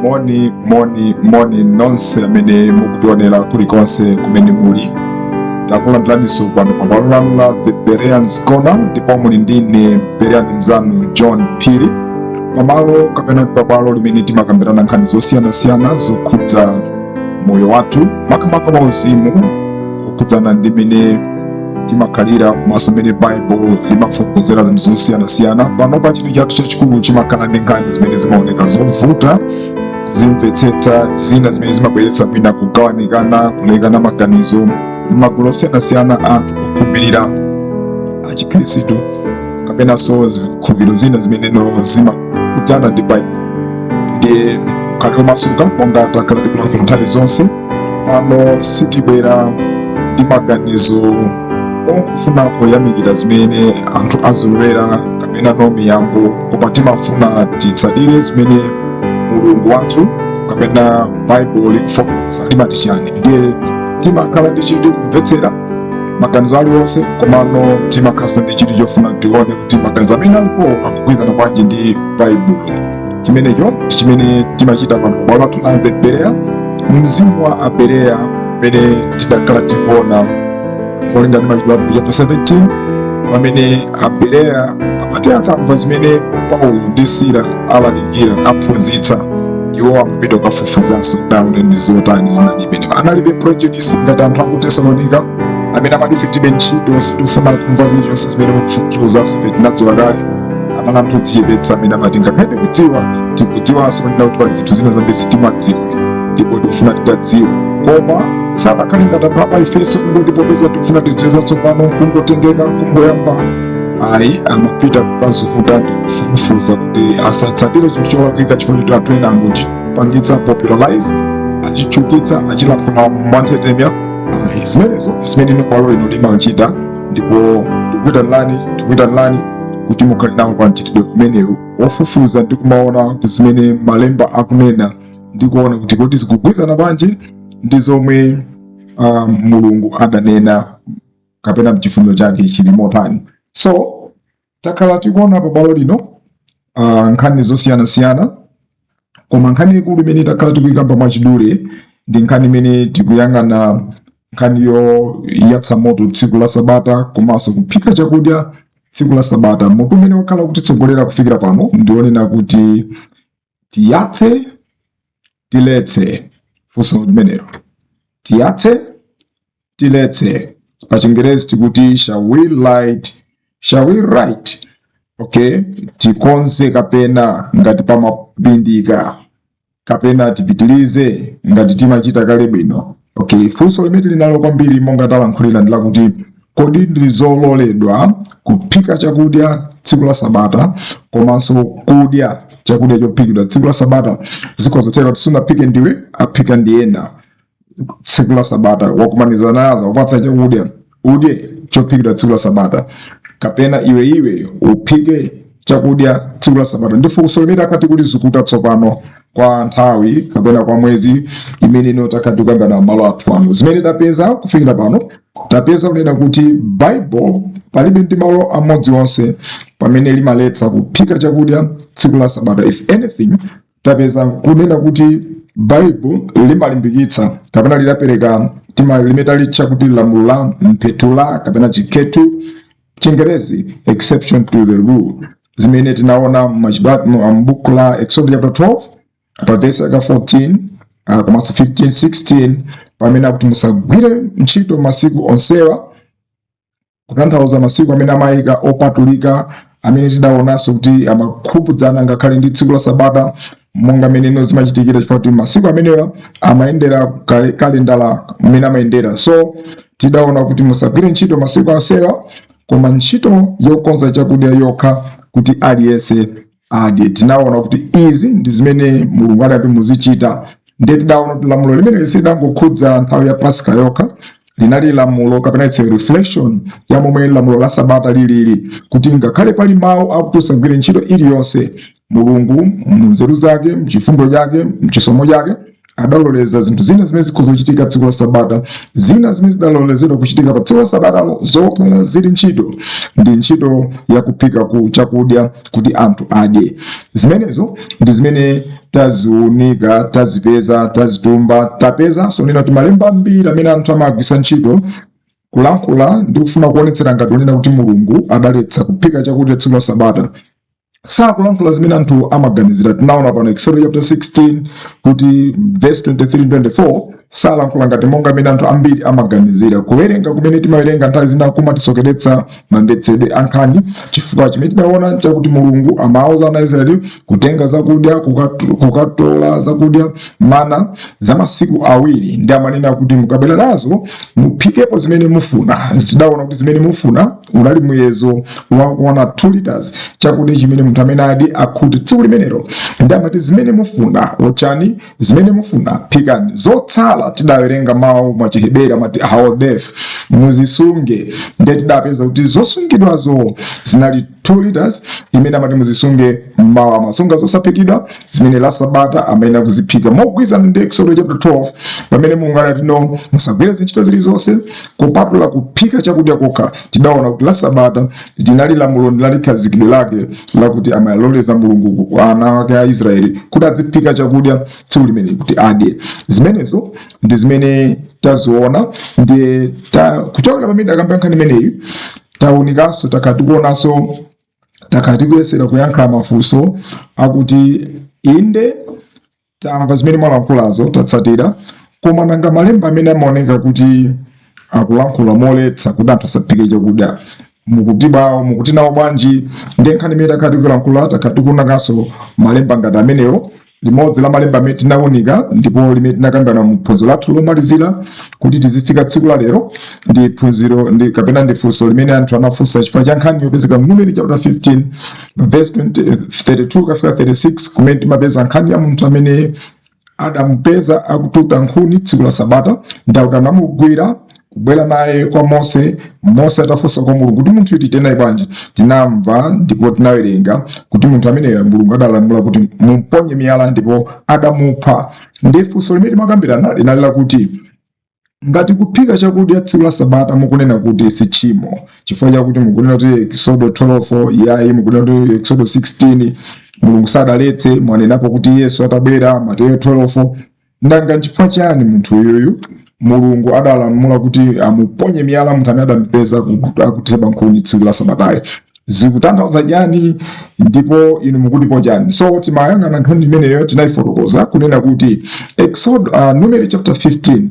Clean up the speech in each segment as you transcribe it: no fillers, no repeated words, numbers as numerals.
Moni, moni, moni nonse amene mukutionera kulikonse kumene muli. Takulandiraninso pano pa bwalo lanu la The Bereans Corner, ndipo muli ndine Berean mzanu John Phiri, pamalo kapena pabwalo limene timakambirana nkhani zosiyanasiyana zokhudza moyo wathu, makamaka wa uzimu, kukhudzana ndi mmene timakhalira komanso mmene Baibulo limafotokozera zinthu zosiyanasiyana. Panopa chidwi chathu chachikulu chimakhala ndi nkhani zimene zimaoneka zovuta kuzimvetsetsa, zina zimene zimabweretsa mwina kugawanikana, kulekana maganizo m'magulu osiyanasiyana anthu okhulupirira achikhristu kapenanso zikhulupiriro zina zimeneno zimakhudzana ndi Baibulo. Ndiye mukhale omasuka. Monga takhala tikulankhula nthawi zonse pano, sitibwera ndi maganizo ongofuna kuyamikira zimene anthu azolowera kapena no miyambo, koma timafuna titsatire zimene Mulungu wathu kapena Baibulo likufotokoza, limati chani. Ndiye timakhala ndi chidwi kumvetsera maganizo aliwonse, komano timakhalanso ndi chidwi chofuna tione kuti maganizo amene alipo akugwirizana bwanji ndi Baibulo. Chimenecho ndi chimene timachita pano pabwalo lathu la The Berea, mzimu wa Abereya umene tidakhala tikuona molingana ndi Machitidwe athu chapter 17, pamene Abereya amati akamva zimene Paulo ndi Sila alalikira, aphunzitsa, iwo amapita kukafufuzanso kuti aone ndi zotani zinali imene. Analibe prejudice ngati anthu aku Tesalonika amene amati, "Ife tilibe ntchito, sitifuna kumva zilizonse zimene mukufufuzanso, ife tinadziwa kale." Anali anthu odzichepetsa amene amati, "Ngakhale tikudziwa, tikudziwanso kunena kuti pali zinthu zina zambiri sitimadziwa ndipo tikufuna titadziwa." Koma sadakhale ngati anthu apa Efeso, kungoti popeza tikufuna tidziwe zatsopano, kungotengeka, kungoyamba. Ayi, amapita kukazukuta ndi kufufuza kuti asatsatire chinthu cholakwika chifukwa choti anthu ena angochipangitsa popularize, achitchukitsa, achilankhula mwanthetemya. Ayi, zimenezo zimene bwalo lino limachita, ndipo ndikuyitanirani kuti mukhale nawo pa mchitidwe umenewu wofufuza ndi kumaona zimene malemba akunena ndi kuona kuti kodi zikugwirizana bwanji ndi zomwe Mulungu adanena kapena mchifuniro chake chili motani. So takhala tikuona pa bwalo lino nkhani zosiyanasiyana, koma nkhani ikulu imene takhala tikuyikamba mwachidule ndi nkhani imene tikuyang'ana, nkhani yoyatsa moto tsiku la Sabata komanso kuphika chakudya tsiku la Sabata. Mutu umene wakhala kutitsogolera kufikira pano ndionena kuti "Tiyatse, tiletse?" Funso limenelo, "Tiyatse, tiletse?" Pa Chingerezi tikuti "Shall we light, shall we write?" Okay, tikonze kapena ngati pamapindika, kapena tipitilize ngati timachita kale bwino? Okay, funso limene tili nalo kwambiri, monga talankhulira, ndi lakuti kodi ndi zololedwa kuphika chakudya tsiku la Sabata komanso kudya chakudya chophikidwa tsiku la Sabata? Zikhoza kutheka kuti sunaphike ndiwe, aphika ndi ena tsiku la Sabata, wakumaniza nazo, kupatsa chakudya, udye chophikidwa tsiku la Sabata, kapena iwe uphike chakudya tsiku la Sabata? Ndi funso limene takhala tikulizukuta tsopano kwa nthawi kapena kwa mwezi imene ino takhala tikukambirana malo athu ano. Zimene tapeza kufikira pano, tapeza kunena kuti Bible palibe ndi malo amodzi onse pamene limaletsa kuphika chakudya tsiku la Sabata. If anything, tapeza kunena kuti Bible limalimbikitsa kapena lidapereka tima limene talitcha kuti lamulo la mphethula kapena chikhethu, Chingerezi exception to the rule, zimene tinaona m'buku la Exodus chapter 12 pa verse yaka 14 komanso 15, 16, pamene akuti musagwire ntchito masiku onsewa, kutanthauza masiku amene amayika opatulika, amene tidaonanso kuti amakhudzana ngakhale ndi tsiku la Sabata, monga meneno zimachitikira, chifukwa kuti masiku amenewa amayendera kalendala mmene amayendera. So tidaona kuti musagwire ntchito masiku onsewa, koma ntchito yokonza chakudya yokha kuti aliyense adye. Tinaona kuti izi ndi zimene Mulungu adati muzichita. Ndiye tidaona kuti lamulo limene silidangokhudza nthawi ya Pasika yokha, linali lamulo kapena it's a reflection ya momwe lamulo la Sabata lilili, kuti ngakhale pali mawu akuti usagwire ntchito iliyonse, Mulungu munzeru zake, mchifundo chake, mchisomo chake, adaloleza zinthu zina zimene zikhoza kuchitika tsiku la Sabata. Zina zimene zidalolezedwa kuchitika pa tsiku la Sabatalo zokhala zili ntchito ndi ntchito yakuphika ku chakudya kuti anthu adye. Zimenezo ndi zimene Taziunika, tazipeza, tazitumba, tapezanso nena kuti malemba ambiri amene anthu amagwisa ntchito kulankhula ndi kufuna kuonetsera ngati onena kuti Mulungu adaletsa kuphika chakudya tsiku la Sabata sakulankhula zimene anthu amaganizira. Tinaona pano Exodus chapter 16 kuti verse 23 24 salankhula ngati monga amene anthu ambiri amaganizira. Kuwerenga kumene timawerenga nthawi zina kumatisokeretsa mamvetsedwe a nkhani, chifukwa chimene tidaona chakuti Mulungu amawuza ana a Israeli kutenga zakudya, kukatola zakudya, mana za masiku 2, ndi amanena kuti mukabwera nazo muphikepo zimene mufuna. Tidaona kuti zimene mufuna unali muyezo wakwana 2 liters, chakudya chimene munthu amene adi akhuti tsiku limenelo. Ndi amati zimene mufuna otchani, zimene mufuna phikani, zotsala, tidawerenga mawu mwa Chiheberi amati haodef, muzisunge. Ndiye tidapeza kuti zosungidwazo zinali 2 liters imene amati muzisunge mmawa, amasunga zosaphikidwa zimene la Sabata amayenera kuziphika, mogwirizana ndi Exodus chapter 12 pamene Mulungu anati, "No, musagwire zintchito zilizonse kupatula kuphika chakudya kokha." Tidaona kuti la Sabata linali lamulo, linali khazikidwe lake lakuti amaloleza Mulungu kwa ana ake a Israeli kuti aziphika chakudya tsiku limene kuti adye. Zimenezo ndi zimene taziona. Ndiye kuchokera pamene akamba nkhani imeneyi, taunikanso, takhala tikuonanso, takhala tikuyesera kuyankha mafunso akuti, inde, tamva zimene mwalankhulazo, tatsatira, koma nanga malemba amene amaoneka kuti akulankhula moletsa kuti anthu asaphike chakudya mukuti bawo, mukuti nawo bwanji? Ndiye nkhani imene takhala tikulankhula, takhala tikuonakanso malemba ngati amenewo. Limodzi la malemba amene tinawunika ndipo limene tinakambirana mu phunziro lathu lomalizira kuti tizifika tsiku la lero ndi phunziro ndi kapena ndi funso limene anthu anafunsa chifukwa cha nkhani yopezeka mu Numeri chapter 15 verse 20, 32 kafika 36, kumene timapeza nkhani ya munthu amene adamupeza akututa nkhuni tsiku la Sabata, ndakuti anamugwira kubwera naye kwa Mose. Mose atafunsa kwa Mulungu kuti munthu uyu titenaye bwanji, tinamva ndipo tinawerenga kuti munthu ameneyo Mulungu adalamula kuti mumponye miyala ndipo adamupha. Ndi funso limene timakambirana linali lakuti, ngati kuphika chakudya tsiku la Sabata mukunena kuti si tchimo, chifukwa chakuti mukunena kuti Exodo 12 yayi, mukunena kuti Exodo 16 Mulungu sadaletse, mwanenapo kuti Yesu atabwera Mateyo 12, nanga nchifukwa chani munthu uyuyu Mulungu adalamula kuti amuponye miyala, munthu amene adampeza akutheba nkhuni tsiku la Sabatayo? Zikutanthauza chani? Ndipo inu mukutipo chani? So timayang'ana nkhani imeneyo, tinayifotokoza kunena kuti Exod, Numeri chapter 15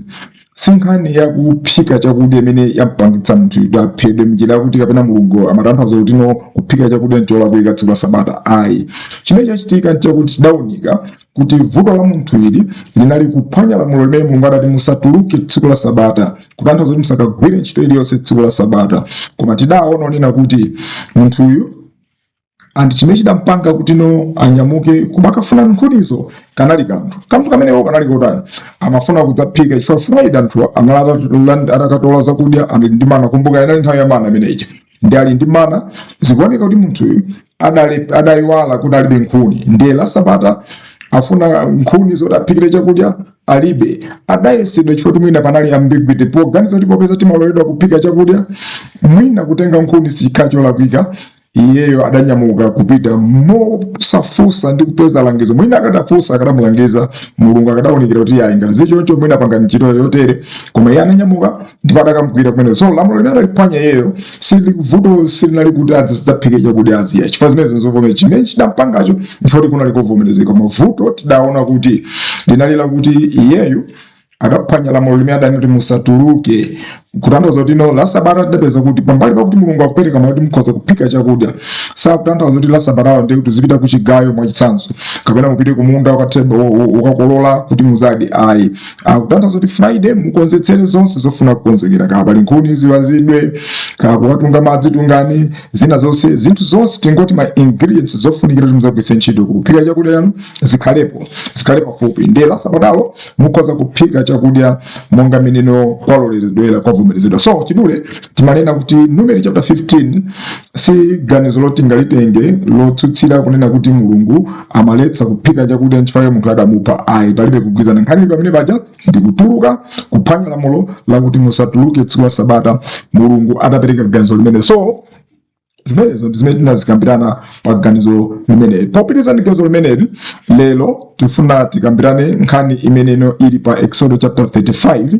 si nkhani yakuphika chakudya imene yampangitsa munthu kuti aphedwe mnjira yakuti kapena Mulungu amatanthauza kuti no, kuphika chakudya ncholakwika tsiku la Sabata, ayi. Chimene chachitika nchakuti tidawunika kuti vuto la munthu ili linali kuphwanya lamulo limene Mulungu adati musatuluke tsiku la Sabata, kutanthauza kuti musakagwire ntchito iliyonse tsiku la Sabata. Koma tidaona onena kuti munthuyu and chimene chidampanga kuti no anyamuke kumakafuna nkhunizo kanali kanthu kameneko kanali kotani? Amafuna kudzaphika chifukwa Friday anthu anali atakatola zakudya, ali ndi mana. Kumbuka inali nthawi ya mana imeneyi, ndi ali ndi mana. Zikuoneka kuti munthuyu adayiwala kuti alibe nkhuni, ndiye la Sabata afuna nkhuni zoti aphikire chakudya, alibe. Adayesedwa chifukwa kuti mwina panali ambiguity poganiza kuti popeza timaloledwa kuphika chakudya, mwina kutenga nkhuni sichikhala cholakwika. Iyeyo adanyamuka kupita mosafunsa ndi kupeza langizo. Mwina akadafunsa, akadamulangiza Mulungu, akadawunikira kuti ayi, ngati zichoncho mwina pangani ntchito yotere. Koma iye ananyamuka ndipo adakamugwira kumene. So lamulo limene adaliphwanya iyeyo vuto silinali kuti azidzaphike chakudya aziya, chifukwa zimenezo nzovomera. Chimene chidampangacho chifukwa kuti kunali kovomerezeka. Koma vuto tidaona kuti linali lakuti iyeyu adaphwanya lamulo limene adani kuti musatuluke, kutanthauza kuti no, la Sabata tidapeza kuti pambali pakuti Mulungu akupereka kuti mukhoza kuphika chakudya, sakutanthauza kuti la Sabatayo ndiye kuti uzipita kuchigayo mwachitsanzo, kapena mupite kumunda ukatheba ukakolola kuti muzadye, ayi. Akutanthauza kuti Friday mukonzetsere zonse zofuna kukonzekera, kaya pali nkhuni ziwazidwe, kaya kukatunga madzi tungani, zina zonse, zinthu zonse, tingoti ma ingredients zofunikira kuti muzagwiritse ntchito kuphika chakudya chanu zikhalepo, zikhale pafupi. Ndiye la Sabatalo mukhoza kuphika chakudya monga meneno kwaloledwera, kwavomerezedwa. So chidule timanena kuti Numeri chapter 15 si ganizo loti ngalitenge lotsutsira kunena kuti Mulungu amaletsa kuphika chakudya nchifukwa munthu adamupha, ayi. Palibe kugwizana nkhani pamene paja, ndi kutuluka, kuphwanya lamulo lakuti musatuluke tsiku la Sabata, Mulungu adapereka ganizo limene. So Zimenezo ndi zimene tinazikambirana pa ganizo limeneli. Popitiriza ndi ganizo limeneli, lero tifuna tikambirane nkhani imeneno ili pa Exodo chapter 35,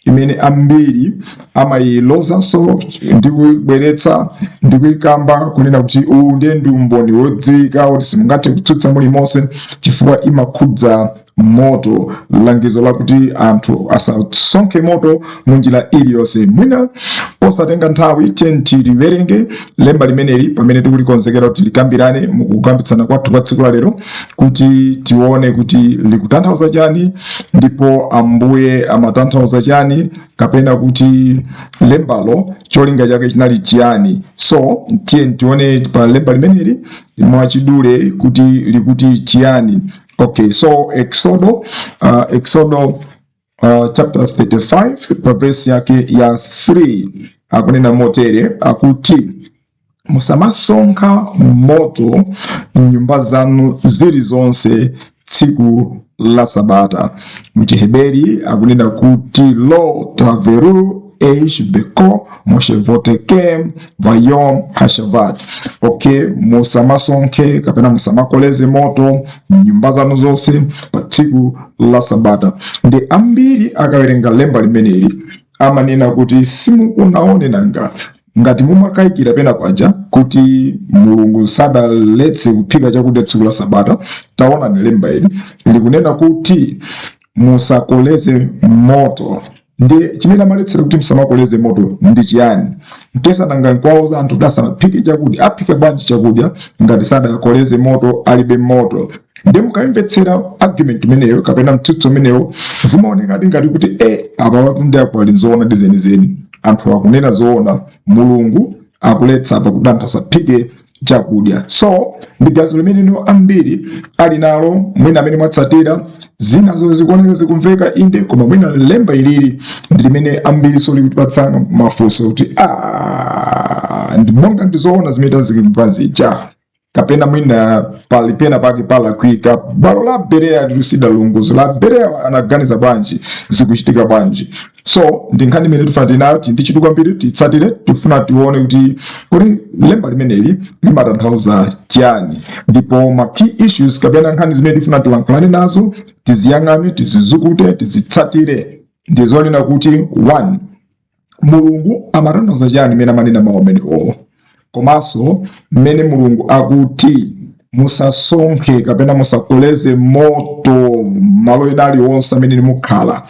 imene ambiri amayilozanso ndi kuyibweretsa ndi kuyikamba kunena kuti uwu ndiye ndi umboni wodziwika woti simungathe kutsutsa mulimonse, chifukwa imakhudza moto, langizo lakuti anthu asasonkhe moto mu njira iliyonse. Mwina posatenga nthawi, tiye tiliwerenge lemba limeneli pamene tikulikonzekera kuti likambirane mukukambitsana kwathu kwa tsiku la lero, kuti tione kuti likutanthauza chani ndipo Ambuye amatanthauza chani, kapena kuti lembalo cholinga chake chinali chiyani. So tiye tione pa lemba limeneli mwachidule kuti likuti chiyani. Okay, so Exodo chapter 35, pa verse yake ya 3, akunena motere, akuti, "Musamasonkha moto mnyumba zanu zilizonse tsiku la Sabata." Muchiheberi akunena kuti, "Lo taveru eish beko moshevotekem vayom hashavat." Okay, musamasonkhe kapena musamakoleze moto mnyumba zanu zonse pa tsiku la Sabata. Ndi ambiri akawerenga lemba limeneli amanena kuti, "Simukunaone nanga ngati mumakayikira pena paja kuti Mulungu sadaletse kuphika chakudya tsiku la Sabata? Taonani lemba ili likunena kuti musakoleze moto. Ndi chimene amaletsera kuti musamakoleze moto ndi chiyani? Nkesa nanga nkwauza anthu kuti asamaphike chakudya, aphike bwanji chakudya ngati sadakoleze moto, alibe moto?" Ndi mukamvetsera argument imeneyo kapena mtsutso umenewo, zimaonekadi ngati kuti apa ndi apo ali nzoona ndi zenizeni, anthu akunena zoona, Mulungu akuletsa apa kuti anthu asaphike chakudya. So ndi ganizo limene ambiri ali nalo. Mwina amene mwatsatira zinazo zikuoneka zikumveka inde, koma mwina lemba ilili ndi limene ambiri so likutipatsa mafunso kuti, "Ah, ndi monga ndizoona zimene tazimva zija, kapena mwina pali pena pake palakwika? Bwalo la Bereya lilusida lunguzo la Bereya anaganiza bwanji? Zikuchitika bwanji?" So ndi nkhani imene tifuna tinayo ndi chidwi kwambiri titsatire. Tifuna tione kuti lemba limeneli limatanthauza chani, ndipo ma key issues kapena nkhani zimene tifuna tilankhulane nazo, tiziyang'ane, tizizukute, tizitsatire, ndizonena kuti, one, Mulungu amatanthauza chani mmene amanena mawu amenewo? Komanso mmene Mulungu akuti musasonkhe kapena musakoleze moto malo ena aliwonse amene mukhala,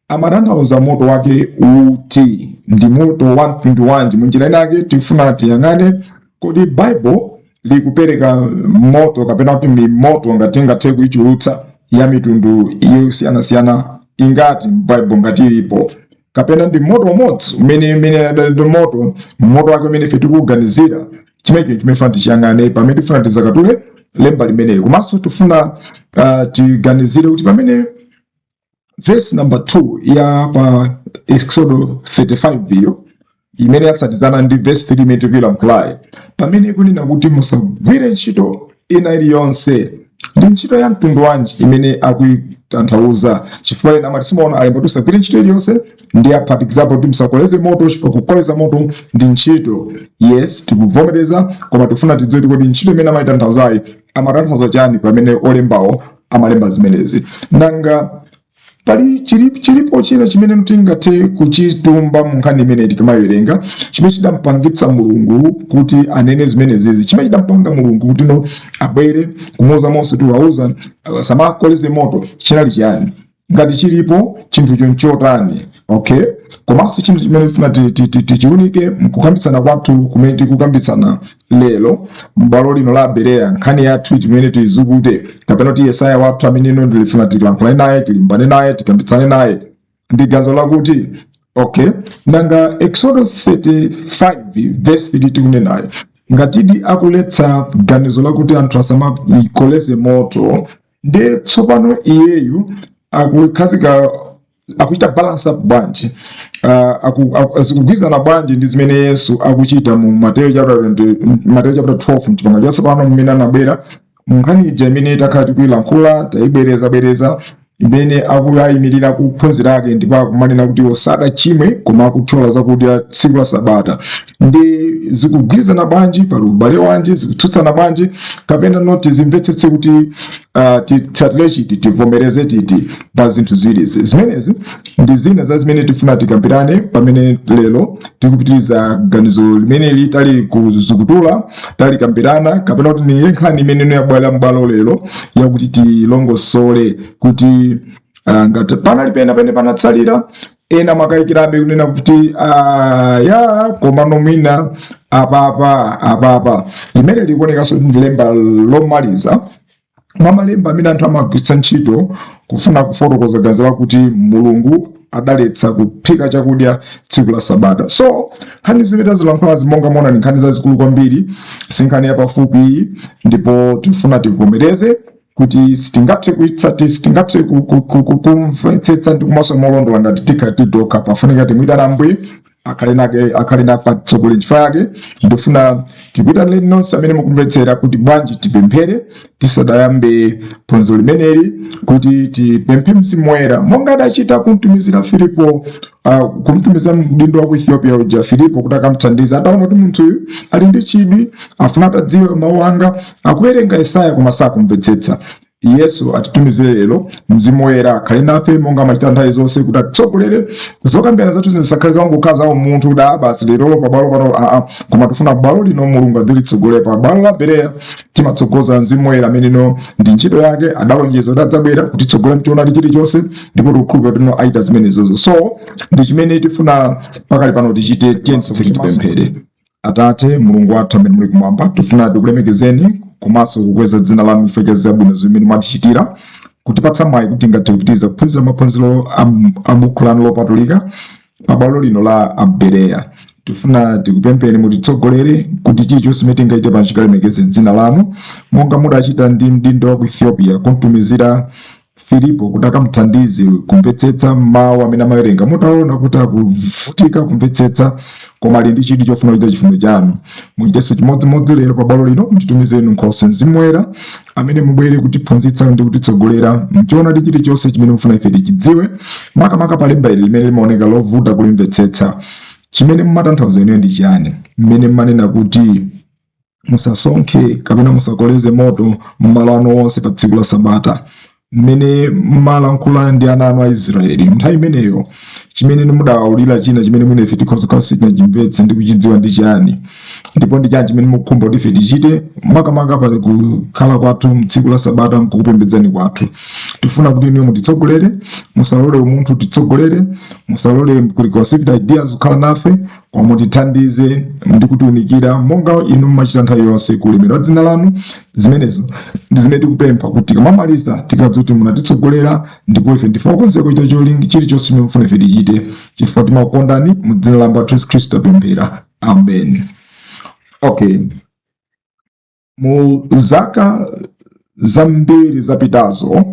amatanthauza moto wake uti? Ndi moto wa mtundu wanji? Munjira inake tifuna tiyang'ane, kodi Bible likupereka moto kapena kuti mimoto, ngati tingathe kuichulutsa, ya mitundu yosiyanasiyana ingati m'Bible ngati ilipo, kapena ndi moto umodzi umene ndi moto wake umene ife tikuganizira? Chimenecho chimene tifuna tichiyang'ane pamene tifuna tizakatule lemba limeneli. Komanso tifuna tiganizire kuti pamene verse number 2 ya pa Exodo 35 iyo, imene yatsatizana ndi verse 3 imene tikuyilankhulayi, pamene kunena kuti musagwire ntchito ina iliyonse, ndi ntchito ya mtundu wanji imene akuitanthauza? Chifukwa ena amati, "Simaona alemba kuti usagwire ntchito iliyonse, ndi aphatikizapo kuti musakoleze moto, chifukwa kukoleza moto ndi ntchito." Yes, tikuvomereza, koma tifuna tidziwe kuti kodi ntchito imene amayitanthauzayi amatanthauza chani pamene olembawo amalemba zimenezi? Nanga pali chilipo china chimene tingathe kuchitumba mu nkhani imene tikamawerenga, chimene chidampangitsa Mulungu kuti anene zimenezizi, chimene chidampanga Mulungu kuti no abwere kumuuza Mose kuti wauza samakoleze moto, chinali chiyani? Ngati chilipo chinthucho, nchotani? Okay, komanso chinthu chimene tifuna tichiunike mkukambitsana kwathu kumene tikukambitsana lero m'bwalo lino la Bereya, nkhani yathu chimene tizukute kapena kuti Yesaya wathu amene ino ndilifuna tilankhulane naye, tilimbane naye, tikambitsane naye, ndi ganizo lakuti, okay, nanga Exodo 35 verse 3 tikunenayo, ngatidi akuletsa ganizo lakuti anthu asamakoleze moto, ndi tsopano iyeyu akukhazika, akuchita balance up bwanji, zikugwirizana bwanji ndi zimene Yesu akuchita mu Mateyu chapter 20, Mateyu chapter 12 mchipangano chatsopano, mmene anabwera mu nkhani ija imene takhala tikuyilankhula, tayibwerezabwereza, imene akuyayimirira kuphunzira ake ndipo akumanena kuti osadachimwe koma akuthyola zakudya tsiku la Sabata? Ndi zikugwirizana bwanji? Pali ubale wanji? Zikutsutsana bwanji? Kapena noti zimvetsetse kuti titsatire chiti, tivomereze titi pa zinthu ziwirizi? Zimenezi ndi zina za zimene tifuna tikambirane pamene lero tikupitiriza ganizo limeneli tali kuzukutula, talikambirana, kapena kuti ni nkhani imene yabwera m'bwalo lero yakuti tilongosole kuti ngati panali pena pene panatsalira ena makayikirabe kunena kuti ya, komano mwina apapa apapa limene likuonekanso ndi lemba lomaliza mwa malemba amene anthu amagwiritsa ntchito kufuna kufotokoza ganizo lakuti Mulungu adaletsa kuphika chakudya tsiku la Sabata. So nkhani zimene tazilankhulazi, monga mona, ni nkhani zazikulu kwambiri, si nkhani yapafupi, ndipo tifuna tivomereze kuti sitingathe kuitsati, sitingathe kumvetsetsa ndi kumaso molondola ngati tikhala titokha. Pafunika timuyitana Ambuye akhale nake, akhale nafe, atitsogolere. Chifukwa yake ndifuna tikuyitanireni nonse amene mukumvetsera kuti bwanji tipemphere tisadayambe phunziro limeneli, kuti tipemphe Mzimu Woyera monga adachita kumtumizira Filipo, kumtumiza mdindo wa ku Ethiopia uja Filipo kuti akamthandize, ataona kuti munthuyu ali ndi chidwi, afuna atadziwe mawu anga, akuwerenga Yesaya koma sakumvetsetsa. Yesu atitumizire lero Mzimu Woyera, akhale nafe monga amachita nthawi zonse, kuti atitsogolere. Zokambirana zathu zino zisakhale zangokhala zawo munthu kuti ah, basi, lero pabwalo pano, aa, koma tifuna bwalo lino Mulungu adzilitsogolere. Pa bwalo la Bereya timatsogoza Mzimu Woyera ameneno ndi ntchito yake, adalonjeza kuti adzabwera kutitsogolera mchoonadi chilichonse, ndipo tikukhulupirira kuti no achita zimenezozo. So ndi chimene tifuna pakali pano tichite. Tiye tipemphere. Atate Mulungu wathu amene muli kumwamba, tifuna tikulemekezeni komanso kukweza dzina lanu chifukwa cha zabwino zimene mwatichitira, kutipatsa mwayi kuti tingathe kupitiriza kuphunzira maphunziro a buku lanu lopatulika pabwalo lino la Abereya. Tifuna tikupempheni mutitsogolere kuti chilichonse chimene tingaite pano chikalemekeze dzina lanu, monga mudachita ndi mdindo wa ku Ethiopia kumtumizira Filipo kuti akamuthandize kumvetsetsa mawu amene amawerenga, mutaona kuti akuvutika kumvetsetsa koma ali ndi chidwi chofuna kuchita chifuniro chanu. Muchitenso chimodzimodzi lero pabwalo lino, mutitumizireni Nkhoswe Mzimu Woyera amene mubwere kutiphunzitsa ndi kutitsogolera mchoonadi chilichonse chimene mufuna ife tichidziwe, makamaka pa lemba ili limene limaoneka lovuta kulimvetsetsa. Chimene mumatanthauza inuyo ndi chiyani mmene mmanena kuti musasonkhe kapena musakoleze moto m'malo anu onse pa tsiku la Sabata, mmene mmalankhula ndi ana anu a Israeli nthawi imeneyo? Chimene mudawawulira china chimene mwina ife tikhoza sitinachimvetse ndi kuchidziwa ndi chiyani? Ndipo ndi chani chimene mukukhumba kuti ife tichite, makamaka pa kukhala kwathu mtsiku la Sabata nkukupembedzani kwathu? Tifuna kuti inuyo mutitsogolere. Musalole umunthu titsogolere, musalole preconceived ideas kukhala nafe, koma mutithandize ndi kutiunikira monga inu mumachita nthawi yonse, ku ulemerero wa dzina lanu. Zimenezo ndi zimene tikupempha, kuti tikamamaliza tikadziwa kuti munatitsogolera, ndipo ife ndife okonzeka kuchita cholinga chilichonse chimene mufuna ife tichite, chifukwa timakukondani. Mu dzina la Ambuye wathu Yesu Khristu tapemphera, amen. Okay, mu zaka zambiri zapitazo,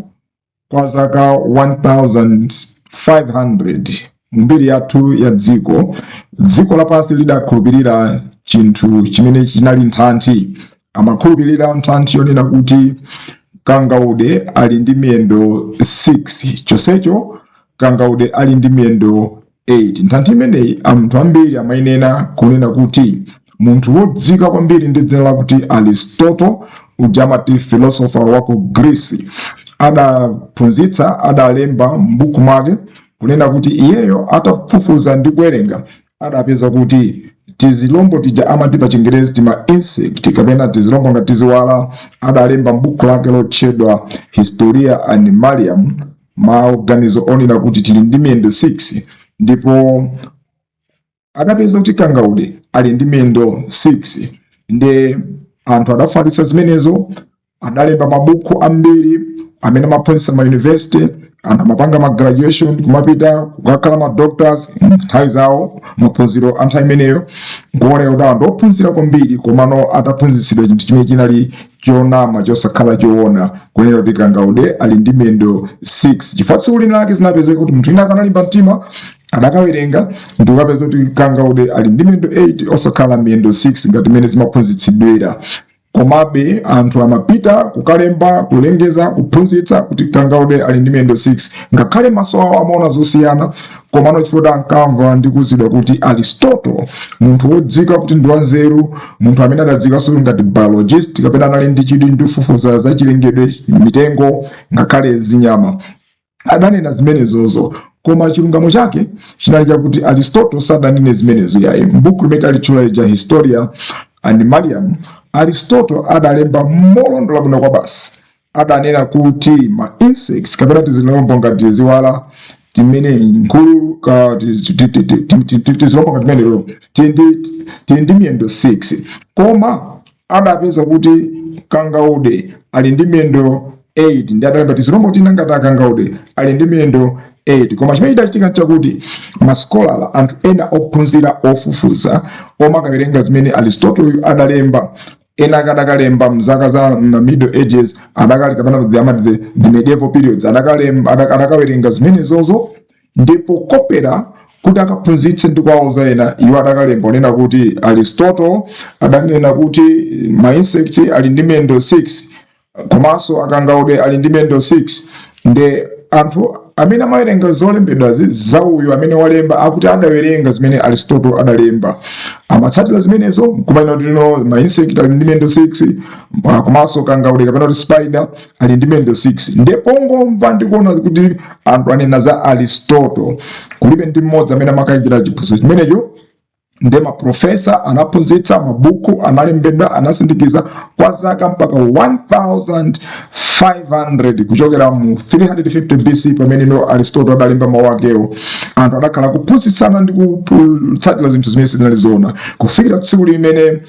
kwa zaka 1500 mu mbiri yathu ya dziko, dziko lapansi lidakhulupirira chinthu chimene chinali nthanthi. Amakhulupirira nthanthi yonena kuti kangaude ali ndi miyendo 6, chonsecho kangaude ali ndi miyendo 8. Nthanthi imeneyi anthu ambiri amayinena kunena kuti munthu wodziwika kwambiri ndi dzina lakuti Aristotle uja, amati philosopher wa ku Greece, adaphunzitsa, adalemba m'buku mwake kunena kuti iyeyo atafufuza ndi kuwerenga adapeza kuti tizilombo tija amati pa Chingerezi tima insect kapena tizilombo ngati tiziwala, adalemba m'buku lake lotchedwa Historia Animalium maganizo onena kuti tili ndi miyendo 6, ndipo adapeza kuti kangaude ali ndi miyendo 6. Ndi anthu adafalitsa zimenezo, adalemba mabuku ambiri amene amaphunzitsa ma university, anthu amapanga ma graduation kumapita kukakhala ma doctors nthawi zawo, maphunziro a nthawi imeneyo nkuoneka kuti anthu ophunzira kwambiri, komano ataphunzitsidwa chinthu chimene chinali chonama, chosakhala choona, kunena kuti kangaude ali ndi miyendo 6, chifukwa tsiku lina lake zinapezeka kuti munthu wina akanalimba mtima adakawerenga ndi kukapeza kuti kangaude ali ndi miyendo 8 osakhala miyendo 6 ngati imene zimaphunzitsidwira. Komabe anthu amapita kukalemba, kulengeza, kuphunzitsa kuti kangaude ali ndi miyendo 6, ngakhale maso awo amaona zosiyana. Komano chifukwa ankamva ndi kuuzidwa kuti Aristotle, munthu wodziwika kuti ndi wanzeru, munthu amene adadziwikanso ngati biologist kapena anali ndi chidwi ndi kufufuza za chilengedwe, mitengo ngakhale zinyama, adanena zimenezozo. Koma chilungamo chake chinali chakuti Aristotle sadanene zimenezo yayi. M'buku limene talitchula lija, Historia Animalium, Aristotle adalemba molondola bwino kwa basi. Adanena kuti ma insects kapena tizilombo ngati ziwala timene nkhululu ka tizilombo ngati timenelo tili ndi miyendo 6, koma adapeza kuti kangaude ali ndi miyendo 8. Ndi adalemba tizilombo tina ngati akangaude ali ndi miyendo 8. Koma chimene chidachitika nchakuti masikolara, anthu ena ophunzira, ofufuza, omwe akawerenga zimene Aristotle adalemba, ena akadakalemba mzaka za ma Middle Ages adakali kapena amati the medieval periods, adakalemba, adakawerenga zimenezozo ndipo kopera kuti akaphunzitse ndi kuwauza ena, iwo adakalemba onena kuti Aristotle adanena kuti ma insect ali ndi miyendo 6 komanso akangaude ali ndi miyendo 6. Nde anthu amene amawerenga zolembedwazi za uyu amene walemba akuti adawerenga zimene Aristotle adalemba, amatsatira zimenezo nkumanena kuti no, ma insect ali ndi miyendo 6 komanso kangaude kapena kuti spider ali ndi miyendo 6. Ndipo ngomva ndikuona kuti anthu anena za Aristotle, kulibe ndi mmodzi amene amakayikira chiphunzitso chimenecho. Nde maprofesa anaphunzitsa, mabuku analembedwa, anasindikiza kwa zaka mpaka 1500 kuchokera mu 350 BC pamene no Aristotle adalemba mawu akewo. Anthu adakhala kuphunzitsana ndi kutsatira zinthu zimene sizinali zoona kufikira tsiku limene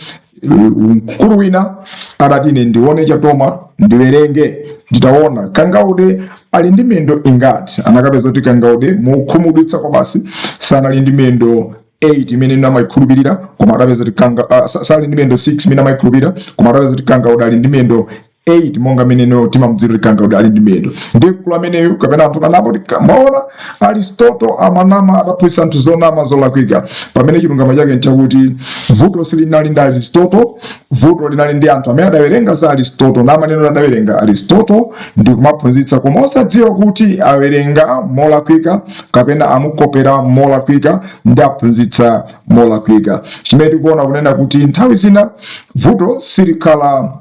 mkulu wina adati, "Ine ndione chatoma, ndiwerenge, nditaona kangaude ali ndi miyendo ingati." Anakapeza kuti kangaude, mukhumudwitsa kwa basi, sanali ndi miyendo 8 imene amayikhulupirira, koma adapeza kuti kanga sali ndi miyendo 6 imene amayikhulupirira, koma adapeza kuti kangaude ali ndi miyendo 8 monga mmene timamudziwira kuti kangaude ali ndi miyendo. Ndi mkulu ameneyu kapena anthu anapo kuti, "Maona, Aristotle amanama, adaphunzitsa anthu zonama, zolakwika," pamene chilungamo chake nchakuti vuto silinali ndi Aristotle, vuto linali ndi anthu amene adawerenga za Aristotle namaneno adawerenga Aristotle ndi kumaphunzitsa, koma osadziwa kuti awerenga molakwika kapena amukopera molakwika ndi aphunzitsa molakwika. Chimene tikuona kunena kuti nthawi zina vuto silikhala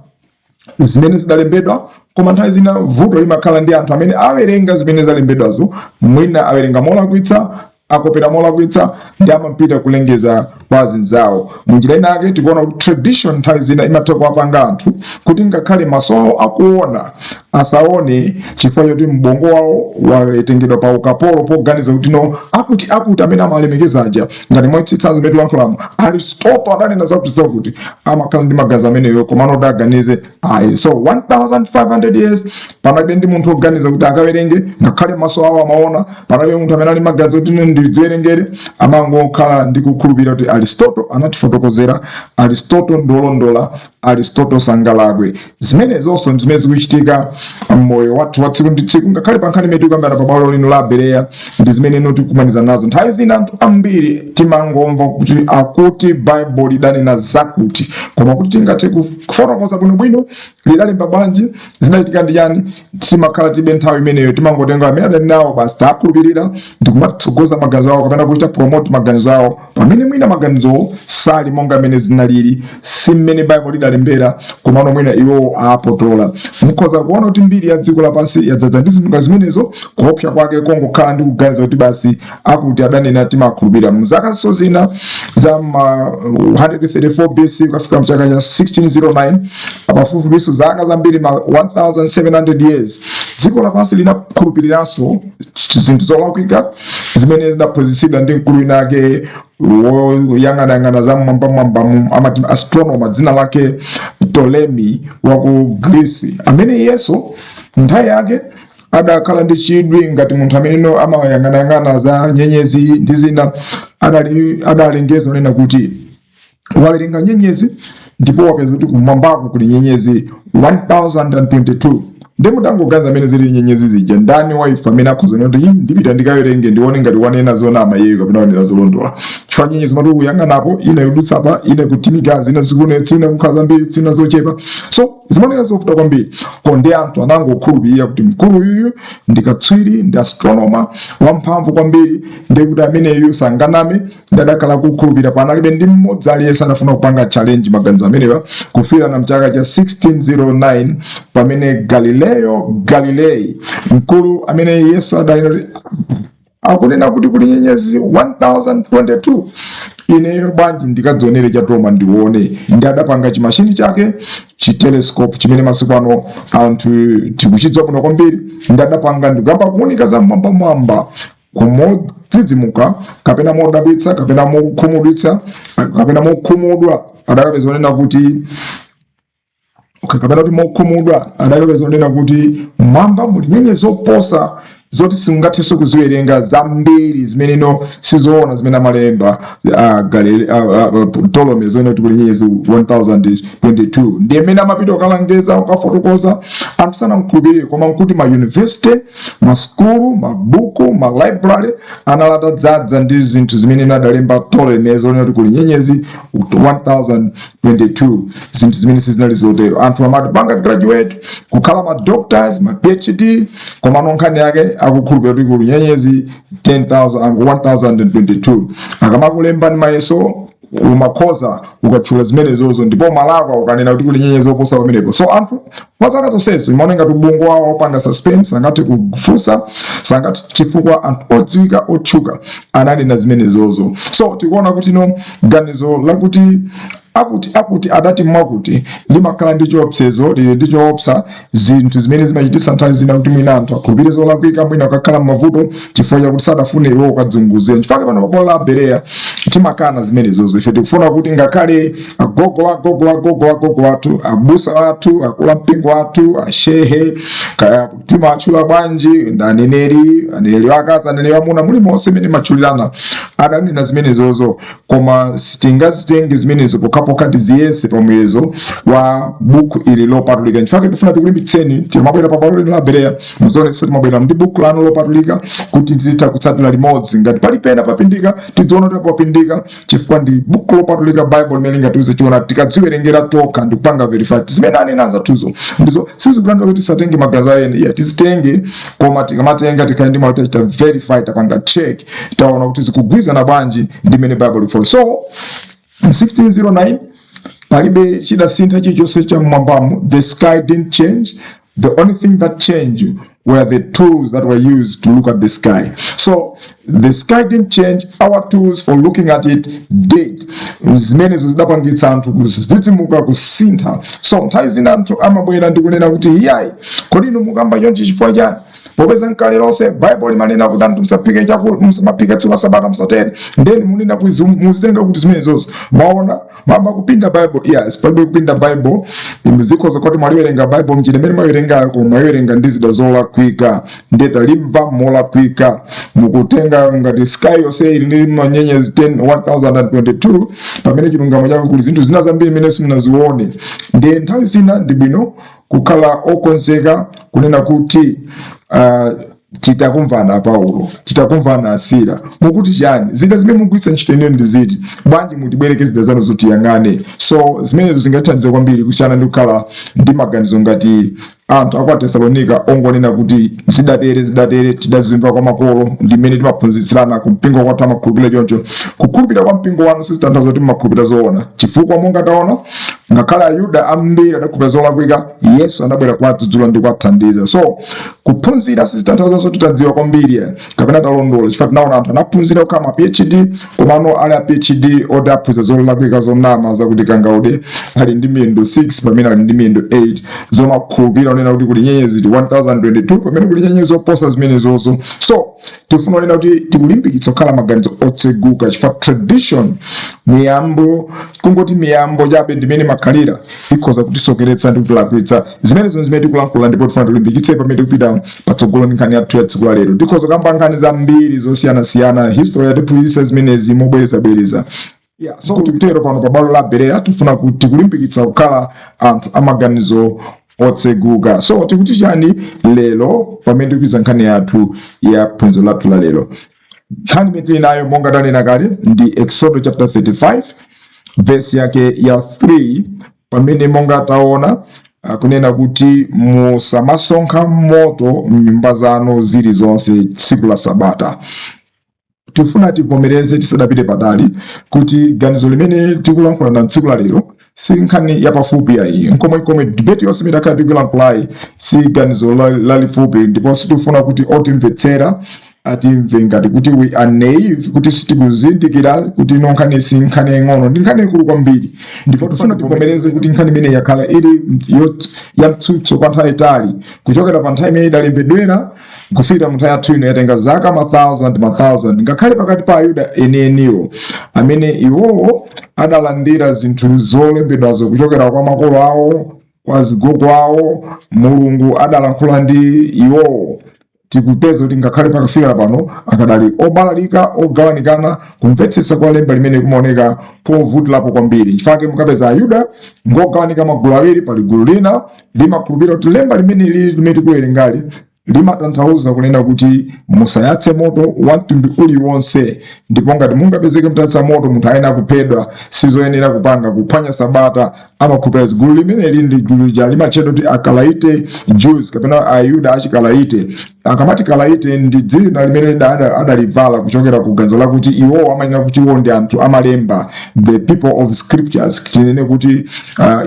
zimene zidalembedwa, koma nthawi zina vuto limakhala ndi anthu amene awerenga zimene zalembedwazo. Mwina awerenga molakwitsa, akopera molakwitsa ndi amapita kulengeza kwa azinzawo. Munjira inake tikuona kuti tradition nthawi zina imatha kuwapanga anthu kuti ngakhale maso awo akuona asaone, chifukwa choti mbongo wawo watengedwa pa ukapolo poganiza kuti no, akuti akuti amene amalemekeza aja, ngati mwachitsanzo imene tilankhulamo, Aristotle adanena zakuti zakuti, amakhala ndi maganizo ameneyo, komano kuti aganize ayi. So 1500 years panalibe ndi munthu woganiza kuti akawerenge, ngakhale maso awo amaona, panalibe munthu amene ali maganizo kuti ine ndidziwerengere. Amangokhala ndi kukhulupirira kuti Aristotle anatifotokozera, Aristotle ndiolondola, Aristotle sangalakwe. Zimenezonso ndi zimene zikuchitika mmoyo wathu wa tsiku ndi tsiku, ngakhale pa nkhani imene tikukambirana pa bwalo lino la Bereya, ndi zimene ino tikukumaniza nazo. Nthawi zina anthu ambiri timangomva kuti akuti Bible lidanena zakuti, koma kuti tingathe kufotokoza bwinobwino lidalemba bwanji, zinachitika ndi chani, timakhala tibe nthawi imeneyo. Timangotenga amene adali nawo basi, takhulupirira ndi kumatsogoza maganizo awo kapena kuchita promote maganizo awo, pamene mwina maganizowo sali monga mmene zinalili, si mmene Bible lidalembera, komano mwina iwowo apotola. Mukhoza kuona kuti mbiri ya dziko lapansi yadzaza ndi zinthu zimenezo, kuopsa kwake kongokhala ndi kuganiza kuti basi akuti adanena, timakhulupirira. Mzaka zina za ma 134 BC kukafika mchaka cha 1609, pafupifupiso zaka zambiri, ma 1700 years, dziko lapansi linakhulupiriranso zinthu zolakwika zimene zinaphunzitsidwa ndi mkulu winake woyang'anayang'ana za mmwambamwambamu, amati astronomer, dzina lake Ptolemy wa ku Greece, amene iyenso nthawi yake adakhala ndi chidwi ngati munthu amene no amayang'anayang'ana za nyenyezi ndi zina. Adalengeza kunena kuti wawerenga nyenyezi ndipo wapeza kuti kumwambako kuli nyenyezi 1022. Ndi mutangoganiza amene zili nyenyezi zija, ndani wa ife amene akhoza kuti, "Ii, ndipita ndikawerenge, ndione ngati wanena zonama iyeyo kapena wanena zolondola?" Chifukwa nyenyezi mati kuyang'anapo, ina yodutsa pa, ina kutimika, zina zikune, zina kukhala zambiri, zina zochepa. So zimaoneka zovuta kwambiri. Konde anthu anangokhulupirira kuti mkulu uyuyu ndi katswiri, ndi astronomer wamphamvu kwambiri, ndi kuti ameneyu sanganame. Ndadakhala kukhulupirira, panalibe ndi mmodzi aliyense anafuna kupanga challenge maganizo amenewa, kufikira na mchaka cha 1609 pamene Galileo Galilei, mkulu amene Yesu adanena kuti akunena kuti kuli nyenyezi 1022, "Ineyo bwanji ndikadzionere chatoma, ndione?" Ndi adapanga chimashini chake, chitelescope chimene masiku ano anthu tikuchidziwa bwino kwambiri. Ndi adapanga ndikuyamba kuunika za mmwambamwamba kumodzidzimuka kapena modabwitsa kapena mokhumudwitsa kapena mokhumudwa, adakapeza onena kuti, okay, kapena kuti mokhumudwa, adakapeza onena kuti mwamba muli nyenyezi zoposa zoti singathenso kuziwerenga, zambiri zimeneno sizoona zimene amalemba Ptolemy zone kuti kuli nyenyezi 1022. Ndi amene amapita kukalengeza, kukafotokoza, anthu sanamkhulupirire. Koma nkuti ma university, masukulu, mabuku, ma library anali atadzaza ndi zinthu zimene adalemba Ptolemy zone kuti kuli nyenyezi 1022, zinthu zimene sizinali zotero. Anthu amati panga graduate kukhala ma doctors, ma PhD, koma nkhani yake akukhulupirira kuti kuli nyenyezi 10,000, 1022. Akamakulemba ndi mayeso, umakhoza ukatchula zimenezozo, ndipo malakwa ukanena kuti kuli nyenyezi zoposa pamenepo. So anthu kwa zaka zonsezo imaona ngati ubongo wawo wapanga suspend, sangathe kufunsa, sangathe, chifukwa anthu odziwika, otchuka ananena zimenezozo. So tikuona kuti no, ganizo lakuti akuti akuti adati mwakuti limakhala ndi chiopsezo, lili ndi choopsa, zinthu zimene zimachititsa nthawi zina kuti mwina anthu akhulupirire zolakwika, mwina akakhala m'mavuto chifukwa chakuti sadafune iwo ukadzunguzira. Chifukwa pano pabwalo la Bereya timakana zimenezozo. Ife tikufuna kuti ngakhale agogo, agogo, agogo, agogo athu, abusa athu, akulu mpingo athu, ashehe, kaya timatchula bwanji, ndi aneneri, aneneri akazi, aneneri amuna, mulimonse imene matchulirana, adanena zimenezozo, koma sitingazitenge zimenezo pokhapokha tiziyese pamuyezo wa buku ili lopatulika. Nchifukwa tifuna tikulimbitseni, timabwera pa bwalo lino la Bereya, muzionetsa timabwera ndi buku lanu lopatulika kuti tizitha kutsatira limodzi. Ngati pali pena papindika, tidziona kuti papindika, chifukwa ndi buku lopatulika, Bible, limene lingatiuze chiona. Tikadziwerengera tokha ndi kupanga verify zimene anena anzathuzo, ndizo sizikutanthauza kuti tisatenge magazi a ene, iya, tizitenge. Koma tikamatenga, tikhale ndi mwakuti tachita verify, tapanga check, taona kuti zikugwizana bwanji ndi mmene Bible ikufotokoza. So 1609 palibe chidasintha chilichonse cha mmwambamo. The sky didn't change. The only thing that changed were the tools that were used to look at the sky. So the sky didn't change, our tools for looking at it did. Zimenezo zidapangitsa anthu kudzidzimuka, kusintha. So nthawi zina anthu amabwera ndi kunena kuti, "Iyayi, kodi inu mukamba chonchi chifukwa chani, popeza nkale lonse Bible limanena kuti anthu musaphike chakudya, musamaphike tsiku la Sabata, musatere, then munena kuti muzitenga kuti zimenezozo maona mamba kupinda Bible?" Yes, palibe kupinda Bible. Zikhoza kuti mwaliwerenga Bible mchine imene mwawerengayo, koma mwawerenga ndi zida zolakwika, ndiye talimva molakwika. Mukutenga ngati sky yonse ili ndi manyenyezi 10 1022, pamene chilungamo chake kuli zinthu zina zambiri imene simunazione. Ndiye nthawi zina ndi bwino kukhala okonzeka kunena kuti, "Titakumvana Paulo, titakumvana Asila, mukuti chani? Zida zimene mugwiritsa ntchito ineyo ndi ziti? Bwanji mutibwereke zida zanu zotiyang'ane?" So zimenezo zingatithandize kwambiri kusiyana ndi kukhala ndi maganizo ngati anthu aku Tesalonika ongonena kuti zidatere, zidatere, tidazimva kwa makolo, ndi mmene timaphunzitsirana kumpingo kwathu, amakhulupirira choncho. Kukhulupirira kwa mpingo wanu sizitanthauza kuti mumakhulupirira zoona, chifukwa monga taona, ngakhale Ayuda ambiri adakhulupirira zolakwika, Yesu anabwera kuwadzudzula ndi kuwathandiza. So kuphunzira sizitanthauzanso kuti tadziwa kwambiri kapena talondola, chifukwa tinaona anthu anaphunzira kukhala ma PhD, komano ali a PhD oti aphunzira zolakwika, zonama, zakuti kangaude ali ndi miyendo 6 pamene ali ndi miyendo 8, zomakhulupirira onena kuti kuli nyenyezi 1022 pamene kuli nyenyezi zoposa zimenezozo. So tifuna onena kuti tikulimbikitsa kukhala maganizo otseguka, chifukwa tradition, miyambo, kungoti miyambo chabe ndimene makhalira, ikhoza kutisokeretsa ndi kutilakwitsa. Zimenezo zimene tikulankhula, ndipo tifuna tilimbikitse pamene tikupita patsogolo ndi nkhani yathu ya tsiku la lero. Tikhoza kamba nkhani zambiri zosiyanasiyana, history yatiphunzitsa zimenezi mobwerezabwereza. Yeah, so tikutero pano pa bwalo la Bereya, tifuna kuti kulimbikitsa kukhala anthu amaganizo Otseguka. So tikuti chani lero pamene tikupeza nkhani yathu ya phunziro lathu la lero? Nkhani imene tili nayo, monga tanena kale, ndi Exodo chapter 35 verse yake ya 3, pamene monga taona akunena kuti musamasonkha moto mnyumba zanu zilizonse tsiku la Sabata. Tifuna tivomereze tisadapite patali kuti ganizo limene tikulankhula na tsiku la lero si nkhani yapafupi ayi. Nkomwekomwe debate yonse imene takhala tikulankhulayi si ganizo lalifupi, ndipo sitifuna kuti otimvetsera atimve ngati kuti we are naive, kuti sitikuzindikira kuti ino nkhani si nkhani yaying'ono, ndi nkhani ikulu kwambiri. Ndipo tifuna tivomereze kuti nkhani imene yakhala ili ya mtsutso kwa nthawi itali, kuchokera pa nthawi imene idalembedwera kufika mu nthawi yathu ino, yatenga zaka ma thousand ma thousand, ngakhale pakati pa Ayuda enieniwo amene iwowo adalandira zinthu zolembedwazo kuchokera kwa makolo awo, kwa zigogo awo, Mulungu adalankhula ndi iwowo. Tikupeza kuti ngakhale pakafika pano akadali obalalika, ogawanikana. Kumvetsetsa kwa lemba limene kumaoneka povutirapo kwambiri. Chifukwa mukapeza Ayuda ngogawanika magulu awiri. Pali gulu lina limakhulupirira kuti lemba limene lili limene tikuwerengali limatanthauza kunena kuti musayatse moto wa mtundu uliwonse, ndipo ngati mungapezeke mutayatsa moto, munthu ayenera kuphedwa, sizoyenera kupanga, kuphwanya Sabata. Amakhulupirira gulu limeneli ndi gulu lija limatchedwa kuti Akalaite Jews kapena Ayuda Achikalaite. Akamati Kalaite, ndi dzina limene adalivala kuchokera ku ganizo lakuti iwowo amanena kuti iwo ndi anthu amalemba, the people of scriptures. Tinene kuti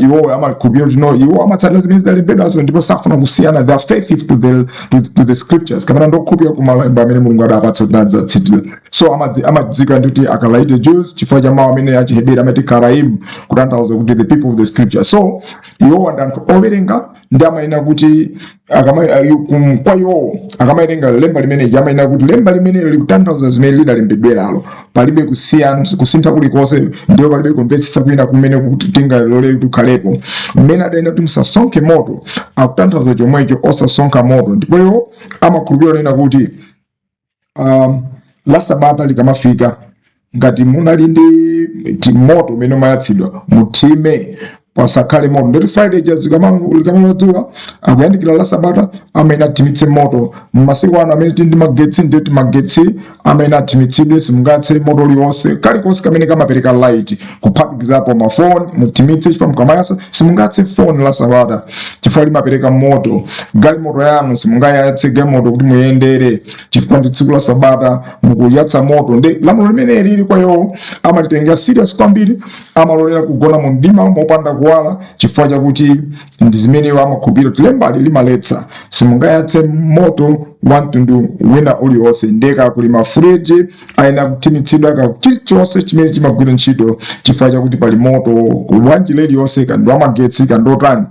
iwowo amakhulupirira kuti no, iwo amatsatira zimene zidalembedwazo ndipo safuna kusiyana. They are faithful to the scriptures, kapena ndokhulupirira ku malemba amene Mulungu adapatsa kuti adzatsatira. So amadzika ndi kuti Akalaite Jews chifukwa cha mawu amene Achiheberi amati Karaim, kutanthauza kuti the people of the scripture. So iwowa ndi anthu owerenga, ndi amanena kuti kwa iwowo akamawerenga lemba limeneji, amanena kuti lemba limenelo likutanthauza zimene lidalembedweralo, palibe kusiyana, kusintha kulikonse, ndipo palibe kumvetsetsa kwina kumene kuti tingalole kuti kukhalepo. Mmene adanena kuti musasonkhe moto, akutanthauza chomwecho, osasonkha moto. Ndipo iwo amakhulupirira kunena kuti la Sabata likamafika, ngati munali ndi moto umene umayatsidwa, muthime, pasakhale moto. Ndoti Friday ija likamalowa akuyandikira la Sabata, amene athimitse moto. Mmasiku ano amene tili ndi magetsi, ndiyoti magetsi amene athimitsidwe, simungatse moto uliwonse, kalikonse kamene kamapereka light, kuphatikizapo mafoni, muthimitse, chifukwa mukamayatsa, simungatse phone la Sabata chifukwa limapereka moto. Galimoto yanu, simungayatse galimoto kuti muyendere chifukwa ndi tsiku la Sabata, mukuyatsa moto. Ndi lamulo limene lili kwa iwo amalitenga serious kwambiri. Amalolera kugona mu mdima mopanda kuwala chifukwa chakuti ndi zimene iwo amakhulupirira kuti lembali limaletsa, simungayatse moto wa mtundu wina uliwonse. Ndeka kuli mafuriji ayenera kuthimitsidwa, ka chilichonse chimene chimagwira ntchito, chifukwa chakuti pali moto wanjira iliyonse, kandi wamagetsi kandi otani.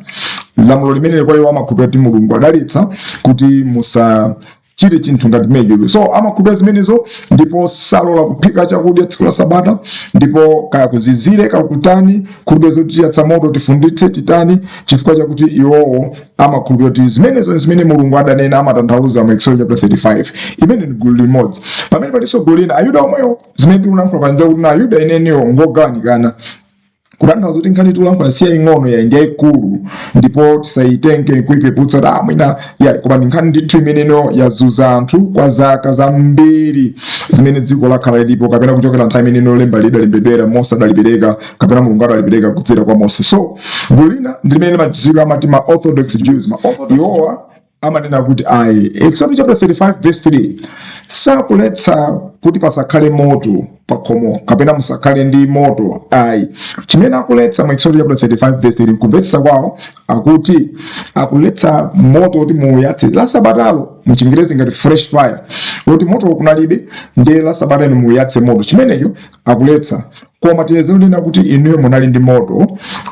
Lamulo limene kwa iwo amakhulupirira kuti Mulungu adalitsa kuti musa chite chinthu ngati chimenecho. So amakhulupirira zimenezo, ndipo salola kuphika chakudya tsiku la Sabata, ndipo kaya kuzizire kaya kutani, kulibe zoti tiyatsa moto, tifunditse, titani, chifukwa chakuti iwowo amakhulupirira kuti zimenezo zimene Mulungu adanena, amatanthauza mu Exodus chapter 35. Imene ndi gulu limodzi. Pamene palinso gulu lina, Ayuda omwewo, zimene tikulankhula panja kuti na Ayuda inenewo ngogawanikana, kutanthauza kuti nkhani tikulankhula si yaying'ono yayi, ndi yayikulu, ndipo tisayitenge kuipeputsa kuti ah, mwina ya, koma ndi nkhani ndithu imeneno yazuza anthu kwa zaka zambiri zimene dziko lakhala lilipo, kapena kuchokera nthawi imeneno lemba lidalembedwera, Mose adalipereka, kapena Mulungu adalipereka kudzera kwa Mose. So gulu lina ndi limene limadziwika amati ma Orthodox Jews. Iwowa amanena kuti ayi, Exodus chapter 35 verse 3 sakuletsa kuti pasakhale moto pakhomo kapena musakhale ndi moto ayi. Chimene akuletsa mu Exodus chapter 35 verse 3, kumvetsetsa kwawo, akuti akuletsa moto kuti muyatse la Sabatalo, mu Chingerezi ngati fresh fire, kuti moto kunalibe, ndiye la Sabata inu muyatse moto, chimenecho akuletsa. Koma tiyeze kunena kuti inuyo munali ndi moto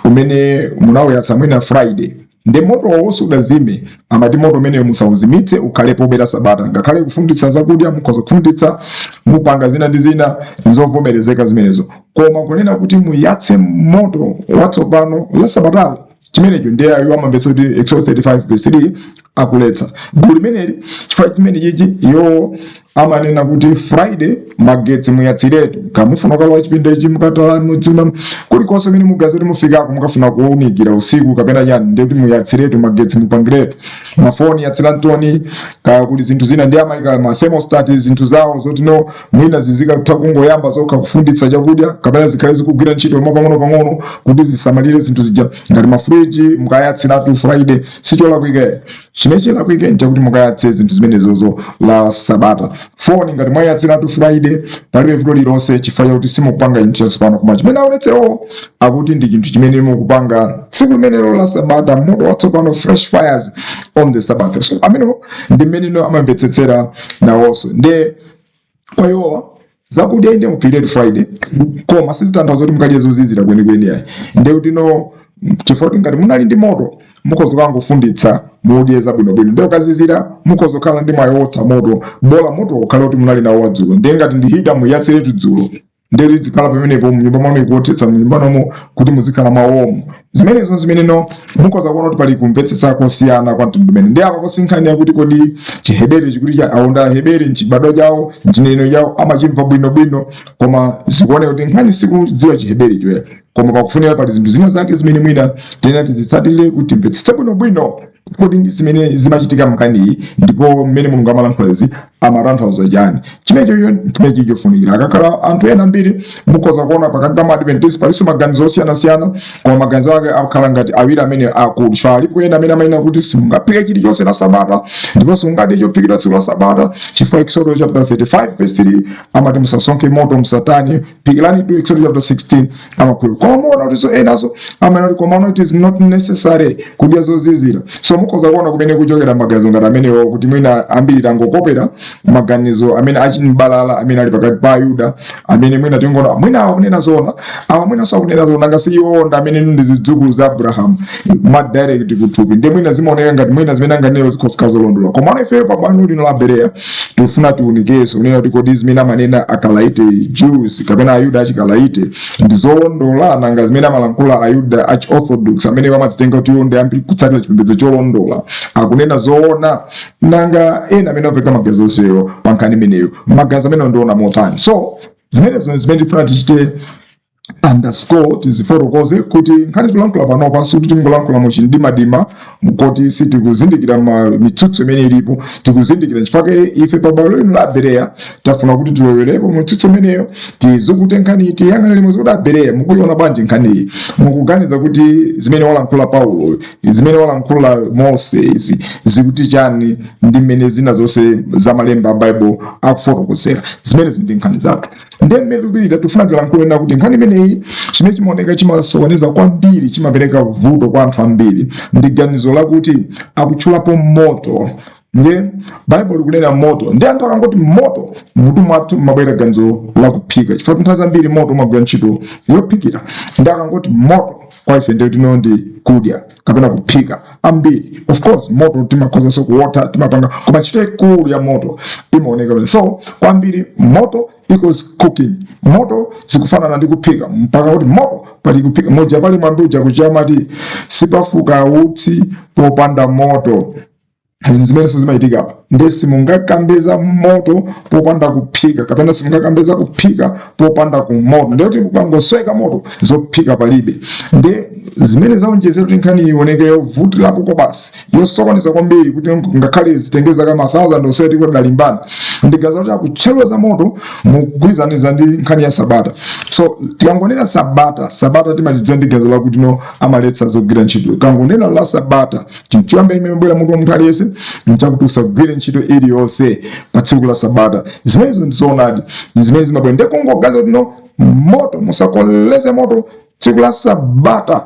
umene munawuyatsa mwina Friday, ndi motowo sudazime, amati moto umeneyo musauzimitse, ukhalepo la Sabata. Ngakhale kufunditsa zakudya, mukhoza kufunditsa, mupanga zina ndi zina, zovomerezeka zimenezo. Koma kunena kuti muyatse moto watsopano la Sabatalo, chimenecho ndiye ayo amamvetsa kuti Exodus 35 verse 3 akuletsa. Gulu limeneli, chifukwa chimene chichi, iwo Amanena kuti Friday magetsi muyatsiretu. Kamufuna kalowa chipinda ichi, mukatala mudzina kulikonse mene mugazeti mufikako, mukafuna kuwunikira usiku kapena chani, ndekuti muyatsiretu magetsi, mupangiretu mafoni, yatsirantoni kaya kuti zinthu zina, ndi amayika ma thermostat, zinthu zawo zoti no mwina zizikatha kungoyamba zokha kufunditsa chakudya kapena zikhale zikugwira ntchito mwa pang'ono pang'ono kuti zisamalire zinthu zija, ngati mafriji mukayatsiratu Friday, sicholakwika. Chimene chilakwike nchakuti mukayatse zinthu zimenezozo la Sabata. Foni ngati mwayatsiratu Friday, palibe vuto lilonse, chifukwa chakuti simukupanga chinthu chatsopano, koma chimene aonetsewo akuti ndi chinthu chimene mukupanga tsiku limenelo la Sabata, moto watsopano, fresh fires on the Sabbath. So amenewo ndi mmene amamvetsetsera nawonso. Nde kwa iwowa zakudya inde muphikire Friday, koma sizitanthauza kuti mukadye zozizira kwenikweni ayi. Nde kuti no, chifukwa kuti ngati munali ndi moto, mukhoza kangofunditsa mudye zabwinobwino, nde ukazizira mukhoza kukhala ndi mwayi wotha moto, bola moto ukhale kuti munali nawo wadzulo. Ndiye ngati ndi heater, muyatsiretu dzulo, ndiye lizikhala pamenepo mnyumba mwanu ikuothetsa mnyumba nomo kuti muzikhala mwawomo. Zimenezo zimene no mukhoza kuona kuti pali kumvetsetsa kosiyana kwa mtundu umene. Ndi apa posinkhani yakuti kodi Chiheberi chikuti cha aonda Aheberi mchibadwa chawo, mchinenero chawo amachimva bwinobwino, koma zikuoneka kuti nkhani sikudziwa Chiheberi choya, koma pakufunika pali zinthu zina zake zimene mwina tena tizitsatire kuti timvetsetse bwinobwino kodi zimene zimachitika mnkhaniyi ndipo mmene Mulungu amalankhula izi amatanthauza chani. Chimenecho chimenechi chofunikira. Akakhala anthu ena ambiri, mukhoza kuona pakati pa Maadventist palinso maganizo osiyanasiyana, koma maganizo ake akhala ngati awiri amene akulu, chifukwa alipo ena amene amanena kuti simungaphike chilichonse la Sabata ndipo simungadye chophikidwa tsiku la Sabata, chifukwa Exodus chapter 35 verse 3 amati musasonkhe moto, msatani, phikirani tu. Exodus chapter 16 amakhulupirira. Koma muona kuti so enaso amanena kuti komano it is not necessary kudya zozizira. So mukhoza kuona kumene kuchokera maganizo ngati amenewo, kuti mwina ambiri tangokopera maganizo amene achimbalala amene ali pakati pa Ayuda, amene mwina tingoona mwina awa akunena zona, awa mwinanso akunena zona, nanga si iwo ndi amene ndi zidzukulu za Abrahamu mwa direct kuthupi, ndiye mwina zimaoneka ngati mwina zimene anganenewo zikhoza zolondola. Komano ifeyo pabwalo lino la Bereya tifuna tiunikenso kunena kuti kodi zimene amanena Akalaite Jews kapena Ayuda achikalaite ndi zolondola? Nanga zimene amalankhula Ayuda achi Orthodox amene amadzitenga kuti iwo ndi ambiri kutsatira chipembedzo cholondola akunena zoona? Nanga ena amene apereka maganizo onsewo pa nkhani imeneyo, maganizo amene ndiona motani? So zimenezo zimene tifuna tichite underscore, tizifotokoze kuti nkhani tilankhula panopa sikuti tingolankhula muchindimadima koti sitikuzindikira ma mitsutso imene ilipo. Tikuzindikira, chifukwa ife pa bwalo lino la Bereya tafuna kuti tilowerepo mitsutso imeneyo, tizukute nkhani, tiyang'ane limodzi kuti Abereya mukuiona bwanji nkhaniyi? Mukuganiza kuti zimene walankhula Paulo, zimene walankhula Mose izi zikuti chani ndi mmene zina zonse za malemba a Bible akufotokozera? Zimenezo ndi nkhani zathu. Ndiye mmene tikupirira, tifuna tilankhule na kuti nkhani imeneyi, chimene chimaoneka chimasokoneza kwambiri, chimapereka vuto kwa anthu ambiri, ndi ganizo lakuti akutchulapo moto. Ndiye Baibulo likunena moto, ndi anthu akangoti moto, mutu mwathu mabwera ganizo lakuphika, chifukwa nthawi zambiri moto umagwira ntchito yophikira. Ndi akangoti moto kwa ife, ndiye tino ndi kudya kapena kuphika ambiri. Of course moto timakhozanso kuwotha, timapanga, koma ntchito ikulu ya moto imaoneka pamene. So kwambiri moto equals cooking, moto zikufanana ndi kuphika, mpaka kuti moto pali kuphika. Moja pali mwambi uja kuchamati sipafuka utsi popanda moto. Zimenenso zimachitika apa, ndiye simungakambeza moto popanda kuphika, kapena simungakambeza kuphika popanda kumoto. Ndiye kuti ukangosweka moto, zophika palibe. Ndiye zimene zaonjezera kuti nkhani ioneke yovutirapo kwa basi, yosokoneza kwambiri, kuti ngakhale zitengeza kama 1000 osati kuti dalimbana ndigaza kuti akutchedwa za moto mukugwirizaniza ndi nkhani ya Sabata. So tikangonena Sabata, Sabata timalidziwa ndi gazo lakuti no amaletsa zogwira ntchito. Kangonena la Sabata, chinthu choyamba imene bwera mutu wa munthu aliyense nchakuti usagwire ntchito iliyonse pa tsiku la Sabata. Zimenezo ndizoonadi, zimene zimabwera. Ndiye kungogaza kuti no moto, musakoleze moto tsiku la Sabata,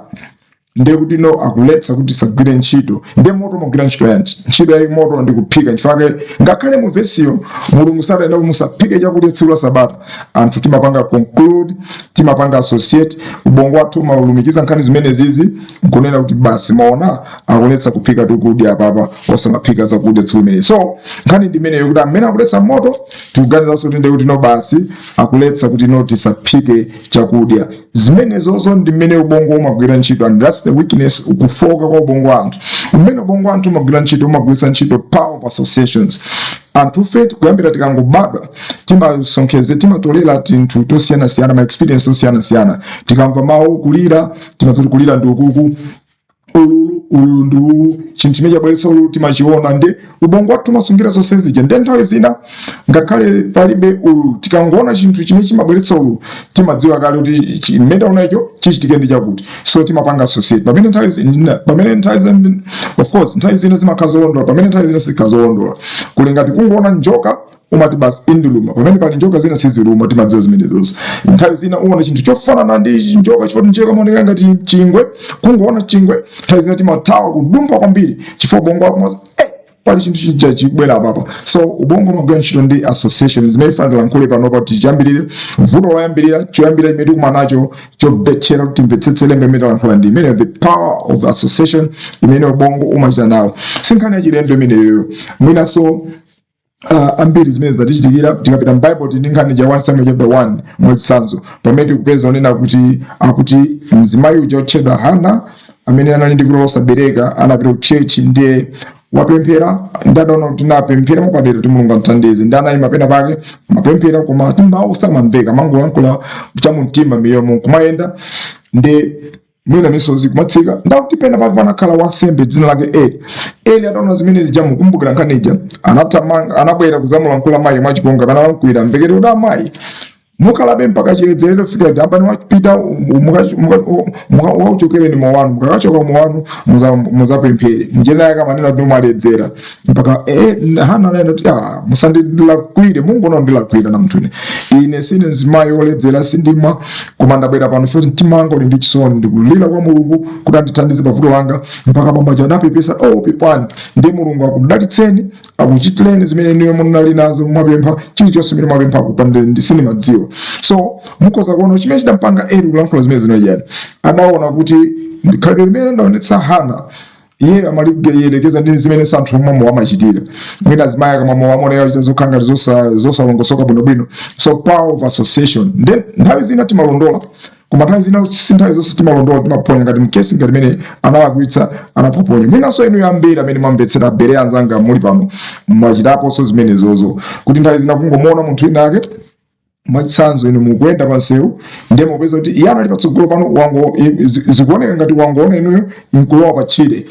ndiye kuti no akuletsa kuti sagwire ntchito. Ndiye moto umagwira ntchito yanji? Ntchito ya moto ndi kuphika. Nchifukwa ngakhale mu vesiyo Mulungu sanena kuti musaphike chakudya tsiku la Sabata, anthu timapanga conclude, timapanga associate, ubongo wathu umalumikiza nkhani zimene zizi nkunena kuti basi, maona akuletsa kuphika tikudya apapa, osamaphika zakudya tsiku limene. So nkhani ndi imeneyo, kuti amene akuletsa moto, tikuganizanso kuti ndiye kuti no basi akuletsa kuti no tisaphike chakudya. Zimenezozo ndi mmene ubongo umagwira ntchito, and that's That's the weakness, kufoka kwa ubongo wa anthu. Mmene ubongo wa anthu umagwira ntchito, umagwiritsa ntchito power of associations. Anthufe kuyambira tikangobadwa timasonkheze, timatolera tinthu tosiyanasiyana, ma experience osiyanasiyana. Tikamva mawu kulira, timazoti kulira ndi ukuku, ululu, ululu ndi uwu, chinthu chimene chabweretsa ululu timachiona, ndi ubongo wathu umasungira zonse zija. Ndi nthawi zina ngakhale palibe ululu, tikangoona chinthu chimene chimabweretsa ululu, timadziwa kale kuti mmene taona icho chichitike ndi chakuti. So timapanga associate, pamene nthawi zina, of course, nthawi zina zimakhala zolondola, pamene nthawi zina sizikhala zolondola. Kuli ngati kungoona njoka, umati basi indiluma, pamene pali njoka zina siziluma, timadziwa zimenezozo. Nthawi zina uona chinthu chofanana ndi njoka, chifukwa njoka maoneka ngati chingwe, kungoona chingwe nthawi zina timathawa kudumpha kwambiri, chifukwa ubongo wako umazi pali chinthu chija chikubwera apapa. So ubongo umagwira ntchito ndi association. Zimene ifana tilankhule panopa kuti chiyambirire vuto loyambirira, choyambirira imene tikumana nacho chobetchera kuti timvetsetse lemba imene talankhula ndi imene, the power of association imene ubongo umachita nawo. Si nkhani yachilendo imeneyoyo. Mwinanso ambiri zimene zatichitikira. Tikapita m'Bible, tili ndi nkhani ja 1 Samuel chapter 1 mwachitsanzo, pamene tikupeza onena kuti akuti mzimayi uja otchedwa Hana, amene anali ndi vuto losabereka, anapita ku church, ndiye wapemphera, ndadaona kuti napemphera mwapadera kuti Mulungu amthandize, ndi anayima pena pake amapemphera, koma ati mawu samamveka, mangoyankhula chamumtima miyomo kumayenda, ndi mwina misozi kumatsika. Ndakuti pena pake panakhala wansembe dzina lake Eli. Eli ataona zimene zija, mukumbukira nkhani, anathamanga, anabwera kuzamulankhula mayi mwachipongwe, analankhulira mvekere kuti, "Amayi, mukhalabe mpaka chiledzerero fika kuti ambani wapita wauchokereni mowa wanu, mukakachoka mowa wanu muzapemphere." Mnjira yake amanena kuti mwaledzera mpaka Hana ananena kuti, "Ah, musandilakwire, mungoona ndilakwira na munthu ine. Ine sine mzimayi woledzera, sindimwa, koma ndabwera pano chifukwa mtima wanga uli ndi chisoni, ndikulira kwa Mulungu kuti andithandize pavuto langa." Mpaka bambo aja anapepesa, "Oh, pepani, ndiye Mulungu akudalitseni, akuchitireni zimene inuyo munali nazo, mwapempha chilichonse chimene mwapempha akupande, sindimadziwa." So mukhoza kuona chimene chidampanga Eli kulankhula zimene zino chani. Adaona kuti khalidwe limene ndaonetsa Hana, iye amaliyerekeza ndi zimene anthu omwe amachitira. Mwina azimayi akamwa amaoneka achita zokhala ngati zosalongosoka bwinobwino. So power of association. Then nthawi zina timalondola, koma nthawi zina si nthawi zonse timalondola, timaponya. Ngati mkesi ngati imene analakwitsa, anapoponya. Mwinanso inu yambiri amene mwamvetsera bere anzanga muli pano, mwachitaponso zimenezozo, kuti nthawi zina kungomuona munthu wina ake, mwachitsanzo inu mukuyenda pansewu, ndiye mupeza kuti iye anali patsogolo pano, wango zikuoneka ngati wangoona inuyo nkulowa patchire,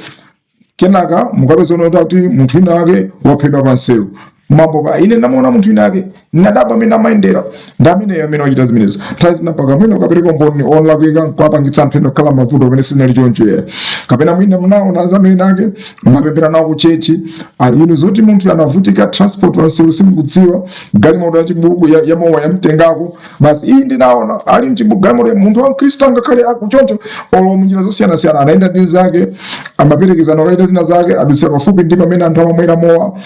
kenaka mukapeza unaona kuti munthu wina wake waphedwa pansewu, mambo pa ine ndamuona munthu wina ake, ndinadabwa amene amayendera, ndi ameneyo amene wachita zimenezo. Nthawi zina mpaka mwina ukapereka umboni olakwika nkuwapangitsa anthu ena kukhala mavuto pamene sizinali choncho yera. Kapena mwina mnaona anzanu ena ake mapemphera nawo ku church, inu zoti munthu anavutika transport pansewu simukudziwa, galimoto ya chibuku ya mowa yamtengako basi. Iyi ndinaona ali mchibuku galimoto, munthu wa Mkhristu angakhale akuchoncho olo munjira zosiyanasiyana, anayenda ndi zake, amaperekezana okaita zina zake, adutsira pafupi ndi pamene anthu amamwera mowa.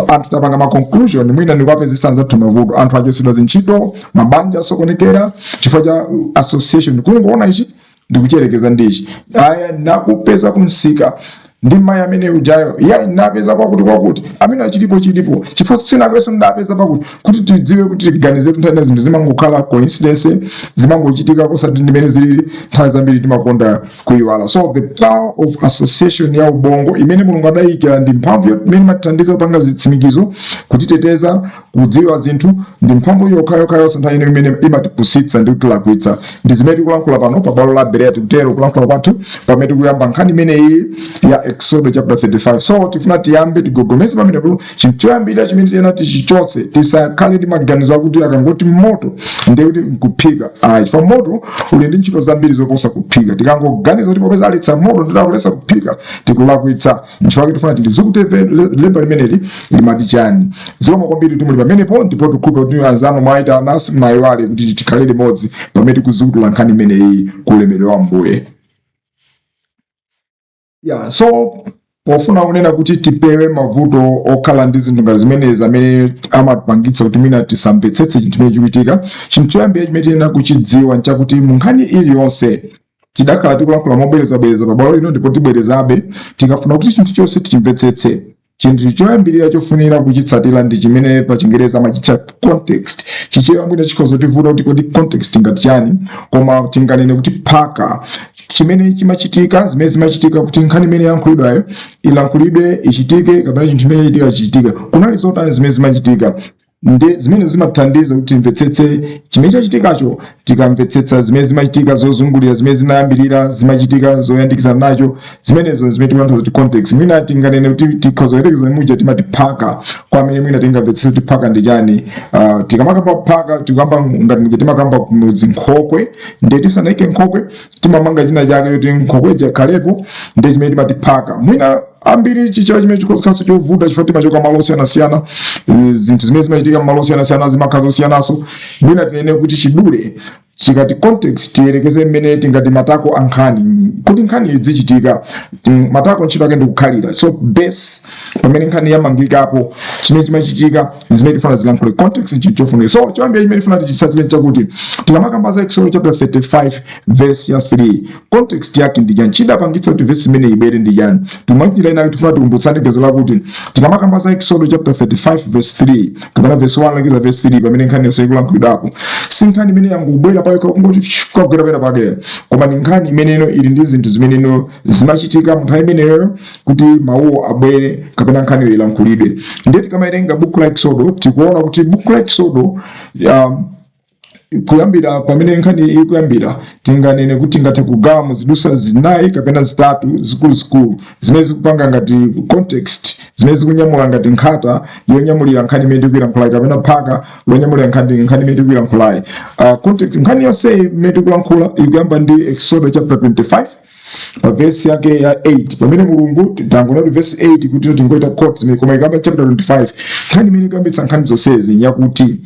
Anthu tapanga ma conclusion, mwina ndikuwapezesa anzathu mavuto, anthu achotsedwa zintchito, mabanja asokonekera chifukwa cha association, kungoona ichi ndikucherekeza ndichi. Aya, nakupeza kumsika ndi mayi amene ujayo, ya napeza kwakuti kwakuti amene achilipo chilipo, chifukwa sinapeso ndapeza pakuti. Kuti tidziwe kuti tiganize kuti nthawi zinthu zimangokhala coincidence, zimangochitika kusati ndimene zilili, nthawi zambiri timakonda kuiwala. So the power of association ya ubongo imene Mulungu adayikira ndi mphamvu imene imatithandiza kupanga zitsimikizo, kutiteteza, kudziwa zinthu, ndi mphamvu yokhayokha nthawi ino imene imatipusitsa ndi kutilakwitsa. Ndi zimene tikulankhula pano pa bwalo la Berea. Tikutero kulankhula kwathu pamene tikuyamba nkhani imeneyi ya Exodo chapter 35. So tifuna tiyambe tigogomeze pamenepo. Chinthu choyambirira chimene tiyena tichichotse, tisakhale ndi maganizo akuti akangoti moto ndiye kuti nkuphika. Ayi, chifukwa moto uli ndi ntchito zambiri zoposa kuphika. Tikangoganiza kuti popeza aletsa moto ndidakuletsa kuphika, tikulakwitsa. Nchifukwa tifuna tilizukute lemba limeneli limati chani. Zikomo kwambiri kuti muli pamenepo, ndipo tikhulupirira kuti anzanu mwayitana, simunayiwale kuti tikhale limodzi pamene tikuzukutula nkhani imeneyi ku ulemerero wa Mbuye. Yeah, so pofuna kunena kuti tipewe mavuto okhala ndi zinthu ngati zimenezi amene amatipangitsa kuti mwina tisamvetsetse chinthu chimene chikuchitika, chinthu choyambira chimene tiyenera kuchidziwa nchakuti mu nkhani iliyonse, tidakhala tikulankhula mobwerezabwereza pabwalo lino ndipo tibwerezabe, tikafuna kuti chinthu chonse tichimvetsetse, chinthu choyambirira chofunira kuchitsatira ndi chimene pa Chingereza amachitcha context. Chichewa mwina chikhoza kutivuta kuti kodi context ngati chani, koma tinganene kuti phaka. Chimene chimachitika, zimene zimachitika kuti nkhani imene yalankhulidwayo ilankhulidwe, ichitike, kapena chinthu chimene chitika chichitike, kunali zotani zimene zimachitika. Ndi zimene zimathandiza kuti timvetsetse chimene chachitikacho. Tikamvetsetsa zimene zimachitika zozungulira, zimene zinayambirira zimachitika zoyandikizana nacho, zimenezo zimene tikulankhula kuti context. Mwina tinganene kuti tikhozoyerekeza muja timati phaka, kwa amene mwina tingamvetsetse kuti phaka ndi chani. Tikamakamba phaka, tikamba ngati muja timakamba zinkhokwe, ndiye tisanaike nkhokwe timamanga china chake kuti nkhokwe ikhalepo, ndiye chimene timati phaka. Mwina ambiri Chichewa chimene chikhoza chovuta chifukwa timachoka malo osiyanasiyana, zinthu zimene zimachitika malo osiyanasiyana zimakhala zosiyanaso. Mwina tinene kuti chidule chikati context, tiyerekeze mmene tingati matako a nkhani. Kuti nkhani izichitika, matako ntchito yake ndikukhalira, so base pamene nkhani yamangikapo, chimene chimachitika, zimene tifuna zilankhule, context ndi chinthu chofunika. So choyambira chimene tifuna tichitsatire chakuti tikamakamba za Exodus chapter 35 verse ya 3, context yake ndi chani? Chidapangitsa kuti verse imene ibwere ndi chani? Timwanjira ina tifuna tikumbutsane gezo lakuti tikamakamba za Exodus chapter 35 verse 3 kapena verse 1 lakeza verse 3, pamene nkhani yonse ikulankhulidwapo, si nkhani imene yangobwera payo kungoti kagwera pena pake, koma ndi nkhani imeneno ili ndi zinthu zimeneno zimachitika mu nthawi imeneyo kuti mawuwo abwere kapena nkhaniyo ilankhulidwe. Ndiye tikamawerenga buku la Exodo, tikuona kuti buku la Exodo, kuyambira pamene nkhani ikuyambira, tinganene kuti tingathe kugawa muziduswa zinayi kapena zitatu zikuluzikulu zimene zikupanga ngati context, zimene zikunyamula ngati nkhata yonyamulira nkhani imene tikuyilankhulayi kapena phaka lonyamulira nkhani imene tikuyilankhulayi. Context, nkhani yonse imene tikulankhula ikuyamba ndi Exodo chapter 25 pa verse yake ya 8, pamene Mulungu, tangoona kuti verse 8 kuti tingoita quotes imene, koma ikamba chapter 25, nkhani imene ikuyambitsa nkhani zonsezi yakuti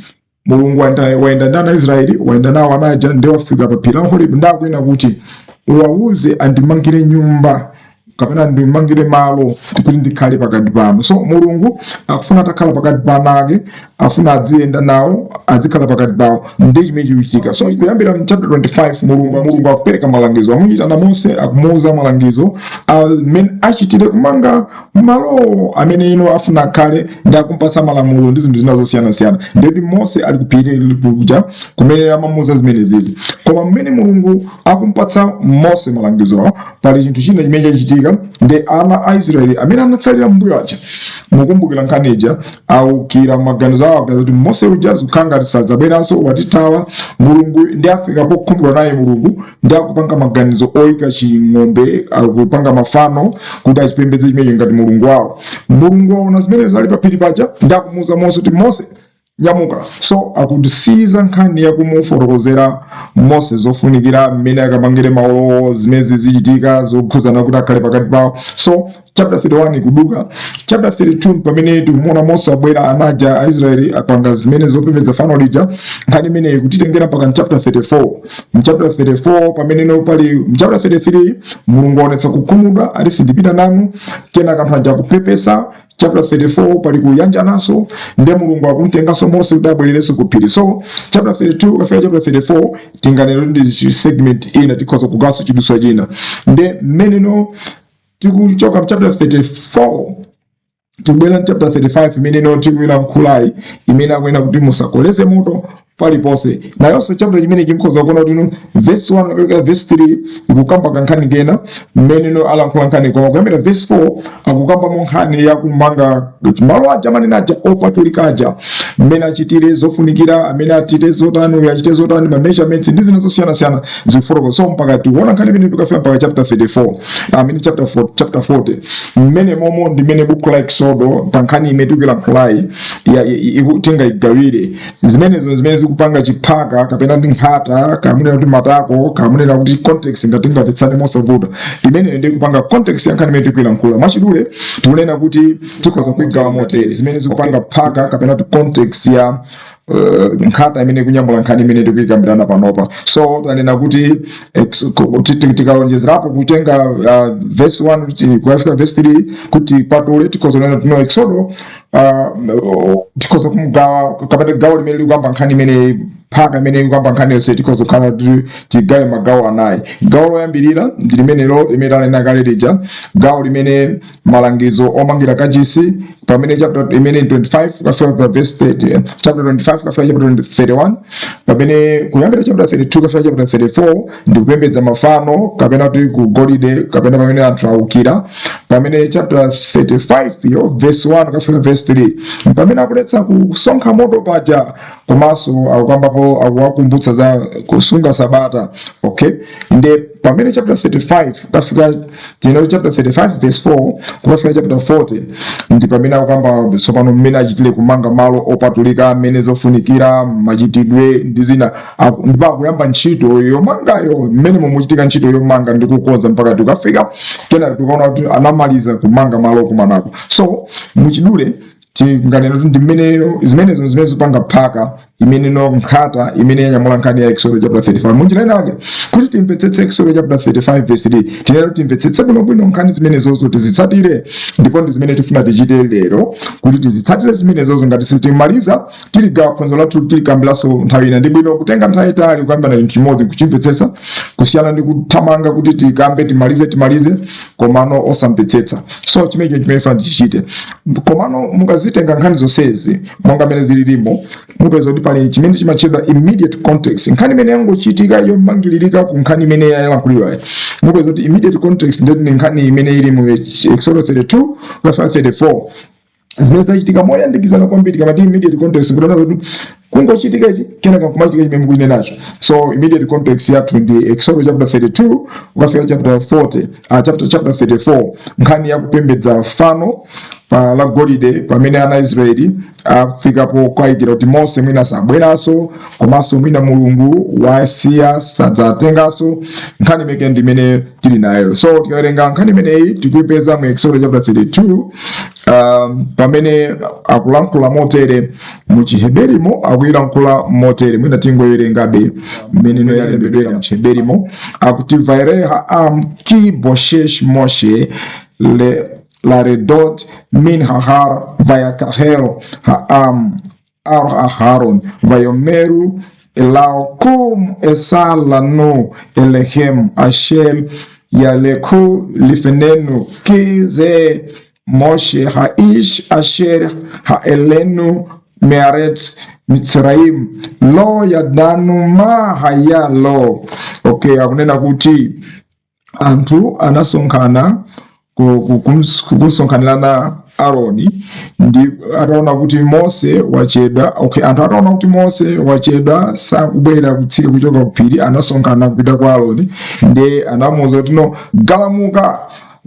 Mulungu wayenda ndi ana Israeli, wayenda nawo anaja, ndi wafika pa phiri la Horebu, ndi akunena kuti uwawuze andimangire nyumba kapena andimangire malo kuti ndikhale pakati pano. So Mulungu akufuna atakhala pakati pa ana ake, afuna adziyenda nawo, adzikhala pakati pawo, ndi chimene chikuchitika. So kuyambira mu chapter 25, Mulungu akupereka malangizo, amuyitana Mose, akumuwuza malangizo amene achitire kumanga malo amene ino afuna akhale, ndi akumpasa malamulo ndi zinthu zina zosiyanasiyana. Ndikuti Mose ali kuphiri kuja kumene amamuuza zimene zizi. Koma mmene Mulungu akumpatsa Mose malangizo, pali chinthu china chimene chachitika ndi ana a Israeli amene anatsalira mbuyo aja. Mukumbukira nkhani ija, awukira maganizo awo akaza kuti Mose uja zikukhala ngati sadzabweranso, watithawa Mulungu, ndi afika pokhumudwa naye Mulungu, ndi akupanga maganizo oyika ching'ombe, akupanga mafano kuti achipembedze chimenecho ngati Mulungu wawo. Mulungu waona zimenezo ali paphiri paja, ndi akumuuza Mose kuti, "Mose, nyamuka." So akutisiyiza nkhani yakumufotokozera Mose zofunikira mmene akamangire malowo, zimene zizichitika zokhuzana kuti akhale pakati pawo. So chapter 31 ikuduka. Chapter 32 pamene tikumuona Mose abwera, anaja Aisraeli apanga zimene zopembedza fano lija. Nkhani imeneyi kutitengera mpaka mchapter 34. Mchapter 34 pamene no pali mchapter 33, Mulungu aonetsa kukhumudwa, ati sindipita nanu. Kenaka anthu aja kupepesa. Chapter 34 pali kuyanjananso, ndiye Mulungu akumtenganso Mose kuti abwererenso ku phiri. So chapter 32 kafika chapter 34 tinganene ndi segment ina, tikhoza kugawanso chiduswa china. Ndiye mmene no tikuchoka mchapter 34 tikubwera mchapter 35 imene no tikuyilankhulayi, imene akunena kuti musakoleze moto paliponse. Nayonso chapter chimene chimkhoza kuona kuti no verse 1 kapena verse 3 ikukamba kankhani kena mmene no alankhula nkhani, koma kuyambira verse 4 akukambamo nkhani yakumanga malo aja manene aja opatulika aja, mmene achitire zofunikira, amene achite zotani, uyu achite zotani, ma measurements ndi zina zosiyanasiyana zikufotokoza. So mpaka tikuona nkhani imene tikafika mpaka chapter 34, I mean chapter 4, chapter 40, mmene momo ndi mmene buku la Exodo pa nkhani imene tikuyilankhulayi tingayigawire. Zimenezo zimene zikupanga chiphaka kapena ndi nkhata, kamunena kuti matako, kamunena kuti context, ngati tingamvetsane mosavuta, imeneyo ndi kupanga context ya nkhani imene tikuyilankhula. Mwachidule tikunena kuti tikhoza kuigawa motere: zimene zikupanga phaka kapena kuti context ya nkhata imene ikunyamula nkhani imene tikuyikambirana panopa. So tanena kuti tikalonjezerapo kutenga verse 1 kuti kuyafika verse 3 kuti patule, tikhoza kunena kuti no Exodo tikhoza kumugawa kapena gawo limene likuyamba nkhani imene Phaka imene ikukamba nkhani yonse tikhoza kukhala kuti tigawe magawo anayi. Gawo loyambirira ndi limenelo limene tanena kale lija, gawo limene malangizo omangira kachisi, pamene chapter imene 25 kafika pa verse 30, chapter 25 kafika chapter 31, pamene kuyambira chapter 32 kafika chapter 34 ndi kupembedza mafano kapena kuti ku golide kapena pamene anthu awukira, pamene chapter 35 yo verse 1 kafika verse 3 pamene akuletsa kusonkha moto paja, komanso akukambapo, akuwakumbutsa za kusunga Sabata. Okay, nde pamene chapter 35 kafika tinoti chapter 35 verse 4 kukafika chapter 40 ndi pamene akukamba tsopano mmene achitire kumanga malo opatulika, mmene zofunikira, machitidwe ndi zina. Ndipo akuyamba ntchito yomangayo, mmene mumuchitika ntchito yomanga ndi kukonza mpaka tikafika kenaka tikuona kuti anamaliza kumanga malo okumanako. So muchidule tinganena kuti ndi mmene zimenezo zimene zipanga phaka imene no nkhata imene yanyamula nkhani ya Exodus chapter 35. Munjira inake, kuti timvetsetse Exodus chapter 35 verse 3, tinena kuti timvetsetse bwinobwino nkhani zimenezozo, tizitsatire, ndipo ndi zimene tifuna tichite lero, kuti tizitsatire zimenezozo. Ngati sitimaliza, tiligawa phunziro lathu, tilikambiranso nthawi ina. Ndi bwino kutenga nthawi itali kukambirana chinthu chimodzi kuchimvetsetsa, kusiyana ndi kuthamanga kuti tikambe, timalize, timalize, komano osamvetsetsa. So chimenecho chimene tifuna tichichite. Komano mukazitenga nkhani zonsezi monga mmene zililimo, mupeza kuti pali chimene chimatchedwa immediate context, nkhani imene yangochitika yomangilirika ku nkhani imene yalankhulidwayo. Mupeza kuti immediate context ndeti ndi nkhani imene ili mu Exodus 32 kukafika 34, zimene zachitika moyandikizana kwambiri. Kamati immediate context, kutanthauza kuti kungochitika ichi, kenaka nkumachitika chimene mukuchinenacho. So immediate context yathu ndi Exodus chapter 32 kukafika chapter 40, chapter 34, nkhani yakupembedza fano pa la golide, pamene ana Israeli afikapo kukayikira kuti Mose mwina sabweranso, komanso mwina Mulungu wasiya, sadzatenganso. Nkhani imene ndi imene tili nayo. So tikawerenga nkhani imeneyi, tikuipeza mu Exodus chapter 32, pamene akulankhula motere mu Chiheberimo, akuyilankhula motere. Mwina tingowerengabe mmene yalembedwera mu Chiheberimo. Akuti, "Vayirא ha'am ki boshesh Moshe le לרדות מן ההר ויקהל העם על אהרן ויאמרו אליו קום עשה לנו אלהים אשר ילכו לפנינו כי זה משה האיש אשר העלנו מארץ מצרים לא ידענו מה היה לו." Okay, akunena kuti anthu anasonkhana kusonkhanirana Aaroni ndi ataona kuti Mose wachedwa. Okay, anthu ataona kuti Mose wachedwa, sakubwera kutsika kuchoka kuphiri, anasonkhana kupita kwa Aaroni ndi anamuwuza kuti, "No, galamuka,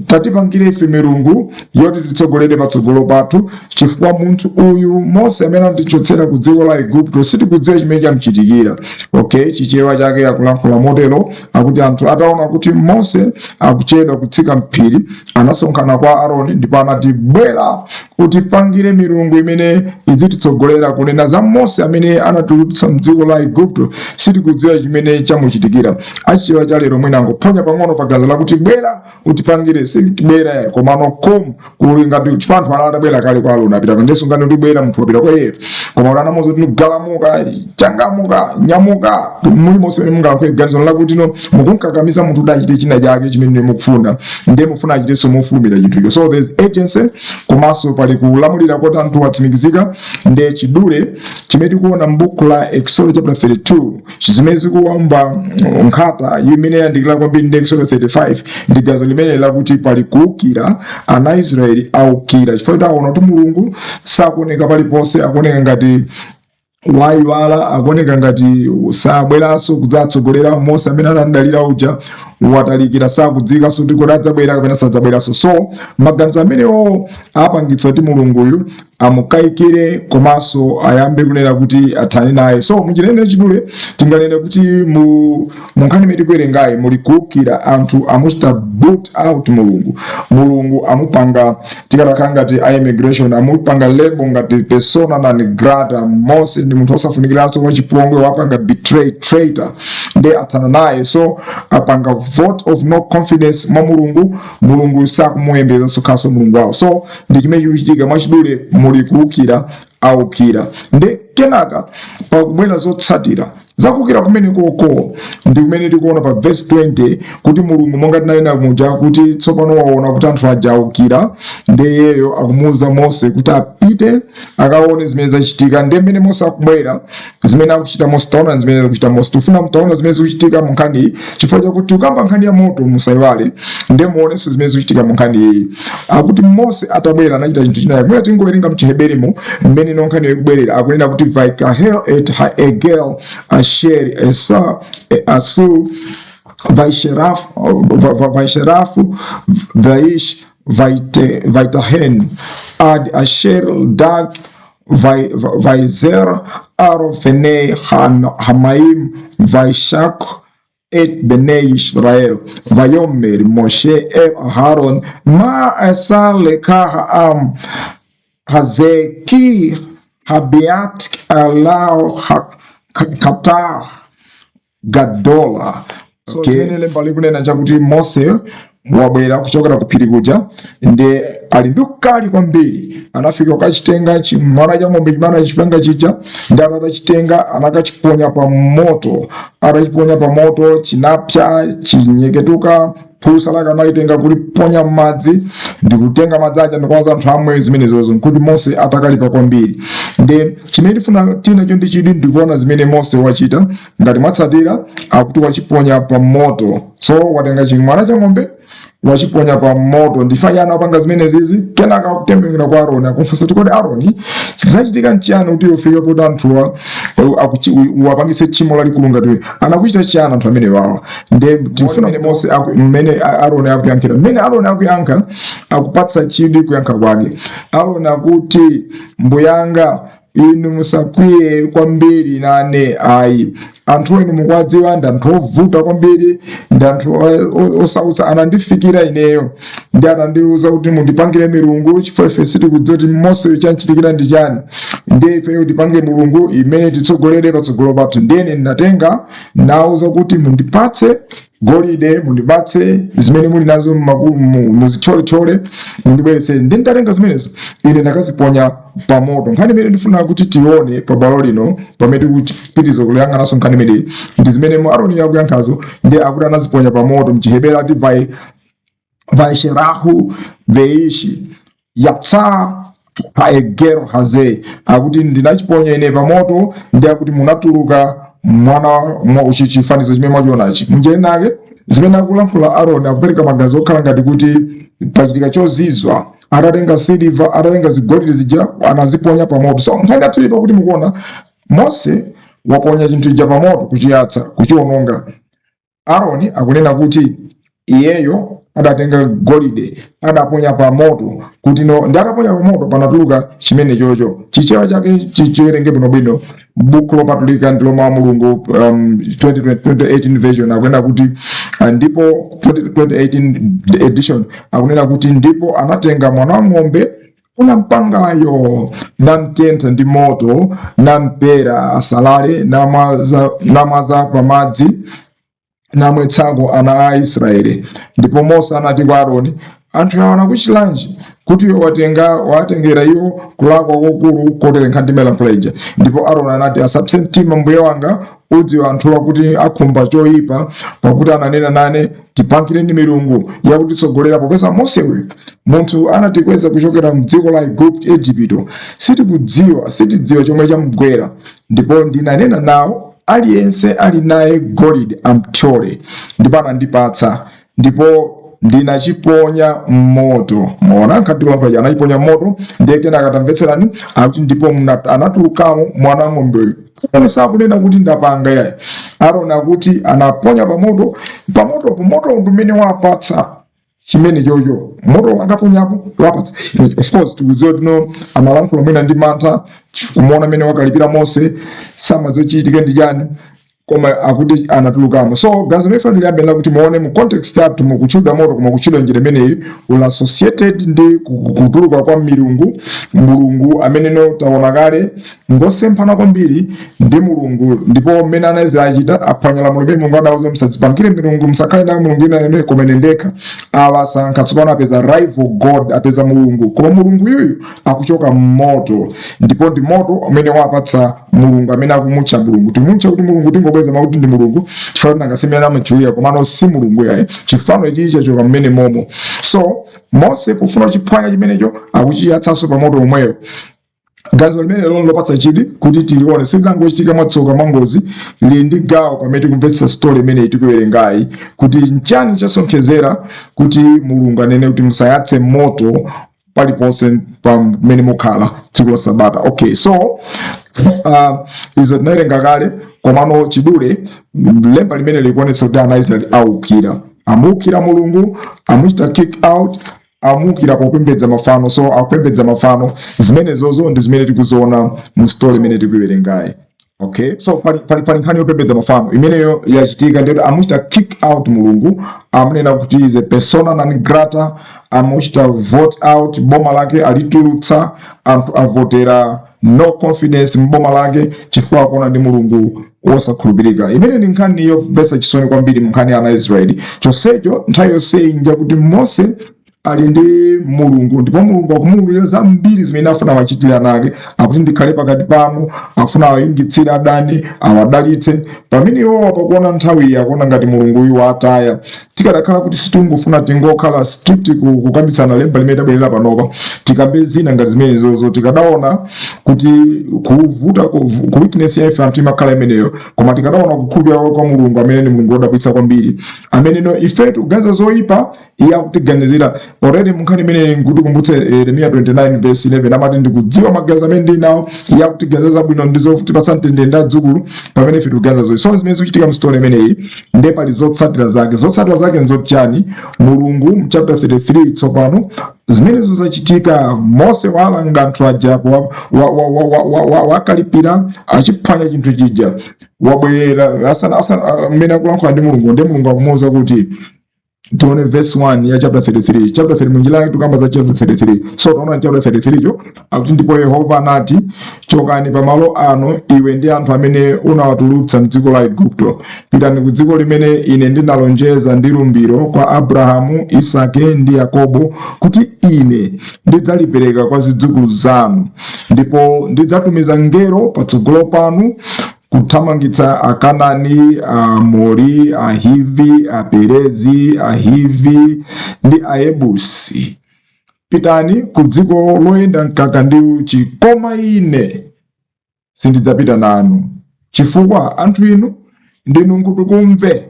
tatipangire ife milungu yoti titsogolere patsogolo pathu, chifukwa munthu uyu Mose amene anatichotsera ku dziko la Igupto, sitikudziwa chimene chamuchitikira." Okay, Chichewa chake akulankhula motero. Akuti anthu ataona kuti Mose akuchedwa kutsika mphiri, anasonkhana kwa Aaroni ndipo anati, "Bwera utipangire milungu imene idzititsogolera. Kunena za Mose amene anatulutsa mdziko la Igupto, sitikudziwa chimene chamuchitikira." Achichewa cha lero mwina angophonya pang'ono pagazo lakuti "bwera utipangire", sitibwera, komano "kum" kuli ngati chifukwa anthu ala atabwera kale kwa Aaroni, apita kandeso ngati kuti bwera, munthu wapita kwa iye. Koma kuti anamuwuza kuti, "Galamuka, changamuka, nyamuka," muli monse mene mungalankhule, ganizo lakuti no mukunkakamiza munthu kuti achite china chake chimene mukufuna, ndiye mufuna achitenso mofulumira chinthucho. So there's agency, komanso pali kulamulira kuti anthu atsimikizika. Ndiye chidule chimene tikuona m'buku la Exodus chapter 32, zimene zikuwamba nkhata imene yandikira kwambiri ndi Exodus 35, ndi gazo limene lakuti pali kuwukira. Ana Israeli awukira chifukwa kuti aona kuti Mulungu sakuoneka paliponse, akuoneka ngati wayiwala, akuoneka ngati sabweranso kudzatsogolera. Mose amene anadalira uja watalikira, sakudziwikanso kuti kodi adzabwera kapena sadzabweranso. So maganizo amenewo apangitsa kuti Mulunguyu amukayikire, komanso ayambe kunena kuti athane naye. So muchinene chidule tinganene kuti mu nkhani imene tikuwerengayi muli kuwukira. Anthu amuchita boot out Mulungu. Mulungu amupanga, tikanakhala ngati a immigration, amupanga label ngati persona non grata. Mose ndi munthu osafunikiranso, wachipongwe, wapanga betray, traitor, ndi athana naye. So apanga vote of no confidence mwa Mulungu. Mulungu sakumuyembeza khaso Mulungu wawo. So ndi chimene chikuchitika. Mwachidule, muli kuwukira, awukira, ndi kenaka pakubwera zotsatira zakuwukira kumene koko. Ndi kumene tikuona pa verse 20 kuti Mulungu, monga tinanena muja, kuti tsopano waona kuti anthu aja awukira, ndi iyeyo akumuwuza Mose kuti apite akaone zimene zachitika. Ndi mmene Mose akubwera, zimene akuchita Mose, taona zimene akuchita Mose. Tifuna mtaona zimene zikuchitika mu nkhani iyi, chifukwa chakuti ukamba nkhani ya moto, musayiwale, ndi muonenso zimene zikuchitika mu nkhani iyi. Akuti Mose atabwera anachita chinthu china. Mwina tingowerenga mchiheberimo mmene no nkhani ikubwerera. Akunena kuti "ויקהל את העגל אשר עשה עשו וישרפו באש ויטהן עד אשר דק ויזר על פני המים וישק את בני ישראל. ויאמר משה אל אהרן מה עשה לך העם הזה כי הביאת עליו חטאה גדולה". So chimene lemba likunena chakuti Mose wabwera kuchokera ku phiri kuja, ndi ali ndi ukali kwambiri. Anafika kukachitenga chimwana cha ng'ombe chimene anachipanga chija, ndi atachitenga anakachiponya pa moto. Atachiponya pa moto, chinapsa, chinyeketuka. Phulusa lake analitenga kuliponya m'madzi, ndikutenga madzi aja ndikuwaza anthu amwe. Zimenezozo nkuti Mose atakalipa kwambiri. Ndi chimene tifuna tinacho ndi chidi ndikuona zimene Mose wachita. Ngati mwatsatira, akuti wachiponya pa moto. So watenga chimwana cha ng'ombe, wachiponya pa moto. Ndifa chani apanga zimene zizi? Kenaka akutembenukira kwa Aroni, akumfunsa kuti, "Kodi Aroni, zachitika nchiyani kuti ufike kuti anthuwa uwapangise tchimo lalikulu ngati anakuchita chiyani anthu amene wawa?" Nde tifuna mmene Mose mmene Aroni akuyankhira. Mmene Aroni akuyankha, akupatsa chidwi kuyankha kwake. Aroni akuti, "Mbuyanga, inu musakwiye kwambiri nane ayi. Anthu enu mukuwadziwa, ndi anthu ovuta kwambiri, ndi anthu osautsa. Anandifikira ineyo ndi anandiuza kuti mundipangire milungu, chifukwa ife sitikudziwa kuti Mose chanchitikira ndi chani. Ndiye ifeyo tipange mulungu imene titsogolere patsogolo pathu. Ndiyene ndinatenga, nauza kuti mundipatse golide, mundipatse zimene muli nazo muzithyolethole, mundibweretsere. Ndi nditatenga zimenezo, ine ndakaziponya pa moto." Nkhani imene ndifuna kuti tione pa bwalo lino, pamene tikupitiriza kuyang'ananso nkhani imeneyi, ndi zimene mu Aroni yakuyankhazo. Ndi akuti anaziponya pa moto. Mchihebera ati "וישרפו באש יצא העגל הזה". Akuti ndinachiponya ine pa moto, ndi akuti munatuluka mwana mwa chifanizo chimene mwachionachi. Munjira nake zimene akulankhula Aroni, akupereka magazi okhala ngati kuti pachitika chozizwa, atatenga siliva, atatenga zigolide zija, anaziponya pa moto. So nkhani yathu ili pakuti mukuona Mose waponya chinthu ija pa moto, kuchiyatsa, kuchiwononga. Aroni akunena kuti iyeyo adatenga golide, adaponya pa moto, kuti no, ndi ataponya pa moto panatuluka chimene chocho. Chichewa chake chiwerenge bwinobwino. Buku Lopatulika Ndilo Mawu a Mulungu, 2020 2018 version akunena kuti ndipo 2018 edition akunena kuti, "Ndipo anatenga mwana wa ng'ombe unampangayo, namtentha ndi moto, nampera asalale, namwaza pamadzi, namwetsako ana a Israeli." Ndipo Mose anati kwa Aaroni, "Anthu awa anakuchilanji, kuti iwe watenga watengera iwo kulakwa kwakulu kotere?" Nkhani ndimalankhula ija. Ndipo Aaroni anati, "Asapse mtima mbuye wanga, udziwa anthuwa kuti akhumba choyipa, pakuti ananena nane, 'Tipangireni milungu yakutitsogolera, popeza Mose uyu, munthu anatikweza kuchokera mdziko la Igupto, sitikudziwa, sitidziwa chomwe chamugwera.' Ndipo ndinanena nawo, 'Aliyense ali naye golide amthyole.' Ndipo anandipatsa, ndipo ndinachiponya mmoto." Muona nkhatilankhula, anachiponya mmoto. Ndiye kenaka tamvetserani, akuti ndipo anatulukamo mwana wang'ombeyo. Aaroni sakunena kuti ndapanga yayi. Aaroni akuti anaponya pamoto, pamotopo moto ndi umene wapatsa chimene chocho. Moto akaponyapo wapatsa. Of course tikudziwa tino amalankhula mwina ndi mantha, kumuona amene wakalipira Mose, samadziwa chichitike ndi chani. Koma akuti anatulukamo. So ganizo limene liyambira kuti muone mu context yathu, mukutchulidwa moto, koma kutchulidwa njira imeneyi uli associated ndi kutuluka kwa milungu. Mulungu amene no taona kale ngosemphana kwambiri ndi Mulungu. Ndipo mmene ana Israeli achita, aphwanya lamulo limene Mulungu adauza: "Musadzipangire milungu, musakhale nayo mulungu ina imene koma ine ndekha." Awasankha tsopano, apeza rival god, apeza mulungu, koma mulungu yuyu akuchoka mmoto, ndipo ndi moto umene wapatsa mulungu amene akumutcha mulungu. Timutcha kuti mulungu, tingobweza makuti ndi mulungu chifukwa nangasimene amachulira, komano si mulungu yayi. Chifano ichi chachoka mmene momo. So Mose pofuna kuchiphwanya chimenecho, akuchiyatsanso pa moto omweyo. Ganizo limene lolo lopatsa chidwi kuti tilione, silinangochitika mwatsoka, mwangozi, lili ndi gawo pamene tikumvetsa story imeneyi tikuwerengayi, kuti nchani chasonkhezera kuti Mulungu anene kuti musayatse moto paliponse pamene mukhala tsiku la Sabata. Okay, so izo tinawerenga kale, komano chidule lemba limene likuonetsa kuti ana Israeli awukira, amuukira Mulungu, amuchita kick out, amuukira popembedza mafano. So akupembedza mafano. Zimenezozo ndi zimene tikuziona mu story imene tikuiwerengayi. Okay, so pali nkhani yopembedza mafano imeneyo yachitika, ndiyoti amuchita kick out Mulungu, amunena kuti is a persona non grata, amuchita vote out, boma lake alitulutsa, anthu avotera no confidence mboma lake chifukwa akuona ndi Mulungu wosakhulupirika. Imene ndi nkhani yomvetsa chisoni kwambiri mu nkhani ya ana Israeli. Chonsecho nthawi yonseyi njakuti Mose ali ndi Mulungu, ndipo Mulungu akumuwululira zambiri zimene afuna awachitire ana ake. Akuti ndikhale pakati panu, afuna awayingitsire adani, awadalitse, pamene iwowa pakuona nthawi iyi akuona ngati Mulungu uyu wataya. Tikadakhala kuti sitingofuna tingokhala strict kukambitsana lemba limene tabwerera panopa, tikambe zina ngati zimenezozo, tikadaona kuti kuvuta ku weakness ya ife anthu imakhala imeneyo. Koma tikadaona kukhulupirira kwa Mulungu, amene ni Mulungu wodabwitsa kwambiri, amene no ife tikuganiza zoyipa, iye akutiganizira already. Munkhani imene nkutikumbutse Yeremiya 29 verse 11, amati ndikudziwa maganizo amene ndili nawo, iye akutiganiza zabwino ndi zotipatsa mtendere ndi adzukulu, pamene ife tikuganiza zoyipa. So zimene zikuchitika mu story imeneyi, nde pali zotsatira zake. Zotsatira zake nzochani? Mulungu mu chapter 33 tsopano, zimenezo zachitika, Mose walanga anthu ajapo, wakalipira, achiphwanya chinthu chija, wabwerera asana mmene akulankhula ndi Mulungu, ndi Mulungu akumuwuza kuti, tione verse 1 ya chapter 33. Chapter 3 munjira yake tukamba za chapter 33. So taona chapter 33 cho akuti, "Ndipo Yehova anati, chokani pamalo ano, iwe ndi anthu amene unawatulutsa mdziko la Igupto. Pitani ku dziko limene ine ndinalonjeza ndi lumbiro kwa Abrahamu, Isake ndi Yakobo kuti ine ndidzalipereka kwa zidzukulu zanu. Ndipo ndidzatumiza mngelo patsogolo panu kuthamangitsa Akanani, Aamori, Ahivi, Aperezi, Ahivi ndi Ayebusi. Pitani ku dziko loyenda mkaka ndi uchi. Koma ine sindidzapita nanu, chifukwa anthu inu ndinu nkhutukumve,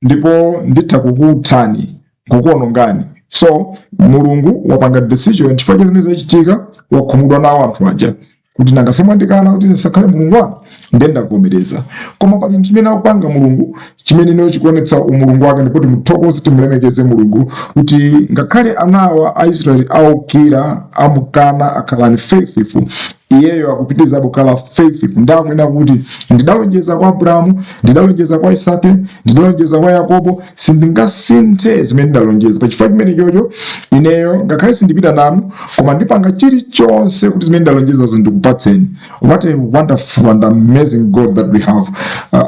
ndipo nditha kukuthani, kukuwonongani." So Mulungu wapanga decision chifukwa cha zimene zachitika. Wakhumudwa nawo anthu aja kuti nanga simwandikana kuti ndisakhale Mulungu wanu, ndiye ndavomereza. Koma pali chimene akupanga Mulungu chimene niyo chikuonetsa umulungu wake, ndipo timuthokoze, timulemekeze Mulungu kuti ngakhale anawa a Israeli aukira, amukana, akhala unfaithful, iyeyo akupitiriza kukhala faithful. Ndakunena kuti ndidalonjeza kwa Abrahamu, ndidalonjeza kwa Isake, ndidalonjeza kwa Yakobo, sindingasinthe zimene ndidalonjeza. Pachifukwa chimene chocho, ineyo ngakhale sindipita nanu, koma ndipanga chilichonse kuti zimene ndalonjezazo ndikupatseni. What a wonderful and amazing God that we have!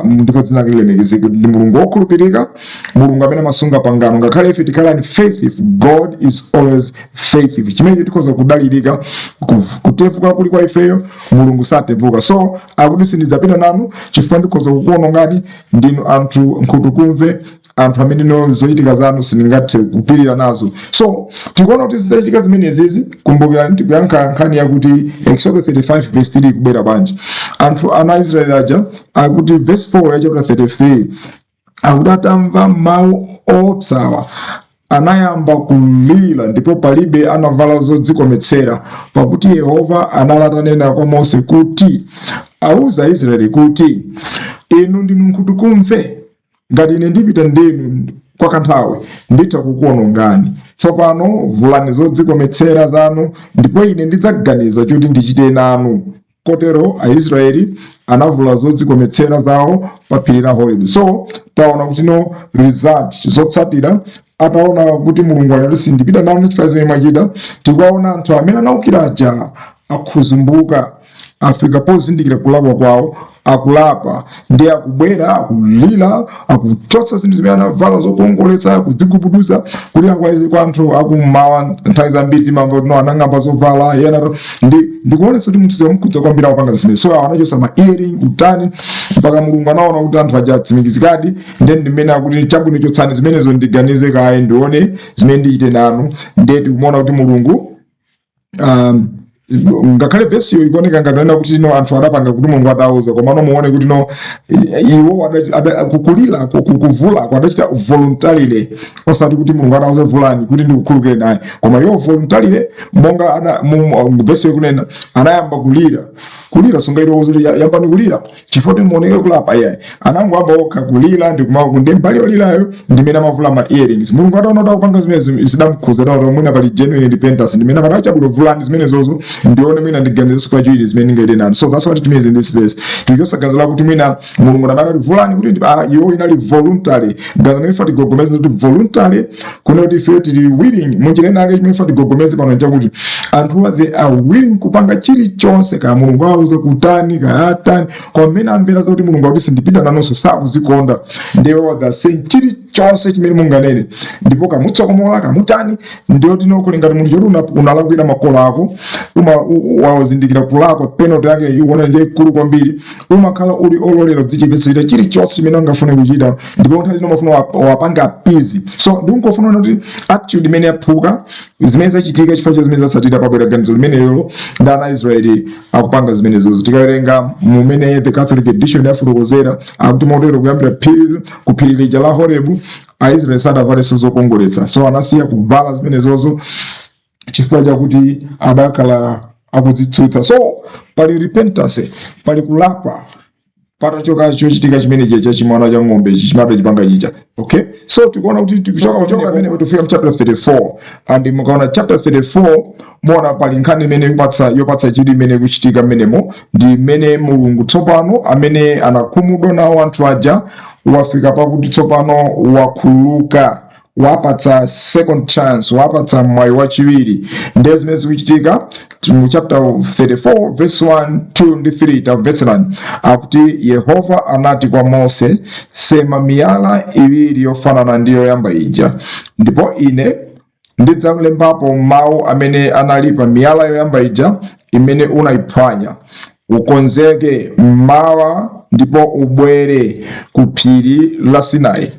Ndipo dzina lake lilemekezeke kuti ndi Mulungu wokhulupirika, Mulungu amene amasunga pangano. Ngakhale ife tikhala unfaithful, God is always faithful. Chimene tikhoza kudalirika, kutevuka kuli kwa ifeyo, Mulungu satevuka. So akuti sindidzapita nanu chifukwa ndikhoza kukuwonongani, ndinu anthu nkhutukumve, anthu amene no zochitika zanu sindingathe kupirira nazo. So tikuona kuti zitachitika zimenezizi, kumbukirani tikuyankha nkhani yakuti Exodus 35 verse 3 kubwera bwanji. Anthu ana Israeli aja akuti verse 4 ya chapter 33 akuti atamva mawu oopsawa anayamba kulira, ndipo palibe anavala zodzikometsera, pakuti Yehova anali atanena kwa Mose kuti auza Aisraeli kuti, inu ndinu nkhutukumve, ngati ine ndipita ndinu kwa kanthawi, nditha kukuwonongani. Tsopano vulani zodzikometsera zanu, ndipo ine ndidzaganiza choti ndichite nanu. Kotero Aisraeli anavula zodzikometsera zawo pa phiri la Horebu. So taona kuti no result, zotsatira, ataona kuti Mulungu anati sindipita nanu chifukwa zimene mwachita, tikuwaona anthu amene anawukira aja akhuzumbuka, afika pozindikira kulakwa kwawo, akulapa ndi akubwera, akulira, akuchotsa zinthu zimene anavala zokongoletsa, kudzigubuduza. Kulira kwa anthu akummawa, nthawi zambiri timamva kuti no anang'amba zovala yena, ndi ndikuonetsa kuti munthu zimukhudza kwambiri akupanga zimene. So awo anachotsa ma earring, utani, mpaka Mulungu anaona kuti anthu aja atsimikizikadi. Then ndimene akuti chabwino, chotsani zimenezo, ndiganize kaye, ndione zimene ndichite nanu. Ndiye tikumaona kuti Mulungu, ngakhale vesiyo ikuoneka ngati nena kuti no anthu adapanga kuti Mulungu adauza, komano muone kuti no iwo kukulira kuvula adachita voluntarily, osati kuti Mulungu adauza vulani kuti ndikukhululukire naye, koma iwo voluntarily, monga ana vesiyo ikunena, anayamba kulira. Kulira sungaitokoza kuti yambani kulira chifukwa kuti muoneke kulapa, iyayi. Anangoyamba okha kulira ndi mbali yolirayo ndimene amavula ma earrings. Mulungu ataona kuti akupanga zimene zidamkhuza, ataona mwina pali genuine repentance, ndimene amati chabwino, vulani zimenezozo, ndione mwina ndiganizenso kachiwiri zimene ndingaite nanu. So that's what it means in this verse. Tikuchosa ganizo lakuti mwina Mulungu ndamene kuti vulani kuti iwo inali voluntary. Ganizo limene ife tigogomeze kuti voluntary kuna kuti ife tili willing munjira ina yake. Chimene ife tigogomeze pano nchakuti anthuwa, they are willing kupanga chilichonse, kaya Mulungu awauza kutani, kaya atani, koma mmene amvera zakuti Mulungu akuti sindipita nanonso, sakuzikonda. Ndiwo they are saying chilichonse chimene munganene, ndipo kamutsokomola, kamutani. Ndiyo tinokuli ngati munthu choti unalakwira makolo ako, wazindikira kulakwa, penalty yake ikuona ndiye ikulu kwambiri, umakhala uli ololera kudzichepetsa kuchita chilichonse chimene ungafune kuchita, ndipo nthawi zino umafuna wapanga appease. So ndikungofuna kuti attitude imene yaphuka, zimene zachitika chifukwa cha zimene zasatira, pabwera ganizo limenelo ndi ana Israeli akupanga zimenezozo. Tikawerenga mumene The Catholic Edition yafotokozera, akuti motero kuyambira phiri ku phiri lija la Horebu, Aisraeli sadavalenso zokongoletsa. So anasiya kuvala zimenezozo chifukwa chakuti adakhala akudzitsutsa. So pali repentance, pali kulapa patachoka chochitika chimenechi cha chimwana cha ng'ombe ichi chimada chipanga chicha. Okay, so tikuona kuti tikuchoka kuchoka pamene tufika mu chapter 34, and mukaona chapter 34 muona pali nkhani imene yopatsa chidwi imene ikuchitika mmenemo, ndi imene Mulungu tsopano amene anakhumudwa nawo anthu aja wafika pakuti tsopano wakhululuka, wapatsa second chance, wapatsa mwayi wachiwiri. Ndiye zimene zikuchitika mu chapter 34 verse 1, 2 ndi 3, tamvetserani. Akuti Yehova anati kwa Mose, "Sema miyala iwiri yofanana ndi yoyamba ija, ndipo ine ndidzalembapo mawu amene anali pa miyala yoyamba ija imene unayiphwanya. Ukonzeke mmawa ndipo ubwere ku phiri la Sinai.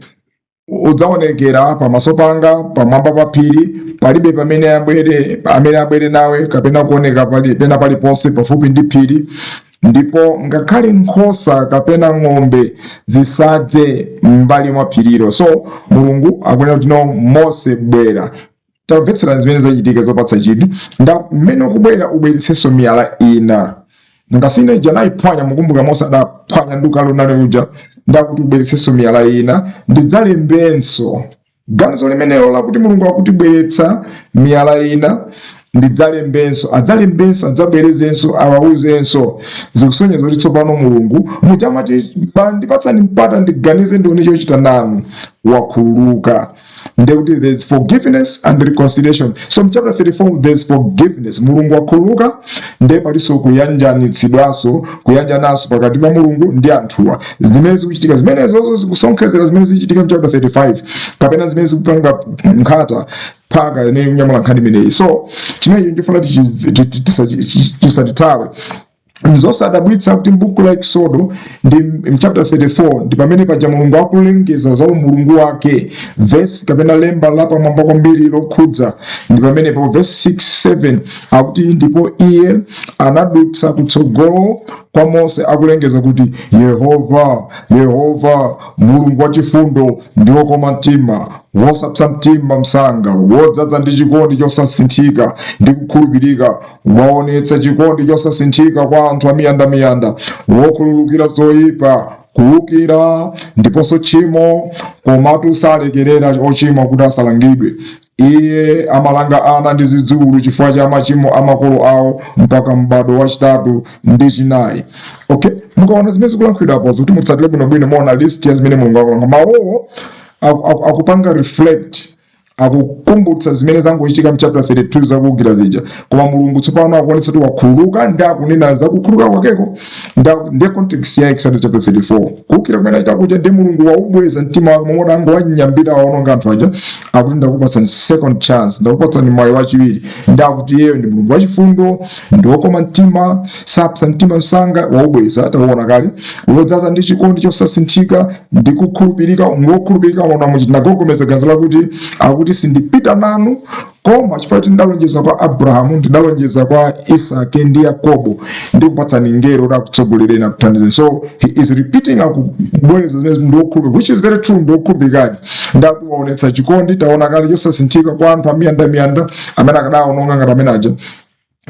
Udzaonekera pamaso panga pamwamba pa phiri. Palibe pamene abwere amene abwere nawe kapena kuoneka pena paliponse pafupi ndi phiri, ndipo ngakhale nkhosa kapena ng'ombe zisadze m'mbali mwa phirilo." So Mulungu akunena kuti no, Mose, bwera. Tamvetserani zimene zachitika zopatsa chidwi. Nda mmene ukubwera ubweretsenso miyala ina. Ngasina ija nayiphwanya, mukumbuka Mose adaphwanya ndukalo nale uja. Ndakuti ubweretsenso miyala ina, ndidzalembenso. Ganizo limenelo lakuti Mulungu akutibweretsa miyala ina, ndidzalembenso, adzalembenso, adzabwerezenso, awauzenso, zikusonyeza kuti tsopano Mulungu muchamati ndipatsani mpata ndiganize, ndione chochita nanu, wakhululuka. Ndekuti there's forgiveness and reconciliation. So mu chapter 34 there's forgiveness, Mulungu wakhululuka, ndiye palinso kuyanjanitsidwanso, kuyanjananso pakati pa Mulungu ndi anthuwa. Zimene zikuchitika zimenezozo zikusonkhezera zimene zikuchitika mu chapter 35, kapena zimene zikupanga nkhata phaka imene ikunyamula nkhani imeneyi. So chimenecho ndifuna tisatithawe. Nzosadabwitsa kuti m'buku la Exodo ndi mchapter 34 ndi pamene paja Mulungu akulengeza za umulungu wake. Verse kapena lemba la pamwamba kwambiri lokhudza ndi pamenepo, verse 6, 7, akuti ndipo iye anadutsa kutsogolo kwa Mose akulengeza kuti, "Yehova, Yehova, Mulungu wachifundo ndi wokoma mtima, wosapsa mtima msanga, wodzaza ndi chikondi chosasinthika ndi kukhulupirika, waonetsa chikondi chosasinthika kwa anthu amiyandamiyanda, wokhululukira zoyipa Kuwukira ndiponso tchimo, komatu salekerera ochimwa kuti asalangidwe. Iye amalanga ana ndi zidzukulu chifukwa cha machimo a makolo awo, mpaka m'bado wachitatu ndi chinayi. Okay, mukaona zimene zikulankhulidwapo, kuti mutsatire bwinobwino, muona list ya zimene Mulungu akulankhula. Mawowo akupanga reflect, akukumbutsa zimene zangochitika mchapter 32 zakuwukira zija. Koma Mulungu tsopano akuonetsa kuti wakhululuka, ndi akunena zakukhululuka kwakeko. Ndiye context ya Exodus chapter 34, kuwukira kumene achita kuja, ndi Mulungu waubweza mtima wake momwe angowanyambira, waononga anthu aja. Akuti, "Ndakupatsani second chance, ndakupatsani mwayi wachiwiri." Ndi akuti iyeyo ndi Mulungu wachifundo, ndi wokoma mtima, sapsa mtima msanga. Waubweza, takuona kale, wodzaza ndi chikondi chosasinthika ndi kukhulupirika, ngokhulupirika. Ona muchinagogomeza ganizo lakuti akuti, "Sindipita nanu, koma chifukwa kuti ndidalonjeza kwa Abrahamu, ndidalonjeza kwa Isake ndi Yakobo, ndikupatsani ngelo kuti akutsogolereni, akuthandizeni." So he is repeating, akubwereza zimene ndiokhulupirika, which is very true, ndiokhulupirikadi. Ndakuwaonetsa chikondi, taona kale, chosasinthika kwa anthu amiyandamiyanda amene akadaononga ngati amene aja.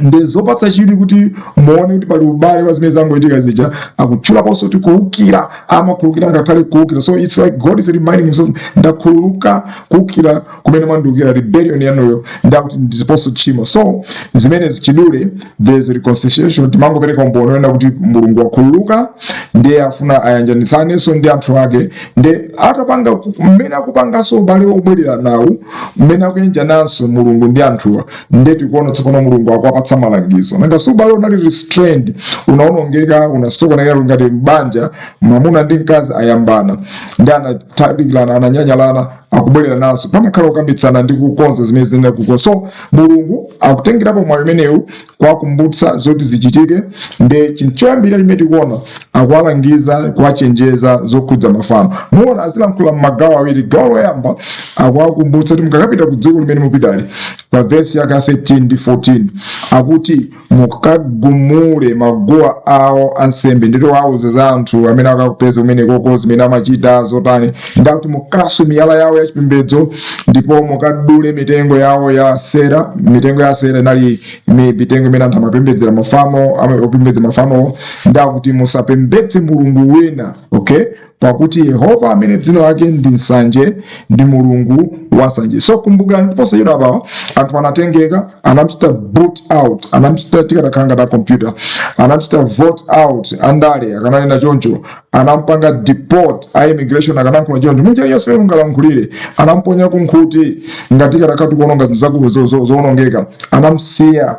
Ndi zopatsa chidwi kuti muone kuti pali ubale wa zimene zangochitika zija. Akutchulaponso kuti kuwukira, amakhululukira ngakhale kuwukira. So it's like God is reminding himself, "Ndakhululuka kuwukira kumene mwandiwukira, rebellion yanuyo, ndakuti ndiponso tchimo." So zimene zichidule, there's reconciliation. Timangopereka umboni wena kuti Mulungu wakhululuka, ndiye afuna ayanjanitsanenso ndi anthu ake. Ndi atapanga mmene akupanganso ubale wobwerera nawo, mmene akuyanjananso Mulungu ndi anthuwa, ndiye tikuona tsopano Mulungu akuwapatsa malangizo. Nanga si ubale unali restrained, unaonongeka, unasokonekera, ngati mbanja mwamuna ndi mkazi ayambana ndi anatalikirana, ananyanyalana, akubwerera naso, pamakhala kukambitsana ndi kukonza zimene zinena kukonza. So Mulungu akutengerapo mwayi umenewu kuwakumbutsa zoti zichitike. Ndi chinthu choyambirira chimene tikuona, akuwalangiza, kuwachenjeza zokhudza mafano. Muona azilankhula m'magawo awiri. Gawo loyamba akuwakumbutsa kuti mukakapita ku dziko limene mupitali, pa vesi yaka 13 ndi 14, akuti mukagumule maguwa awo ansembe. Ndito wauze za anthu amene akakupeza kumenekoko, zimene amachita zotani. Ndakuti mukaswe miyala yawo yachipembedzo, ndipo mukadule mitengo yawo ya sera. Mitengo ya sera inali mitengo imene anthu amapembedzera mafano, opembedza mafano. Ndakuti musapembedze mulungu wina, okay, pakuti Yehova amene dzina lake ndi nsanje ndi Mulungu wa nsanje. So kumbukirani, ndiponso chedwa apawa anthu anatengeka, anamchita boot out, anamchita, tikadakhala ngati a computer, anamchita vote out, andale akananena choncho, anampanga deport, a immigration akanankhula choncho, munjira yonse mungalankhulire, anamponya kunkhuti ngati tikadakhala tikuononga zinthu zaku zowonongeka, anamsiya.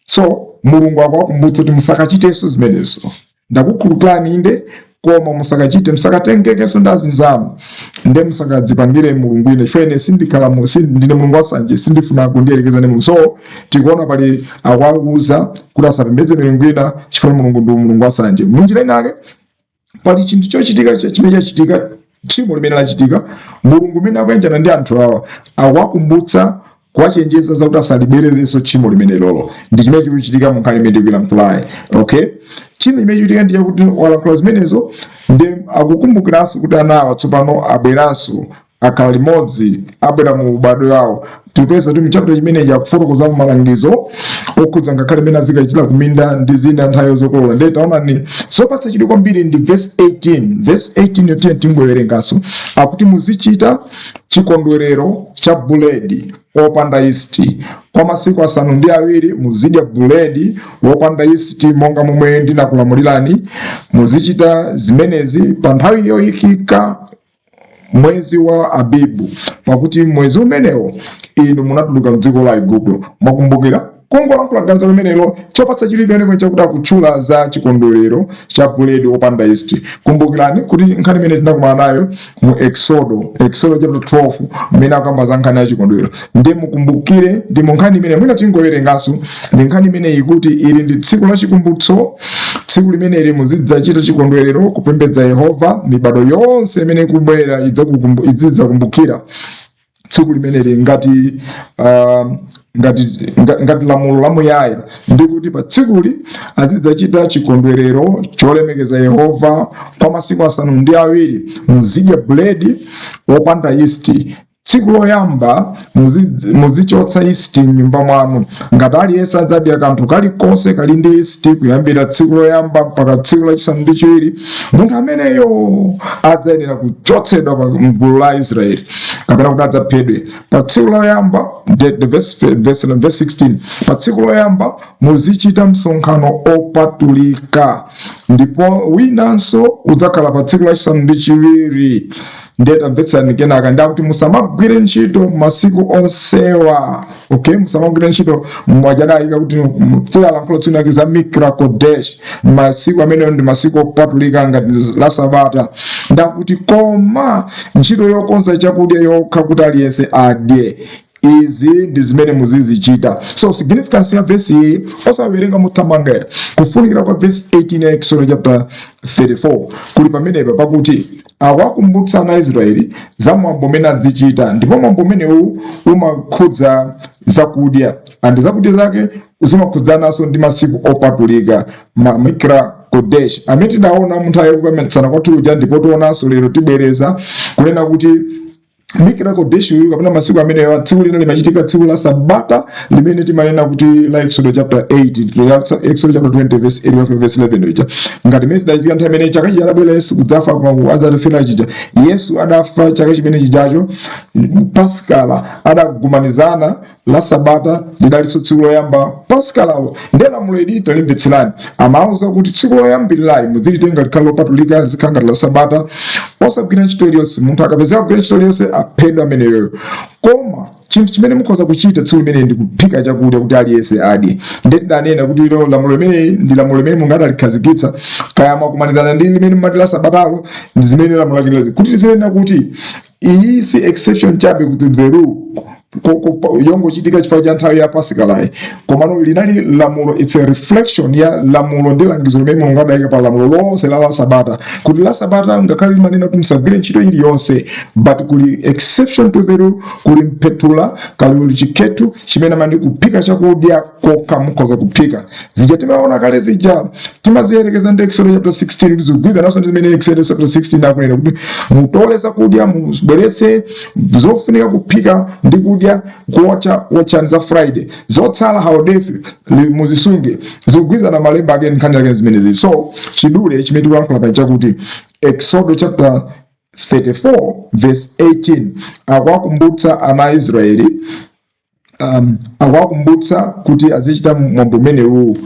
So Mulungu akuwakumbutsa kuti musakachitenso zimenezo. Ndakukhululukirani inde, koma musakachite, musakatengekenso ndi azinzanu, nde musakadzipangire mulungu ine, chifukwa ine sindikhala ndine Mulungu wasanje, sindifuna kundiyerekeza ndi Mulungu. So tikuona pali akuwauza kuti asapembedze milungu ina chifukwa Mulungu ndi Mulungu wasanje. Munjira inake pali chinthu chochitika chimene chachitika, tchimo limene lachitika. Mulungu umene akuyanjana ndi anthu awa akuwakumbutsa, kuwachenjeza zakuti asaliberezenso tchimo limene lolo. Ndi chimene chikuchitika mu nkhani imene tikuyilankhulayi. Okay, china chimene chikuchitika ndi chakuti walankhula zimenezo, ndi akukumbukiranso kuti anawa tsopano abweranso, akhala limodzi, abwera mu ubado yawo. Tikupeza kuti mchapter chimenechi akufotokoza malangizo okhudza ngakhale imene azikachitira kuminda ndi zina nthawi zokolola. Ndiye taonani, zopatsa chidwi kwambiri ndi verse 18. Verse 18 yotiye tingowerenganso. Akuti muzichita chikondwerero cha buledi wopanda yisti kwa masiku 7. Muzidya buledi wopanda yisti monga momwe ndinakulamulirani. Muzichita zimenezi pa nthawi yoyikika, mwezi wa Abibu, pakuti mwezi umenewo inu munatuluka mdziko la Igupto. Mwakumbukira kungolankhula ganizo limenelo, chopatsa chidwi peneko chakuti akutchula za chikondwerero cha buledi wopanda yisti. Kumbukirani kuti nkhani imene tinakumana nayo mu Exodo, Exodo chapter 12, mmene akamba za nkhani ya chikondwerero. Ndi mukumbukire ndi mu nkhani imene mwina tingowerenganso, ndi nkhani imene ikuti ili ndi tsiku la chikumbutso. Tsiku limeneli muzidzachita chikondwerero kupembedza Yehova. Mibado yonse imene ikubwera izidzakumbukira tsiku limeneli ngati lamulo lamuyaya, ndi kuti pa tsikuli azidzachita chikondwerero cholemekeza Yehova kwa masiku 7. Muzidya buledi wopanda yisti. Tsiku loyamba muzichotsa yeast mnyumba mwanu. Ngati aliyense adzadya kanthu kalikonse kali ndi yeast kuyambira tsiku loyamba mpaka tsiku lachisanu ndi chiwiri, munthu ameneyo adzayenera kuchotsedwa pa mgulu la Israeli, kapena kuti adzaphedwe. Pa tsiku loyamba, the verse 16, pa tsiku loyamba muzichita msonkhano opatulika, ndipo winanso udzakhala pa tsiku lachisanu ndi chiwiri. Ndiye tamvetserani kenaka, ndakuti musamagwire ntchito masiku onsewa. Okay, musamagwire ntchito mwachadayika kuti tilalankhula tsiku lake za Mikra Kodesh. Masiku ameneyo ndi masiku opatulika ngati la Sabata. Ndakuti koma ntchito yokonza chakudya yokha kuti aliyense adye, izi ndi zimene muzizichita. So significance ya vesi iyi, osawerenga muthamanga, kufunikira kwa vesi 18 ya Exodus chapter 34 kuli pamenepa, pakuti akuwakumbutsa ana Israeli za mwambo umene azichita, ndipo mwambo umenewu umakhudza zakudya, and zakudya zake zimakhudzananso ndi masiku opatulika, ma Mikra Kodesh, amene tidaona munthawi yakukambitsana kwathu uja. Ndipo tionanso lero, tibwereza kunena kuti Mikra Kodesh uyu, kapena masiku amenewa, tsiku lina limachitika tsiku la Sabata limene timanena kuti la Exodus chapter 8, Exodus chapter 20 verse 8 verse 11 ija, ngati mene zidachitika nthawi imene chaka chija adabwera Yesu kudzafa, adzatifera chija. Yesu adafa chaka chimene chijacho, Paskala adagumanizana la Sabata, lidalinso tsiku loyamba Paskalalo. Ndiye lamulo ili, talimvetserani, amauza kuti tsiku loyambirirayi muzilitenga likhale lopatulika, lizikhala ngati la Sabata, osagwira ntchito iliyonse. Munthu akapezeka kugwira ntchito iliyonse, aphedwe ameneyoyo. Koma chinthu chimene mukhoza kuchita tsiku limene ndi kuphika chakudya kuti aliyense adye. Ndiye tidanena kuti ilo lamulo limeneyi ndi lamulo limene Mulungu adalikhazikitsa, kaya mwakumanizana ndi limene mumati la Sabatalo, ndi zimene lamulo lake kuti tizinena kuti iyi si exception chabe to the rule yongochitika chifukwa cha nthawi ya Pasikalayi, komano linali lamulo. It's a reflection ya lamulo ndi langizo limene Mulungu adayika pa lamulo lonse la Sabata, kuti la Sabata ngakhale limanena kuti musagwire ntchito iliyonse, but kuli exception to the rule, kuli mphethula, kali chikhethu chimene amati kuphika chakudya kokha mukhoza kuphika. Zija timaona kale zija timaziyerekeza ndi Exodus chapter 16, kuti zikugwirizana naso ndi zimene Exodus chapter 16 akunena kuti mutole zakudya, mubweretse zofunika kuphika ndi kudya, kuotcha wotchani za Friday, zotsala haodefi muzisunge. Zikugwirizana malemba ake, nkhani zake zimenezi. So chidule chimene tikulankhula pano chakuti Exodus chapter 34 verse 18 akuwakumbutsa ana a Israeli, akuwakumbutsa kuti azichita mwambo umenewu,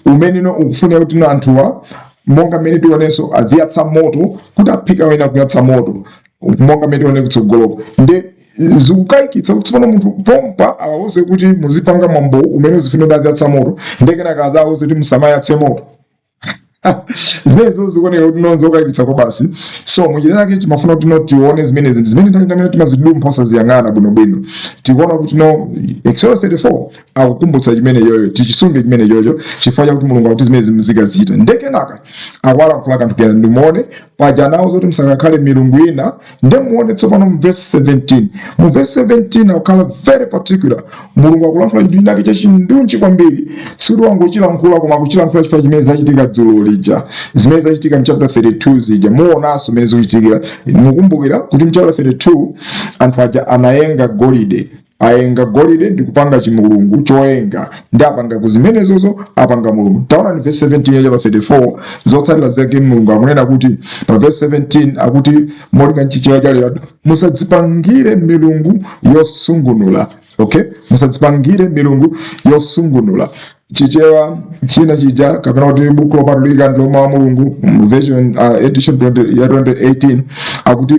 umene no ukufunika kuti no anthuwa, monga mmene tionenso, aziyatsa moto kuti aphika wena kuyatsa moto, monga mmene tione kutsogoloko. Nde zikukayikitsa kuti tsopano munthu pompa awauze kuti muzipanga mwambo umene uzifunika kuti aziyatsa moto, nde kenaka azawauze kuti musamayatse moto. Zimenezo zikuoneka kuti no nzokayikitsa kwa basi. So muchilelake chimafuna kuti no tione zimenezi, zimene nthawi zimene timazidumpha osaziyang'ana bwinobwino. Tikuona kuti no Exodus 34 akukumbutsa chimene yoyo, tichisunge chimene yoyo, chifukwa chakuti Mulungu akuti zimene muzikazita. Ndekenaka akuwalankhula kanthu kena. Ndimuone paja nawo zoti musakakhale milungu ina. Nde muone tsopano mu verse 17. Mu verse 17 akukhala very particular. Mulungu akulankhula chinthu chinake chachindunji kwambiri. Sikuti wangochilankhula, koma akuchilankhula chifukwa chimene zachitika dzulo lija, zimene zachitika mu chapter 32 zija. Muonanso mmene zikuchitikira. Mukumbukira kuti mu chapter 32 anthu aja anayenga golide, ayenga golide ndi kupanga chimulungu choyenga, ndi apanga ku zimenezozo apanga mulungu. Taona ni verse 17 ya chapter 34. Zotsatira zake, Mulungu akunena kuti pa verse 17, akuti molinga nchichewa cha lero, "Musadzipangire milungu yosungunula." Okay, "Musadzipangire milungu yosungunula." Chichewa china chija, kapena kuti Buku Lopatulika Ndilo Mawu a Mulungu version, edition 20, ya 2018, akuti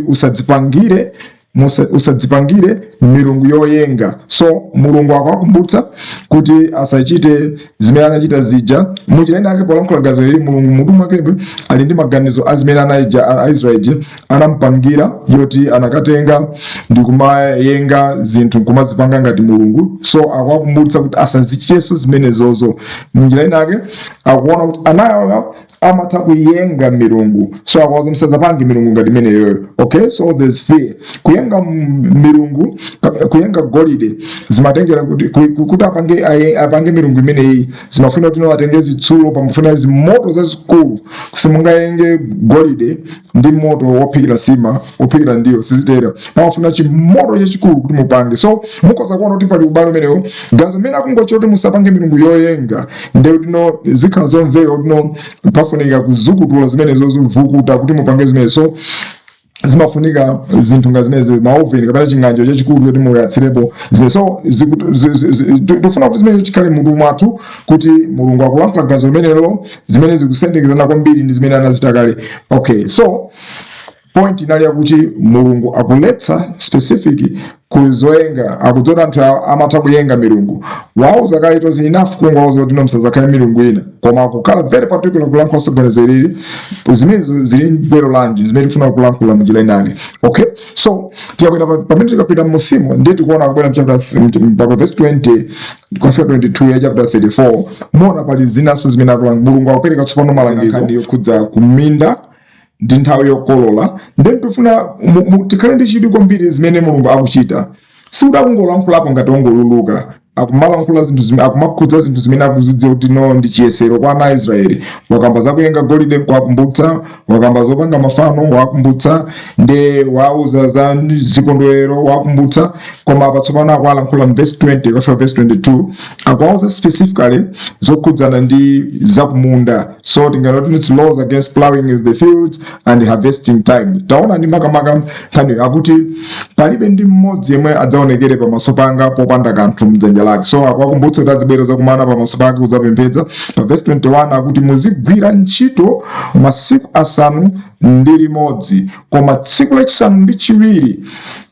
"Usadzipangire milungu yoyenga." So Mulungu akuwakumbutsa kuti asachite zimene anachita zija. Munjira ina ake, polankhula ganizo ili, Mulungu mutu mwakebe ali ndi maganizo a zimene anaija Aisraeli anampangira, yoti anakatenga ndi kumayenga zinthu nkumazipanga ngati mulungu. So akuwakumbutsa kuti asazichitenso zimenezozo. Munjira ina ake akuona kuti anawa Amatha kuyenga milungu. So akuwauza, musadzapange milungu ngati imeneyoyo. Okay, so there's fear. Kuyenga milungu, kuyenga golide, zimatengera kuti kuti apange milungu imeneyi, zimafuna kuti no atenge zitsulo, pamafuna zimoto zazikulu. Simungayenge golide ndi moto wophikira sima, wophikira ndiyo, sizitero. Pamafuna chimoto chachikulu kuti mupange. So mukhoza kuona kuti pali ubale umenewo. Gazo mmene akungochita kuti musapange milungu yoyenga, ndiye kuti no zikhala zomveka kuti no pafunika kuzukutula zimenezo, zovukuta kuti mupange zimenezo. So zimafunika zinthu nga zimene maoveni kapena ching'anjo chachikulu kuti muyatsirepo zimene. So tifuna kuti zimene chikhale mutu mwathu kuti Mulungu akulankhula gazo limenelo, zimene zikusendekezana kwambiri ndi zimene anazita kale. Okay, so point inali yakuti Mulungu akuletsa specific kuzoyenga. Akudzona anthu amatha kuyenga milungu. Wauza kale, it was enough kungowauza kuti no, musadzakhale milungu ina, koma akukhala very particular kulankhula ganizo ilili. Zimenezo zili bwero lanji zimene tifuna kulankhula munjira inake. Okay, so tikakwera pamene tikapita mmusimo, ndiye tikuona kubwera mchapter mpaka verse 20 kufika 22 ya chapter 34. Muona pali zinanso zimene akulankhula. Mulungu akupereka tsopano malangizo yokhudza kuminda ndi nthawi yokolola. Ndiye tifuna tikhale ndi chidwi kwambiri zimene Mulungu akuchita. Sikuti akungolankhulapo ngati ongoluluka. Akumalankhula zinthu zimene akumakhudza zinthu zimene akuzidziwa kuti no ndi chiyesero kwa ana a Israeli. Wakamba zakuyenga golide, kuwakumbutsa. Wakamba zopanga mafano, wakumbutsa. Ndi wauza za zikondwerero, wakumbutsa. Koma apa tsopano akuwalankhula mu verse 20 kufika verse 22, akuwauza specifically zokhudzana ndi zakumunda. So tinganoti it's laws against plowing the fields and harvesting time. Taona ndi makamaka nkhani akuti palibe ndi mmodzi yemwe adzaonekere pamaso panga popanda kanthu mdzanja lake. So akuwakumbutsa kuti azibwera zakumana pamaso pake kudzapembedza. Pa verse 21 akuti muzigwira ntchito masiku 6, koma tsiku lachisanu ndi chiwiri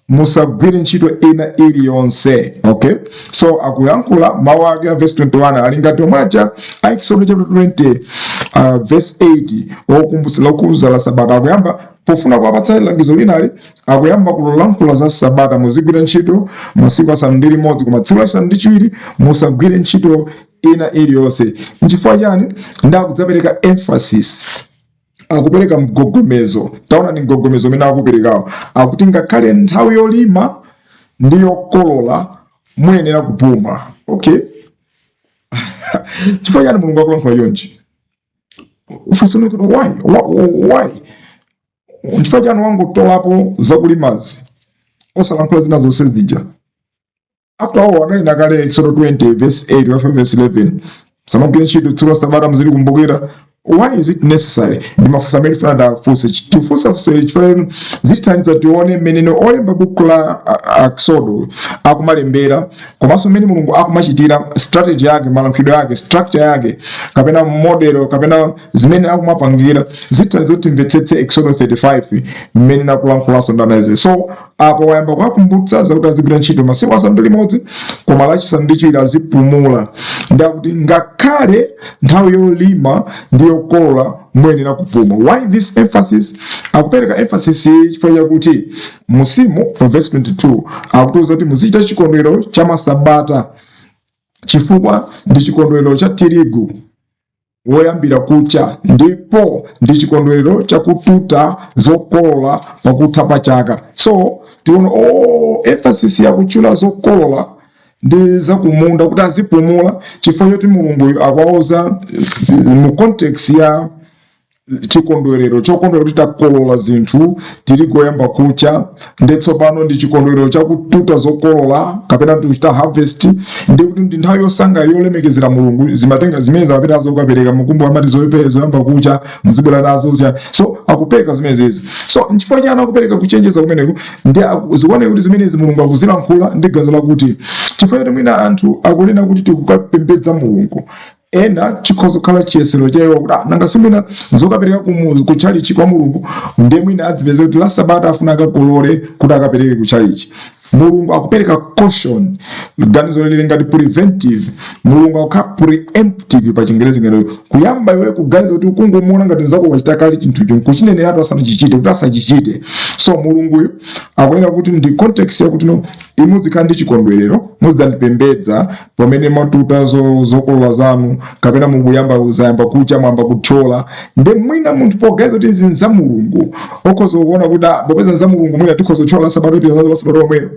musagwire ntchito ina iliyonse. Okay, so akuyankhula mawu ake a verse 21 ali ngati omwe aja a Exodus chapter 20 verse 8, wokumbutsa lokuza la sabata. Akuyamba pofuna kuwapatsa langizo linali, akuyamba kulankhula za sabata: muzigwira ntchito masiku 6, koma tsiku lachisanu ndi chiwiri musagwire ntchito ina iliyonse. Nchifukwa chani? Ndakudzapereka emphasis, akupereka mgogomezo. Taona ni mgogomezo umene akuperekawo. Akuti ngakhale nthawi yolima ndi yokolola muyenera kupuma. Okay, chifukwa chani Mulungu akulankhula chonchi? Ufunso kuti why? Why? Chifukwa chani wangotolapo zakulimazi, osalankhula zina zonse zija? After all, anali kale Exodus 20 verse 8 kufika verse 11, samagwira ntchito tsiku la sabata, muzilikumbukira. Why is it necessary? Ndi mafunso amene tifuna tafunse. Tifunsafunse chifukwa zitithandiza tione mmene olemba buku la Exodo akumalembera, komanso mmene Mulungu akumachitira, strategy yake, malankhulidwe yake, structure yake, kapena model, kapena zimene akumapangira. Zithandiza kuti timvetsetse Exodo 35 mmene nakulankhulaso ndanaze. So apo wayamba kuwakumbutsa zakuti azigwira ntchito masiku 6, koma lachisanu ndi chiwiri azipumula. Ndakuti ngakhale nthawi yolima ndi yokolola muyenera kupuma. Why this emphasis? Akupereka emphasis iyi chifukwa chakuti musimu pa verse 22 akutiuza kuti muzichita chikondwerero cha masabata, chifukwa ndi chikondwerero cha tirigu woyambira kucha, ndipo ndi chikondwerero chakututa zokolola pakutha pa chaka. So tiona, oh, emphasis yakutchula zokolola ndi zakumunda kuti azipumula, chifukwa choti Mulungu akuwauza mu context ya chikondwerero chokondwera kuti takolola zinthu, tirigu oyamba kucha, ndi tsopano ndi chikondwerero chakututa zokolola kapena tikuchita harvest. Ndi kuti ndi nthawi yosanga yolemekezera Mulungu. Zimatenga zimene zamapita zokapereka mukumbu, amati zoyamba kucha muzibwera nazo so akupereka zimenezi. So nchifukwa chani akupereka kuchenjeza kumeneku? Ndi zikuoneka kuti zimenezi Mulungu akuzilankhula ndi ganizo lakuti chifukwa choti mwina anthu akunena kuti tikukapembedza Mulungu, ena chikhoza kukhala chiyesero chawo kuti, "Ah, nanga simwina zokapereka kutchalichi kwa Mulungu?" Ndiye mwina adzipeze kuti la sabata afuna akakolole kuti akapereke kutchalichi. Mulungu akupereka caution. Ganizo lili ngati preventive. Mulungu akukhala preemptive pa Chingerezi, ngati kuyamba iwe kuganiza kuti ukungomuona ngati mzako wachita kale chinthucho, nkuchineneratu asanachichite kuti asachichite. So Mulunguyo akunena kuti ndi context yakuti no, imuzikhala ndi chikondwerero, muzidzandipembedza pamene mwatuta zokolola zanu kapena mukuyamba zayamba kucha, mwamba kuthyola. Nde mwina munthu poganiza kuti izi nza Mulungu, okhoza kuona kuti, ah, popeza nza Mulungu, mwina tikhoza kuthyola sabato, pita nazo sabato lomwelo,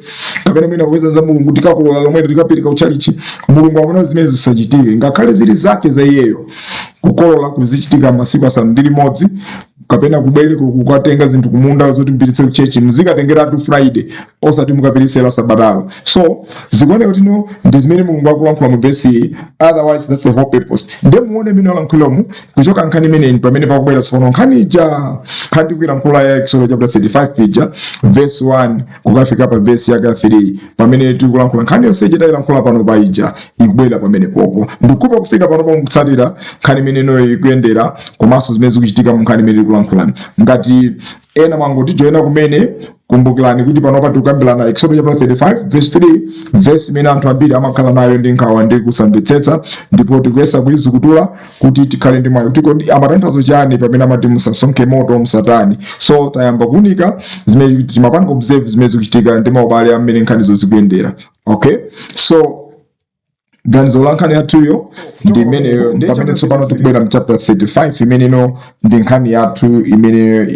kapena mwina popeza nza Mulungu, tikakolola lomwelo, tikapereka kutchalichi. Mulungu akuona zimene zisachitike, ngakhale zili zake za iyeyo. Kukolola kuzichitika masiku 6, kapena kubwere kukatenga zinthu kumunda zoti mpititse kuchechi, muzikatengeratu Friday, osati mukapititsera sabatalo. So zikuoneka kuti no, ndi zimene Mulungu akulankhula mu vesi iyi. Otherwise, that's the whole purpose. Nde muone mene alankhulamu kuchoka nkhani imeneyi, pamene pakubwera tsopano nkhani ija, nkhani tikuyilankhula ya Exodus chapter 35 ija, verse 1 kukafika pa verse yake 3, pamene tikulankhula nkhani yonse ija tayilankhula pano pa ija ikubwera pamene popo. Ndikupa kufika pano pakutsatira nkhani imeneyo ikuyendera, komanso zimene zikuchitika mu nkhani imene tikulankhulani. Ngati ena mwangotijoyina kumene, kumbukirani kuti panopa tikukambirana Exodus chapter 35 verse 3, verse imene anthu ambiri amakhala nayo ndi nkhawa ndi kusamvetsetsa, ndipo tikuyesa kuyizukutula kuti tikhale ndi mwayi kuti kodi amatanthauza chani pamene amati musasonkhe moto, musatani. So tayamba kuunika zimene timapanga observe, zimene zikuchitika ndi maubale amene nkhanizo zikuyendera. Okay, so ganizo la nkhani yathuyo ndi imeneyo. Pamene tsopano tikubwera mu chapter 35, imeneno ndi nkhani yathu imene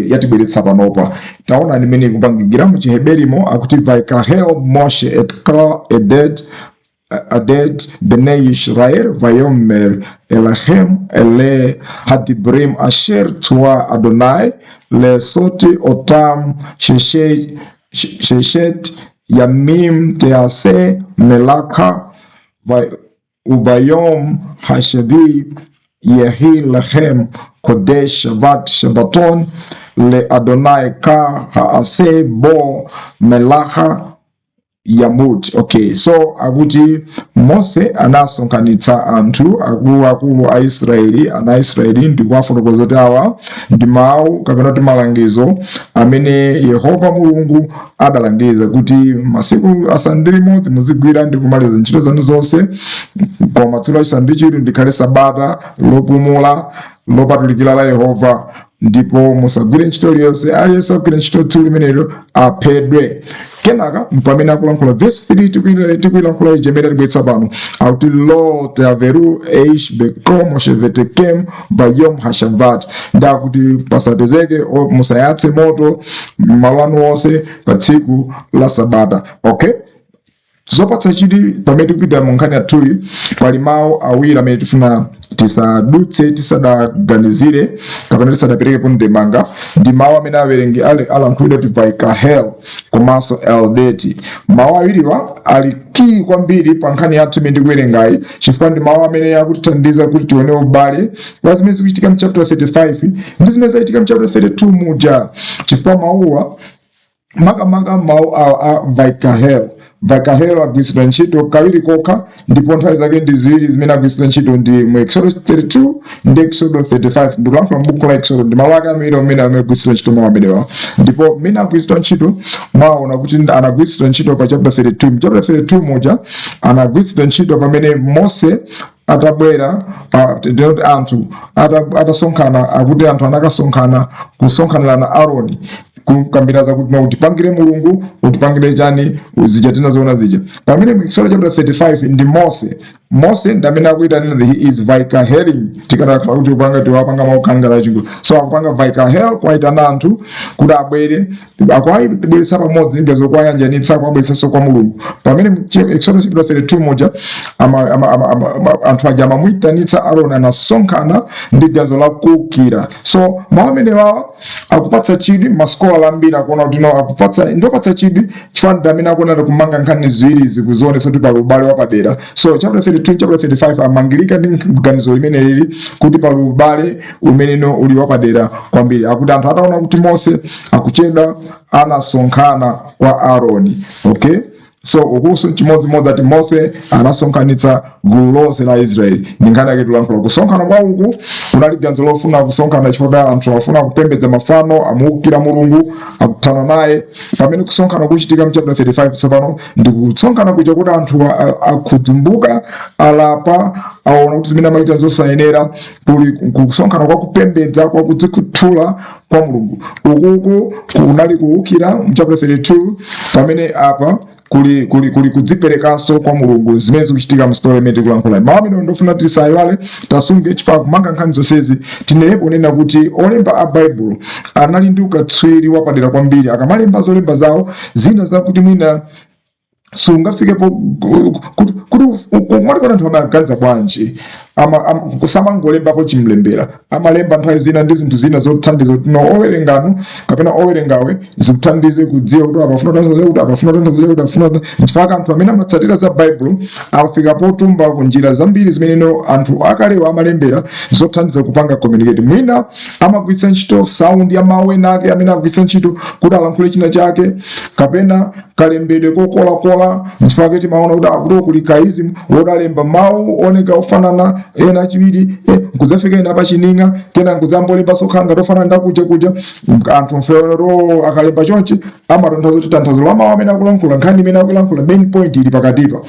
yatibweretsa panopa. Taona imene ikupangikira mu Chiheberimo, akuti "Vayikahel Moshe et kol edet bnei Israel vayomer elahem ele hadibrim asher tzwa Adonai lesoti otam sheshet yamim tease melaka ubayom hashevi yehi lechem kodesh shabbat shabaton le Adonai ka haase bo melacha yamut." Okay, so akuti Mose anasonkhanitsa anthu akuluakulu a Israeli, ana Israeli, ndikuwafotokoza kuti awa ndi mawu kapena kuti malangizo amene Yehova Mulungu adalangiza kuti masiku 6 muzigwira ndi kumaliza ntchito zanu zonse, koma tsiku lachisanu ndi chiwiri ndikhale sabata lopumula lopatulikira la Yehova, ndipo musagwire ntchito iliyonse. Aliyense agwire ntchito tsiku limenelo aphedwe. Kenaka mpamene akulankhula verse 3 tikuyilankhula ija imene atibweretsa pano, akuti "Lo teaveru eish bekom oshevetekem bayom hashavat", ndakuti pasapezeke musayatse moto malo anu onse pa tsiku la sabata. Okay, zopatsa chidwi pamene tikupita mu nkhani yathuyi, pali mawu awiri amene tifuna tisadutse tisadaganizire kapena tisadaperekepo ndemanga. Ndi mawu amene awerengi alankhulidwa kuti "vaikahel" komanso "eldeti". Mawu awiriwa ali key kwambiri pa nkhani yathu imene ndikuwerengayi, chifukwa ndi mawu amene akutithandiza kuti tione ubale wa zimene zikuchitika mu chapter 35 ndi zimene zachitika mu chapter 32 muja, chifukwa mawuwa, makamaka mawu awa a "vaikahel", "vaikahel" agwiritsidwa ntchito kawiri kokha, ndipo nthawi zake ndi ziwiri zimene agwiritsidwa ntchito ndi mu Exodus 32 ndi Exodus 35. Ndikulankhula m'buku la Exodus, ndi mawu ake awiri amene amagwiritsidwa ntchito mawu amenewa. Ndipo mmene agwiritsidwa ntchito, mwaona kuti anagwiritsidwa ntchito pa chapter 32. Mu chapter 32 muja anagwiritsidwa ntchito pamene Mose atabwera, tinoti anthu atasonkhana, akuti anthu anakasonkhana kusonkhanirana Aaroni, kukambira zakuti no, utipangire mulungu, utipangire chani, zija tinazoona zija. Pamene mu Exodus chapter 35 ndi Mose. Mose ndi amene akuyitanira, he is vaikaheling, tikanakhala kuti upanga tiwapanga maukangala chingwe. So akupanga vaikahel, kuwayitana anthu kuti abwere, akuwabweretsa pamodzi, ngezo kuwayanjanitsa, kuwabweretsanso kwa Mulungu. Pamene mu Exodus chapter 32 muja anthu aja amamuyitanitsa Aaroni, anasonkhana ndi ganizo la kuwukira. So mawu amenewa akupatsa chidwi. Masikola ambiri akuona kuti no, akupatsa, ndopatsa chidwi, chifukwa ndi amene akuona kumanga nkhani ziwiri zikuzionetsa kuti pali ubale wapadera. So chapter 32, chapter 35 amangilika ndi ganizo limene lili kuti pali ubale umeneno uli wapadera kwambiri. Akuti anthu ataona kuti Mose akuchedwa, anasonkhana kwa Aaroni. Okay. So ukuso chimodzimodzi ati Mose anasonkhanitsa gulu lonse la Israeli. Ndi nkhani yake tikulankhula. Kusonkhana kwa uku kunali ganizo lofuna kusonkhana chifukwa anthu afuna kupembedza mafano, amuukira Mulungu, akuthana naye. Pamene kusonkhana kuchitika mu chapter 35 tsopano ndi kusonkhana kuja kuti anthu akhudzumbuka, alapa, aona kuti zimene amachita zosayenera. Kuli kusonkhana kwa kupembedza, kwa kudzikhuthula kwa Mulungu. Ukuku kunali kuwukira mu chapter 32, pamene apa kuli kudziperekanso kwa Mulungu, zimene zikuchitika mu story imene tikulankhula. Mawu amene ndofuna tisayiwale, tasunge, chifukwa kumanga nkhani zonsezi tinenepo kunena kuti olemba a Baibulo anali ndi ukatswiri wapadera kwambiri akamalemba zolemba zawo. Zina zakuti mwina sungafikepo kuti kumatikona anthu amaganiza bwanji, kusamangolembapo chimlembera. Amalemba nthawi zina ndi zinthu zina zothandiza kuti no owerenganu kapena owerengawe zikuthandize kudziwa kuti apafuna kutanthauza kuti, apafuna kutanthauza kuti, apafuna. Nchifukwa anthu amene amatsatira za Baibulo afika potumba ku njira zambiri zimene no anthu akalewa amalembera zothandiza kupanga communicate. Mwina amagwiritsa ntchito sound ya mawu ena ake amene agwiritsa ntchito kuti alankhule china chake, kapena kalembedwe kokolakola. Nchifukwa timaona kuti akuti kuli kaism wodalemba mawu oneka ofanana ena achiwiri, nkudzafika ena pachininga, kena nkudzambolemba sokhanga tofanana ndakuja kuja. Anthu mfeono to akalemba chonchi amatanthauza kuti tanthauzo la mawu amene akulankhula, nkhani imene akulankhula, main point ili pakatipa.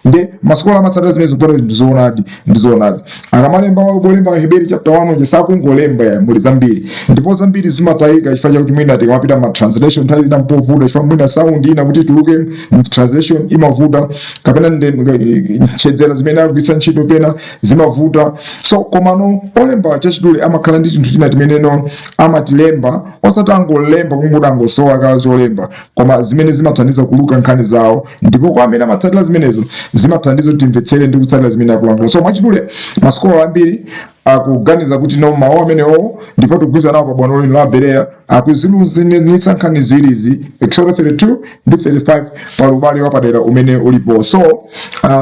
Nde masikola amatsatira zimene zikupota ndizoonadi, ndizoonadi. Akamalemba polemba Heberi chapter 1 uja sakungolemba ya muli zambiri, ndipo zambiri zimatayika chifukwa chakuti mwina tikamapita ma translation nthawi zina mpovuta, chifukwa mwina sound ina kuti ituluke mu translation imavuta, kapena ntchedzera zimene akugwiritsa ntchito pena zimavuta. So komano olemba chachidule amakhala ndi chinthu china chimeneno amatilemba, osati angolemba kungoti angosowa ka zolemba, koma zimene zimathandiza kuluka nkhani zawo. Ndipo kwa amene amatsatira zimenezo zimathandiza kuti timvetsere ndi kutsatira zimene akulankhula. So mwachidule masikola ambiri akuganiza kuti no mawu amenewo, ndipo tikugwiza nawo pa bwano lino la Bereya, akuzilunzanitsa nkhani ziwirizi, Exodus 32 ndi 35, pa ubale wapadera umene ulipo. So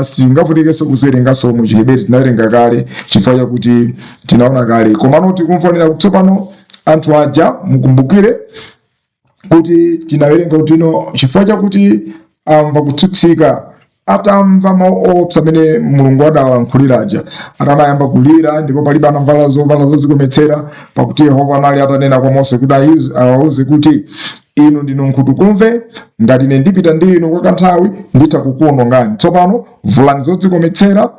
singavutikenso kuziwerenganso mu Chiheberi, tinawerenga kale chifukwa chakuti tinaona kale. Komano tikumfonera tsopano anthu aja, mukumbukire kuti tinawerenga kuti ino chifukwa chakuti amva kutsutsika, atamva mawu oopsa amene Mulungu adawalankhuliraja, atanayamba kulira, ndipo palibe anavala zovala zodzikometsera, pakuti Yehova anali atanena kwa Mose kuti awauze kuti, "Inu ndinu nkhutukumve, ngati ine ndipita ndi inu kwa kanthawi nditha kukuwonongani. Tsopano vulani zodzikometsera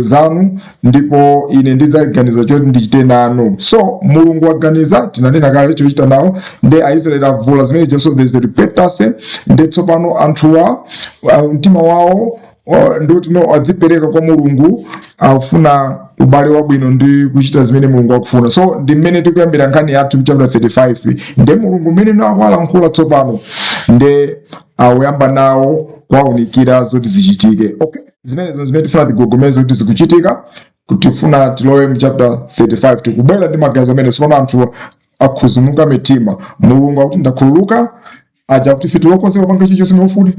zanu, ndipo ine ndidzaganiza choti ndichite nanu." So Mulungu waganiza, tinanena kale chochita nawo, ndi Aisraeli avula zimene. So there's a repentance. Ndi tsopano anthuwa mtima wawo ndikuti no adzipereka kwa Mulungu, akufuna ubale wabwino ndi kuchita zimene Mulungu akufuna. So ndi mmene tikuyambira nkhani yathu chapter 35. Ndi Mulungu mmene no akuwalankhula tsopano, ndi awuyamba nawo kuwaunikira zoti zichitike. Okay, zimenezo zimene tifuna tigogomeze kuti zikuchitika, tifuna tilowe mu chapter 35. Tikubwera ndi magazi amene tsopano anthu akhuzumuka mitima. Mulungu akuti, "Ndakhululuka." Aja kuti, "Ife tilokonzeka kupanga chilichonse mufune."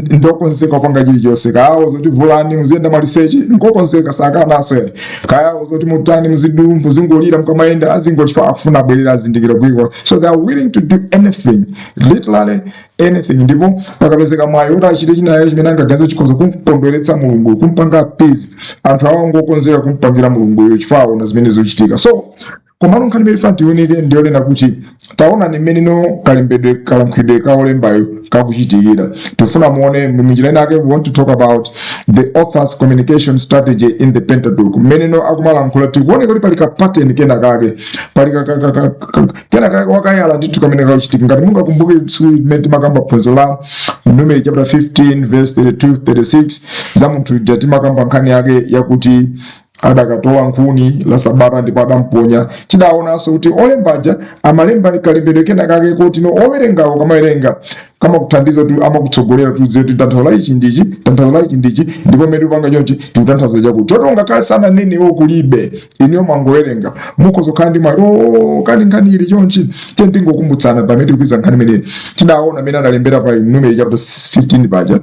Ndokonzeka kupanga chilichonse, kawo zoti vulani muziyenda maliseche, ngokonzeka, sakanaso ya kayawo zoti mutani, muzidu muzingolira mukamayenda, azingochifa akufuna abwerera, azindikira kuiko. So they are willing to do anything, literally anything. Ndipo pakapezeka mwayi kuti achite chinayo chimene angaganize chikhoza kumkondweretsa Mulungu, kumpanga appease, anthu awo ngokonzeka kumpangira Mulunguyo chifukwa aona zimene zikuchitika. So komano nkhani imene ifana tiwunike ndiyonena kuti taonani mmene no kalembedwe, kalankhulidwe ka olembayo kakuchitikira. Tifuna muone munjira inake, we want to talk about the author's communication strategy in the Pentateuch, mmene no akumalankhula. Tikuone kuti pali ka pattern kena kake, pali kena kake wakayala ndithu kamene kakuchitika. Ngati mungakumbuke tsiku limene timakamba phunziro la Numeri chapter 15 verse 32 36, za munthu uja timakamba nkhani yake yakuti adakatola nkhuni la Sabata ndipo adamponya, tidaonanso kuti olembaja amalemba kalembedwe kena kake koti no owerengawo kamawerenga kamakuthandiza kuti amakutsogolera tudziwe kuti tanthauzo la ichi ndichi, tanthauzo la ichi ndichi, ndipo mmene upanga chonchi tikutanthauza chakuti. Choti ngakhale sananenewo kulibe, iniyo mwangowerenga mukhoza kukhala ndi mwayi, "Oh, kani nkhani ili chonchi." Tiye tingokumbutsana pamene tikupeza nkhani imene tidaona amene adalembera pa Numeri chapter 15 paja,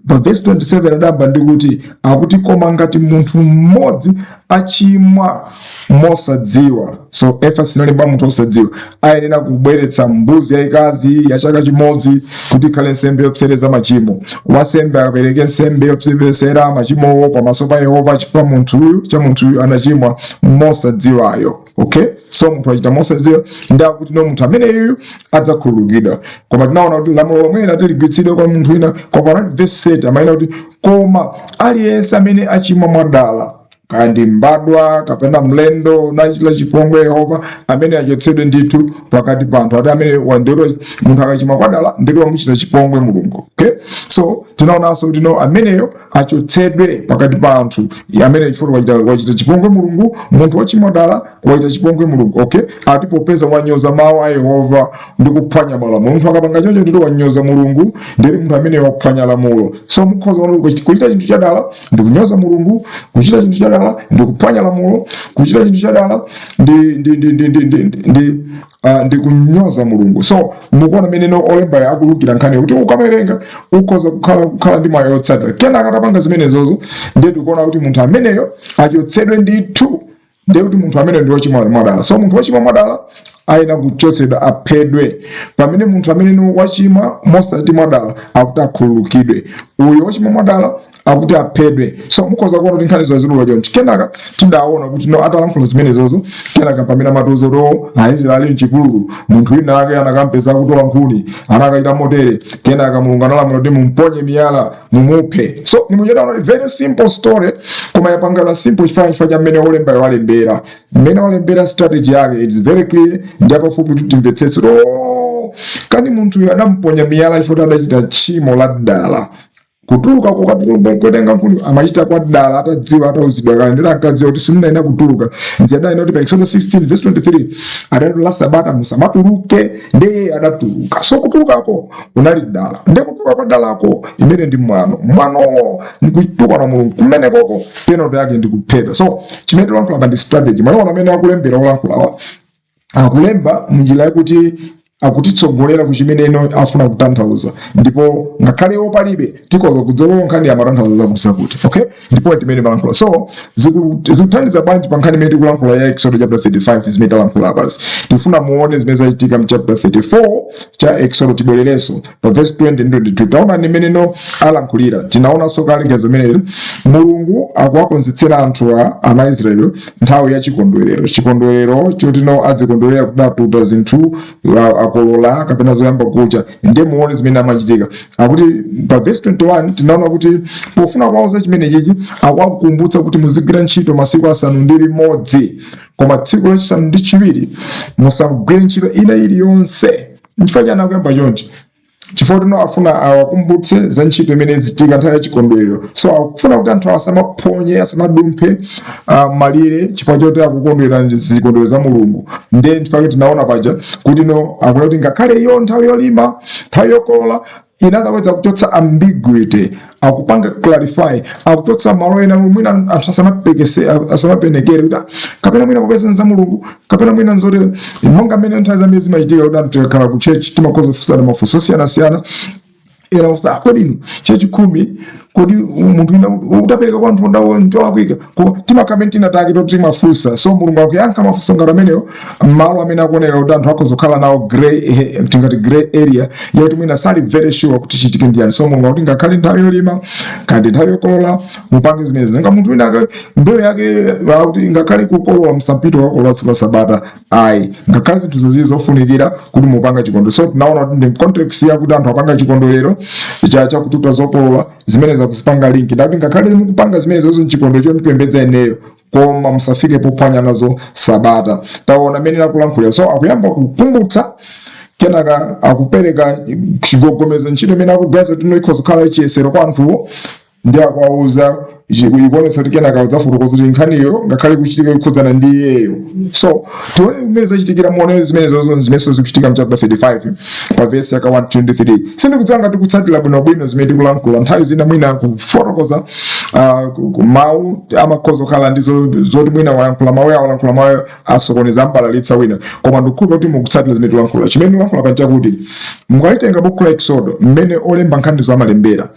pa verse 27 adamba ndi kuti, akuti, "Koma ngati munthu mmodzi Achimwa mosadziwa, so emphasis inali pa munthu osadziwa, ayenera kubweretsa mbuzi yayikazi ya chaka chimodzi kuti ikhale nsembe yopsereza machimo. Wansembe apereke nsembe yopserezera machimowo pamaso pa Yehova chifukwa munthuyu cha munthuyu anachimwa mosadziwayo. Okay, so munthu achita mosadziwa, ndakuti no, munthu ameneyu adzakhululukidwa. Koma tinaona kuti lamulo lomwe tiligwiritsidwe kwa munthu wina. Koma panati verse 7 amayena kuti, koma aliyense amene achimwa mwadala, kaya ndi mbadwa kapena mlendo, nachitira chipongwe Yehova, amene achotsedwe ndithu pakati pa anthu. Ati amene wandero, munthu akachimwa kwadala, ndithu wamuchita chipongwe Mulungu. Okay, so tinaonanso kuti no, ameneyo achotsedwe pakati pa anthu, amene chifukwa wachita chipongwe Mulungu. Munthu wochimwa dala wachita chipongwe Mulungu. Okay, ati popeza wanyoza mawu a Yehova ndi kuphwanya malamulo. Munthu akapanga choncho, ndithu wanyoza Mulungu, ndiri munthu amene waphwanya lamulo. So mukhoza kuona kuti kuchita chinthu chadala ndi kunyoza Mulungu, kuchita chinthu chadala ndi kuphwanya lamulo, kuchita chinthu chadala ndi kunyoza Mulungu. So mukuona mmene no olemba akulukira nkhani, kuti ukamawerenga ukhoza kukhala ndi mwayi otsatira. Kenaka atapanga zimenezozo, ndiye tikuona kuti munthu ameneyo achotsedwe ndithu. Ndiye kuti munthu amene ndi wochimwa mwadala. So munthu wochimwa mwadala ayenera kuchotsedwa, aphedwe, pamene munthu amene ni wachimwa mosati mwadala akuti akhululukidwe. Uyo wochimwa mwadala akuti aphedwe. So mukhoza kuona kuti nkhani zazidula chonchi. Kenaka tindaona kuti no, atalankhula zimenezozo, kenaka pamene amatiuza kuti o Aisraeli ali mchipululu, munthu wina ake anakampeza akutola nkhuni, anakachita motere, kenaka Mulungu analamula kuti mumponye miyala, mumuphe. So nimuchitaona kuti very simple story, koma yapangidwa simple chifukwa cha mmene olembayo walembera, mmene walembera strategy yake. It's very clear ndi apafupi kuti timvetsetse. Oh, kani munthuyu adamponya miyala chifukwa adachita tchimo la dala. Kutuluka kukatenga nkhuni amachita kwa dala, atadziwa, atauzidwa kale. Ndiro ankadziwa kuti simunayenera kutuluka. Nziyadayina kuti pa Exodus 16 verse 23 adati la Sabata musamatuluke, ndiye adatuluka. So kutulukako unali dala, ndiye kutuluka kwa dalako imene ndi mwano. Mwanowo nkutukwana Mulungu kumenekoko, penalty yake ndi kuphedwa. So chimene tilankhula pa ndi strategy. Mwaona amene akulembera, olankhulawa akulemba munjira yakuti akutitsogolera ku chimene ino afuna kutanthauza, ndipo ngakhale iwo palibe, tikhoza kudzolowa nkhani ya matanthauza zakuti zakuti. Okay, ndi point imene malankhula. So zikuthandiza bwanji pa nkhani imene tikulankhula ya Exodus chapter 35? Zimene talankhula apazi, tifuna muone zimene zachitika mu chapter 34 cha Exodus. Tibwererenso pa verse 20 ndi 22. Taona imene no alankhulira. Tinaonanso kale ngezo imeneyo. Mulungu akuwakonzetsera anthu a ana Israeli nthawi ya chikondwerero, chikondwerero choti no azikondwerera kudatuta zinthu, akolola kapena zoyamba kucha. Ndiye muone zimene amachitika. Akuti pa verse 21, tinaona kuti pofuna kuwauza chimene chichi, akuwakumbutsa kuti muzigwira ntchito masiku 6, koma tsiku lachisanu ndi chiwiri musagwire ntchito ina iliyonse. Nchifukwa chani akuyamba chonchi? Chifukwa tino afuna awakumbutse za ntchito imene izichitika nthawi ya chikondwerero. So akufuna kuti anthu asamaphonye, asamadumphe malire chifukwa choti akukondwera ndi zikondwerero za Mulungu. Ndiye nchifukwa tinaona paja kuti no, akuti kuti ngakhale iyo nthawi yolima, nthawi yokolola, in other words akuchotsa ambiguity, akupanga clarify, akuchotsa malo ena mwina anthu asamapekese, asamapenekere kuti, "Ah, kapena mwina popeza za Mulungu, kapena mwina nzotero," monga mmene nthawi zambiri zimachitika kuti anthu tikakhala ku church timakhoza kufunsana mafunso osiyanasiyana. Ena kufunsa, "Kodi inu chachikhumi, kodi munthu wina utapereka kwa anthu ndawo ntolakwika?" Koma timakhala tina take toti timafunsa. So Mulungu akuyankha mafunso ngati amenewo malo amene akuoneka kuti anthu akhoza kukhala nawo gray, tingati gray area, yakuti mwina sali very sure kuti chitike ndiyani. So Mulungu akuti ngakhale nthawi yolima kandi nthawi yokolola, mupange zimenezo. Nga munthu wina ake mbewu yake, akuti ngakhale kukolola, msampito wakolola tsiku la Sabata ayi, ngakhale zinthu zizi zofunikira kuti mupanga chikondwerero. So tinaona kuti ndi context yakuti anthu apanga chikondwerero cha chakututa zokolola, zimene zakuzipanga link, ndakuti ngakhale mukupanga zimenezozo mchikondwerero chondipembedza ineyo, koma musafike pophwanya nazo Sabata. Taona amene akulankhulira. So akuyamba kukumbutsa, kenaka akupereka chigogomezo, ntchito imene akugaza kuti ikhoza kukhala chiyesero kwa anthuwo, ndi akuwauza ikuonetsa kuti kenaka udzafotokoza kuti nkhaniyo ngakhale kuchitika ikukhudzana ndi iyeyo. So tione kumene zachitikira, muone zimene zozo zimenso zikuchitika mu chapter 35 pa verse yaka 123. Sindikudziwa ngati tikutsatira bwinobwino zimene tikulankhula. Nthawi zina mwina kufotokoza mawu amakhoza kukhala ndi zoti mwina wayankhula mawu awo, walankhula mawu asokoneza, ambalalitsa wina, koma ndikukhulupirira kuti mukutsatira zimene tikulankhula. Chimene tikulankhula pa chakuti mukalitenga buku la Exodo, mmene olemba nkhanizo amalembera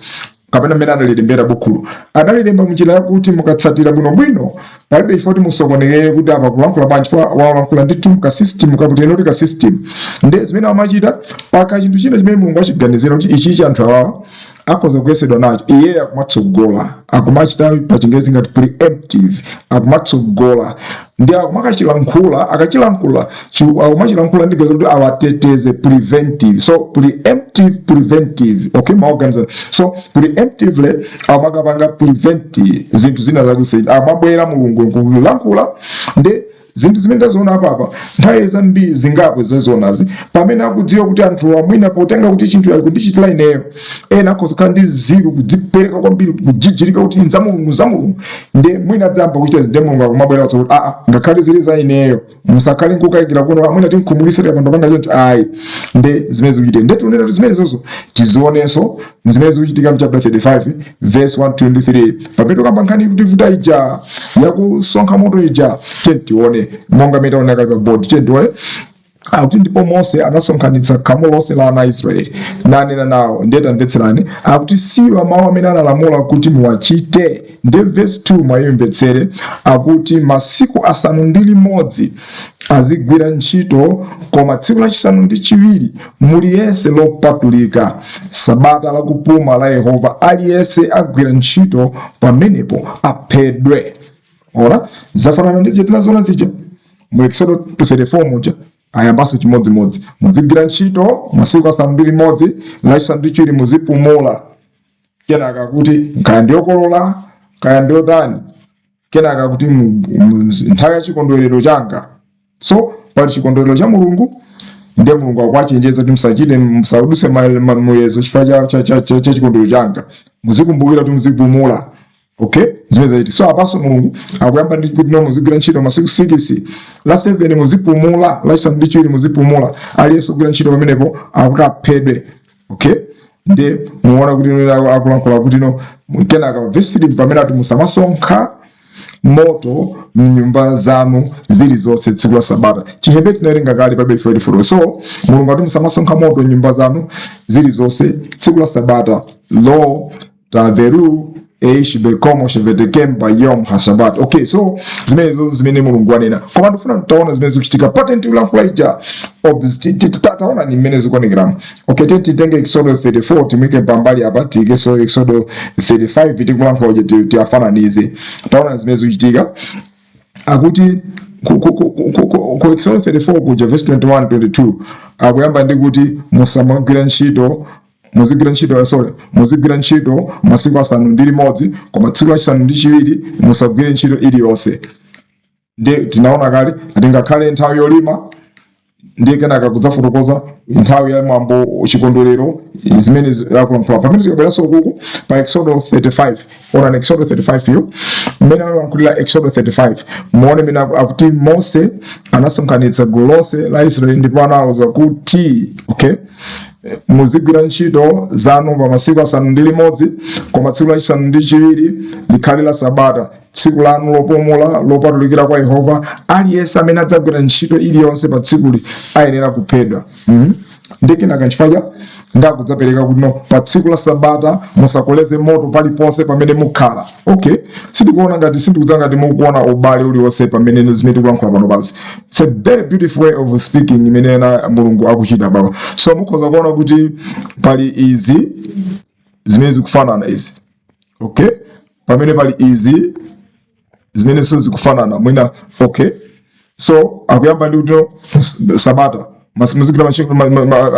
Kapena mmene adalilembera bukhulo, adalilemba munjira yakuti mukatsatira bwinobwino palibe chifukwa kuti musokonekere kuti apa kulankhula bwanji, chifukwa walankhula ndithu ka system kakuti eno ka system. Nde zimene amachita paka chinthu china chimene Mulungu achiganizira kuti ichi anthu awawa akhoza kuyesedwa nacho, iye akumatsogola, akumachita pachingerezi ngati preemptive, akumatsogola ndi akumakachilankhula. Akachilankhula, akumachilankhula ndi gazo kuti awateteze, preventive. So preemptive, preventive, okay, maorganiza. So preemptively amakapanga prevent zinthu zina zakuseri. Amabwera Mulungu nkulankhula ndi zinthu zimene taziona apapa nthawi zambiri zingapo zazionazi, pamene akudziwa kuti anthu amwina potenga kuti chinthu akundichitira ineyo, ena akhoza kukhala ndi zeal, kudzipereka kwambiri, kujijirika kuti nza Mulungu, za Mulungu, ndi mwina adzayamba kuchita zinde. Mulungu akumabwera kuti aa, ngakhale zili za ineyo, musakhale nkukayikira kuno, amwina tinkhumulise pano panga choncho, ayi. Ndi zimene zikuchitika. Ndi tikunena kuti zimene zozo tizionenso zimene zikuchitika mu chapter 35 verse 1 23, pamene tikamba nkhani kuti vuta ija yakusonkha moto ija. Tiye tione monga mmene taonera kale pa board. Tiye tione. Akuti, "Ndipo Mose anasonkhanitsa khamu lonse la ana a Israeli nanena nawo." Ndiye tamvetserani. Akuti, "Siwa mawu amene analamula kuti muwachite." Ndiye verse 2 mwayimvetsere. Akuti, "Masiku 6 azigwira ntchito, koma tsiku lachisanu ndi chiwiri muliyese lopatulika, sabata lakupuma la Yehova. Aliyense agwira ntchito pamenepo aphedwe." Ona, zafanana ndi zija tinazoona zija mu Exodo 34 muja. Ayambanso chimodzimodzi: muzigwira ntchito masiku 6, lachisanu ndi chiwiri muzipumula. Kenaka kuti kaya ndiyokolola, kaya ndiyotani, kenaka kuti nthawi ya chikondwerero changa. So pali chikondwerero cha Mulungu, ndiye Mulungu akuwachenjeza kuti musachite, musaduse muyezo chifukwa cha chikondwerero changa, muzikumbukira kuti muzipumula. Okay, zimene zaiti. So apanso Mulungu akuyamba ndi kuti, no, muzigwira ntchito masiku 6, la 7 muzipumula, lachisanu ndi chiwiri muzipumula. Aliyense kugwira ntchito pamenepo akuti aphedwe. Okay, ndiye muona kuti ino akulankhula kuti no, kenaka pa verse 3 pamene ati musamasonkha moto mnyumba zanu zilizonse tsiku la sabata. Chiheberi tinawerenga kale, palibe ife tifotokoze. So Mulungu ati musamasonkha moto mnyumba zanu zilizonse tsiku la sabata, lo taveru eish bekomo shevetekem bayom hasabat. Okay, so zimenezo zimene Mulungu anena, koma ndifuna taona zimene zikuchitika patent ulankhula ija. Taona ni mmene zikuonekeramo. Okay, titenge Exodo 34, timike pambali apa, tiikeso Exodo 35 tikulankhula uja, tiafananize. Taona zimene zikuchitika. Akuti ku Exodo 34 kuja, verse 21 22, akuyamba ndi kuti musamagwira ntchito, muzigwira ntchito, sorry, muzigwira ntchito masiku 6, koma tsiku lachisanu ndi chiwiri musagwire ntchito iliyonse. Ndiye tinaona kale ati ngakhale nthawi yolima. Ndiye kenaka kudzafotokoza nthawi ya mwambo, chikondwerero, zimene akulankhula. Pamene tikabweranso kuku pa Exodo 35, onani Exodo 35 yo, mmene akulankhulira Exodo 35, muone mmene akuti Mose anasonkhanitsa gulu lonse la Israeli ndipo anawuza kuti, okay, muzigwira ntchito zanu pa masiku 6, koma tsiku lachisanu ndi chiwiri likhale la sabata, tsiku lanu lopumula lopatulikira kwa Yehova. Aliyense amene adzagwira ntchito iliyonse pa tsikuli ayenera kuphedwa. Ndi kenaka nchifukwa ndakudzapereka kuti, no, pa tsiku la sabata musakoleze moto paliponse pamene mukhala. Okay, sindikuona ngati, sindikudza ngati mukuona ubale uliwonse pamene zimene tikulankhula pano pasi. It's a very beautiful way of speaking imene na Mulungu akuchita papa. So mukhoza kuona kuti pali izi zimene zikufanana izi, okay, pamene pali izi zimene so zikufanana mwina. Okay, so akuyamba ndi kuti, no, sabata muzigwira ntchito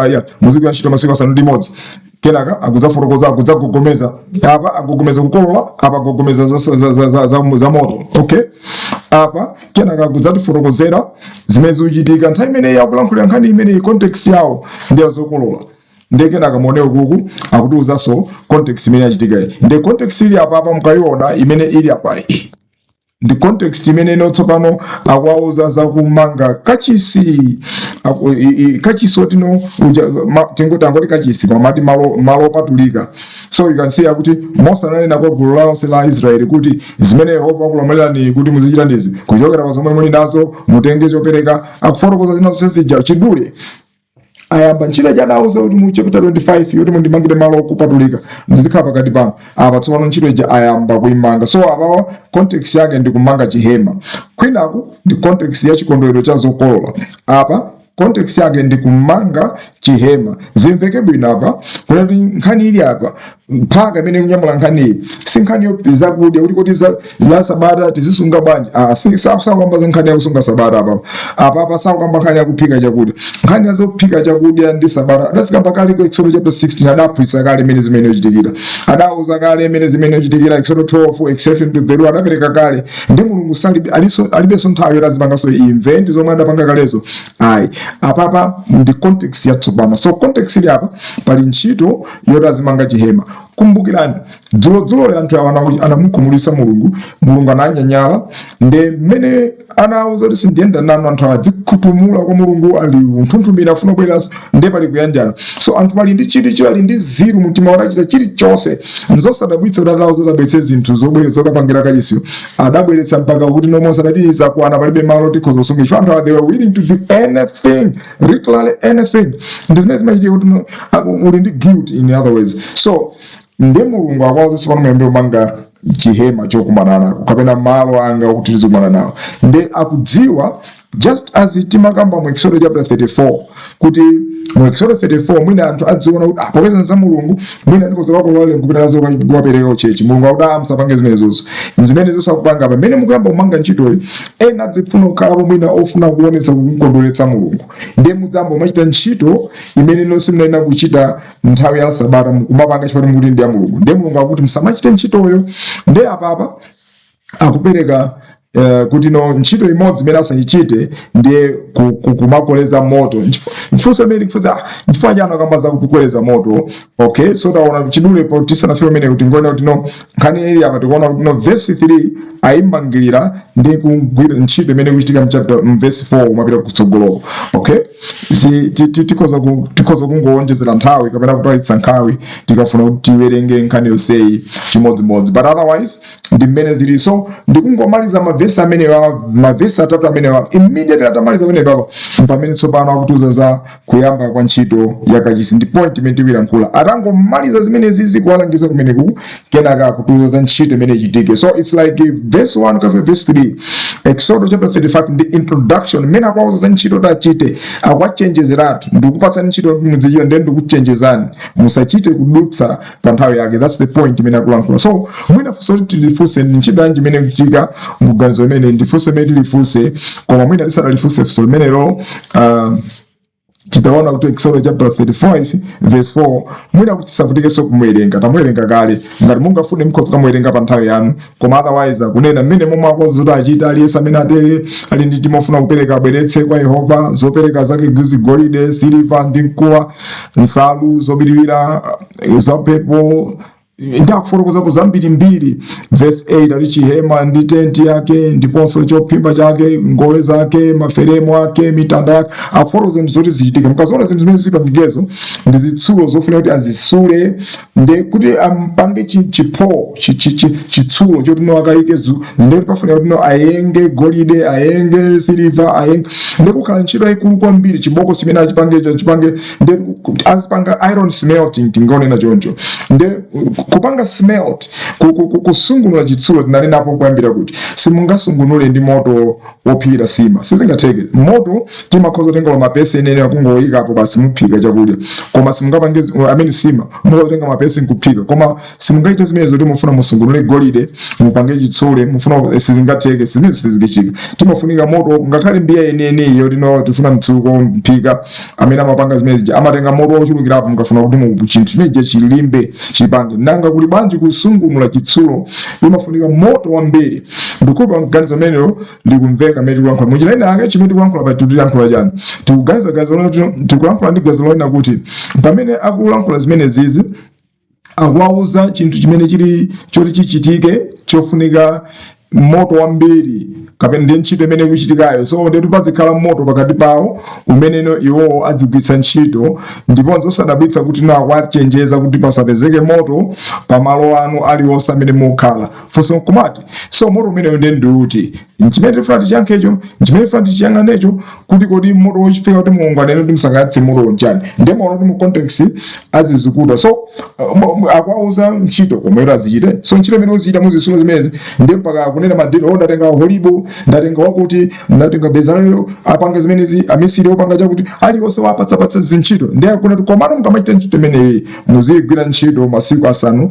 yeah, muzigwira ntchito masiku 6. Kenaka akudzafotokoza, akudzagogomeza apa, agogomeza kukolola apa, agogomeza za moto. Okay, apa kenaka akudzatifotokozera zimene zikuchitika nthawi imeneyi akulankhulira nkhani imeneyi. Context yawo ndi azokolola. Ndiye kenaka muonewo kuku akutiuzanso context imene yachitika iyi. Ndiye context ili apa, apa mukayiona imene ili apa iyi ndi context imene ino tsopano akuwauza zakumanga kachisi. Kachisi otino uja tingoti angoti kachisi, pamati malo opatulika. So you can see akuti Mose ananena kwa gulu lonse la Israeli kuti zimene Yehova akulamulirani kuti muzichita ndizi: kuchokera pa zomwe muli nazo mutenge chopereka. Akufotokoza zina zonse zija chidule. Ayamba ntchito ija adauza kuti mu chapter 25 yoti mundimangire malo okupatulika, ndizikhala pakati panu. Apa tsopano ntchito ija ayamba kuimanga. So apawa context yake ndi kumanga chihema, kwinaku ndi context ya chikondwerero cha zokolola. Apa context yake ndi kumanga chihema. Zimveke bwino apa kuti nkhani ili apa, mphaka imene kunyamula nkhani iyi si nkhani zakudya kuti la Sabata tizisunga bwanji. Ah, sakukamba za nkhani yakusunga Sabata apa. Apa sakukamba nkhani yakuphika chakudya. Nkhani ya zophika chakudya ndi Sabata adazikamba kale ku Exodus chapter 16. Adaphunzitsa kale imene zimene yochitikira, adauza kale imene zimene yochitikira. Exodus 12, exception to the rule, adapereka kale. Ndi Mulungu salibe aliso alibenso nthawi yoti azipanganso invent zomwe adapanga kalezo, ayi. Apapa ndi context yatsopano. So context ili apa, pali ntchito yoti azimanga chihema. Kumbukirani dzulodzulo anthu awa anamukhumudwitsa Mulungu. Mulungu ananyanyala nde mmene anawuza kuti sindiyenda nanu. Anthu adzikhutumula kwa Mulungu, ali unthunthumira, afuna kubweranso, nde pali kuyanjana. So anthu pali ndi chilicho, ali ndi zeal mtima watachita chilichonse. Nzosadabwitsa kuti atawuza kuti abweretse zinthu zobweretsa zokapangira kachisiyo, adabweretsa mpaka kuti nomonse adati zakwana, palibe malo tikhoza kusunga icho. Anthu awa, they were willing to do anything, literally anything. Ndi zimene zimachitika kuti uli ndi guilt, in other words. So ndi Mulungu akuwauza tsopano, muyambe kumanga chihema chokumana nako kapena malo anga okuti tizikumana nawo. Ndi akudziwa, just as timakamba mu Exodus chapter 34, kuti mu Exodus 34 mwina anthu adziona kuti, ah, popeza za Mulungu, mwina ndikoza kakolole nkupita nazo kuwapereka ku church. Mulungu akuti, ah, msapange zimenezozo. Zimene zosakupanga pamene mukuyamba kumanga ntchitoyi, ena adzifuna kukhalapo mwina ofuna kuonetsa kukondweretsa Mulungu, ndiye mudzamba machita ntchito imene nonse munayenera kuchita nthawi ya Sabata, mukumapanga chifukwa mukuti ndi ya Mulungu. Ndiye Mulungu akuti msamachite ntchitoyo. Ndiye apapa akupereka kuti no, ntchito imodzi imene asayichite ndiye kumakoleza moto. Mfunso imene ikufunsa, ah, nchifukwa chani akamba za kukoleza moto? Okay, so taona chidule po tisanafike pamene kuti ngoona kuti no, nkhani ili apa, tikuona kuti no, verse 3 ayimangirira ndi kugwira ntchito imene ikuchitika mchapter, mverse 4 umapita kutsogoloko. Okay, tikhoza kungowonjezera nthawi kapena kutalitsa nthawi tikafuna kuti tiwerenge nkhani yonseyi chimodzimodzi, but otherwise ndi mmene zili. So ndikungomaliza mavesi amenewa, mavesi atatu amenewa. Immediately atamaliza amene papa, pamene tsopano akutiuza za kuyamba kwa ntchito ya kachisi, ndi point imene tikuyilankhula. Atangomaliza zimenezi zikuwalangiza kumeneku, kenaka akutiuza za ntchito imene ichitike. So it's like verse 1 kafika verse 3, Exodus chapter 35, ndi introduction imene akuwauza za ntchito tachite. Akuwachenjezeratu, ndikupatsani ntchito mudzichita, ndiye ndikuchenjezani musachite kudutsa pa nthawi yake. That's the point imene akulankhula. So mwina funso kuti tilifunse ndi ntchito yanji imene ikuchitika muganizo imene ndifunse imene tilifunse. Koma mwina tisadalifunse funso limenelo, titaona kuti Exodus chapter 35 verse 4, mwina kuti tisavutikenso kumuwerenga, tamuwerenga kale. Ngati mungafune mukhoza kamuwerenga pa nthawi yanu, koma otherwise akunena mmene momwe akonza kuti achite. Aliyense amene atere ali ndi mtima ofuna kupereka, abweretse kwa Yehova zopereka zake guzi, golide, siliva ndi mkuwa, nsalu zobiriwira, zapepo, ndakufotokozapo zambirimbiri. Verse 8 ali chihema ndi tenti yake ndiponso chophimba chake, ngowe zake, maferemu ake, mitanda yake. Akufotokoza zinthu zoti zichitike. Mukaziona zinthu zimene zipangigezo ndi zitsulo zofuna kuti azisule, ndi kuti ampange chipho chitsulo choti no akayike zinde, kuti pafunika kuti no ayenge golide, ayenge siliva, ayenge, ndi kukhala ntchito yayikulu kwambiri. Chibokosi chimene achipangecho, achipange ndi azipanga iron smelting, tingaonena choncho. Ndi kupanga smelt, kusungunula chitsulo, tinanenapo kuyambira kuti simungasungunule ndi moto wophikira sima, sizingatheke. Moto timakhoza kutenga mapesi enene kungoyikapo basi, muphika chakudya, koma simungapange amene sima mukatenga mapesi nkuphika. Koma simungachite zimenezo kuti mufuna musungunule golide, mupange chitsule, mufuna, sizingatheke zimene, sizingachitika. Timafunika moto, ngakhale mbiya yeniyeni iyo tino tifuna mtsuko mphika amene amapanga zimene zija amatenga moto wochulukirapo. Mukafuna kuti chinthu chimenechi chilimbe, chipange, nanga kuli bwanji kusungunula chitsulo? Imafunika moto wambiri. Ndikupa mganizo ameneyo ndikumveka amene tikulankhula munjira ina yake. Chimene tikulankhula pa, tikulankhula chani? Tikuganiza ganizo loti tikulankhula ndi ganizo lonena kuti pamene akulankhula zimene zizi, akuwauza chinthu chimene chili choti chichitike, chofunika Moto wambiri kapena ndiye ntchito imene ikuchitikayo. So ndetu pazikhala moto pakati pawo umeneno iwowo adzigwiritsa ntchito. Ndiponso osadabwitsa kuti no akuwachenjeza kuti pasapezeke moto pamalo anu aliwonse amene mukhala. Funso nkumati, so moto umeneyo ndiye ndiuti? Nchimene tifuna tichiyankhecho, nchimene tifuna tichiyang'anecho, kuti kodi moto wochifika kuti Mulungu anene kuti musakayatse moto njani? Ndiye maona kuti mu context azizukuta. So akuwauza ntchito komwero azichite. So ntchito imene uzichita, muzisula zimenezi, ndiye mpaka akunena madino: "Oh, ndatenga Holibu, ndatenga wakuti, ndatenga Bezalelo apanga zimenezi, amisiri opanga chakuti," aliwonse wapatsapatsa zintchito. Ndiye akunena kuti komano mukamachita ntchito imeneyi, muziyigwira ntchito masiku 6.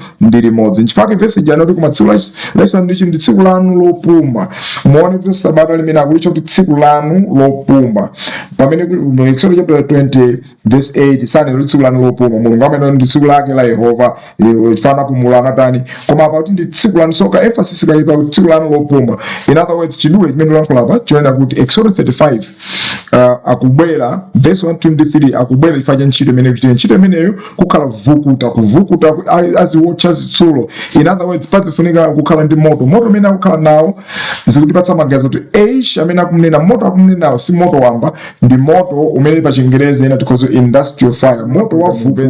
Nchifukwa vesi ija anati, koma tsiku lachisanu ndi ndi tsiku lanu lopuma. Muone kuti sabata limene akulitcha kuti tsiku lanu lopuma, pamene mu Exodus chapter 20 verse 8 sanena kuti tsiku lanu lopuma. Mulungu amene ndi tsiku lake la Yehova, chifukwa anapumula, anatani. Koma apa kuti ndi tsiku lanu, so ka emphasis kali pa tsiku lanu lopuma. In other words, chidule chimene lankhula apa chonena kuti Exodus 35 akubwera verse 123, akubwera chifukwa cha ntchito imene ikuchita. Ntchito imeneyo kukhala vukuta, kuvukuta, aziwotcha zitsulo. In other words, pazifunika kukhala ndi moto. Moto umene akukhala nawo zikutipatsa magazi kuti eish amene akumnena, moto akumnenawo si moto wamba, ndi moto umene pa Chingerezi ena tikhoza industrial fire, moto wa vukuto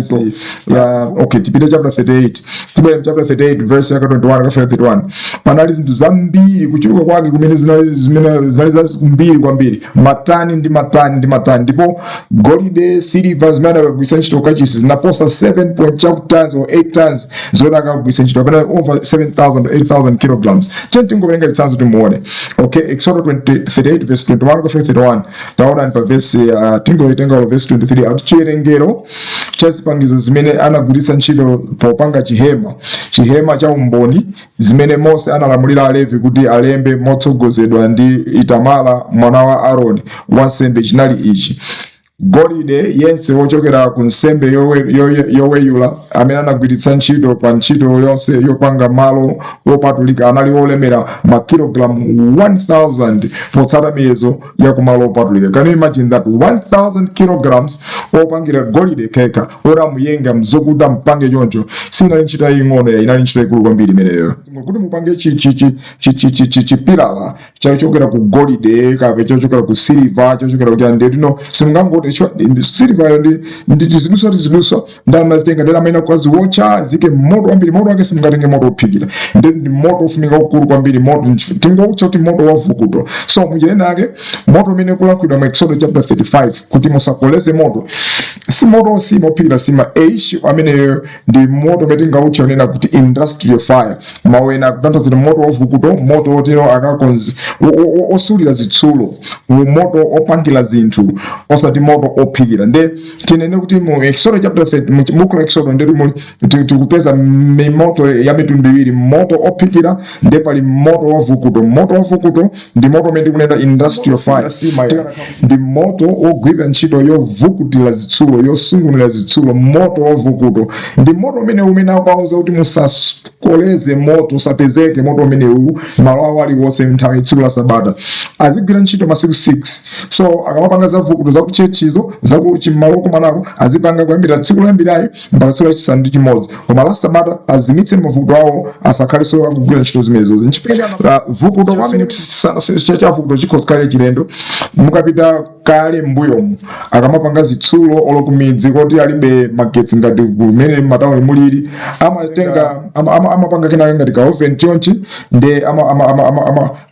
ya. Okay, tipite chapter 38, tibwere chapter 38 verse yaka 21 kafika 31. Panali zinthu zambiri, kuchuluka kwake kumene zinali, zimene zinali zambiri kwambiri, matani ndi matani ndi matani. Ndipo golide, silver zimene akagwiritsa ntchito kachisi zinaposa 7 point chaku tons or 8 tons zoti akagwiritsa ntchito, kapena over 7000 or 8000 kilograms. Cheni tingowerenga chitsanzo timuone. Okay, Exodus 20, 38 verse 21 kufika 31. Taonani pa verse, tingoitenga verse 23, akuti chiwerengero cha zipangizo zimene anagwiritsa ntchito popanga chihema cha umboni, zimene Mose analamulira Alevi kuti alembe motsogozedwa ndi Itamara mwana wa Aaroni wansembe chinali ichi: golide yense wochokera ku nsembe yoweyula amene anagwiritsa ntchito pa ntchito yonse yopanga malo wopatulika anali olemera makilogalamu 1000 potsata miyezo ya kumalo opatulika. Can you imagine that? 1000 kilograms opangira golide kekha, oti mzokuta mpange choncho. Sinali ntchito yaying'ono, ya inali ntchito ikulu kwambiri imeneyo, kuti mupange chipilala chochokera ku golide kape chochokera ku silver, chochokera ku chani. Ndino simungangoti silver yo ndi tiziduswa tiziduswa, ndamazitenga ndera amene kukaziwotcha zike moto wambiri. Moto wake simungatenge moto wophikira, ndi moto ofunika ukulu kwambiri, moto tingowutcha kuti moto wavukuto. So munjira yake, moto umene kulankhulidwa mu Exodus chapter 35 kuti musakoleze moto, si moto sima ophikira sima eish ameneyo, ndi moto umene tingawutcha unena kuti industrial fire. Mawu ena akutanthauza kuti moto wavukuto, moto otino akakonzi osulira zitsulo, moto opangira zinthu, osati moto ophikira. Nde tinene kuti mu Exodus chapter 30, mu buku la Exodus, ndetu tikupeza mimoto ya mitundu iwiri: moto ophikira, nde pali moto wavukuto. Moto wavukuto ndi moto umene tikunena industrial fire, ndi moto wogwirira ntchito yovukutira zitsulo, yosungunira zitsulo. Moto wavukuto ndi moto umene akauza kuti musakoleze moto, usapezeke moto umenewu malo awo aliwonse nthawi tsiku la sabata. Azigwira ntchito masiku 6. So akamapanga zavukuto zakuchechizo, zakuchimalo kumanako, azipanga kuyambira tsiku loyambirayo mpaka tsiku lachisanu ndi chimodzi, koma la sabata azimitse mavukuto awo, asakhalenso akugwira ntchito zimenezo. Vukuto kwamene chavukuto chikhoza kale chilendo. Mukapita kale mbuyomu, akamapanga zitsulo olo kumidzi koti alibe magetsi ngati kumene matawuni mulili, amatenga amapanga kenaka ngati ka oven chonchi, nde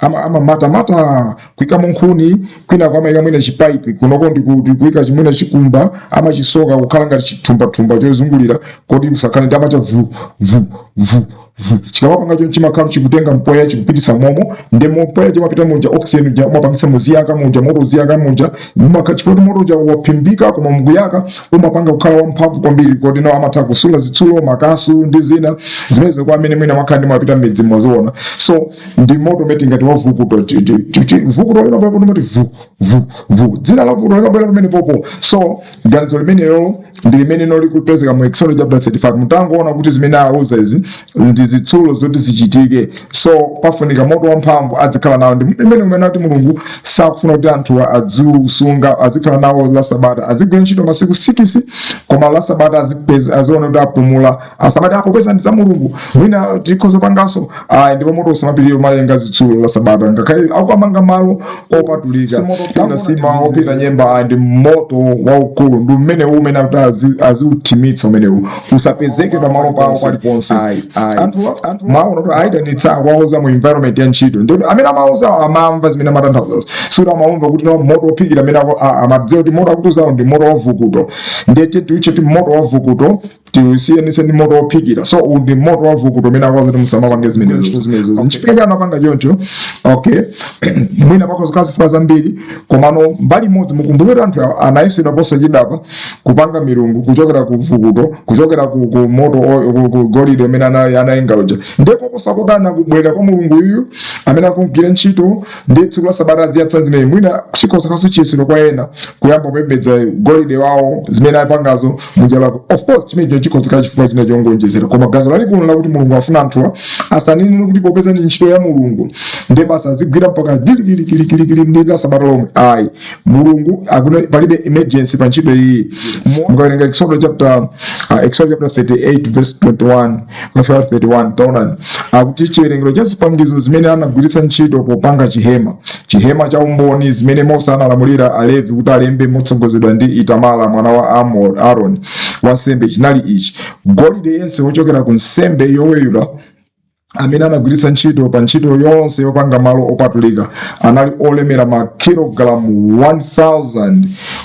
amamatamata kuyikamo nkhuni, kwina amayika mwina chipaipi, kunoko ndi kuyika chimwina chikumba, amachisoka kukhala ngati chithumbathumba chozungulira koti kusakhale, ndi amata vu vu vu vu. Chikamapanga chonchi, chimakhala chikutenga mpweya chikupitisa momo, ndi mpweya chimapita muja, oxygen uja umapangisa muziyaka muja, moto uziyaka muja. Chifukwa moto uja waphimbika koma mukuyaka, umapanga kukhala wamphamvu kwambiri koti no amatha kusula zitsulo, makasu ndi zina zimene kwa amene mwina makhala ndi mwapita m'midzi mwaziona. So ndi moto umene tingati wavukuto. Vukuto limabwera mati vu vu vu, dzina la vukuto limabwera pamene popo. So ganizo limenelo Ndi limene likupezeka mu Exodus chapter 35. Mutangoona kuti zimene awuza izi ndi zitsulo zoti zichitike, so pafunika moto wamphamvu azikhala nawo. Ndi imene umene kuti Mulungu sakufuna kuti anthu aziusunga, azikhala nawo la Sabata. Azigwira ntchito masiku 6, koma la Sabata azipeza, aziona kuti apumula. Asamati apopeza ndi za Mulungu, mwina tikhoza pangaso ayi. Ndipo moto usamapirire umayenga zitsulo la Sabata, ngakhale akuamanga malo opatulika. Sima opita nyemba ayi, ndi moto waukulu, ndi umene umene akuti aziuthimitsa umenewu, usapezeke pamalo pawo paliponse. Anthu maona kuti ayitanitsa, akuwauza mu environment ya ntchito, ndikuti amene amauza amamva zimene amatanthauza. Sikuti amamva kuti no moto ophikira amene amadziwa kuti moto akutiuzawo ndi moto wavukuto. Ndiye tiutche ti moto wavukuto, tiusiyanise ndi moto wophikira. So uwu ndi moto wavukuto umene akuwauza kuti musamapange zimenezo. Nchifukwa chani amapanga choncho? Okay, mwina pakhoza zifukwa zambiri, komano mbali imodzi, mukumbukire kuti anthu awa anayesedwa posachedwapa kupanga milungu kuchokera ku vukuto, kuchokera ku moto ku golide umene anayenga uja. Ndiye koposa kudana kubwera kwa Mulungu uyu amene akugwira ntchito ndi tsiku la Sabata aziyatsa zimene, mwina chikhoza kaso chiyesero kwa ena kuyamba kupembedza golide wawo, zimene apangazo mujalako. Of course, chimenecho chikhoza khala chifukwa china chongonjezera, koma gazo lalikulu lakuti Mulungu afuna anthuwa asanene kuti popeza ndi ntchito ya Mulungu, ndiye basi azigwira mpaka dilikilikilikili ndi la Sabata lomwe. Ayi, Mulungu akuna, palibe emergency pa ntchito iyi. Mukawerenga Exodus chapter 38 verse 21 kufika 31, taonani akuti chiwerengero cha zipangizo zimene anagwiritsa ntchito popanga chihema cha umboni, zimene Mose analamulira Alevi kuti alembe motsogozedwa ndi Itamara mwana wa Aaroni wansembe, chinali ichi: golide yense wochokera ku nsembe yoweyula amene anagwiritsa ntchito pa ntchito yonse yopanga malo opatulika anali olemera makilogalamu 1000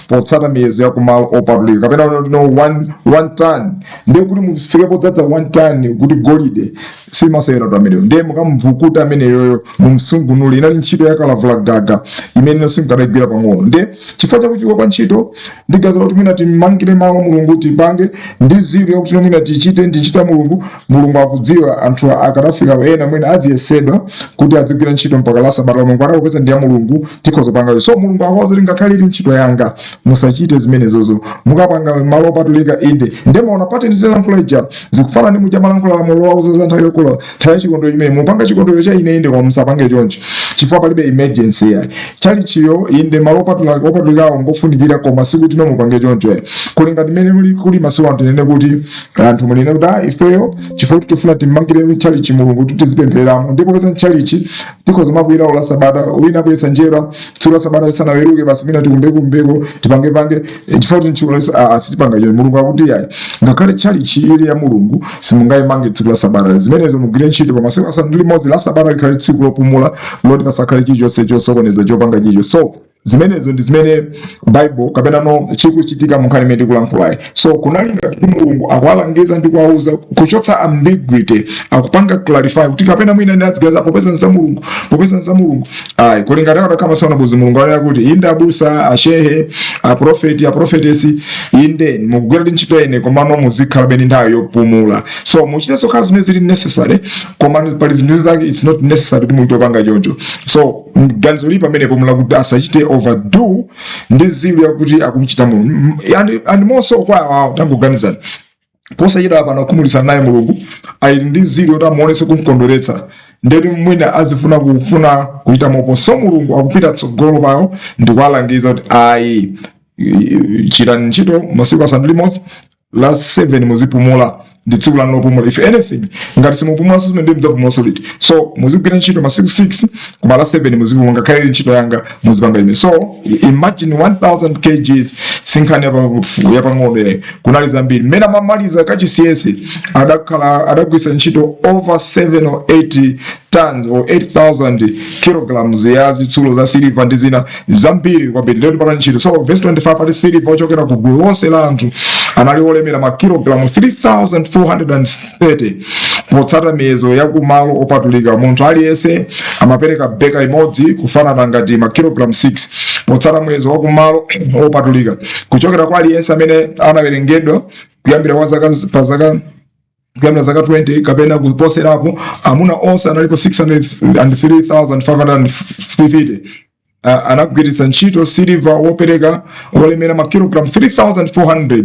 potsata miyezo ya kumalo opatulika, kapena no 1 ton. Ndiye kuti mufike podzadza 1 ton kuti golide, simasewera tu ameneyo. Ndiye mukamvukuta ameneyoyo, mumsungunule, inali ntchito yakalavulagaga imene sinkadagwira pang'ono. Ndiye chifukwa chakuchuluka kwa ntchito ndi gazo lakuti mwina timangire malo Mulungu, tipange ndi zeal yakuti mwina tichite ndi ntchito ya Mulungu, Mulungu akudziwa anthu akadafika ena mwina aziyesedwa kuti adzigwira ntchito mpaka la Sabata. Mulungu adakupeza ndi ya Mulungu, tikhoza panga. So Mulungu akuwauza kuti ngakhale ili ntchito yanga, musachite zimenezozo. Mukapanga malo opatulika, inde. Ndemaona pati nditilankhula ija zikufanana ndi muja malankhula lamulo wauza za nthawi yokula, nthawi ya chikondwerero chimene mupanga chikondwerero cha ine, inde, koma musapange choncho chifukwa palibe emergency yayi. Chalichiyo, inde, malo opatulikawo ngofunikira, koma sikuti no mupange choncho yayi. Kuli ngati mmene muli kuli masiku anthu, tinene kuti anthu munene kuti ah, ifeyo chifukwa kuti tifuna timmangire chalichi Mulungu kuti tizipemphereramo, ndipo peza chalichi tikhoza makwirawo la Sabata, wina abweretsa njera tsiku la Sabata lisanaweruke, basi mwina tikumbekumbeko, tipangepange chifukwa kuti ntchito sitipanga choncho. Mulungu akuti yayi, ngakhale chalichi ili ya Mulungu, simungayimange tsiku la Sabata. Zimenezo mugwire ntchito pa masiku 6, la Sabata likhale tsiku lopumula loti pasakhale chilichonse chosokoneza, chopanga chicho. So zimenezo ndi zimene Bible kapena no chikuchitika mu nkhani imene tikulankhulayi. So kunali ngati kuti Mulungu akuwalangiza ndi kuwauza kuchotsa ambiguity, akupanga clarify kuti kapena mwina ndi adzigaza popeza nza Mulungu, popeza nza Mulungu. Ayi, kuli ngati akadakhala masana buzi, Mulungu anena kuti inde, abusa, ashehe, aprofeti, aprofetesi, inde, mukugwira ntchito ine, komano muzikhala beni nthawi yopumula. So muchitenso khala zimene zili necessary, koma pali zinthu zake it's not necessary kuti muchite opanga choncho. So ganizo lili pamenepo mlakuti asachite overdo ndi zeal yakuti akumchita Mulungu. And more so kwa awawo, tangoganizani, posachedwa pano akhumudwitsana naye Mulungu, ali ndi zeal yoti amuonese kumkondweretsa, ndeti mwina azifuna kufuna kuchita mopo. So Mulungu akupita tsogolo pawo ndikuwalangiza kuti ayi, chitani ntchito masiku 6, la 7 muzipumula, ndi tsiku lanu lopumula. If anything, ngati simupumulanso, ndi mudzapumulanso liti? So muzigwira ntchito masiku 6, koma la 7 muzipumula, ngakhale ili ntchito yanga, muzipanga imene. So imagine 1000 kgs, sinkhani yapang'ono yayi, kunali zambiri. Mmene amamaliza kachisiyesi adakhala adagwiritsa ntchito over 7 or 8 tons or 8000 kilograms ya zitsulo za siliva ndi zina zambiri kwambiri. Lero tipanga ntchito. So verse 25 ati siliva ochokera ku gulu lonse la anthu anali olemera makilogalamu 3430 potsata miyezo ya kumalo opatulika. Munthu aliyense amapereka beka imodzi, kufanana ngati makilogalamu 6, potsata muyezo wa kumalo opatulika. Kuchokera kwa aliyense amene anawerengedwa kuyambira kwa zaka pa zaka kuyambira zaka 20 kapena kuposerapo, amuna onse analipo 603,550. Anagwiritsa ntchito siliva wopereka wolemera makilogalamu 3400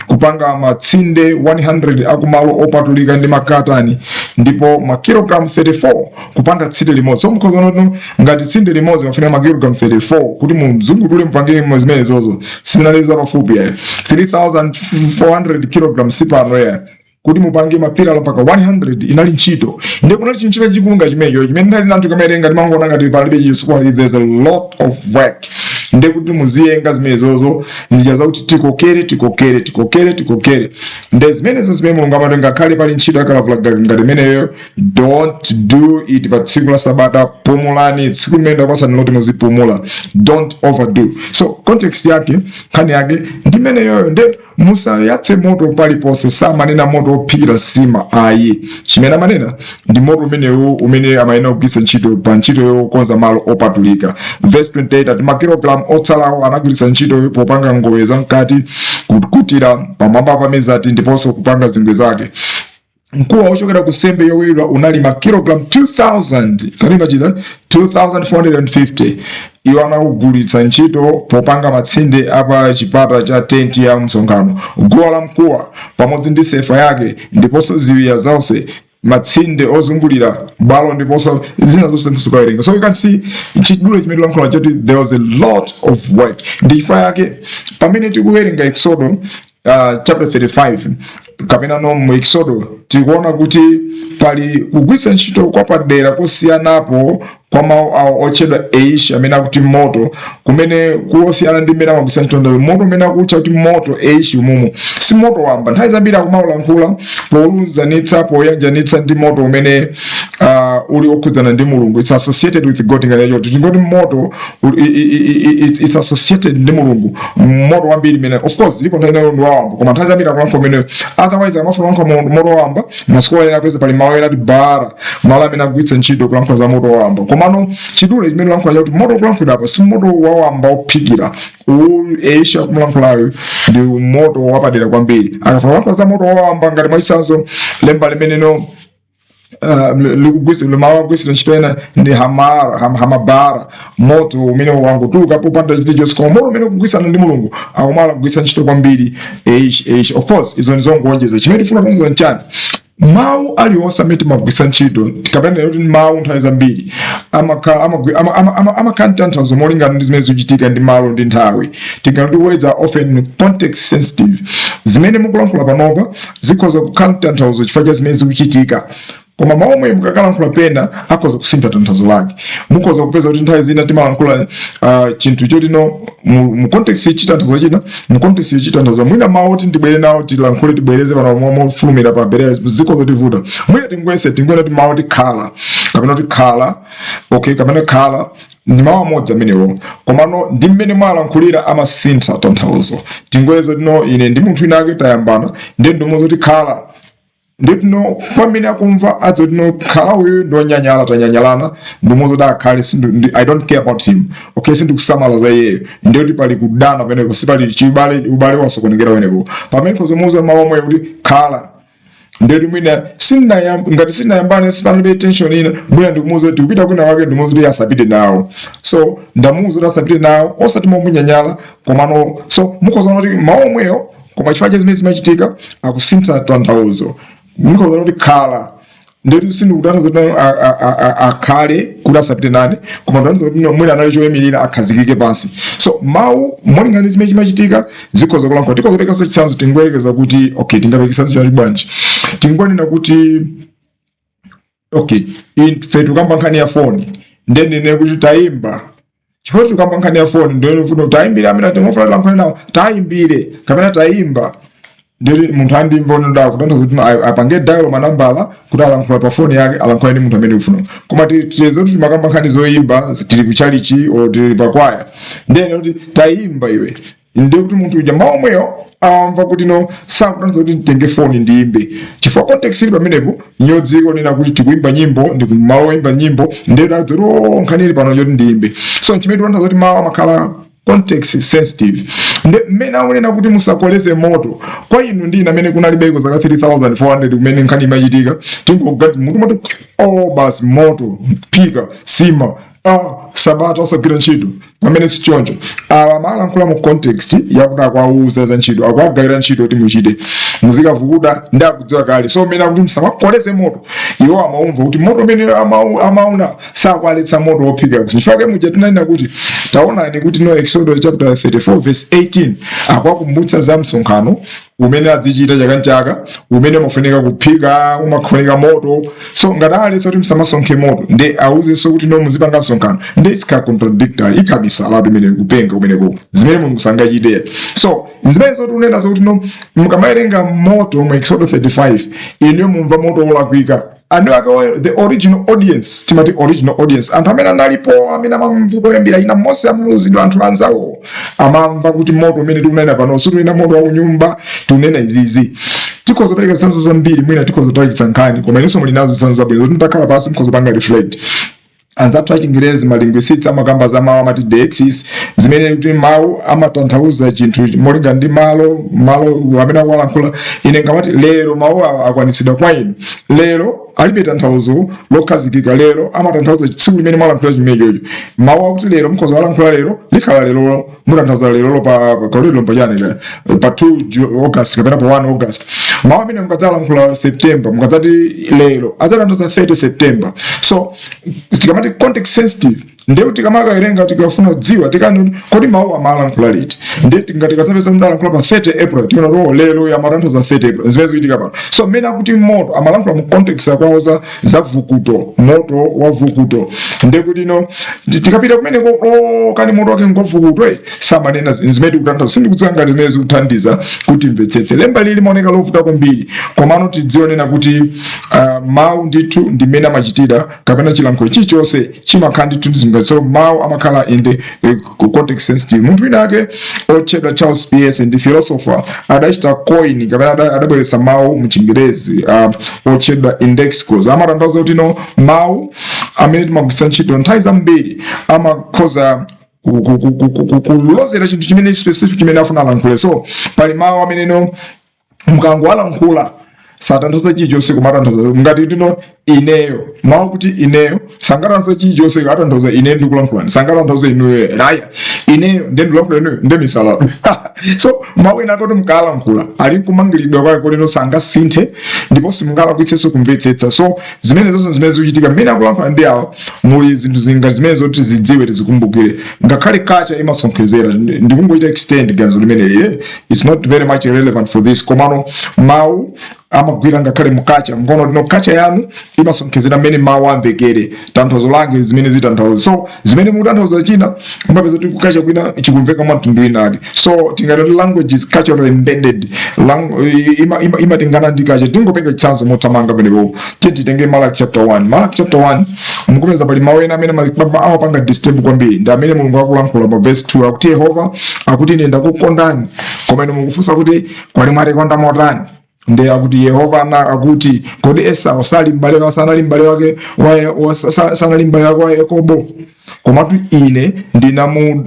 kupanga matsinde 100 akumalo opatulika ndi makatani, ndipo makilogalamu 34 kupanga tsinde limodzi. So mukhoza kuona ngati tsinde limodzi mafunika makilogalamu 34 kuti muzungulire, mupange zimene zozo. Sizinali pafupi yayi. 3400 kilograms sipano ya kuti mupange mapilala mpaka 100, inali ntchito. Ndiye kunali chintchito chachikulu nga chimenecho, chimene nthawi zina anthu kamawerenga timangoona ngati palibe chisuku. There's a lot of work. Ndiye kuti muziyenga zimenezozo zija zakuti tikokere, tikokere, tikokere, tikokere. Ndiye zimenezo zimene Mulungu amati ngakhale pali ntchito yakalavula ngati imeneyo, don't do it pa tsiku la Sabata. Pumulani tsiku limene ndakupasani loti muzipumula. Don't overdo. So context yake, nkhani yake ndi imeneyoyo. Ndiye musayatse moto paliponse. Samanena moto ophikira nsima ayi. Chimene amanena ndi moto umenewu umene amayenera kugwiritsa ntchito pa ntchito yokonza malo opatulika. Verse 28 ati makilogalamu otsalawo anagwiritsa ntchito popanga ngowe zamkati, kukutira pamwamba pa mezati ndiponso kupanga zingwe zake. Mkuwa wochokera ku nsembe yoweyula unali makilogalamu 2000 kalimachita 2450. Iwo anawugwiritsa ntchito popanga matsinde apa chipata cha tenti ya msonkhano, guwa la mkuwa pamodzi ndi sefa yake ndiponso ziwiya zonse, matsinde ozungulira bwalo ndiponso zina zonse msukawerenga. So you can see chidule chimene tilankhula choti there was a lot of work. Ndi chifukwa yake pamene tikuwerenga Exodo chapter 35 kapena no mu Exodo, tikuona kuti pali kugwiritsa ntchito kwa padera kosiyanapo kwa mawu awo otchedwa eish, amene akuti moto, kumene kuosiyana ndi mmene amagwiritsa ntchito moto umene akutcha kuti moto eish. Umumu si moto wamba. Nthawi zambiri akumaulankhula polunzanitsa, poyanjanitsa ndi moto umene uli okhudzana ndi Mulungu. It's associated with God. Ngati choti tingoti moto it's associated ndi Mulungu, moto wambiri imene of course ilipo nthawi inayo ndi wawamba, koma nthawi zambiri akulankhula umene. Otherwise amafuna kulankhula moto wamba, masikola ena apeza pali mawu ena ati bara, malo amene akugwiritsa ntchito kulankhula za moto wawamba. Komano chidule chimene ulankhula chakuti moto ukulankhulira apa si moto wawamba ophikira. Uyu eisha kumulankhulayo ndi moto wapadera kwambiri. Akafuna kulankhula za moto wawamba, ngati mwachitsanzo lemba limeneno mawu akugwisira ntchito ena ndi hamara, hamabara, moto umene wangotuluka popanda chilichonse. Koma moto umene ukugwisana ndi Mulungu akumala kugwisa ntchito kwambiri eish eish. Of course izo ndizongonjeza. Chimene tifuna kuonjeza nchani? Mawu aliwonse amene timagwisa ntchito, kapena kuti mawu nthawi zambiri amakhala ndi tanthauzo molingana ndi zimene zikuchitika ndi malo ndi nthawi. Tingati words are often context sensitive. Zimene mukulankhula panopa zikhoza kukhala ndi tanthauzo chifukwa cha zimene zikuchitika, koma mawu omwe mukakalankhula pena akhoza kusintha tanthauzo lake. Mukhoza kupeza kuti nthawi zina timalankhula chinthu chotino mu context chitanthauzo china, mu context chitanthauzo mwina. Mawu oti ndibwere nawo, tilankhule, tibwereze pano mofulumira pa bereya, zikhoza tivuta. Mwina tingwese tingwena ti mawu tikhala kapena kuti khala, okay, kapena khala ndi mawu amodzi amenewo, komano ndi mmene mwalankhulira amasintha tanthauzo. Tingweze tino ine ndi munthu wina ake tayambana, ndiye ndimuza kuti khala, nditino pamene akumva adzoti no, khala uyu ndonyanyala, tanyanyalana, ndimuza kuti akhale, I don't care about him, okay, sindikusamala za iyeyo. Ndiye kuti pali kudana pamenepo, sipali chibale, ubale wasokonekera pamenepo. Pamene khozomuuza mawu omwe kuti khala, ndeti mwina ngati sindinayambane, sipanalibe tension ina, mwina ndikumuuza kuti tikupita kwina wake, ndimuuza kuti asapite nawo. So ndamuuza kuti asapite nawo, osati momunyanyala, komano so mukhoza kuti mawu omweyo, koma chifukwa cha zimene zimachitika akusintha tanthauzo. Mukhoza kuti khala, ndeti sindikutanthauza kuti akhale kuti asapite nane, koma tanthauza kuti mwina anali choyimirira akhazikike pansi. So mawu molingana ndi zimene chimachitika zikhoza kulankhula. Tikhoza kuperekanso chitsanzo. Tingoyerekeza kuti, okay, tingapereke chitsanzo chati bwanji? Tingonena kuti, okay, ife tikamba nkhani ya foni, ndiye ndine kuti tayimba. Chifukwa tikamba nkhani ya foni, ndiye ndifuna tayimbire amene timafuna tilankhule nawo, tayimbire kapena tayimba. Ndiri munthu andimva unoda kutanthauza kuti apange dial manambala kuti alankhula pa foni yake, alankhula ndi munthu amene ufuna. Koma tiyeze kuti timakamba nkhani zoyimba, tili kuchalichi o tili pakwaya, ndiye kuti tayimba iwe, ndiye kuti munthu uja mawu omweyo amva kuti no, sakutanthauza kuti nditenge foni ndiyimbe, chifukwa context ili pamenepo nyodziko nena kuti tikuyimba nyimbo, ndi mawu oyimba nyimbo. Ndiye adzoti o, nkhani ili pano yoti ndiyimbe. So chimene titanthauza kuti mawu amakhala context sensitive. Ndi mmene akunena kuti musakoleze moto kwa inu ndi ine amene kunalibeko zaka 3400 kumene nkhani imachitika, tingogati mutu mati, oh, basi moto phika sima, ah, Sabata osagwira ntchito, pamene sichoncho. Awa amalankhula mu context yakuti akuwauza za ntchito, akuwagawira ntchito kuti muchite, muzikavukuta, ndi akudziwa kale. So mmene akuti musamakoleze moto, iwo amaumva kuti moto umene amauna sakualetsa moto wophika. Chifukwa muja tinanena kuti taonani kuti no Exodus chapter 34 verse 18 akuwakumbutsa za msonkhano umene azichita chaka nchaka, umene umafunika kuphika, umafunika moto. So ngati aletsa kuti musamasonkhe moto, ndi auzenso kuti no, muzipanga msonkhano, ndi it's contradictory, ikhamisalatu imene kupenga kumeneko, zimene Mulungu sangachite. So zimene zoti unena zokuti no, mukamawerenga moto mu Exodus 35, inuyo mumva moto wolakwika. Anthu ake, the original audience, timati original audience, anthu amene analipo, amene amamva koyambira ina Mose amauzidwa, anthu anzawo amamva kuti moto umene tikunena pano situnena moto wa kunyumba, tikunena izizi. Tikhoza pereka zitsanzo zambiri, mwina tikhoza kutalikitsa nkhani, koma inenso muli nazo zitsanzo zabwino zoti mutakhala pasi mukhoza panga reflect. Anzathu achingerezi, ma linguistics, amakamba za mawu amati deixis, zimene kuti mawu amatanthauza chinthu molingana ndi malo amene akuwalankhula. Ine ngamati lero mawu awa akwanitsidwa kwa inu, lero alibe tanthauzo lokhazikika. Lero amatanthauza tsiku limene mwalankhula chimenechocho. Mawu akuti lero mukhoza walankhula lero, likhala lero, mutanthauza lerolo pa kalero pachani pa 2 August kapena pa 1 August. Mawu amene mukadzalankhula September, mukadzati lero, adzatanthauza 30 September. So tikamati context sensitive, ndiye tikamakawerenga, tikafuna kudziwa tikani kodi mawu amalankhula liti, ndiye tingati tikadzapeza munthu alankhula pa 30 April, tiona kuti oh, lero amatanthauza 30 April, zimene zikuchitika pano. So mmene akuti moto, amalankhula mu context akwawo za vukuto, moto wa vukuto. Ndiye kuti no, tikapita kumeneko, oh, kani moto wake ngwavukuto, samanena zimene tikutanthauza. Sindikudziwa ngati zimene zikuthandiza kuti mvetsetse. Lemba lili limaoneka lovuta kwambiri, komano tidzionena kuti mawu ndithu ndi mmene amachitira, kapena chilankhulo chilichonse chimakhala ndithu ndi zimene. So mawu amakhala in the context sensitive. Munthu wina ake otchedwa Charles Peirce, ndi philosopher, adachita coin kapena adabweretsa mawu mu Chingerezi otchedwa indexicals. Amatanthauza kuti no, mawu amene timagwiritsa ntchito nthawi zambiri amakhoza kulozera chinthu chimene specific chimene afuna alankhule. So pali mawu amene no, mukangowalankhula satanthauza chilichonse, kumatanthauza ngati tino ineyo. Mawu kuti ineyo sangatanthauza chilichonse, atanthauza ine ndikulankhulani, sangatanthauza inuyo raya. Ineyo ndiye ndikulankhula inuyo, ndiye misala. So mawu ena akoti mukalankhula ali nkumangiridwa kwake kotero sangasinthe, ndipo simungalakwitsenso kumvetsetsa. So zimene zonse zimene zikuchitika mmene akulankhula ndi awa, muli zinthu zinga zimene zoti zidziwe, tizikumbukire. Ngakhale culture imasonkhezera. Ndikungoita extend ganizo limeneli, it's not very much relevant for this, komano mawu amagwira ngakhale mu culture. Mkono lino culture yanu imasonkhezera mmene mawu amvekere, tanthauzo lake, zimene zitanthauza. So zimene mukutanthauza china, mumapeza kuti ku culture kwina chikumveka mwa mtundu winake. So tingati language is culturally embedded. Imatengana ndi culture. Tingopenga chitsanzo mothamanga penepo. Tiye titenge Malaki chapter 1. Malaki chapter 1, mukupeza pali mawu ena amene amapanga disturb kwambiri, ndi amene Mulungu akulankhula pa verse 2. Akuti Yehova akuti, "Ine ndakukondani," koma inu mukufunsa kuti, "Kwali mwatikonda motani?" Ndi akuti Yehova ana akuti, "Kodi Esau sali m'bale wa sanali m'bale wake sanali m'bale wake wa Yakobo? Komatu ine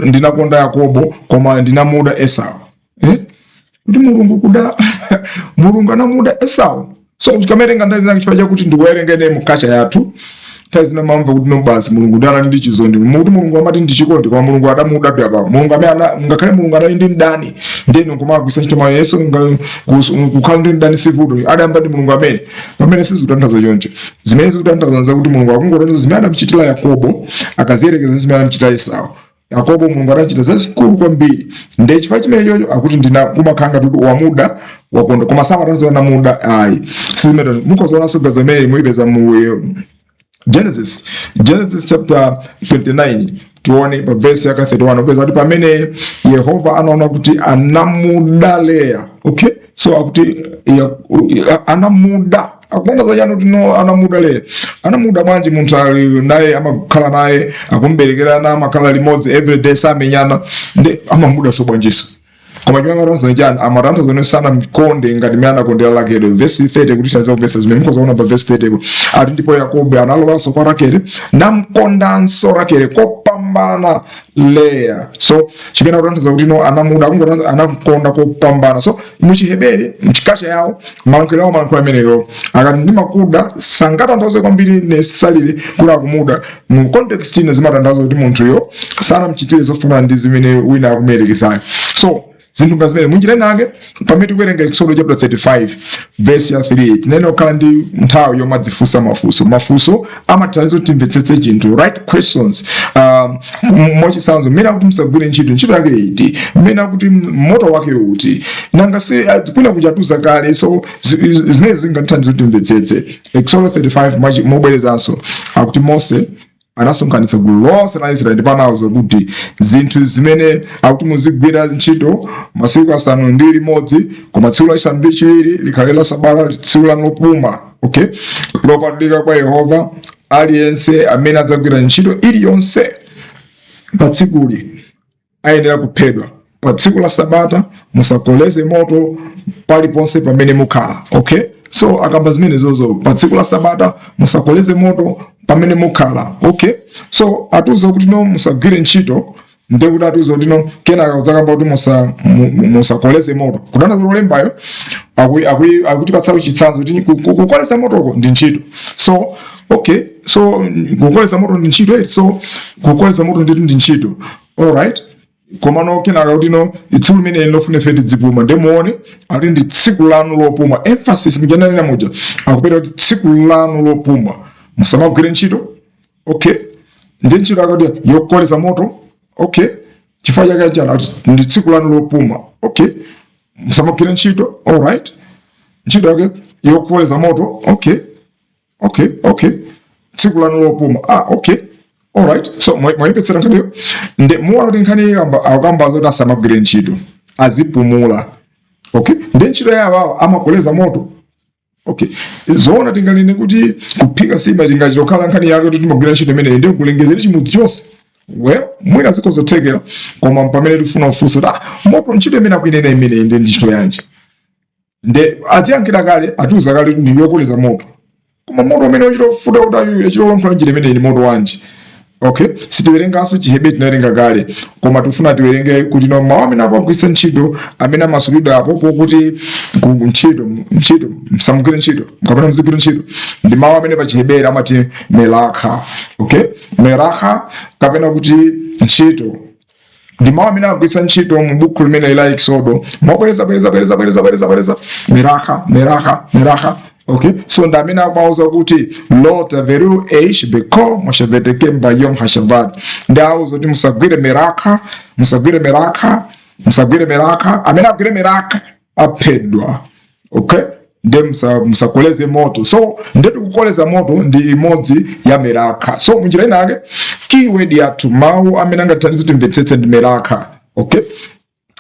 ndinakonda Yakobo, koma ndinamuda Esau." Eh? Kuti Mulungu kuda, Mulungu anamuda Esau. So tikamerenga nthawi zina, chifukwa chakuti ndikuwerenga ine mu culture yathu, nthawi zina mamva kuti no, basi, Mulungu ndi anali ndi chizondi, mukuti Mulungu amati ndi chikondi, koma Mulungu adamuda apa. Mulungu amene ngakhale Mulungu anali ndi mdani, ndenu nkumagwisa ntchito mawu Yesu kukhala ndi mdani sivuto, adayamba ndi Mulungu amene, pamene sizikutanthauza choncho. Zimene zikutanthauza zakuti Mulungu akungotanthauza zimene adamuchitira Yakobo, akaziyerekeza zimene adamuchitira Esau. Yakobo Mulungu adachita zazikulu kwambiri, ndiye chifukwa chimene chocho akuti ndina kumakhala ngati kuti wamuda, wakonda, koma samatanthauza anamuda, ayi, sizimene. Mukhozaonanso gazo imene muyipeza mu Genesis chapter 29. Tione pa verse yaka 31, upeza kuti pamene Yehova anaona kuti anamuda Leya. Okay, so akuti anamuda, akuona zachani kuti no, anamuda Leya? Anamuda bwanji munthu ali naye, amakhala naye, akumberekerana, amakhala limodzi everyday, samenyana, ndi amamuda so bwanjiso? Koma chimene amatanthauza chani? Amatanthauza kuti sanamkonde ngati mmene anakondera Rakele. Vesi 30, kuti tithandize kumvetsa zimene mukhoza pa vesi 30 po ati, "Ndipo Yakobo analowanso kwa Rakele, namkondanso Rakele kopambana Leya." So chimene akutanthauza kuti no, anamuda, akungotanthauza anamukonda kopambana. So muchiheberi, mchikacha yawo, malankhuliro awo, malankhuliro ameneyo akati "ndimakuda" sangatanthauze kwambiri necessarily kuti akumuda. Mu context ino zimatanthauza kuti munthuyo sanamchitire zofanana ndi zimene wina akumuyerekezayo. So zinthu nga zimene munjira inake, pamene tikuwerenga Exodus chapter 35 verse ya 3, tinene kukhala ndi nthawi yomadzifunsa mafunso. Mafunso amathandiza kuti timvetsetse chinthu, right questions. Mwachitsanzo, mmene akuti musagwire ntchito, ntchito yake iti? Mmene akuti moto wake uti? Nanga si kwina kuchatuza kale? So zimene zingatithandize kuti timvetsetse Exodus 35. Mobwerezanso, akuti Mose anasonkhanitsa gulu lonse la Israeli ndipo anawuza kuti zinthu zimene akuti muzigwira ntchito masiku 6, koma tsiku lachisanu ndi chiwiri likhale la sabata, tsiku lanu lopuma, okay, lopatulika kwa Yehova. Aliyense amene adzagwira ntchito iliyonse pa tsikuli ayenera kuphedwa. Pa tsiku la sabata musakoleze moto paliponse pamene mukhala. Okay, so akamba zimene zozo, pa tsiku la sabata musakoleze moto pamene mukhala. Okay, so atiuza kuti no, musagwire ntchito, ndekuti atiuza kuti no, kenaka kudzakamba kuti musakoleze moto, kutanthauza lolembayo akutipatsa chitsanzo kuti kukoleza motoko ndi ntchito. So okay, so kukoleza moto ndi ntchito, eh? So kukoleza moto ndi ntchito, alright. Komano kenaka kuti no, tsiku limene lofuna ife tidzipuma, ndimuone akuti ndi tsiku lanu lopuma. Emphasis mujananena muja akupeta kuti tsiku lanu lopuma musamagwire ntchito. Okay, ndi ntchito akuti yokoleza moto. Okay, chifukwa chake chani? Akuti ndi tsiku lanu lopuma. Okay, musamagwire ntchito, alright. Ntchito yake yokoleza moto. Okay, tsiku lanu lopuma. Ah, okay, alright. So mwayipetsera nkhaniyo, nde muona kuti nkhani ikamba akamba zoti asamagwire ntchito, azipumula. Okay, ndi ntchito yawo awo amakoleza moto. Okay, zoona tinganene kuti kuphika sima tingachitokhala nkhani yake kuti timagwira ntchito imeneyi ndi kulengezera chimudzi chonse? Well, mwina zikhozothekera, koma pamene tifuna kufunsa kuti, ah, moto, ntchito imene akuinena imeneyi ndi ntchito yanji? Nde adziyankhira kale, atiuza kale kuti ndi yokoleza moto, koma moto umene uchitofuta kuti ayu achitolankhula njira imeneyi ni moto wanji? Okay, sitiwerenganso Chiheberi, tinawerenga kale, koma tikufuna tiwerenge kuti no, mawu amene akugwiritsa ntchito amene amasulidwa apo pokuti ntchito, ntchito, msamugwire ntchito kapena muzigwire ntchito, ndi mawu amene pa Chiheberi amati melakha. Okay, melakha kapena kuti ntchito ndi mawu amene agwiritsa ntchito mu buku limene la Exodo mobwereza bwereza bwereza bwereza bwereza bwereza, meraha, meraha, meraha. Okay, so ndi amene akuwauza kuti "lo taveru eish beko moshavetekem bayom hashavat". Ndi auza kuti musagwire meraka, musagwire meraka, musagwire meraka. Amene agwire meraka aphedwa. Okay, nde musakoleze moto. So ndetu kukoleza moto ndi imodzi ya meraka. So munjira inake, keyword yathu, mawu amene angatithandize kuti timvetsetse ndi meraka. Okay,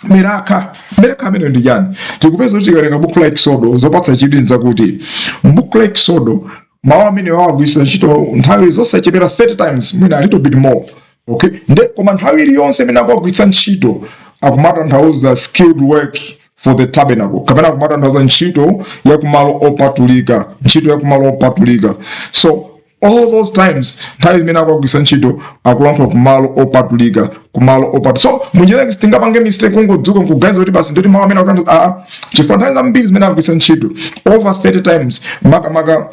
meraka, meraka amene ndi chani? Tikupeza kuti tikawerenga buku la Exodo, zopatsa chidwi zakuti mbuku la Exodo mawu amene wawagwiritsa ntchito nthawi zosachepera 30 times, mwina a little bit more. Okay, nde koma nthawi iliyonse imene akuwagwiritsa ntchito akumatanthauza skilled work for the tabernacle, kapena akumatanthauza ntchito ya kumalo opatulika, ntchito ya kumalo opatulika. So all those times, nthawi imene akuwagwiritsa ntchito akulankhula kumalo opatulika, kumalo opatulika. So munjira sitingapange mistake kungodzuka nkuganiza kuti basi ndoti mawu amene akutanthauza aa, chifukwa nthawi zambiri zimene akugwiritsa ntchito, over 30 times, makamaka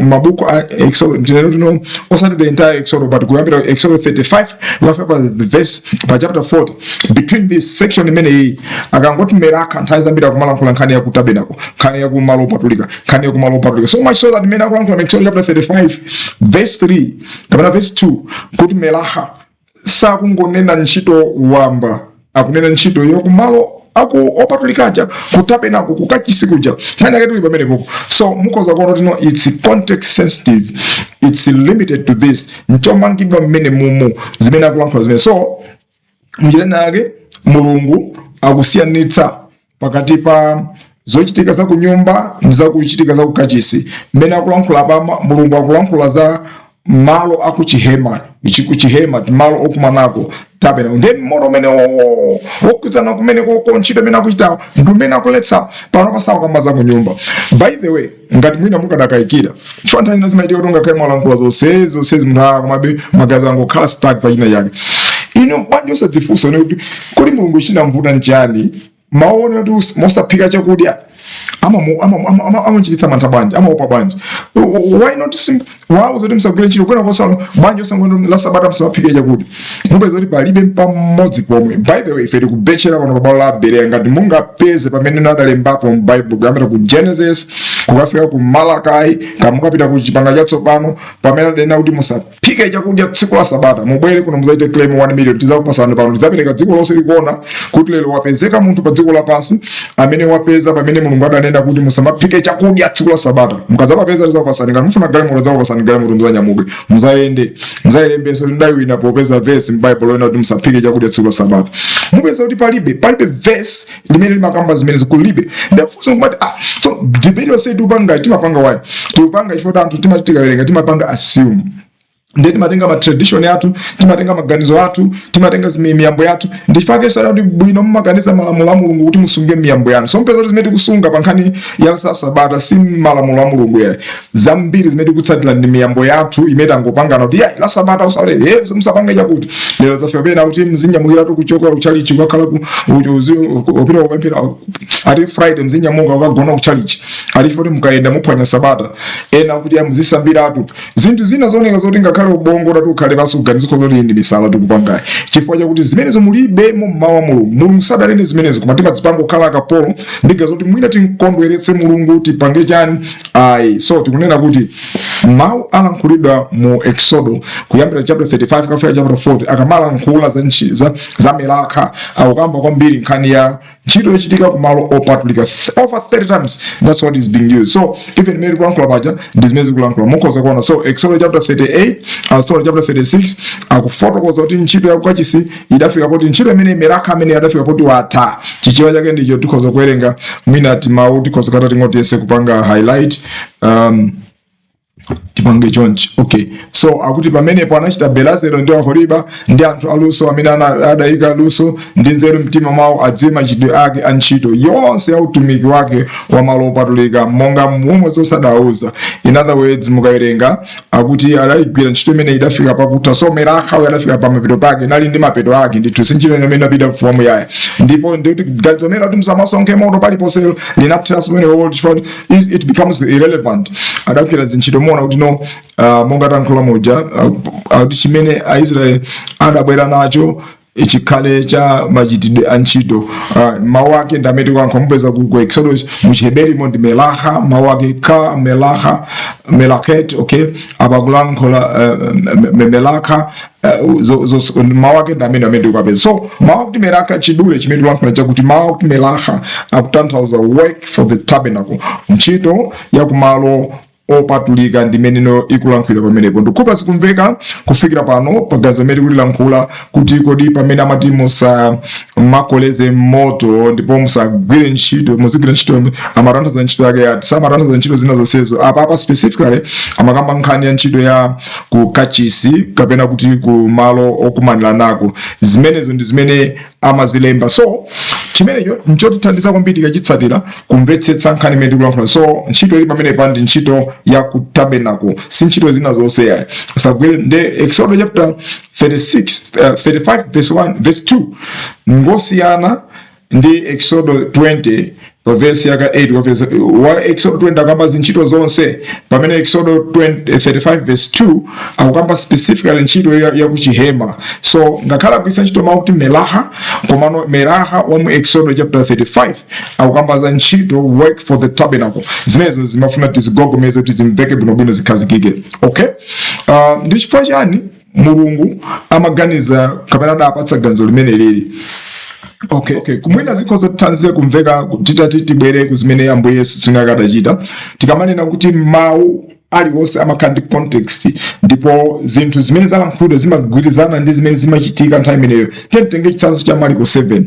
mabuku a Exodus, ndineno tino osati the entire Exodus, but kuyambira Exodus 35 kukafika pa the verse, pa chapter 40, between this section imeneyi, akangoti meraka nthawi zambiri akumalankhula nkhani ya ku tabernacle, nkhani ya kumalo opatulika, nkhani ya kumalo opatulika. So much so that imene akulankhula mu Exodus chapter 35 verse 3 kapena verse 2 kuti melaha, sakungonena ntchito wamba, akunena ntchito yokumalo aku opatulikaja, ku tabernacle, kukachisi kuja. Nkhani yake tili pamenepopo. So mukhoza kuona kuti no, it's context sensitive, it's limited to this, nchomangidwa mmene mumu zimene akulankhula zimene. So munjira yake Mulungu akusiyanitsa pakati pa zochitika za kunyumba ndi zakuchitika za kukachisi. Mmene akulankhula pama, Mulungu akulankhula za malo akuchihema, kuchihema, malo okumanako, tabernacle. tabernacle. Ndiye moto umene wokhudzana kumene koko ntchito imene akuchitawo ndi umene akuletsa pano pasakukamba za kunyumba. By the way, ngati mwina mukadakayikira, chifukwa nthawi zina zimachitika kuti ungakhale mwalankhula zonsezi zonsezi, munthu komabe magazi angokhala stuck pa china chake. Inu bwanji osadzifunsa one kuti kodi Mulungu chinamvuta nchani maona kuti mosaphika chakudya amachititsa mantha bwanji, amaopa bwanji? Why not wauza kuti musagwire ntchito kwena kosalo? Bwanji osangoti la Sabata musamaphike chakudya? Mupeza kuti palibe pamodzi pomwe. By the way, ife tikubetchera pano pabwalo la Berea, ngati mungapeze pamene nadalembapo m'Bible, kuyambira ku Genesis kukafika ku Malakai, kamukapita ku Chipangano Chatsopano, pamene adanena kuti musaphike chakudya tsiku la Sabata, mubwere kuno muzaite claim 1 million, tizakupasani pano, tizapereka dziko lonse likuona kuti lero wapezeka munthu pa dziko lapansi amene wapeza pamene Mulungu adanena kuti musamaphike chakudya tsiku la Sabata. Mukadzapapeza tizakupasani. Ngati mufuna galimoto, tizakupasani galimoto, muzanyamuke, muzayende, muzayilembenso kuti ndayiwina popeza verse m'Bible loyena kuti musaphike chakudya tsiku la Sabata. Mupeza kuti palibe verse limene limakamba zimenezi, kulibe. Ndafunsa nkumati, ah, so debate yonse tiupanga, timapanga why? Tiupanga chifukwa anthu timati tikawerenga timapanga assume, ndiye timatenga ma tradition yathu, timatenga maganizo athu, timatenga miyambo yathu. Ndifake sana kuti bwino mumaganiza malamulo a Mulungu kuti musunge miyambo yanu. So mpeza kuti zimene tikusunga pa nkhani ya Sabata si malamulo a Mulungu yayi. Zambiri zimene tikutsatira ndi miyambo yathu imene tangopangana kuti yayi, la Sabata usalere, ye musapange chakuti. Lero zafika pena kuti mzinyamukiratu kuchoka kuchalichi kukakhala ku upita kupemphera, ati Friday mzinyamuka ukagona kuchalichi, ati chifukwa mukayenda muphwanya Sabata. Ena kuti muzisambiratu, zinthu zina zooneka zoti ngakhale ubongo utati ukhale pansi kuganiza kuti ndi misala tikupangayi, chifukwa chakuti zimenezo mulibemo mmawu a Mulungu. Mulungu sadanene zimenezo, koma timadzipanga kukhala akapolo ndiga zoti mwina tinkondweretse Mulungu, tipange chani ayi. So tikunena kuti mawu alankhulidwa mu Exodo kuyambira chapter 35 kafika chapter 40, akamalankhula za melakha, akukamba kwambiri nkhani ya ntchito yochitika kumalo opatulika. Over 30 times that's what is being used. So even mmene tikulankhula paja ndi zimene zikulankhula, mukhoza kuona. So Exodus chapter 38, sorry, chapter 36 akufotokoza kuti ntchito ya kukachisi idafika poti ntchito imene melakha amene adafika poti watha. Chichewa chake ndicho tikhoza kuwerenga, mwina timawu tikhoza kata tingoti yese kupanga highlight, tipange chonchi. Okay, so akuti pamenepo anachita Belazelo ndi Oholiba ndi anthu aluso amene adayika luso ndi nzeru mtima mwawo, adziwe machitidwe ake a ntchito yonse ya utumiki wake wa malo opatulika, monga momwe zonse adawuza. In other words, mukawerenga akuti adayigwira ntchito imene idafika pakutha. So melakha uyo adafika pa mapeto pake, nali ndi mapeto ake ndithu, si ntchito imene inapita muyaya. Ndipo ndikuti ganizo limene kuti musamasonkhe moto paliponse linatheranso pamene, chifukwa it becomes irrelevant. Adagwira zintchito, muona kuti no, monga tankhula muja, akuti chimene Aisraeli adabwera nacho chikhale cha machitidwe a ntchito. Mawu ake ndi amene tikuyankha, mupeza ku Exodus mu Chiheberimo ndi melaha, mawu ake ka melaha, melaket. Okay, apakulankhula melakha, mawu ake ndi amene tikukapeza. So mawu akuti melakha, chidule chimene tikulankhula chakuti mawu akuti melaha akutanthauza work for the tabernacle, ntchito ya kumalo opatulika ndi imeneno ikulankhulidwa pamenepo. Ndikhupa zikumveka kufikira pano paganizo limene tikulilankhula kuti kodi pamene amati musamakoleze moto ndipo musagwire ntchito, muzigwira ntchito, amatanthauza ntchito yake yati? Samatanthauza ntchito zina zonsezo. Apa specifically amakamba nkhani ya ntchito ya ku kachisi kapena kuti ku malo okumanira nako. Zimenezo ndi zimene amazilemba. So chimenecho nchotithandiza kwambiri tikachitsatira kumvetsetsa nkhani imene tikulankhula. So ntchito ili pamenepa ndi ntchito ya ku tabernacle, si ntchito zina zonse yayi, usagwire. Nde Exodus chapter 36, 35 verse 1, verse 2 ngosiyana ndi Exodus 20 pa verse yaka 8 kwa wa Exodus 20 akamba zintchito zonse, pamene Exodus 20, 35 verse 2 akukamba specifically ntchito ya kuchihema. So ngakhale akugwiritsa ntchito mawu kuti melaha, komano melaha wa mu Exodus chapter 35 akukamba za ntchito, work for the tabernacle. Zimenezo zimafuna tizigogomeze kuti zimveke bwinobwino, zikhazikike. Okay, ndi chifukwa chani Mulungu amaganiza kapena adapatsa ganizo limene lili? Okay, kumwina zikhoza kuthandiza kumveka titati tibwere ku zimene Ambuye Yesu tsopano akadachita. Tikamanena kuti mawu aliwonse amakhala ndi context, ndipo zinthu zimene zalankhulidwa zimagwirizana ndi zimene zimachitika nthawi imeneyo, tiyeni titenge chitsanzo cha Marko 7.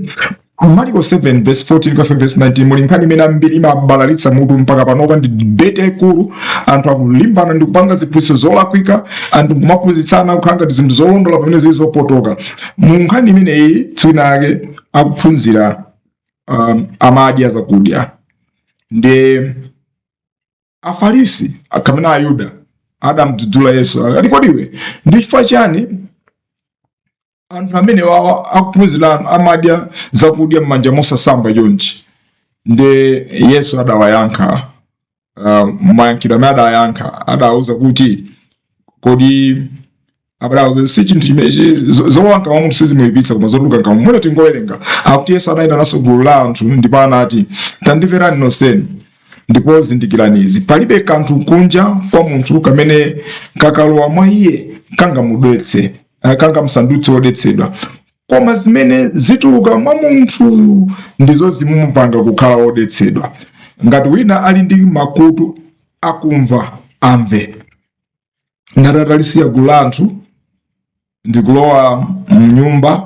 Marko 7 verse 14 kufika verse 19 muli nkhani imene ambiri imabalalitsa mutu mpaka panopa. Ndi debate yaikulu. Anthu akulimbana ndi kupanga ziphunzitso zolakwika, anthu kumaphunzitsana kukhala ngati zinthu zolondola pamene zili zopotoka. Mu nkhani imeneyi, tsiku lake akuphunzira amadya zakudya, ndi Afarisi kapena Ayuda adamdzudzula Yesu, ati, "Kodi iwe, ndi chifukwa chani anthu amene wawa akuphunzira anu amadya zakudya m'manja mosasamba chonchi?" Ndi Yesu adawayankha, mayankhidwe amene adayankha, adawuza kuti, kodi adawuza si chinthu chimene zolowa mkamwa munthu sizimuyipitsa, koma zotuluka mkamwa. Mwina tingowerenga. Akuti Yesu anayitananso gulu la anthu ndipo anati, "Tandimverani nonsenu, ndipo zindikirani izi: palibe kanthu kunja kwa munthu kamene kakalowa mwa iye kangamudetse, kangamsandutse wodetsedwa, koma zimene zituluka mwa munthu ndizo zimumupanga kukhala wodetsedwa. Ngati wina ali ndi makutu akumva, amve." Ngati atalisiya gulu la anthu ndikulowa mnyumba,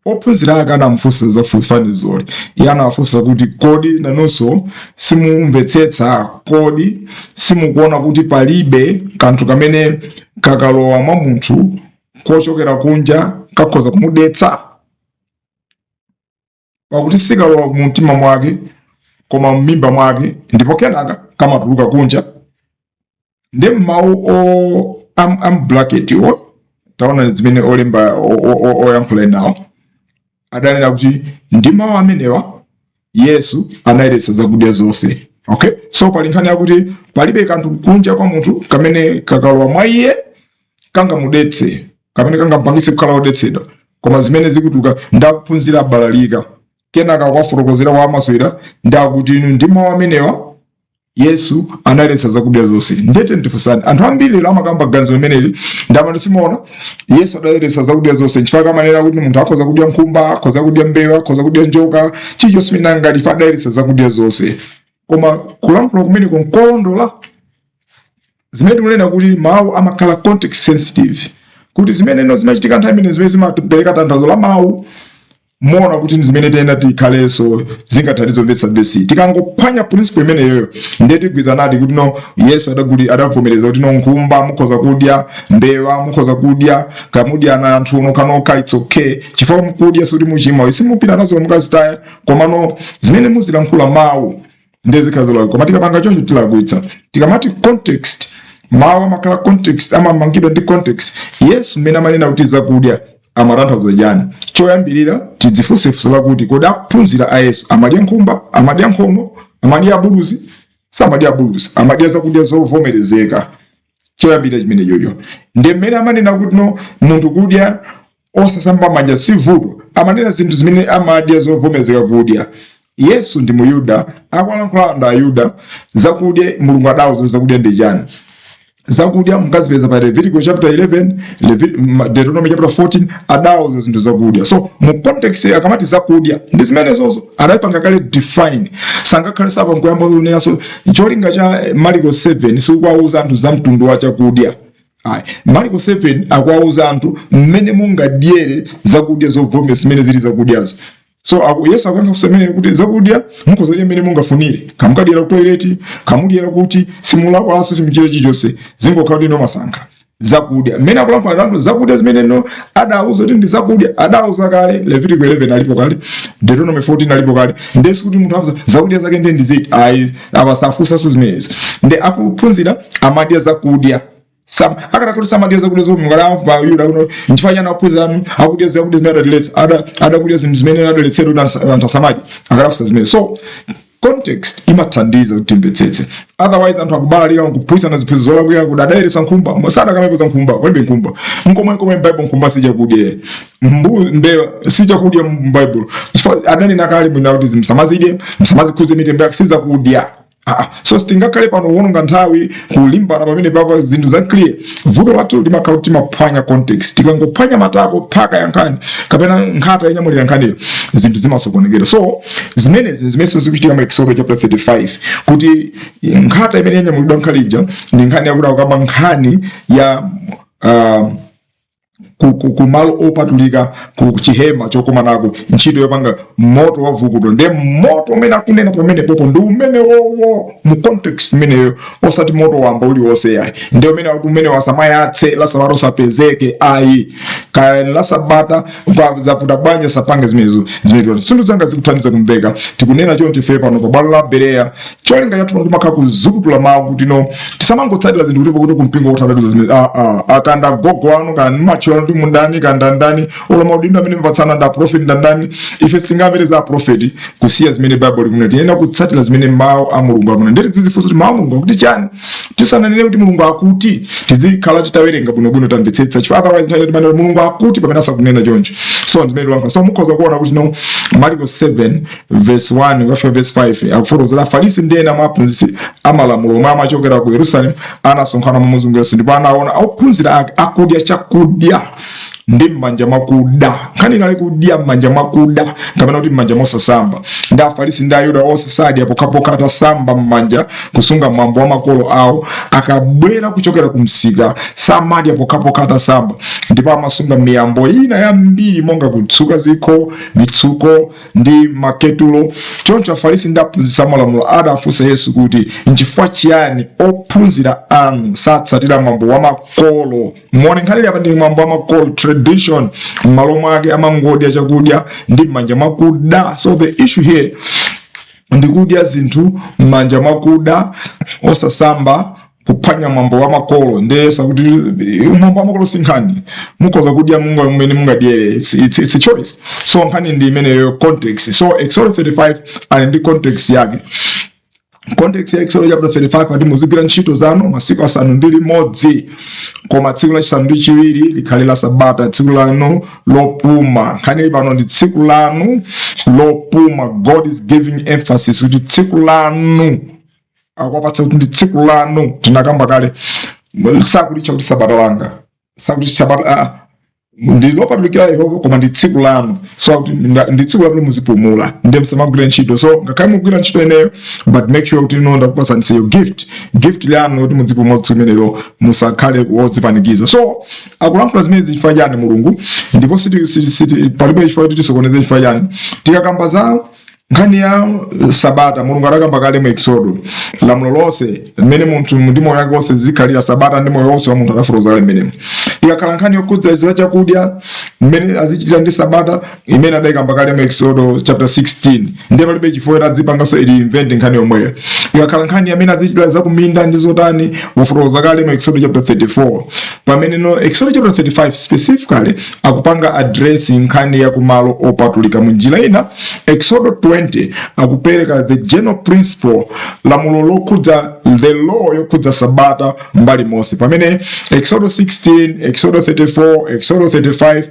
ophunzira ake anamufunsa za fanizoli. Iye anawafunsa kuti, "Kodi nanunso simumvetsetsa? Kodi simukuona kuti palibe kanthu kamene kakalowa mwa munthu kochokera kunja kakhoza kumudetsa? Pakuti sikalowa mu mtima mwake, koma m'mimba mwake, ndipo kenaka kamatuluka kunja." Ndi mawu o am bracket wo, taona zimene olemba oyankhula nawo adanena kuti ndi mawu amenewa Yesu anayeretsa zakudya zonse. Okay, so pali nkhani yakuti palibe kanthu kunja kwa munthu kamene kakalowa mwa iye kangamudetse kapena kangamupangitse kukhala wodetsedwa, koma zimene zikutuluka. Ndakuphunzira abalalika. Kenaka kwafotokozera wa amaswera ndakuti inu ndi mawu amenewa Yesu anayeretsa zakudya zonse. Ndete ndifunsani, anthu ambiri lero amakamba ganizo limeneli, ndamati simaona Yesu adayeretsa zakudya zonse nchifukwa kamanena kuti munthu akhoza kudya nkhumba, akhoza kudya mbewa, akhoza kudya njoka, chilichonse chimene ngati ife adayeretsa zakudya zonse. Koma kulankhula kumeneko nkolondola? Zimene tikunena kuti mawu amakhala context sensitive, kuti zimene zimachitika nthawi imene zimene zimapereka tanthauzo la mawu, muona kuti zimene tena tikhalenso zingathandize kumvetsa vesi. Tikangophwanya principle imeneyoyo, ndiye tigwizanadi kuti no, Yesu adaguli adavomereza kuti no, nkhumba mukhoza kudya, mbewa mukhoza kudya, kamudya na anthu nokhanokha, it's okay, chifukwa mukudya sikuti muchimwa, simupita nazo mukazitaya. Koma no, zimene muzilankhula mawu ndiye zikhala zolakwa. Koma tikapanga choncho tilakwitsa. Tikamati context, mawu amakhala context, amamangidwa ndi context. Yesu mmene amanena kuti zakudya amatanthauza chani? Choyambirira tidzifunse funso lakuti, kodi akuphunzira a Yesu amadya nkhumba, amadya nkhono, amadya abuluzi? Samadya abuluzi, amadya zakudya zovomerezeka. Choyambirira chimene chocho. Ndi mmene amanena kuti no, munthu kudya osasamba manja si vuto, amanena zinthu zimene amadya zovomerezeka kudya. Yesu ndi Muyuda, akulankhula ndi Ayuda. Zakudya Mulungu adawuza zakudya ndi chani? Zakudya mukazipeza pa Leviticus chapter 11, Deuteronomy chapter 14, adawuza zinthu zakudya. So mu context akamati zakudya ndi zimene zozo adapanga kale define. Sangakhale sapa nkuyamba kunenaso. Cholinga cha Marko 7 sikuwauza anthu za mtundu wa chakudya, ayi. Marko 7 akuwauza anthu mmene mungadyere zakudya zovomera zimene zili zakudyazo. So Yesu akuyankha kusemene kuti zakudya mukhoza kudya mmene mungafunire, kamukadyera ku toilet, kamudyera kuti simulakwaso, simuchita chilichonse, zingokhala kuti ino masankha zakudya. Mmene akulankhula anthu zakudya zimene no adauza kuti ndi zakudya, adauza kale Leviticus 11 alipo kale, Deuteronomy 14 alipo kale. Ndesi kuti munthu afusa zakudya zake ndiye ndiziti, ayi, apa safunsanso zimenezo. Ndi akuphunzira amadya zakudya. Akadakhala samadya zakudya zomwe mukadamva Yuda kuno, nchifukwa chani akuphunzira anu akudya zakudya zimene adatiletsa, adakudya zinthu zimene adaletsedwa kuti anthu asamadye? Akadafunsa zimene. So context imathandiza kuti timvetsetse, otherwise anthu akubalalika nkuphunzitsana ziphunzitso zolakwika kuti adayeretsa nkhumba. Sadakamepo za nkhumba, palibe nkhumba nkomwe komwe m'Bible. Nkhumba sichakudya, mbewa sichakudya m'Bible, chifukwa adanena kale mwina kuti msamazidye, msamazikhudze mitembo yake, sizakudya. Ah, so sitingakhale pano kuwononga nthawi kulimbana pamene papa zinthu za clear. Vuto lathu limakhala kuti timaphwanya context. Tikangophwanya matako phaka ya nkhani kapena nkhata yonyamulira nkhaniyo, zinthu zimasokonekera. So zimenezi zimenso zikuchitika mu Exodus chapter 35, kuti nkhata imene yanyamulidwa nkhani ija ndi nkhani yakuti akukamba nkhani ya ku malo opatulika, ku chihema chokomanako, ntchito yopanga moto wa vukuto. Ndiye moto umene akunena pamene popo ndi umene wowo mu context imeneyo, osati moto wamba uliwonse yayi. Ndiye umene akuti umene wasamayatse la Sabata, usapezeke ayi. Kaya la Sabata zavuta bwanji, sapange zimenezo. Zimene sinthu zanga zikuthandiza kumveka. Tikunena choncho ife pano pa bwalo la Bereya, cholinga chathu pano timakhala kuzukutula mawu kuti no, tisamangotsatira zinthu kuti kumpingo kuthatatuza zimene akanda gogo anu kana macho anu ndi mundani kanda ndani olo maudindo amene mupatsana nda prophet ndandani. Ife sitingamvere za prophet kusiya zimene Bible likunena. Tinena kutsatira zimene mawu a Mulungu akunena. Ndeti tizifunsa kuti mawu a Mulungu akuti chani tisananene kuti Mulungu akuti. Tizikhala titawerenga bwinobwino, tamvetsetsa, chifukwa otherwise nthawi timanena Mulungu akuti pamene asakunena choncho. So ndimene tilankhula. So mukhoza kuona kuti no, Marko 7 verse 1 kufika verse 5 akufotokozera Afarisi ndi ena mwa aphunzitsi amalamulo omwe amachokera ku Yerusalemu anasonkhana momuzungulira Yesu, ndipo anaona ophunzira ake akudya chakudya ndi m'manja mwakuda. Nkhani inali kudya m'manja mwakuda kapena kuti m'manja mosasamba. Ndi Afarisi ndi Ayuda onse sadya pokhapokha atasamba m'manja, kusunga mwambo wa makolo awo. Akabwera kuchokera ku msika samadya pokhapokha atasamba, ndipo amasunga miyambo ina yambiri monga kutsuka zikho, mitsuko ndi maketulo. Choncho Afarisi ndi aphunzitsi amalamulo adafunsa Yesu kuti, "Nchifukwa chiyani ophunzira anu satsatira mwambo wa makolo?" Muone nkhani apa ndi mwambo wa makolo, tradition. M'malo mwake amangodya chakudya ndi m'manja mwakuda. So the issue here ndikudya zinthu m'manja mwakuda, osasamba, kuphwanya mwambo wa makolo. Ndiye sakuti mwambo wa makolo si nkhani, mukhoza kudya munga mmene mungadyere. It's a choice. So nkhani ndi imeneyo, context. So Exodus 35 ali ndi context yake. Context ya Exodus chapter 35 ati muzigwira ntchito zanu masiku 6, koma tsiku lachisanu ndi chiwiri likhale la Sabata, tsiku lanu lopuma. Nkhani ili pano ndi tsiku lanu lopuma. God is giving emphasis kuti tsiku lanu, akuwapatsa kuti ndi tsiku lanu. Tinakamba kale, sakulitcha kuti sabata langa, sakuti sabata, ndi lopatulikira Yehova, koma ndi tsiku lanu. So kuti ndi tsiku lanu muzipumula, ndiye musamagwira ntchito. So ngakhale mugwira ntchito ineyo, but make sure kuti ino ndakupasani your gift lanu kuti muzipumula tsiku limenelo, musakhale wodzipanikiza. So akulankhula zimene chifukwa chani Mulungu? Ndipo palibe chifukwa kuti tisokoneze. Chifukwa chani? Tikakamba za nkhani ya sabata, Mulungu adakamba kale mu Exodo lamulo lonse limene munthu ndi moyo wake wonse zikhalira sabata ndi moyo wonse wa munthu, adafotokoza kale mmenemo. Ikakhala nkhani yokhudza za chakudya, mmene azichitira ndi sabata, imene adayikamba kale mu Exodo chapter 16, ndiye palibe chifukwa kuti adzipanganso reinvent nkhani yomweyo. Ikakhala nkhani amene azichitira zakuminda ndi zotani, wafotokoza kale mu Exodo chapter 34. Pamene no Exodo chapter 35 specifically akupanga address nkhani ya kumalo opatulika. Mu njira ina, Exodo 20 akupereka the general principle, lamulo lokhudza the law yokhudza sabata mbali monse, pamene Exodo 16, Exodo 34, Exodo 35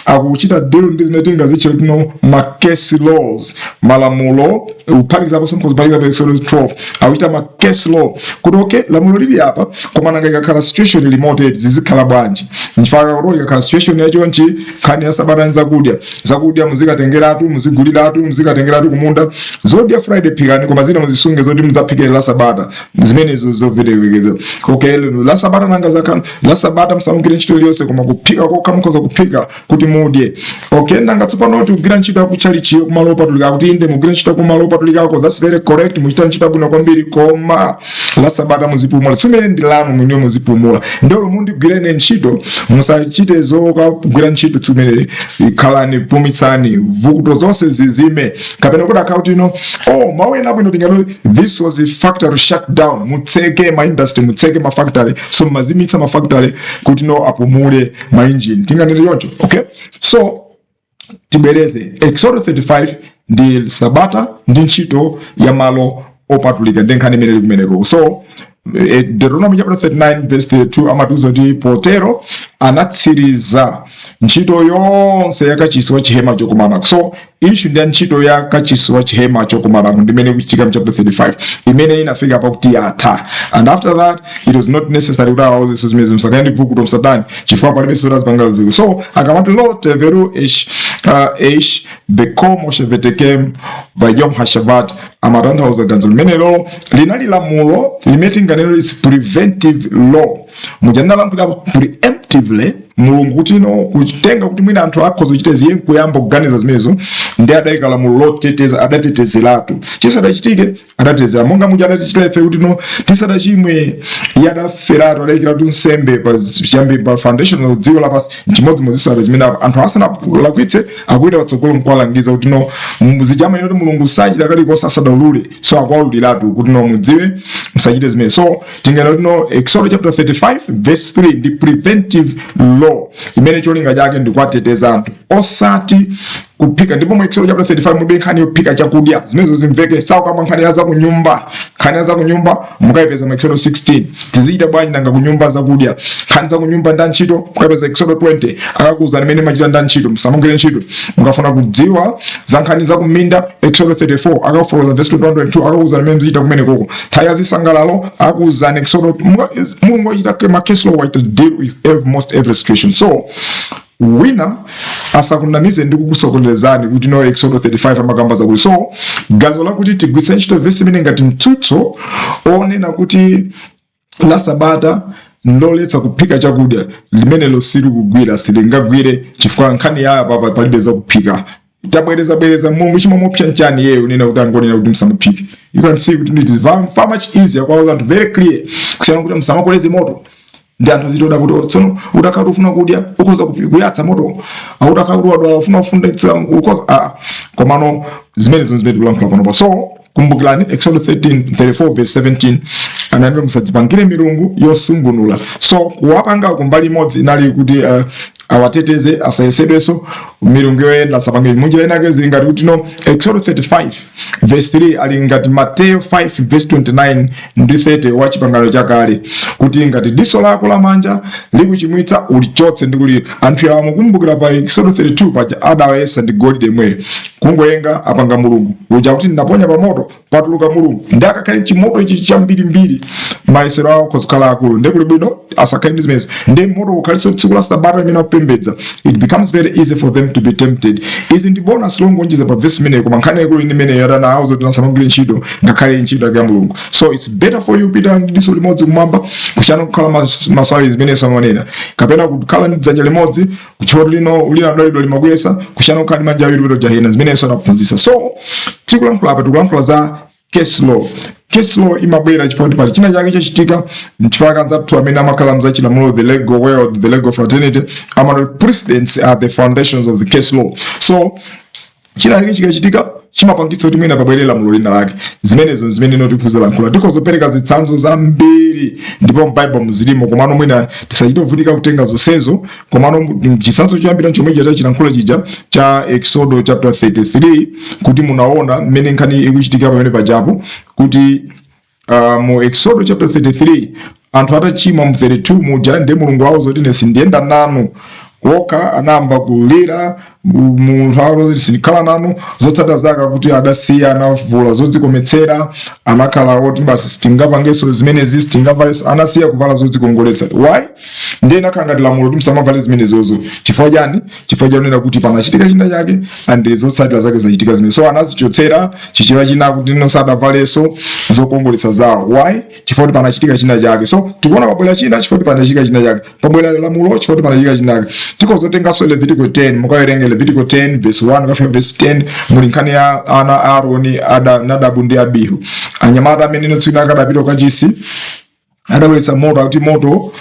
akuchita deal ndi zimene tingazitche tino ma case laws, malamulo kuphatikizapo kuphatikizapo Exodo 12 akuchita ma case law kuti okay, lamulo lili apa, koma nanga ikakhala situation ili motere zizikhala bwanji? Nchifukwa kuti ikakhala situation yachonchi, nkhani ya sabata ndi zakudya, zakudya muzikatengeratu, muziguliratu, muzikatengeratu kumunda. Zodya Friday phikani, koma zina muzisunge zoti mudzaphikire la Sabata. Zimenezo zoverekeza. Okay, la Sabata nanga zakhala la Sabata musamugwire ntchito iliyonse, koma kuphika kokha mukhoza kuphika kuti mudye. Okay, nanga tsopano kuti kugwira ntchito yakutchalichiyo kumalo opatulika, kuti inde, mugwire ntchito kumalo opatulikako, that's very correct, muchita ntchito bwino kwambiri, koma la Sabata muzipumula. Tsiku ndi lanu mwiniyo, muzipumula. Ndiolo mundigwirene ntchito, musachite zokagwira ntchito tsiku limeneli. Khalani, pumitsani, vukuto zonse zizime. Kapena kuti akhala kuti ino, oh, mawu ena abwino tingati this was a factory shutdown, mutseke ma industry, mutseke ma factory. So mazimitsa ma factory kuti no, apumule ma engine, tinganene choncho. Okay, so tibwereze, Exodus 35 ndi sabata ndi ntchito ya malo opatulika, ndi nkhani imene ili kumeneko. So Deuteronomy chapter 39 verse 32 amatiuza kuti potero anatsiriza ntchito yonse ya kachisi wa chihema chokumanako. So issue ndi ya ntchito ya kachisi wa chihema chokumanako ndimene kuchitika mu chapter 35, imene inafika pakuti yatha, and after that it was not necessary kuti awauze zimene msakaende vukuto msadani, chifukwa palibe sotazipanga viko. So akamati lo teveru ish ish beko moshevetekem bayom hashabat, amatanthauza ganizo limenelo linali lamulo limene tinganene is preventive law. Muja ndinalankhulapo preemptively. Mulungu kuti no kutenga kuti mwina anthu akhoza kuchita ziye nkuyamba kuganiza zimenezo, ndi adayika lamulo loteteza, adatetezeratu chisadachitike, adatetezera monga muja adatichitira ife kuti no tisadachimwe iye adaferatu, adayikiratu nsembe pa chiyambi, pa foundation of dziko lapansi. Chimodzimodzi chimene anthu asanalakwitse akupita patsogolo nkuwalangiza kuti no muzijama ino kuti Mulungu sachita kalikonse asadaulule, so akuwaululiratu kuti no mudziwe, musachite zimene. So tingena kuti no Exodus chapter 35 verse 3 ndi preventive law imene cholinga chake ndi kuwateteza anthu, osati kuphika. Ndipo mu Exodus chapter 35 mulibe nkhani yophika chakudya, zimenezo zimveke. Saukamba nkhani ya zakunyumba. Nkhani ya zakunyumba mukayipeza mu Exodus 16. Tizichita bwanji nanga kunyumba zakudya? Nkhani zakunyumba nda ntchito mukayipeza Exodus 20, akakuwuzani imene machita nda ntchito, musamugwire ntchito. Mukafuna kudziwa za nkhani zakuminda, Exodus 34 akakufotokoza verse 21, 22, akakuwuzani imene mzichita kumene koko. Nthawi ya zisangalalo akuwuzani Exodus. Mulungu achita ma case law, wachita deal with most every situation. So wina asakunamize ndi kukusokonezani kuti no Exodus 35 amakamba zakuti. So gazo lakuti tigwiritse ntchito vesi imene ngati mtsutso onena kuti la Sabata ndoletsa kuphika chakudya, limenelo silikugwira, silingagwire, chifukwa nkhani yayo papa palibe zakuphika. Tabwereza bwereza, Mulungu chimamupsa nchani yeyo unena kuti angonena kuti musamaphike? You can see kuti it is far, far much easier kwa anthu, very clear, kusiyana kuti musamakoleze moto, ndi anthu azitoda kuti tsono utakhala ufuna kudya ukhoza kuyatsa moto, utakhala kuti wadwala ufuna kufunditsa ukhoza. Ah, komano zimenezo zimene tikulankhula panopa. So kumbukirani Exodus 13 34 verse 17 anayamba, "Musadzipangire milungu yosungunula." So kuwapanga kumbali imodzi inali kuti awateteze asayesedwenso milungu yoyenda, asapange munjira inake. Zili ngati kuti no Exodus 35 verse 3 ali ngati Mateyo 5 verse 29 ndi 30 wa Chipangano Chakale, kuti ngati diso lako lamanja likuchimwitsa, ulichotse ndi kuli. Anthu awa mukumbukira pa Exodus 32 paja adawayesa ndi golide mweyo, kungoyenga apanga mulungu uja kuti ndaponya pa moto patuluka mulungu. Ndi akakhale chimoto ichi chambirimbiri, mayesero awo akhoza akulu, ndi kuli bwino asakhale ndi zimenezo. Ndi moto ukhaliso tsiku la Sabata imene akupembedza, it becomes very easy for them to be tempted. Izi ndi bonus longonjeza pa verse imeneyo, koma nkhani yaikulu ine imeneyo yadana awo zoti asamagwire ntchito, ngakhale ntchito yake ya Mulungu. So it's better for you pita ndi diso limodzi kumwamba kusiyana kukhala maso awiri, zimene samanena, kapena kukhala ndi dzanja limodzi kuchoti lino linadalidwa limakuyesa, kusiyana kukhala ndi manja awiri kupita jahena, zimenenso anaphunzitsa. So tikulankhula apa, tikulankhula za case law. Case law imabwera chifukwa kuti pali china chake chachitika. Nchifukwa kanzathu amene amakhala mzachilamulo, the legal world, the legal fraternity, amati precedents are the foundations of the case law. So china chake chikachitika chimapangitsa kuti mwina pabwere lamulo lina lake. Zimenezo zimene notiphunzira lankhula. Tikozopereka zitsanzo zambiri ndipo m'Bible muzilimo, komano mwina tisachite kuvutika kutenga zonsezo. Komano chitsanzo choyambira chomwe chija chilankhulo chija cha Exodo chapter 33, kuti munaona mmene nkhani ikuchitikira pamene pajapo, kuti mu Exodo chapter 33 anthu atachimwa mu 32 muja, ndi Mulungu wawo zoti ine sindiyenda nanu, okha anayamba kulira munthu awo sindikhala nanu. Zotsatira zake kuti adasiya, anavula zodzikometsera, anakhala oti basi sitingapangenso zimenezi, sitingavalenso, anasiya kuvala zodzikongoletsa. Why? Ndiye inakhala ngati lamulo kuti musamavale zimenezozo. Chifukwa chani? Chifukwa chanena kuti panachitika china chake and zotsatira zake zachitika zimene. So anazichotsera chichewa china kuti no sadavalenso zokongoletsa zawo. Why? Chifukwa kuti panachitika china chake. So tikuona pabwera china chifukwa kuti panachitika china chake, pabwera lamulo chifukwa kuti panachitika china chake. Tikozotenganso Levitico 10, mukawerenge Levitico 10 verse 1 kafika verse 10, muli nkhani ya ana a Aaroni, ada Nadabu ndi Abihu, anyamata amene tsiku akadapita kachisi adabweretsa moto, akuti moto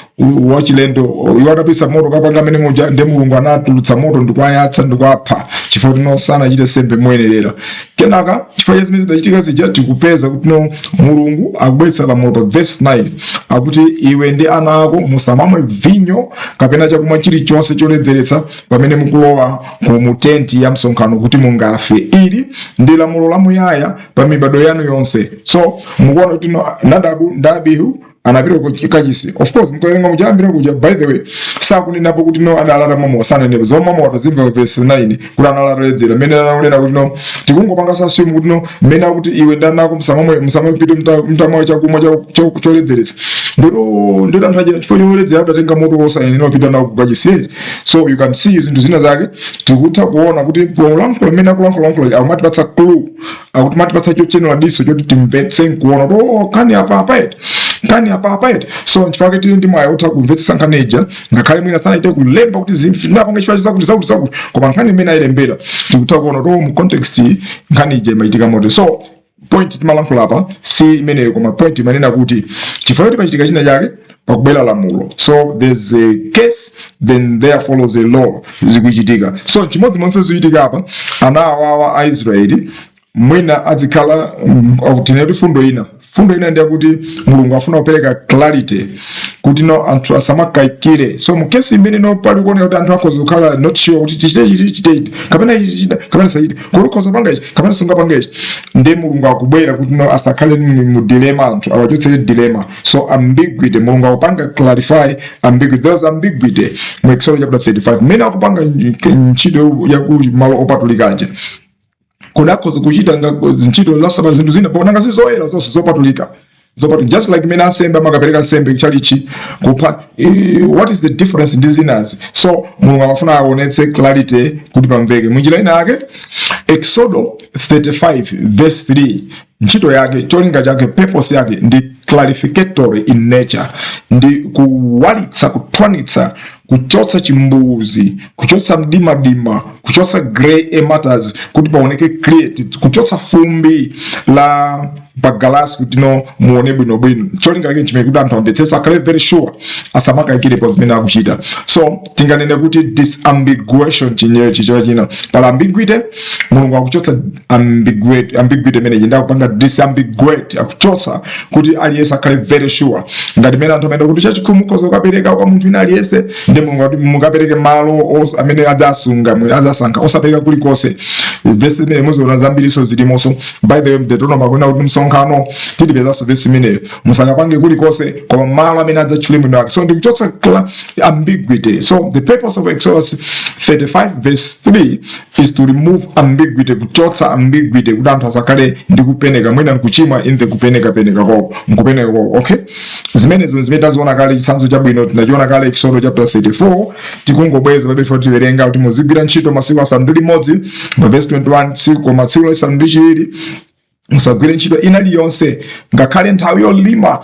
wachilendo. Iwo adabweretsa moto kapanga amene muja, ndi Mulungu anatulutsa moto ndikuwayatsa ndikuwapha chifukwa kuti no sanachite sembe moyenerera. Kenaka chifukwa cha zimene zidachitika zija, tikupeza kuti no Mulungu akubweretsa lamulo pa verse 9, akuti iwe ndi ana ako musamamwe vinyo kapena chakumwa chilichonse choledzeretsa pamene mukulowa ku mu tenti ya msonkhano, kuti mungafe. Ili ndi lamulo lamuyaya pa mibado yanu yonse. So mukuona kuti no Nadabu ndi Abihu anapita ku kachisi. Of course mukawerenga muchayambira kuja, by the way, sakunenapo kuti no adalata momo, sananepo zomwe watazimva verse 9 kuti analata ledzera mmene anakunena kuti no tikungopanga sa assume kuti no mmene akuti iwe ndanako musamamwe, musamapite mtamwa chakumwa choledzeretsa, ndito anthu aja chifukwa choledzera adatenga moto wosayenera wapita nawo ku kachisi. So you can see zinthu zina zake tikutha kuona kuti polankhula mmene akulankhulalankhula akumatipatsa clue, akuti matipatsa chochenera diso choti timvetse nkuona kuti oh, kani apa apa eti. Nkhani apa eti. So nchifukwa tili ndi mwayi otha kumvetsetsa nkhani ija, ngakhale mwina sanaite kulemba kuti zinapanga chifukwa zakuti zakuti zakuti, koma nkhani imene ayilembera tikutha kuona to mu context iyi, nkhani ija imachitika mote. So point timalankhula apa si imeneyo, koma point imanena kuti chifukwa choti pachitika china chake, pakubwera lamulo. So there's a case, then there follows a law zikuchitika. So chimodzimodzi zikuchitika apa, ana awawa a Israeli mwina azikhala tineti fundo ina ndiyakuti Mulungu afuna kupereka clarity kuti no, anthu asamakayikire. So mu case imene no pali kuoneka kuti anthu akhoza kukhala not sure kuti tichite ichi, tichite ichi kapena ichi, tichite kapena sachite, kuti ukhoza panga ichi kapena sungapanga ichi, ndi Mulungu akubwera kuti no, asakhale mu dilemma, anthu awachotsere dilemma. So ambiguity, Mulungu akupanga clarify ambiguity. There's ambiguity mu Exodus chapter 35 mmene akupanga ntchito ya ku malo opatulikaje. Kodi akhoza kuchita ntchito la Sabata zinthu zina ponanga zizoyera zonse zopatulika zopatulika, just like mene ansembe amakapereka nsembe kuchalichi kupha, what is the difference ndi zinazi? So Mulungu amafuna aonetse clarity kuti pamveke munjira ina yake. Exodo 35 verse 3, ntchito yake, cholinga chake, purpose yake ndi clarificatory in nature, ndi kuwalitsa, kuthwanitsa, kuchotsa chimbuzi, kuchotsa mdimadima, kuchotsa grey matters kuti paoneke clear, kuchotsa fumbi la pagalasi kuti no, muone bwinobwino. Cholinga chake chimene kuti anthu amvetsetse, akhale very sure, asamakayikirepo zimene akuchita. So tinganene kuti disambiguation, chinyewe chichewa china pala ambiguity, Mulungu akuchotsa ambiguity imeneyi ndi akupanga disambiguate, akuchotsa kuti aliyense akhale very sure. Ngati mene anthu amene kuti chachikhumi mukhoza kukapereka kwa munthu wina aliyense, ndi Mulungu akuti mukapereke malo amene adzasunga mwene adzasankha, osapereka kulikonse. Vesi imene muziona zambiriso zilimonso. By the way, Deuteronomy akunena kuti msonkhano tilipezanso vesi imeneyo, musakapange kulikonse koma malo amene adzatchule mwini wake. So ndikuchotsa ambiguity. So the purpose of Exodus 35 verse 3 is to remove ambiguity, kuchotsa ambiguity kuti anthu asakhale ndi kupeneka, mwina nkuchimwa in the kupeneka peneka kwako, nkupeneka kwako. Okay, zimenezo zimene taziona kale, chitsanzo chabwino tinachiona kale Exodus chapter 34. Tikungobweza pamene tiwerenga kuti muzigwira ntchito masiku 6 pa verse 21, tsiku koma tsiku lachisanu ndi chiwiri musagwire ntchito ina iliyonse, ngakhale nthawi yolima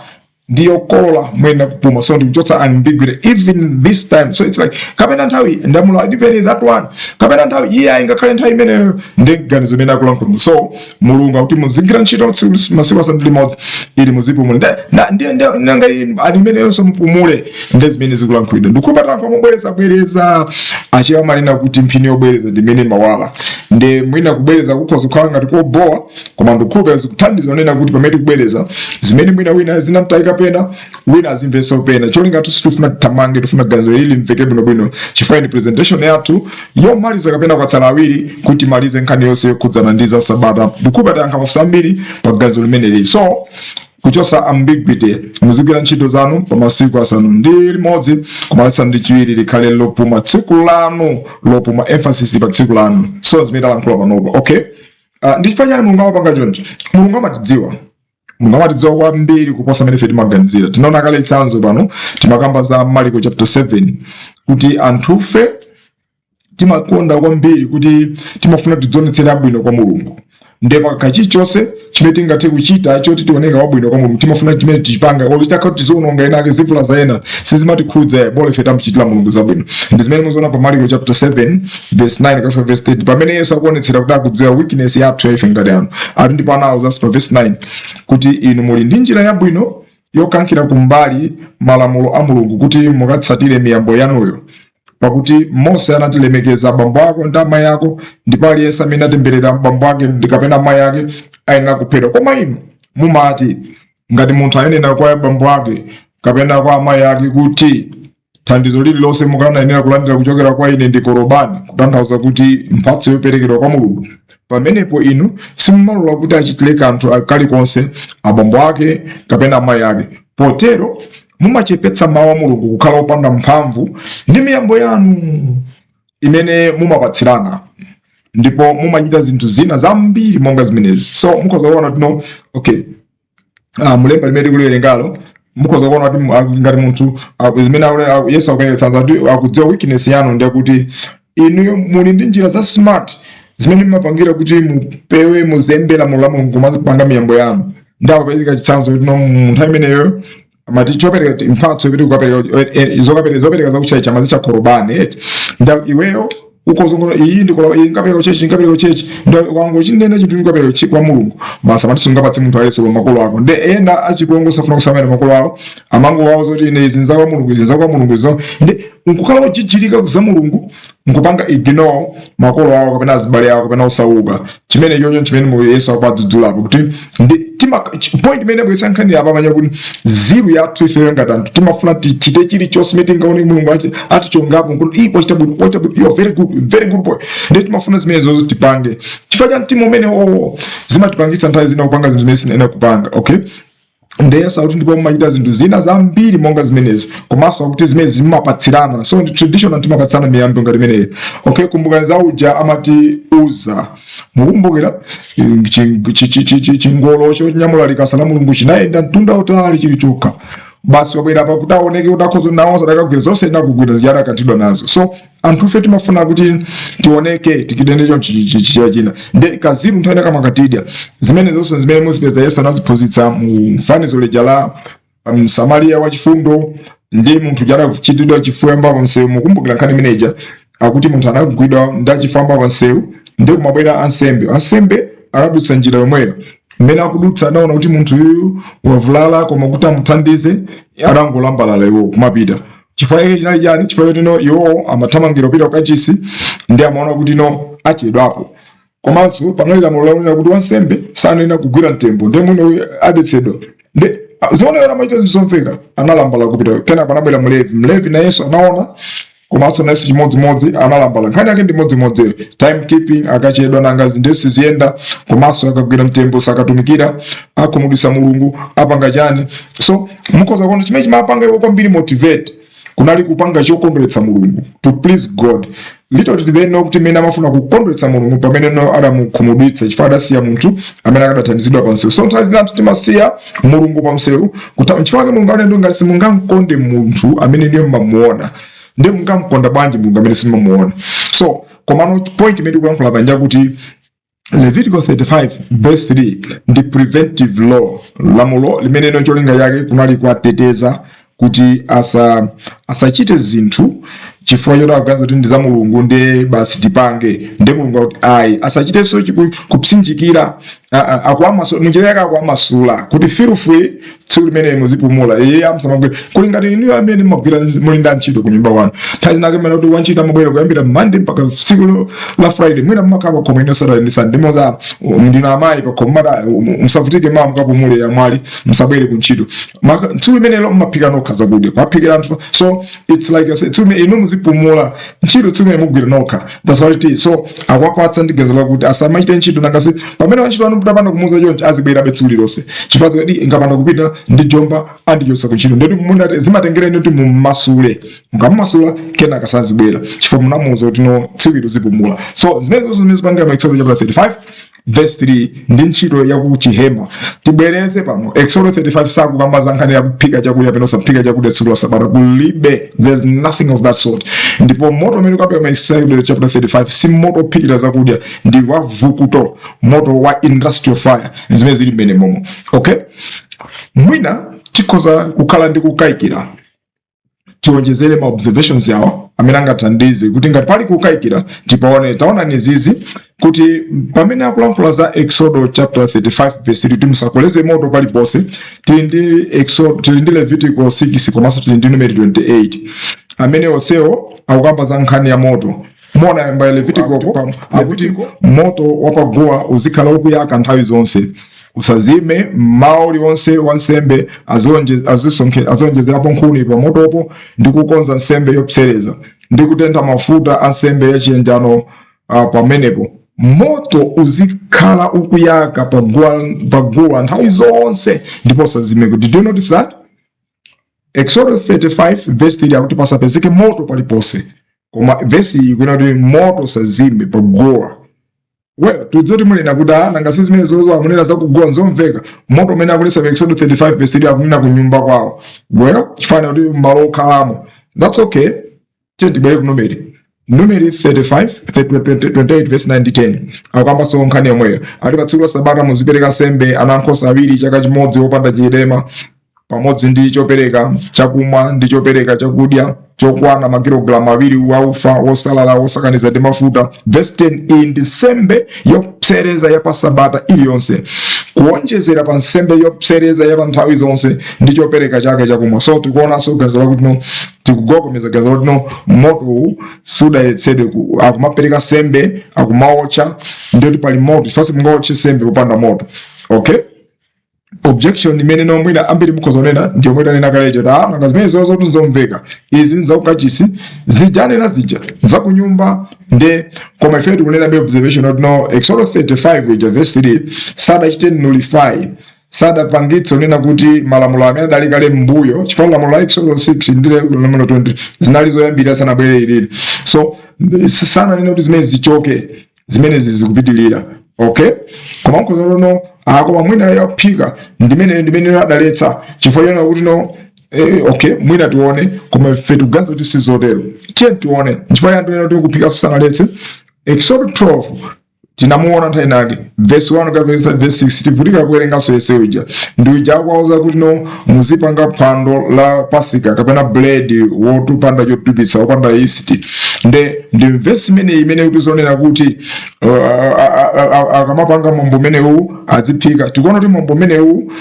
ndi yokolola mwena kupuma. So ndikuchotsa ambiguity even this time. So it's like kapena nthawi ndamula depend that one, kapena nthawi iye, ngakhale nthawi imeneyo, ndi ganizo imene akulankhula. So Mulungu akuti muzigwira ntchito masiku 6, ili muzipumula. Ndiye nanga ali imeneyonso mupumule, ndi zimene zikulankhulidwa. Ndikukhulupirira mobwereza bwereza, achiwa manena kuti mphini yobwereza ndimene mawala, ndi mwina kubwereza kukhoza kukhala ngati kobowa, koma ndikukhulupirira zikuthandiza onena kuti pamene tikubwereza zimene mwina wina zinamtayika pena, wina azimvenso pena. Cholinga sitifuna tithamange, tifuna ganizo ili limveke bwinobwino, chifukwa ni presentation yathu yomaliza kapena kwatsala awiri kuti malize nkhani yonse yokhudzana ndi za Sabata. Ndikukhulupirira tayankha mafunso ambiri pa ganizo limeneli. So kuchosa ambiguity, muzigwira ntchito zanu pa masiku 6, koma lasanu ndi chiwiri likhale lopuma, tsiku lanu lopuma, emphasis pa tsiku lanu. So zimene talankhula panopa, okay. Ndi chifukwa chani Mulungu amapanga choncho? Mulungu amatidziwa, Mulungu amatidziwa kwambiri kuposa mmene ife timaganizira. Tinaona kale chitsanzo pano, timakamba za Mariko chapter 7, kuti anthufe timakonda kwambiri kuti timafuna tidzionetsere abwino kwa Mulungu, ndiye pakakhala chilichonse chimene tingathe kuchita choti tioneka wabwino kwa Mulungu, timafuna chimene tichipanga, olo chitakhala kuti tiziwononga ena ake, zivula za ena sizimatikhudza, bola ife tamuchitira Mulungu zabwino. Ndi zimene muziona pa Mariko chapter 7 verse 9 kafika verse 30, pamene Yesu akuonetsera kuti akudziwa weakness yathu ya ife ngati anthu ati. Ndipo anawuzanso pa verse 9 kuti inu muli ndi njira yabwino yokankhira kumbali malamulo a Mulungu kuti mukatsatire miyambo yanuyo. Pakuti Mose anatilemekeza abambo ako ndi amayi ako, ndipo aliyense amene atemberera abambo ake ndi kapena amayi ake ayenera kuphedwa. Koma inu mumati, ngati munthu ayenera kwa abambo ake kapena kwa amayi ake kuti thandizo lililonse mukanayenera kulandira kuchokera kwa ine ndi korobani, kutanthauza kuti mphatso yoperekedwa kwa Mulungu, pamenepo inu simumalola kuti achitire kanthu kalikonse abambo ake kapena amayi ake. Potero mumachepetsa mawu a Mulungu kukhala opanda mphamvu ndi miyambo yanu imene mumapatsirana, ndipo mumachita zinthu zina zambiri monga zimenezi. So mukhoza kuona kuti no, okay, mulemba limene tikuliwerengalo mukhoza kuona kuti ngati munthu zimene Yesu akuyeretsa kuti akudziwa weakness yanu, ndiye kuti inuyo muli ndi njira za smart zimene mumapangira kuti mupewe, muzembe lamulo la Mulungu, kumapanga miyambo yanu. Ndi akupereka chitsanzo kuti no, mu nthawi imeneyo Amati chopereka, mphatso yopita kukapereka, zokapereka, zopereka zakutchalitchi amazitcha korobani, eti? Nda iweyo ukozongola iyi ndikola iyi, ngapereka kuchechi, ngapereka kuchechi, ndo wango chindena chinthu ngapereka kwa Mulungu basi. Amati sungapatse munthu aliyense makolo ako. Nde ena achipongo safuna kusamala makolo awo, amango wawo zoti ine izi nzakwa Mulungu, izi nzakwa Mulungu, izo. Nde nkukhala ochichirika za Mulungu, nkupanga ignore makolo awo kapena azibale awo kapena osauka. Chimene chocho chimene mu Yesu akuadzudzulapo kuti ndi tima point imene bwesa nkhani apa manya kuti zeal yathu ifeyo ngati anthu timafuna tichite chilichonse chimene tingaone Mulungu atichongapo nkuti ipo chita bwino, wachita bwino, you are very good, very good boy. Ndi timafuna zimene zozo tipange chifukwa cha mtima umene owo zimatipangitsa nthawi zina kupanga zinthu zimene sinayenera kupanga, okay? Ndeyesa kuti ndipo mumachita zinthu zina zambiri monga zimenezi, komanso akuti zimene zimapatsirana, so ndi traditional, timapatsirana miyambo ngati imeneyi, okay? Kumbukani za uja amati Uza, mukumbukira chingolo chinyamula likasa la Mulungu chinayenda mtunda utali chili chokha basi. Wabwera pa kuti aoneke kuti akhoza nawo sadakagwira zonse, inakugwira zijadakanthidwa nazo. So anthufe timafuna kuti tioneke tikidende chonchi china, nde ka zeal nthawi kamakatidya. Zimene zonse zimene muzipeza Yesu anaziphunzitsa mu fanizo lija la Msamariya wachifundo ndi munthu jadachitidwa chifwamba pa msewu. Mukumbukira nkhani imeneja? Akuti munthu anagwidwa ndi achifwamba pa msewu, ndi kumabwera ansembe. Ansembe akadutsa njira yomweyo. Mmene akudutsa adaona kuti munthu uyu wavulala, koma kuti amuthandize adangolambalala iwo kumapita. Chifukwa chake chinali chani? Chifukwa choti no, iwowo amathamangira kupita kukachisi, ndi amaona kuti no, achedwapo. Komanso panali lamulo lakunena kuti wansembe sanena kugwira mtembo, ndi muno adetsedwa. Ndi zionekera amachita zinthu zomveka, analambala kupita. Kenako anabwera Mlevi. Mlevi nayenso anaona, komanso nayenso chimodzimodzi analambala. Nkhani yake ndi modzimodzi, time keeping. Akachedwa nanga zinthu siziyenda, komanso akagwira mtembo sakatumikira, akhumudwitsa Mulungu, apanga chani? So mukhoza kuona chimene chimapanga iwo kwambiri motivate kunali kupanga chokondweretsa Mulungu, to please God. Little did they know kuti mmene amafuna kukondweretsa Mulungu, pamene no adamukhumudwitsa, chifukwa adasiya munthu amene akadathandizidwa pa msewu. So nthawi zina anthu timasiya Mulungu pa msewu. Chifukwa chake Mulungu anena ngati simungamkonde munthu amene ndiye mmamuona, ndiye mungamkonda bwanji Mulungu amene simumamuona? So komano point imene tikuyankhula panja kuti Leviticus 35 verse 3 ndi preventive law, lamulo limene ino cholinga chake kunali kuwateteza kuti asachite zinthu chifukwa choti akuganiza kuti ndi za Mulungu, ndi basi tipange. Ndi Mulungu akuti ayi, asachitenso kupsinjikira. Akuwamasula munjira yake, akuwamasula kuti feel free, tsiku limene muzipumula, iye amsamagwira. Kuli ngati inuyo amene mumagwira, muli ndi antchito ku nyumba kwanu. Nthawi zinake mmene kuti wantchito amabwera kuyambira Monday mpaka tsiku la Friday, mwina mmakhala pakhomo ino Saturday ndi Sunday. Moza ndino amayi pakhomo mata musavutike, mawa mukapumule yamwali, musabwere ku ntchito. Tsiku limenelo mmaphika nokha zakudya kuwaphikira anthu. So it's like I said, tsiku limene inu muzipumula ntchito, tsiku limene mugwira nokha. That's what it is. So akuwapatsa ndi gezo lakuti asamachite ntchito. Nangasi pamene wantchito anu mutapanda kumuuza chonchi, azibwerabe tsiku lilonse, chifukwa zikadi ngapanda kupita ndi jomba, andichotsa kuntchito. Ndeti munati zimatengera inu kuti mummasule. Mukammasula, kenaka sazibwera chifukwa munamuuza kuti no, tsiku ilo zipumula. So zimene zonse zimene zipangika mu Exodus chapter 35 verse 3 ndi ntchito ya kuchihema. Tibwereze pano, Exodus 35 sakukamba za nkhani yakuphika chakudya peno osaphika chakudya tsiku la Sabata. Kulibe, there's nothing of that sort. Ndipo moto umene ukapeka mu Exodus chapter 35 si moto ophikira zakudya, ndi wa vukuto, moto wa industrial fire zimene zili mmene momo, okay? Mwina tikhoza kukhala ndi kukayikira, tionjezere ma observations yawo amene angathandize kuti ngati pali kukayikira tipaone. Taonani zizi, kuti pamene akulankhula za Exodo chapter 35 verse 3 kuti musakoleze moto paliponse, tili ndi Exodo, tili ndi Leviticus 6, komanso tili ndi Numeri 28, amene onsewo akukamba za nkhani ya moto. Mona yamba Levitico, akuti moto wapaguwa uzikhala ukuyaka nthawi zonse, usazime. Mmawa uliwonse wansembe azionjezerapo nkhuni pa motopo ndi kukonza nsembe yopsereza ndi kutentha mafuta a nsembe yachiyanjano pamenepo. Moto uzikhala ukuyaka paguwa nthawi zonse ndipo usazime. Did you notice that Exodus 35 verse 3 akuti pasapezeke moto paliponse, koma verse iyi kunena kuti moto usazime paguwa? Well, tudzoti munena kuti ah, nanga si zimene zozo akunena zakuguwa, nzomveka. Moto umene akulesa pa Exodus 35 verse 3 akunena ku nyumba kwawo. Well, chifana kuti malo okhalamo, that's okay. Tiye tibwere ku Numeri, Numeri 35 28 verse 9 ndi 10, akukambanso nkhani yomweyo. Ali pa tsiku la Sabata muzipereka nsembe ana ankhosa awiri chaka chimodzi wopanda chilema. pamodzi ndi chopereka chakumwa ndi chopereka chakudya chokwana makilogalamu 2 wa ufa wosalala wosakaniza ndi mafuta. Verse 10: iyi ndi nsembe yopsereza ya pa sabata iliyonse, kuonjezera pa nsembe yopsereza ya pa nthawi zonse ndi chopereka chake chakumwa. So tikuonanso ganizo lakuti no, tikugokomeza ganizo lakuti no, motowu sudayetsedwe. Akumapereka sembe, akumaotcha, ndiyoti pali moto, chifukwa simungaotche sembe popanda moto. Okay, objection imene nomwina ambiri mukhoza kunena ndi yomwe tanena kalecho, ta nanga zimene zozo nzomveka, izi nzakukachisi, zija anena zija zakunyumba. Nde koma ife tikunena be observation oti no, Exodus 35 ija verse 3 sadachite nullify, sadapangitse unena kuti malamulo amene adali kale m'mbuyo, chifukwa lamulo la Exodus 6 ndi lamulo 20 zinali zoyambirira sanabwere ilili. So sananene kuti zimene zichoke, zimenezi zikupitilira. Okay, koma nkhoza no, koma mwina yaphika ndimene adaletsa chifukwa chona kuti no. Okay, mwina tione, koma ife tikuganiza kuti sizotero. Tiye tione nchifukwa chani tinena kuti kuphika sanaletse. Exodus 12 tinamuona nthawi nake, verse 1 kapeza verse 6. Tivutika kuwerenganso yese uja, ndi uja akuwauza kuti no, muzipanga phwando la Pasika kapena bread wotupanda chotupitsa, wopanda yeast. Nde ndi verse imeneyi imene kutizonena kuti akamapanga mwambo umenewu aziphika. Tikuona kuti mwambo umenewu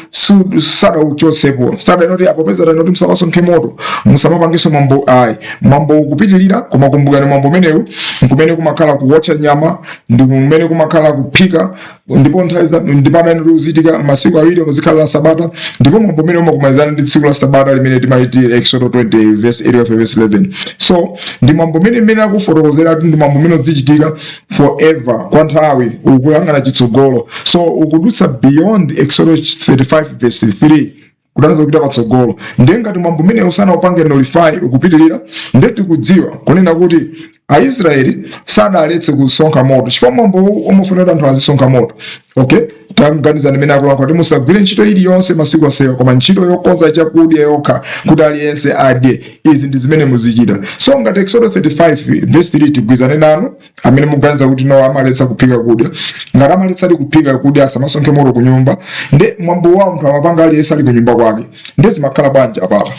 sadauchotsepo, sadanoti apo peza tanoti musamasonkhe moto, musamapangenso mwambo, ayi. Mwambo ukupitilira. Koma kumbukani, mwambo umenewu nkumene kumakhala kuwotcha nyama, ndi kumene kumakhala kuphika, ndipo nthawi ndipo amene uzitika masiku 2 muzikhala la sabata, ndipo mwambo umene umakumalizana ndi tsiku la sabata limene timaliti Exodo 20 verse 8 verse 11. So ndi mwambo umene mmene akufotokozera kuti ndi mwambo umene uzichitika forever, kwa nthawi, ukuyang'ana chitsogolo. So ukudutsa beyond Exodus 35 verse 3, kutanthauza kupita patsogolo. Ndiye ngati mwambo umene usanaupange nullify, ukupitilira, ndiye tikudziwa kunena kuti Aisraeli sadaletse kusonkha moto, chifukwa mwambo uwu umafuna kuti anthu azisonkha moto. Okay, taganizani mmene akulankhula kuti musagwire ntchito iliyonse masiku onsewa, koma ntchito yokonza chakudya yokha kuti aliyense adye, izi ndi zimene muzichita. So ngati Exodus 35 verse 3, tigwizane nanu amene mukuganiza kuti no, amaletsa kuphika kudya. Ngati amaletsa ali kuphika kudya, asamasonkhe moto ku nyumba, ndi mwambo wa anthu amapanga aliyense ali ku nyumba kwake, ndi zimakhala bwanji apapa?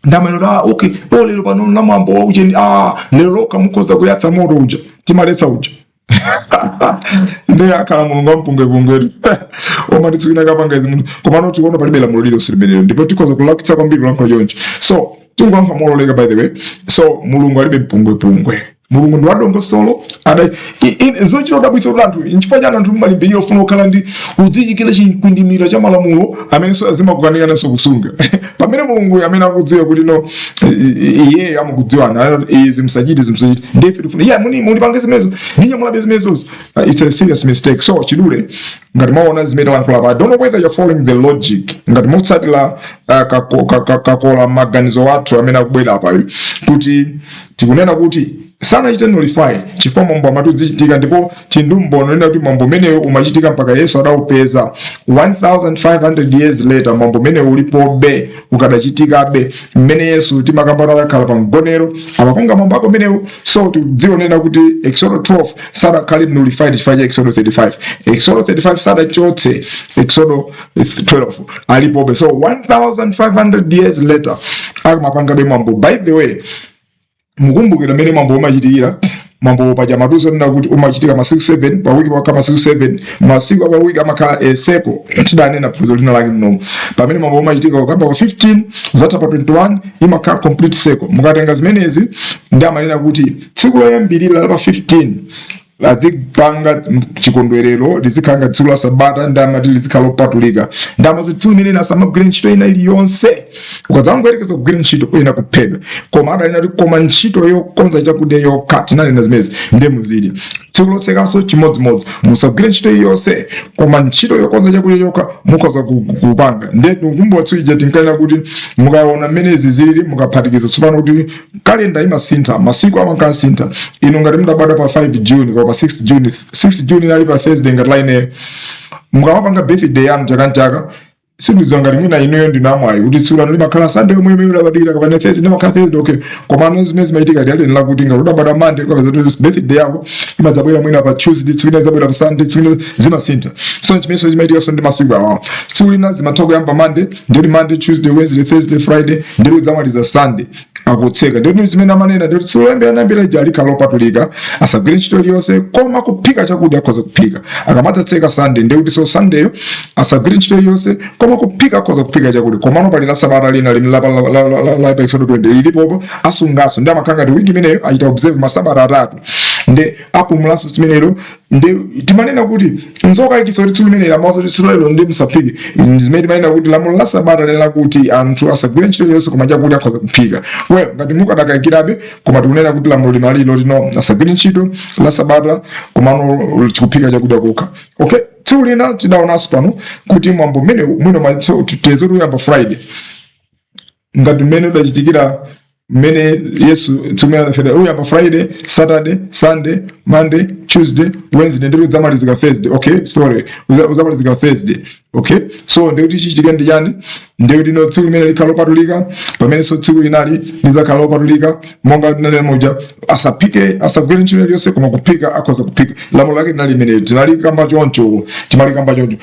Ndamene ah, okay, o lero pano na mwambo wa ucheni, ah, lero lokha mukhoza kuyatsa moto uja timaletsa uja. Ndiye akhala Mulungu ampungwepungwetu omwe titsikuina kapanga izi munthu. Komano tikuona palibe lamulo lililonse limenelo, ndipo tikhoza kulakwitsa kwambiri kulankhula chonchi. So tingoyankha mololeka, by the way. So Mulungu alibe mpungwepungwe, Mulungu ndi wadongosolo. Ada zochita kudabwitsa kuti anthu, nchifukwa chani anthu mumalimbikira kufuna kukhala ndi kudzichikira chikwindimira cha malamulo amene so azimakukanikananso kusunga, pamene Mulungu amene akudziwa kuti no, iyeyo amakudziwana, izi musachite, izi musachite, ndiye ife tifuna yeah, muni mulipange zimenezo, ninyamulabe zimenezozo. It's a serious mistake. So chidule, ngati mwaona zimene talankhula pa, I don't know whether you're following the logic, ngati mutsatira kakola maganizo athu amene akubwera apayo, kuti tikunena kuti sanachite nullify chifukwa mwambo amati uzichitika, ndipo tindumbono nena kuti mwambo umenewo umachitika mpaka Yesu adawupeza 1500 years later. Mwambo umenewo ulipobe, ukadachitikabe mmene Yesu timakamba adakhala pa mgonero, amapanga mwambo ako umenewu. So tikudziwa nena kuti Exodus 12 sadakhale nullified chifukwa cha Exodus 35. Exodus 35 sadachotse Exodus 12, alipobe. So 1500 years later akumapangabe mwambo. By the way, mukumbukira mmene mwambo umachitikira? Mwambo paja matuzo nena kuti umachitika masiku 7 pa wiki, pakhala masiku 7, masiku apa wiki amakhala eseko. Tidanena phunziro lina lake mnomo pamene mwambo umachitika kukamba pa 15 zatha pa 21, imakhala complete circle. Mukatenga zimenezi, ndi amanena kuti tsiku loyambirira la pa 15 azipanga chikondwerero, lizikhala ngati tsiku la sabata, ndi amati lizikhala lopatulika, ndi amati tsiku limene asamagwire ntchito ina iliyonse, ukadzangoyerekeza kugwira ntchito uyena kuphedwa. Koma adanena kuti koma ntchito yokonza chakudya yokha, tinanena zimenezi, ndiye muzidya. Tsiku lotsekanso chimodzimodzi, musagwire ntchito iliyonse, koma ntchito yokonza chakudya yokha mukhoza kupanga. Ndiye tikukumbukira tsiku ija tinkanena kuti mukaona mmene izi zilili, mukaphatikiza tsopano kuti kalenda imasintha, masiku amakasintha. Inu ngati mudabadwa pa 5 June kwa pa 6 June, 6 June inali pa Thursday, ngati la ineyo, mukamapanga birthday yanu chaka nchaka Sindidziwa ngati mwina inuyo ndinu amwayi kuti tsiku lanu limakhala Sunday yomwe imene ulabadira, kapena Thursday, limakhala Thursday. Okay, komano zimene zimachitika ndi alenera kuti ngati udabadwa Monday, ukapeza kuti birthday yako imadzabwera mwina pa Tuesday, tsiku lina idzabwera pa Sunday, tsiku lina zimasintha. So chimenso chimachitikanso ndi masiku awawo, tsiku lina zimatha kuyamba Monday, ndiyoti Monday, Tuesday, Wednesday, Thursday, Friday, ndiyoti udzamaliza Sunday akutseka. Ndiyoti zimene amanena ndiyoti tsiku loyambira nambira ija likhala lopatulika, asagwire ntchito iliyonse, koma kuphika chakudya akhoza kuphika. Akamadzatseka Sunday, ndiyekuti so Sundayo asagwire ntchito iliyonse, koma kuphika akhoza kuphika chakudya. Komano pali la sabata lina limene la Exodo 20 lilipopo, asungaso ndi amakhala ngati wiki imeneyo achita observe masabata atatu, ndi apumulanso zimenelo. Ndi timanena kuti nzokayikitsa kuti tsiku limeneli amawaza kuti tsiku lero ndi musaphike. Zimene timanena kuti lamulo la sabata lena kuti anthu asagwire ntchito iliyonse, koma chakudya akhoza kuphika. Well, ngati mukadakayikirabe, koma tikunena kuti lamulo linali loti no, asagwire ntchito la sabata, komano kuphika chakudya kokha. Okay, tsiku lina tidaonanso pano kuti mwambo mmene mwino tiyeze uyamba Friday, ngati mmene udachitikira mmene Yesu tsiku limene adafera, uyamba Friday, Saturday, Sunday, Monday, Tuesday, Wednesday, ndipo udzamalizika Thursday. Okay, sorry, udzamalizika Thursday. Okay, so ndikuti chichitike ndi chani? Ndikuti no, tsiku limene likhala lopatulika, pamenenso tsiku linali lizakhala lopatulika, monga tinanena muja, asaphike, asagwire ntchito iliyonse, koma kuphika akhoza kuphika. Lamulo lake linali limeneli, tinalikamba choncho, timalikamba choncho.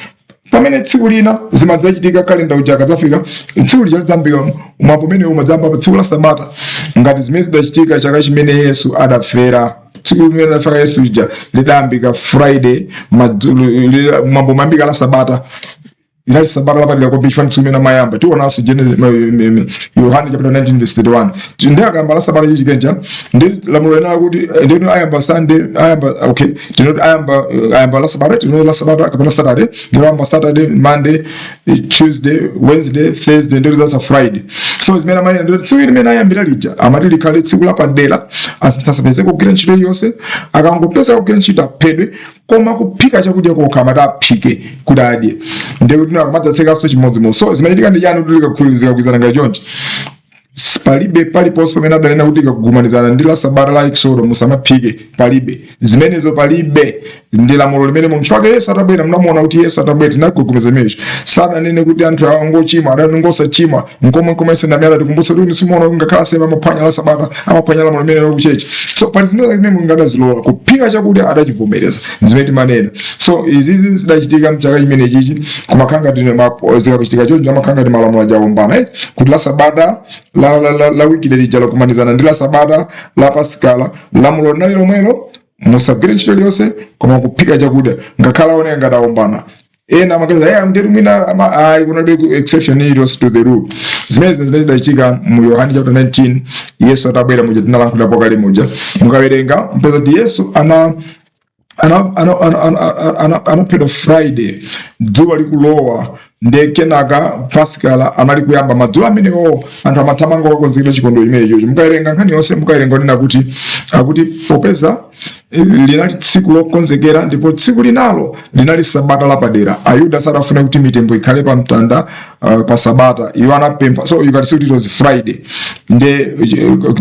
Pamene tsiku lina zimadzachitika, kalenda uja akadzafika, tsiku lija lidzambika, mwambo umene umadzamba pa tsiku la sabata, ngati zimene zidachitika chaka chimene Yesu adafera. Tsiku limene adafera Yesu lija lidayambika Friday madzulo, mwambo umayambika la sabata, inali sabata lapadera kwambiri chifukwa tsiku limene amayamba. Tionanso Yohane chapter 19 verse 31. Ndi akayamba la sabata chichikenja, ndi lamulo linali kuti ndino ayamba Sunday, ayamba, okay, tinoti ayamba la sabata, tinoti la sabata kapena Saturday, ndino ayamba Saturday, Monday, Tuesday, Wednesday, Thursday, ndiro zatha Friday. So zimene amanena ndiro tsiku limene ayambira lija amati likhale tsiku lapadera, asapeze kugwira ntchito iliyonse, akangopeza kugwira ntchito aphedwe, koma kuphika chakudya kokha amati aphike kuti adye. Ndikuti akumadzatsekaso chimodzimodzi. So zimachitika ndi chani kuti likakhulizika ngati chonchi? Palibe paliponse pamene adanena kuti ikakugumanizana ndi la sabata la Exodo musamaphike. Palibe zimenezo, palibe. Ndi lamulo limene munthu wake Yesu atabwera, munamuona kuti Yesu atabwera, tinagogomeza imenecho, sadanene kuti anthu awa ngochimwa, adani ngosachimwa nkomwe komenso ndamene adati kuti simuona kuti ngakhala sema amaphwanya la sabata, amaphwanya lamulo limene lokuchechi. So pali zinthu zimene Mulungu adazilola, kuphika chakudya adachivomereza, zimene timanena. So izizi zidachitika mchaka chimene chichi, kumakhala ngati zikakuchitika choncho, amakhala ngati malamulo ajawombana, eh? Kuti la sabata la wiki lija lakumanizana ndi la sabata la pasikala, lamulo linali lomwelo, musagwire ntchito iliyonse koma kuphika chakudya, ngakhale aoneka ngati awombana. Ena amakazira, "Eh, ndiye mwina ama." Ayi, kunalibe exception iliyonse to the rule. Zimene zidachitika mu Yohane chapter 19, Yesu atabwera muja, tinalankhulapo kale muja. Mukawerenga mpeza kuti Yesu anaphedwa Friday dzuwa likulowa, nde kenaka pasikala anali kuyamba madzulo amenewo, anthu amathamanga kukonzekera chikondwerero chimenecho. Mukawerenga nkhani yonse, mukawerenga onena kuti akuti popeza linali tsiku lokonzekera ndipo tsiku linalo linali sabata lapadera, Ayuda sadafune kuti mitembo ikhale pa mtanda pa sabata, iwo anapempha. So you can see it was Friday. Nde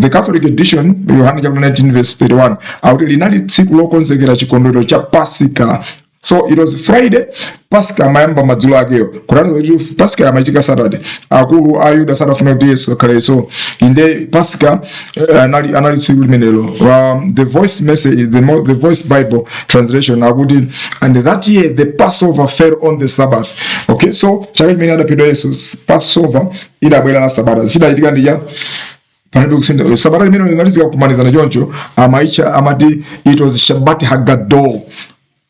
the Catholic Edition, Yohane chapter 19 verse 31, akuti linali tsiku lokonzekera chikondwerero cha Pasika. So it was Friday, Pasika amayamba madzulo akeyo, kutanthauza kuti Pasika amachitika Saturday. Akulu a Ayuda sadafuna kuti Yesu akhale, so inde Pasika anali tsiku limenelo. The Voice Message, the Voice Bible Translation akuti, "And that year the Passover fell on the Sabbath." Okay, so chaka chimene adaphedwa Yesu, Passover idabwera la sabata. Chidachitika ndija palibe kusintha. Sabata limene linalizika kumanizana choncho, amaicha amati it was Shabbat Hagadol.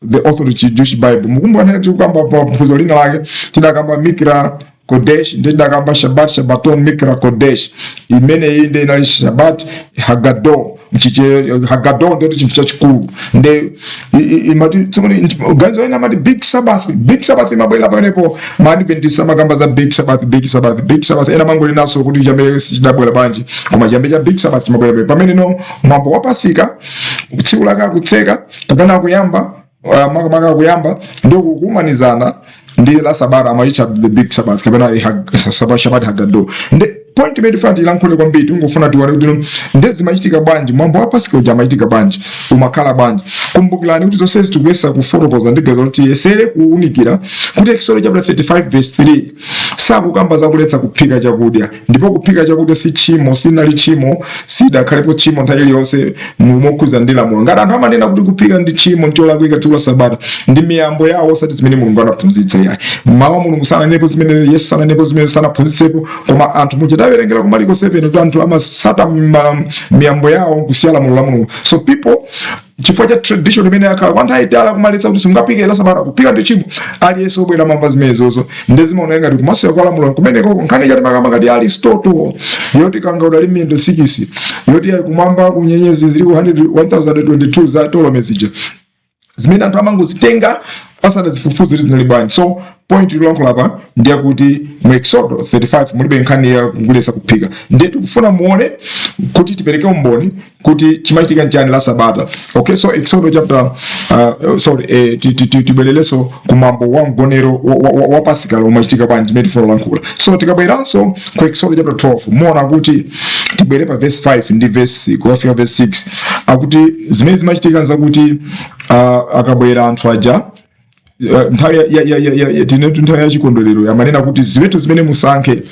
The Orthodox Jewish Bible, mukumbuka nthawi tikukamba pa phunziro lina lake, tidakamba Mikra Kodesh, ndi tidakamba Shabbat, Shabbaton, Mikra Kodesh. Imeneyi ndi inali Shabbat Hagadol. Mchiche Hagadol ndoti chinthu chachikulu, nde imati tsopano ganizo ina amati Big Sabbath. Big Sabbath imabwera pamenepo. Ma Adventist amakamba za Big Sabbath, Big Sabbath, Big Sabbath. Ena mangolinaso kuti chambe chidabwera bwanji, koma chambe cha Big Sabbath chimabwera pamene no mwambo wa Pasika, tsiku lake akutseka kapena akuyamba, makamaka akuyamba ndi kukumanizana ndi la sabata, amaitcha the Big Sabbath kapena Shabbat Hagadol. Ndi point imene tifuna tilankhule kwambiri, tingofuna tione kuti nde zimachitika bwanji, mwambo wa Pasika uja amachitika bwanji, umakhala bwanji. Kumbukirani kuti zonsezi tikuyesa kufotokoza ndi ganizo kuti tiyesere kuwunikira kuti Exodus chapter 35 verse 3 sakukamba zakuletsa kuphika chakudya, ndipo kuphika chakudya si tchimo, sinali tchimo, sidakhalepo tchimo nthawi iliyonse mokhudza ndi lamulo. Ngati anthu amanena kuti kuphika ndi tchimo, ncholakwika tsiku la Sabata, ndi miyambo yawo, osati zimene Mulungu anaphunzitsa yayi. Mawu a Mulungu sananenepo zimene, Yesu sananenepo zimene, sanaphunzitsepo. Koma anthu muchitawerengera ku Mariko 7 kuti anthu amasata miyambo yawo kusiya lamulo la Mulungu. So people, chifukwa cha tradition imene yakhala kwa nthawi itali, kumaletsa kuti sungaphike la Sabata, kuphika ndi tchimo. Aliyense obwera mamva zimenezozo, ndi zimaoneka ngati kumasula kwa lamulo kumeneko. Nkhani chati makamba ngati Aristotle yoti kanga udali miyendo 6, yoti ayi kumwamba kunyenyezi zili ku 100 1022 za Ptolemy zija, zimene anthu amangozitenga asanazifufuze kuti zinali bwanji. So point ilolankhula apa ndiyakuti mu Exodo 35 mulibe nkhani ya kuletsa kuphika. Ndiye tikufuna muone kuti tipereke umboni kuti chimachitika nchani la Sabata. Okay, so Exodo chapter sorry, tibwererenso kumwambo wa mgonero wa Pasika umachitika bwanji, chimene tifuna kulankhula. So tikabweranso ku Exodo chapter 12, muona kuti tibwere pa verse 5 ndi verse kukafika verse 6, akuti zimene zimachitika nzakuti akabwera anthu aja nthawi tinetu nthawi ya chikondwerero, amanena kuti ziweto zimene musankhe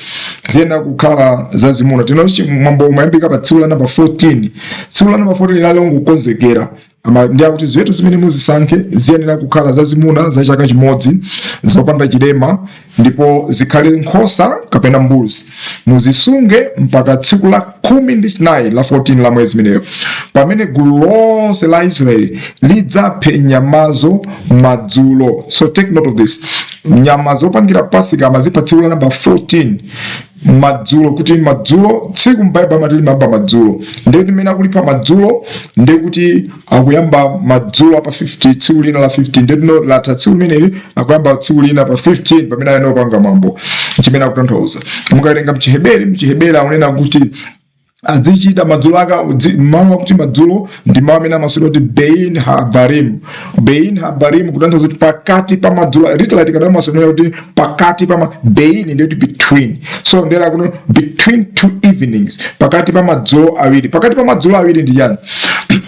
ziyenera kukhala zazimuna. Tinoti mwambo umayambika pa tsiku la namba 14. Tsiku la namba 14 linali longokonzekera. Ndi akuti ziweto zimene muzisankhe ziyenera kukhala zazimuna za chaka chimodzi, zopanda chilema, ndipo zikhale nkhosa kapena mbuzi. Muzisunge mpaka tsiku la 14 la 14 la mwezi imeneyo, pamene gulu lonse la Israeli lidzaphe nyamazo madzulo. So take note of this: nyama zopangira Pasika amazipha tsiku la namba 14 madzulo. Kuti madzulo, tsiku m'Baibulo amati limayamba madzulo. Ndiye kuti mmene akulipha madzulo, ndiye kuti akuyamba madzulo apa 50, tsiku lina la 15. Ndiye tino latha tsiku limeneli, akuyamba tsiku lina pa 15 pamene ayena opanga mwambo. Chimene akutanthauza, mukawerenga mchiheberi akunena kuti azichita madzulo aka mawu akuti madzulo ndi mawu amene amasula kuti bein habarim. Bein habarim kutanthauza kuti pakati pa madzulo. Literally tikada masunira kuti pakati pa bein ndiye kuti between. So ndera kuno between two evenings, pakati pa madzulo awiri. Pakati pa madzulo awiri ndi chani?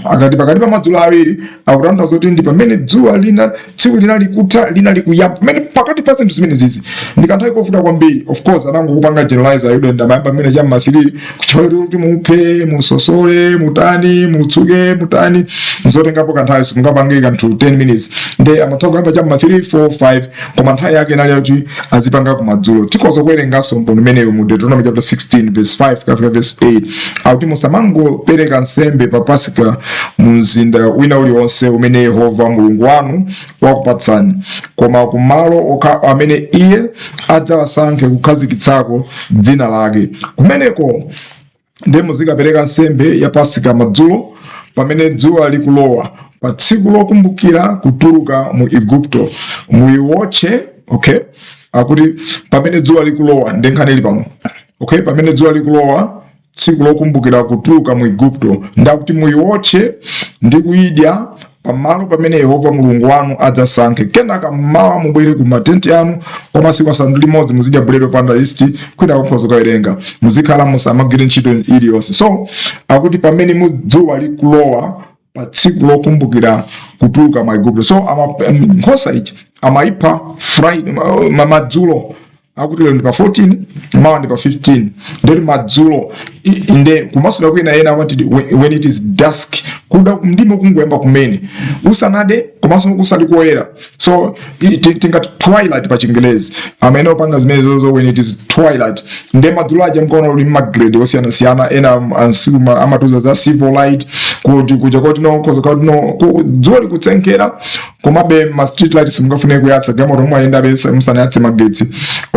Akati pakati pa madzulo awiri, akutanthauza kuti ndi pamene dzuwa lina, tsiku lina likutha, lina likuyamba, pamene pakati pa zinthu zimene zizi. Ndi kanthawi kovuta kwambiri. Of course anangokupanga generalize Ayuda ndamayamba pamene cham'ma 3 kuchokera kuti muphe, musosole, mutani, mutsuke, mutani, nzotengapo kanthawi, simungapange kanthu 10 minutes. Nde amatha kuyamba cham'ma 3, 4, 5, koma nthawi yake inali yakuti azipanga kumadzulo. Tikhoza kuwerenganso mbono imeneyo mu Deuteronomy chapter 16 verse 5 kafika verse 8, akuti musamangopereka nsembe pa Pasika mu mzinda wina uliwonse umene Yehova Mulungu wanu wakupatsani, koma kumalo okha amene iye adzawasankhe kukhazikitsako dzina lake, kumeneko ndiye muzikapereka nsembe ya Pasika madzulo pamene dzuwa likulowa, pa tsiku lokumbukira kutuluka mu Igupto. Muyiwotche. Okay, akuti pamene dzuwa likulowa, ndi nkhani ili pano. Okay, pamene dzuwa likulowa tsiku lokumbukira kutuluka mu Igupto, ndakuti muyiwotche ndi kuyidya pamalo pamene Yehova Mulungu wanu adzasankhe. Kenaka mmawa mubwere ku matenti anu. Kwa masiku 6 muzidya buledi wopanda yeast. Kwina kunkhoza kuwerenga, muzikhala, musamagwire ntchito iliyonse. So akuti pamene dzuwa likulowa pa tsiku lokumbukira kutuluka mu Igupto. So nkhosa iji amayipha Friday madzulo. Akuti lero ndi pa 14, mawa ndi pa 15, ndeti madzulo. Nde kumasula kwina ena amati when it is dusk, kuda mdima kungoyamba kumene, usanade komanso kusali koyera. So tingati twilight pa Chingelezi, amene opanga zimene zozo when it is twilight. Nde madzulo aja mkaona uli magrade osiyanasiyana. Ena ansiku amatuza za civil light, kuti kuja koti no khoza koti no dzuwa likutsenkera, komabe ma street light simungafune kuyatsa, galimoto mumayenda bese musanayatse magetsi.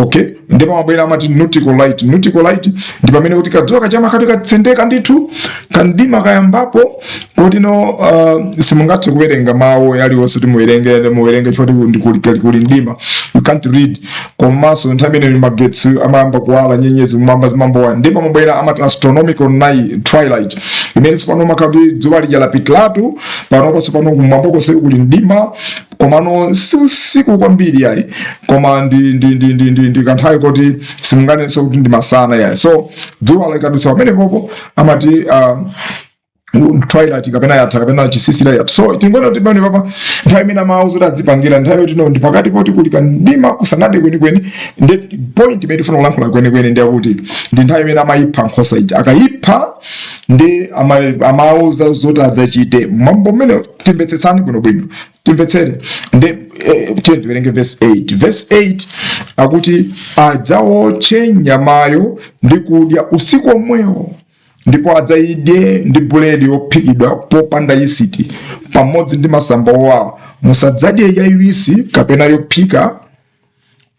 Okay, ndipo mabwera amati nautical light. Nautical light ndi pamene kuti kadzuwa kachama kati katsendeka ndithu, kandima kayambapo, kuti no simungathe kuwerenga mawu aliwonse kuti muwerenge muwerenge chifukwa ndi kuli mdima, you can't read. Komanso nthawi imene magetsi amayamba kuwala, nyenyezi kumwamba zimambowa. Ndipo mabwera amati astronomical night twilight, imene tsopano makhala kuti dzuwa lija lapitiratu. Panoponso pano kumwamba konse kuli mdima, komano si usiku kwambiri yayi, koma ndi kanthawi koti simunganenso kuti ndi masana yayi. So dzuwa likadutsa pamenepopo amati twilight kapena yatha kapena chisisira yatha. So tingoona kuti pamene papa nthawi imene amawauza kuti adzipangira, nthawi yoti no, ndi pakati poti kuli kandima kusanade kwenikweni. Ndi point imene tifuna kulankhula kwenikweni ndi yakuti ndi nthawi imene amayipha nkhosa ija. Akayipha ndi amawauza zoti adzachite mwambo mmene. Timvetsetsani bwinobwino, timvetsere. Ndi tiye tiwerenge verse 8. Verse 8 akuti adzawotche nyamayo ndi kudya usiku omwewo, ndipo adzayidye ndi buledi wophikidwa popanda yisiti pamodzi ndi masamba owawa. Musadzadye yayiwisi kapena yophika,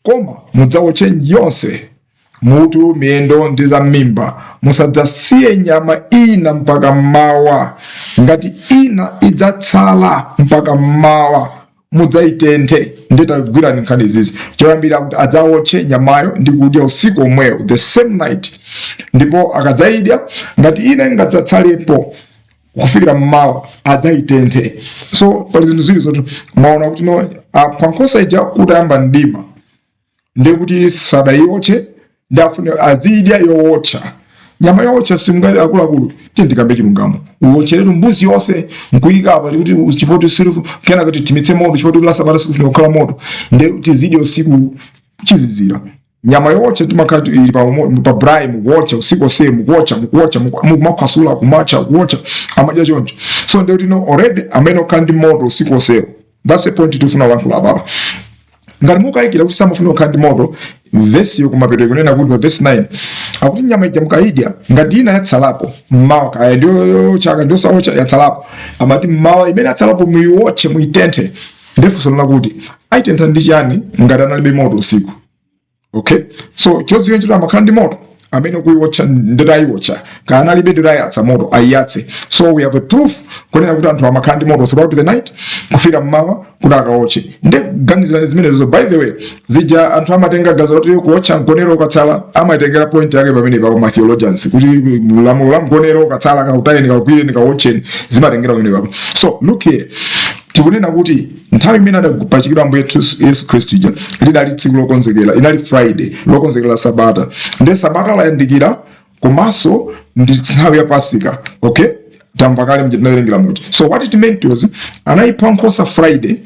koma mudzawotche yonse, mutu, miyendo ndi zam'mimba. Musadzasiye nyama ina mpaka mmawa. Ngati ina idzatsala mpaka mmawa, mudzayitenthe. Nditagwirani nkhani izizi, choyambira kuti adzawotche nyamayo ndi kudya usiku omwewo, the same night. Ndipo akadzayidya, ngati ina ingadzatsalepo kufikira mmawa, adzayitenthe. So pali zinthu ziwiri zoti mwaona kuti no, apha nkhosa ija kutayamba mdima, ndikuti sadayiotche, ndi afune azidya yowotcha. Nyama yowotcha simungati, akuluakulu, tiye ndikambe chilungamo, uwotcheretu mbuzi yonse nkuyika apa kuti chipoti sirufu kena kuti timitse moto, chipoti la Sabata sikufuna kukhala moto, ndi tizidya usiku chizizira. Nyama yowotcha timakhala ili pa braai, mukuwotcha usiku onse, mukuwotcha, mukuwotcha, mukumakhwasula, kumatcha, kuwotcha, amadya choncho. So ndikuti no, already amene okhala ndi moto usiku onsewo. That's the point tifuna kulankhula apapa. Ngati mukayikira kuti samafuna kukhala ndi moto, vesiyo kumapeto ikunena kuti pa vesi 9 akuti nyama ija mukayidya, ngati ina yatsalapo mmawa, kaya ndiyo chaka ndiyo sawocha, yatsalapo, amati mmawa imene yatsalapo muyiwotche, muyitenthe. Ndifunso lakuti ayitentha ndi chani ngati analibe moto usiku? Okay, so chodziwika nchoti amakhala ndi moto amene kuiwotcha nditayiwotcha, kaya analibe, nditayatsa moto ayiyatse. So we have a proof kunena kuti anthu amakhala ndi moto throughout the night kufika mmawa kuti akawotche. Nde ganizirani zimenezo. By the way, zija anthu amatenga gaza kuti kuwotcha mgonero ukatsala, amatengera point yake pamene papo ma theologians kuti lamulo la mgonero ukatsala, kautayeni, kaugwireni, kawotcheni, zimatengera pamene papo. So look here, tikunena kuti nthawi imene adapachikidwa Ambuye Yesu Khristu ija lidali tsiku lokonzekera, inali Friday lokonzekera Sabata. Nde Sabata layandikira, komanso ndi nthawi ya Pasika. Okay, tamva kale mje tinawerengera muti. So what it meant was anayipha nkhosa Friday.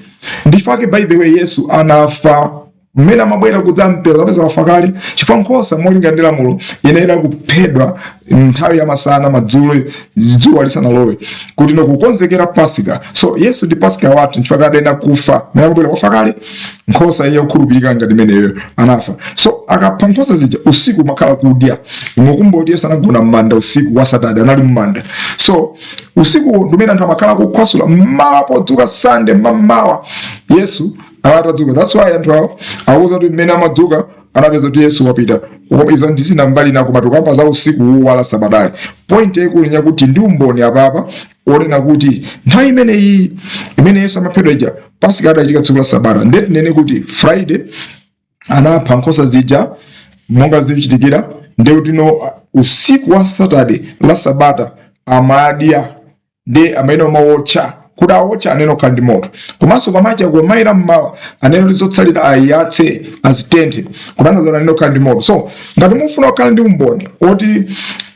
Ndifake, by the way, Yesu anafa mmene amabwera kudzampeza, apeza wafa kale, chifukwa nkhosa molinga ndi lamulo inayenera kuphedwa nthawi ya masana, madzulo, dzuwa lisanalowe, kuti nokukonzekera Pasika. So Yesu ndi Pasika wathu, nchifukwa adena kufa mmene amabwera wafa kale. Nkhosa iye yokhulupirika ngati imeneyo anafa. So akapha nkhosa zija usiku makhala kudya. Mukumboti Yesu anagona m'manda usiku wa Saturday, anali m'manda. So usiku ndimene anthu amakhala kukhwasula. Mmawa podzuka Sunday mmamawa, Yesu atadzuka, that's why anthu awo akuwuza kuti mmene amadzuka anapeza kuti Yesu wapita. Koma izo ndizina mbali nako, matukamba za usiku wala Sabatayi. Point yaikulu nyakuti ndi umboni apapa onena kuti nthawi imeneyi imene Yesu amaphedwa ija, Pasika adachitika tsiku la Sabata. Ndiye tinene kuti Friday anapha nkhosa zija monga zikuchitikira, ndiye kuti no, usiku wa Saturday la Sabata amadya, ndi amene amawotcha. Kuti awotcha anene okhala ndi moto, komanso pamacha kumayira mmawa anene kuti zotsalira ayatse, azitenthe, kutanthauza kuti anene okhala ndi moto. So ngati mufuna kukhala ndi umboni oti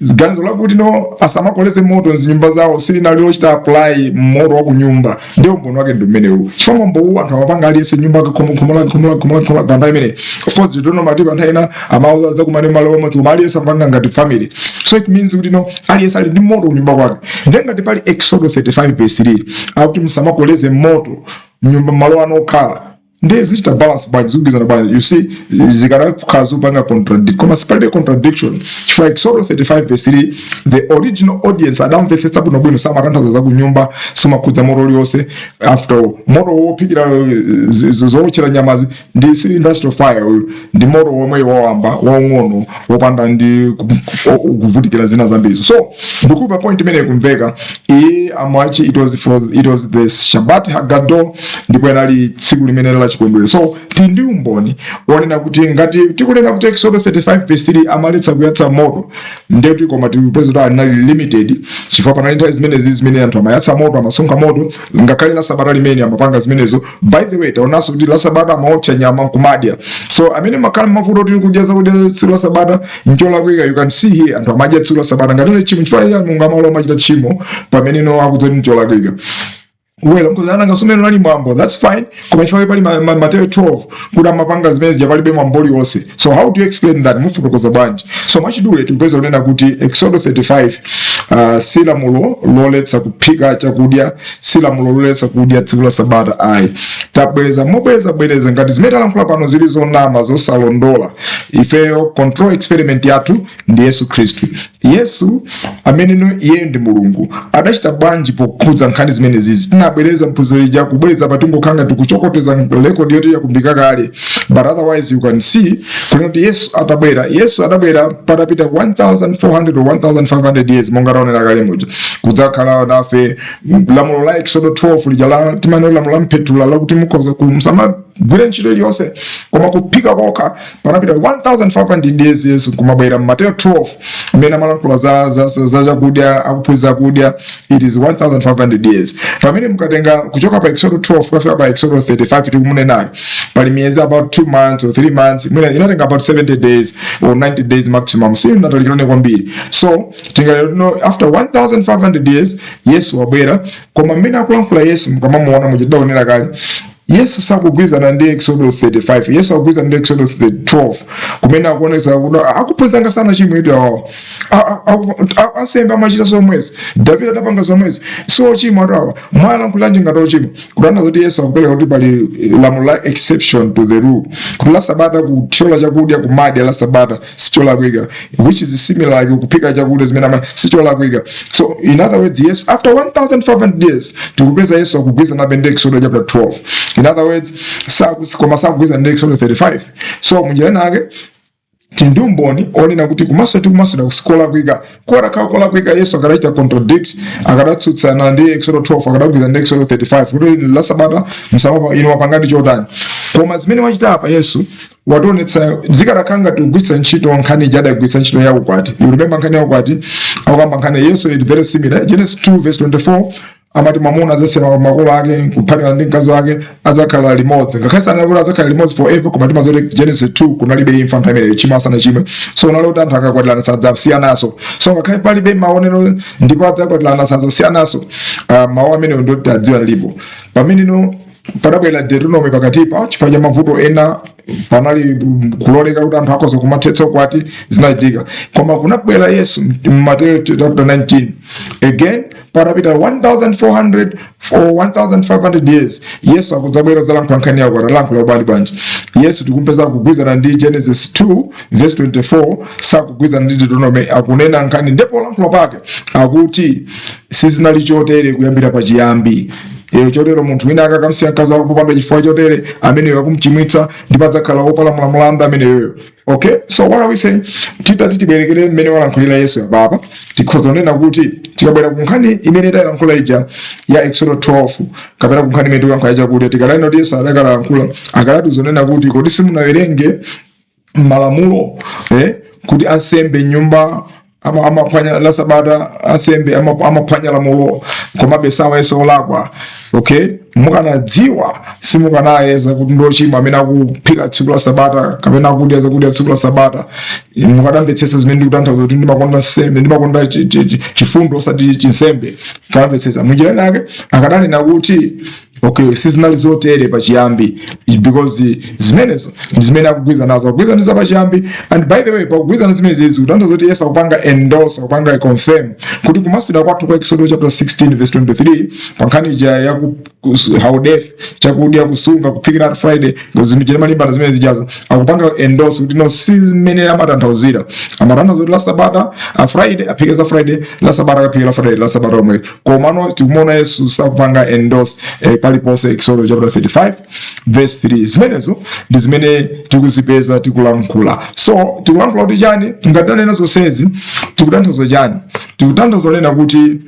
ganizo lakuti no, asamakoleze moto mzinyumba zawo silinali lochita apply moto wa kunyumba, ndiye umboni wake ndi umenewu, chifukwa mwambo uwu anthu amapanga aliyense nyumba, khomo khomo lake, khomo lake, khomo lake, khomo lake pa nthawi imeneyi. Of course, titono mati pa nthawi ina amauza adzakumane malo amodzi, koma aliyense amapanga ngati family. So it means kuti no, aliyense ali ndi moto kunyumba kwake. Ndiye ngati pali Exodo 35 verse 3 akuti musamakoleze moto mnyumba, malo ano okhala, ndiye zichita balance bwanji? Zikugwizana bwanji? You see, zikanakhala zopanga contradict, koma sipalibe contradiction, chifukwa Exodo 35 verse 3, the original audience adamvetsetsa bwinobwino, samatanthauza za kunyumba, sumakhudza moto uliwonse. After all, moto wophikira zowotchera nyamazi ndi si industrial fire uyu, ndi moto womwe wawamba waung'ono wopanda ndi kuvutikira zina zambirizo. So ndikupa point imene ikumveka iye amwachi, it was the Shabbat Hagadol, ndipo inali tsiku limene la la chikondwerero. So tili ndi umboni wonena kuti ngati tikunena kuti Exodus 35 verse 3 amaletsa kuyatsa moto, ndekuti koma tikupeza kuti anali limited, chifukwa panali nthawi zimenezi zimene anthu amayatsa moto, amasonkha moto, ngakhale la Sabata limene amapanga zimenezo. By the way, taonanso kuti la Sabata amaotcha nyama nkumadya. So amene makhala mavuto kuti kudya zakudya tsiku la Sabata ncholakwika, you can see here anthu amadya tsiku la Sabata ngati ndi tchimo. Chifukwa chani Mulungu amalo amachita tchimo pamene no akuti ncholakwika? Well, mkuzana ngasomeno nali mwambo, that's fine, koma chifukwa pali Mateyu 12 kuti amapanga zimene zija, palibe mwambo uliwonse. So how do you explain that? Mufotokoza bwanji? So mwachidule tikupeza kunena kuti Exodus 35 si lamulo loletsa kuphika chakudya, si lamulo loletsa kudya tsiku la Sabata ayi. Tabwereza mobwereza bwereza, ngati zimene talankhula pano zili zonama, zosalondola, ifeyo control experiment yathu ndi Yesu Khristu. Yesu amene iyeyo ndi Mulungu, adachita bwanji pokhudza nkhani zimene zizi? Tinabwereza mphunziro ija, kubwereza patingokhanga tikuchokoteza record yoti yakumbika kale, but otherwise you can see kunena kuti Yesu atabwera, Yesu adabwera patapita 1400 or 1500 years, monga taonera kale muja, kudzakhala nafe. Lamulo la Exodo 12 lija la timanena lamulo la mphethula lakuti mukhoza musamagwire ntchito iliyonse koma kuphika kokha, panapita 1500 years Yesu kumabwera. Mateyu 12 mmene amalankhula za chakudya, akuphunzitsa kudya, it is 1500 years. Pamene mukatenga kuchoka pa Exodo 12 kukafika pa Exodo 35 tikumunenayo, pali miyezi about 2 months or 3 months, mwina inatenga about 70 days or 90 days maximum, si inatalikirane kwambiri. So tingalero no after 1500 years Yesu wabwera. Koma mmene akulankhula Yesu, mukamamuona muchidaonera kale, Yesu sakugwirizana ndi Exodus 35. Yesu akugwirizana ndi Exodus 12, kumene akuonesa kuti akuphunzanga sana chimwe ito awawo ansembe amachita zomwezi, Davide adapanga zomwezi, si ochimwa atu awa, mwalankhulanje ngati ochimwa? Kutanthauza kuti Yesu akupereka kuti pali lamulo la exception to the rule, kuti la Sabata kuthyola chakudya kumadya la Sabata sicholakwika, which is similar like kuphika chakudya zimene ama sicholakwika. So in other words, Yesu after 1500 years tikupeza Yesu akugwirizana ndi Exodus chapter 12, in other words koma sakugwirizana ndi Exodus 35. So munjira inake tili ndi umboni onena kuti kumaso tikumasula sikolakwika. Korakhala kolakwika, Yesu akadachita contradict, akadatsutsana ndi Exodus 12, akadagwirizana ndi Exodus 35 kuti la Sabata msamapa inu mapangadi chotani. Koma zimene wachita apa, Yesu wationetsa zikadakhala ngati kugwiritsa ntchito nkhani ija adagwiritsa ntchito ya ukwati. You remember nkhani ya ukwati, akukamba nkhani Yesu, it very similar. Genesis 2 verse 24 amati mwamuna adzasiya makolo ake kuphatikana ndi mkazi wake, adzakhala limodzi. Ngakhale sanena adzakhala limodzi forever, koma timazoti Genesis 2 kunalibe imfa nthawi imeneyo, chimo asanachimwe. So unali kuti anthu akakwatirana sadzasiyanaso. So ngakhale palibe maonero ndipo adzakwatirana sadzasiyanaso, mawu amenewo ndoti adziwa lipo. Pameneno padabwera Deuteronomy pakatipa, chifukwa cha mavuto ena panali kuloleka kuti anthu akhoza kumathetsa ukwati, zinachitika. Koma kunabwera Yesu Mateyu chapter 19, again patapita 1400 or 1500 years, Yesu akudzabwera kudzalankhula nkhani yako. Atalankhula bwanji bwanji Yesu? Tikumpeza kugwizana ndi Genesis 2 verse 24, sakugwizana ndi Deuteronomy. Akunena nkhani, ndipo lankhula pake akuti sizinali chotere kuyambira pachiyambi. Iyo chotero munthu wina akakamsiya mkazi wake popanda chifukwa chotere, ameneyo akumchimwitsa ndipo adzakhala wopalamula mlandu ameneyoyo. Okay, so what are we saying? Titati tibwerekere mmene walankhulira Yesu apapa, tikhoza kunena kuti tikabwera ku nkhani imene idalankhula ija ya Exodus 12, kapena ku nkhani imene tikulankhula chakudya, tikadaina kuti Yesu adakalankhula, akadati zonena kuti kodi simunawerenge malamulo kuti ansembe nyumba amaphwanya la Sabata, ansembe amaphwanya lamulo komabe sawayeso olakwa? Okay, mukanadziwa simukanayeza kuti ndochimwa amene akuphika tsiku la Sabata kapena akudya zakudya tsiku la Sabata. Mukadamvetsetsa zimene ndikutanthauza kuti ndimakonda nsembe, ndimakonda chifundo osati chinsembe, kanamvetsetsa. Munjira inake akadanena kuti okay, sizinali zotere pachiyambi, because zimenezo ndi zimene akugwiza nazo, akugwiza ndi zapachiyambi. And by the way, pakugwiza zimene zizi kutanthauza kuti Yesu akupanga endorse, akupanga confirm kuti kumasula kwathu kwa Exodus chapter 16 verse 23 pa nkhani ija ya haudef chakudya kusunga kuphikira Friday, zinthu chene malimbana zimene zijazo, akupanga endorse kuti no, si zimene amatanthauzira. Amatanthauza kuti la Sabata a Friday aphike za Friday, la Sabata akaphike la Friday, la Sabata omwe. Komano tikumaona Yesu sakupanga endorse paliponse Exodus chapter 35 verse 3. Zimenezo ndi zimene tikuzipeza tikulankhula. So tikulankhula kuti chani? Ngati tanena zonsezi, tikutanthauza chani? Tikutanthauza kunena kuti,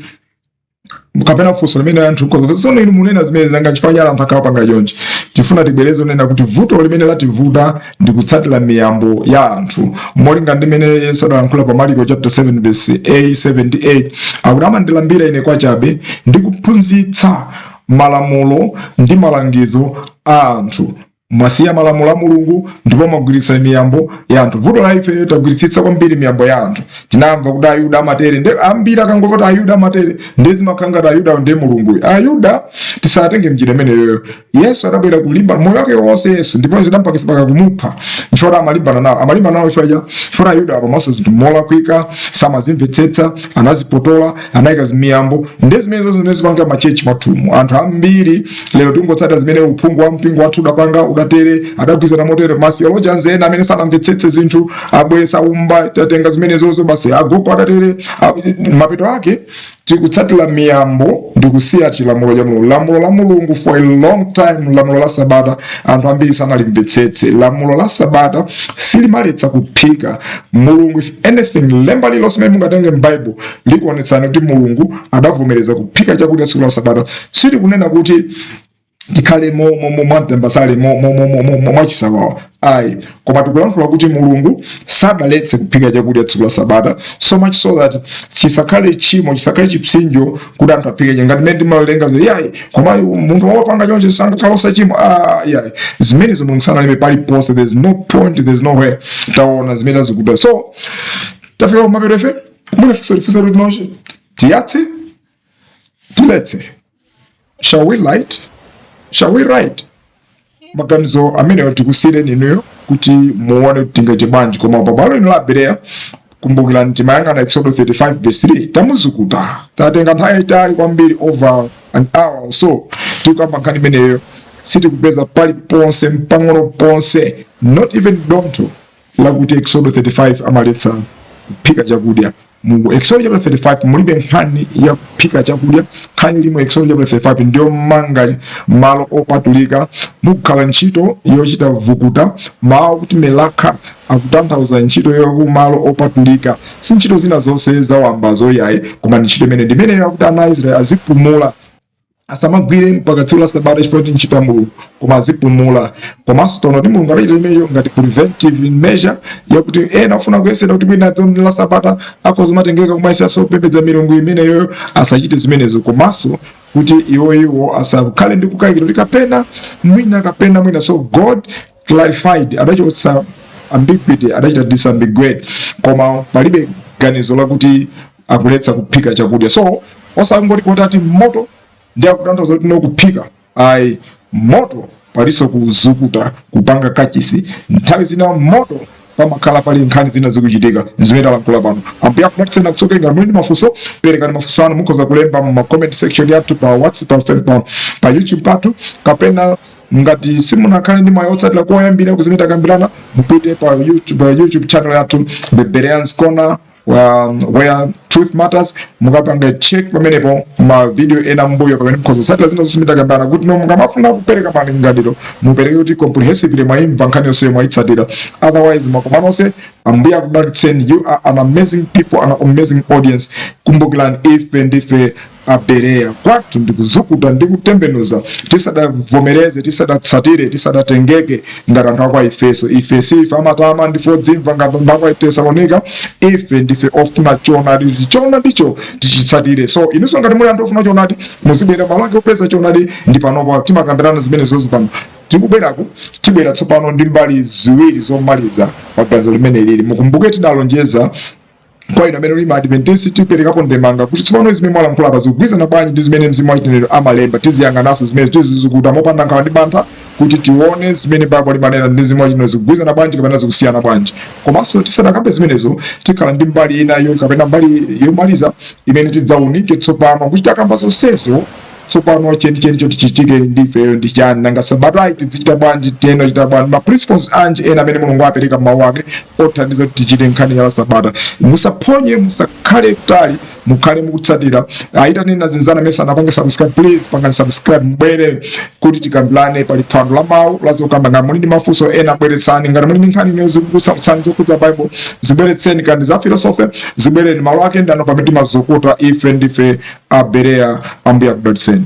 kapena funso limene anthu nkhoza tsono inu munena zimene zanga, chifukwa chani anthu akhala panga chonchi? Tifuna tibwereze kunena kuti vuto limene lativuta ndi kutsatira miyambo ya anthu, molinga ndi mmene Yesu adalankhula pa Mariko chapter 7 verse a 78, akuti, "Amandilambira ine kwachabe ndi kuphunzitsa malamulo ndi malangizo a anthu." Mwasiya malamulo a Mulungu ndipo mwagwiritsa miyambo ya anthu. Vuto la ife, tagwiritsitsa kwambiri miyambo ya anthu. Tinamva kuti Ayuda amatere, ndi ambiri akangomva kuti Ayuda amatere, ndi zimakhala ngati Ayuda ndiye Mulungu. Ayuda tisatenge mnjira imeneyoyo. Yesu adabwera kulimba moyo wake wonse Yesu, ndipo zidampakisa paka kumupha chifukwa amalimbana nawo. Amalimbana nawo chifukwa Ayuda pamaso zinthu molakwika, samazimvetsetsa, anazipotola, anayika miyambo. Ndi zimene zimene zipanga ma church mwathumu. Anthu ambiri lero tingotsata zimene uphungu wa mpingo wathu udapanga, udatere, adagwizana motere. Ma theologians ena amene sanamvetsetse zinthu abweresa umba, tatenga zimenezozo basi, agogo adatere. Mapeto ake tikutsatira miyambo ndi kusiya chilamulo cha Mulungu, lamulo la Mulungu. For a long time lamulo la Sabata anthu ambiri sanalimvetsetse. Lamulo la Sabata silimaletsa kuphika. Mulungu, if anything, lemba lililonse limene mungatenge m'Bible likuonetsani kuti Mulungu adavomereza kuphika chakudya tsiku la Sabata. Silikunena kuti tikhale mwamtambasale, mwachisawawa, ayi, koma tikulankhula kuti Mulungu sadaletse kuphika chakudya tsiku la Sabata, so much so that chisakhale chimo, chisakhale chipsinjo kuti anthu aphike. Ngati mmene timawerenga, yayi, koma munthu wopanga choncho sangakhala osachimwa. Ah, yayi, zimenezo Mulungu sanalembe paliponse. There's no point, there's nowhere. Taona zimene tazikuta. So tafika kumapeto ife. Munefunso lifunsa kuti no, tiyatse, tiletse? Shall we light? Shall we write? Maganizo amenewo tikusiyireni inuyo kuti muone kuti tingachite bwanji. Koma pabwalo ino la Bereya, kumbukirani, timayang'ana Exodus 35 verse 3. Tamuzukuta, tatenga nthawi yayitali kwambiri, over an hour or so, tikukamba nkhani imeneyo. Sitikupeza paliponse, mpang'ono ponse, not even dontho lakuti Exodus 35 amaletsa kuphika chakudya. Mu Exodus chapter 35 mulibe nkhani ya kuphika chakudya. Nkhani ili mu Exodus chapter 35 ndiyo manga malo opatulika, mukukhala ntchito yochita vukuta. Mawu kuti melakha akutanthauza ntchito yoku malo opatulika, si ntchito zina zonse zawambazo, yayi, koma ndi ntchito imene ndimeneyo akuti ana a Israeli azipumula, asamagwire mpaka tsiku la Sabata chifukwa ndi ntchito ya Mulungu, koma azipumula. Komanso taona kuti Mulungu adachita imeneyo ngati preventive measure yakuti ena afuna kuyesera kuti kwina tsiku la Sabata akhoza matengeka kumayeseranso kupembedza milungu imeneyo, asachite zimenezo. Komanso kuti iwo asakhale ndi kukayikira kuti kapena mwina, kapena mwina. So God clarified, adachotsa ambiguity, adachita disambiguate, koma palibe ganizo lakuti akuletsa kuphika chakudya. So osangoti potati moto ndi akutanthauza kuti no kuphika, ayi. Moto palinso kuzukuta, kupanga kachisi. Nthawi zina moto pamakhala pali nkhani zina zikuchitika zimene talankhula pano. Ambuye akudalitseni, akutsogolereni. Ngati muli ndi mafunso, perekani mafunso anu. Mukhoza kulemba mu comment section yathu pa WhatsApp, pa YouTube pathu, kapena ngati simunakhale ndi mwayi otsatira koyambira kuzimene takambirana, mupite pa YouTube channel yathu, The Bereans Corner, where truth matters. Mukapanga check pamenepo ma video ena mbuyo pamene mukhoza kutsatira zina zonse zimene takambirana, kuti no mukamafuna kupereka malingaliro, mupereke kuti comprehensively mwayimva nkhani yonse, mwayitsatira. Otherwise, makomano onse, Ambuye akudalitseni. You are an amazing people, an amazing audience. Kumbukirani, ife ndife Abereya. Kwathu ndikuzukuta ndi kutembenuza tisadavomereze, tisadatsatire, tisadatengeke ngati anthu akwa Efeso. Ife si ife amatama, ndife odzimva ngati anthu akwa Tesalonika. Ife ndife ofuna choonadi, choonadicho tichitsatire. So inunso ngati muli anthu ofuna choonadi, muzibwera. Malo ake opeza choonadi ndi panopo, timakambirana zimenezozo pano. Tikubweraku, tibwera tsopano ndi mbali ziwiri zomaliza pa ganizo limene lili. Mukumbuke tidalonjeza kwa inu amene uli Maadventist, tiperekapo ndemanga kuti tsopano zimene mwalankhula apa zikugwirizana bwanji ndi zimene mzimu wachinenero amalemba. Tiziyang'ananso zimene tizizukuta mopanda nkhawa ndi mantha kuti tione zimene Baibulo limanena ndi mzimu wachinenero zikugwirizana bwanji kapena zikusiyana bwanji. Komanso tisadakambe zimenezo, tikhala ndi mbali inayo kapena mbali yomaliza imene tidzaunike tsopano kuti takamba zonsezo, tsopano chenicheni choti chichitike ndifeyo ndi chani? Nanga Sabatayi tizichita bwanji? Tiyeno chita bwanji? Ma principles anji ena amene Mulungu apereka m'mawu ake othandiza kuti tichite nkhani ya Sabata? Musaphonye, musakhale kutali, mukhale mukutsatira. Ayitaneni azinzanu amene sanapange subscribe. Please pangani subscribe, mubwere kuti tikambirane. Pali phwando la mawu lazokamba. Ngati muli ndi mafunso ena, bweretsani. Ngati muli ndi nkhani imene zikukusautsani zokhudza Bible, zibweretseni. Kandi za philosophy, zibwereni. Malo ake ndano pamene timazukuta. Ife ndife Abereya. Ambuye akudalitseni.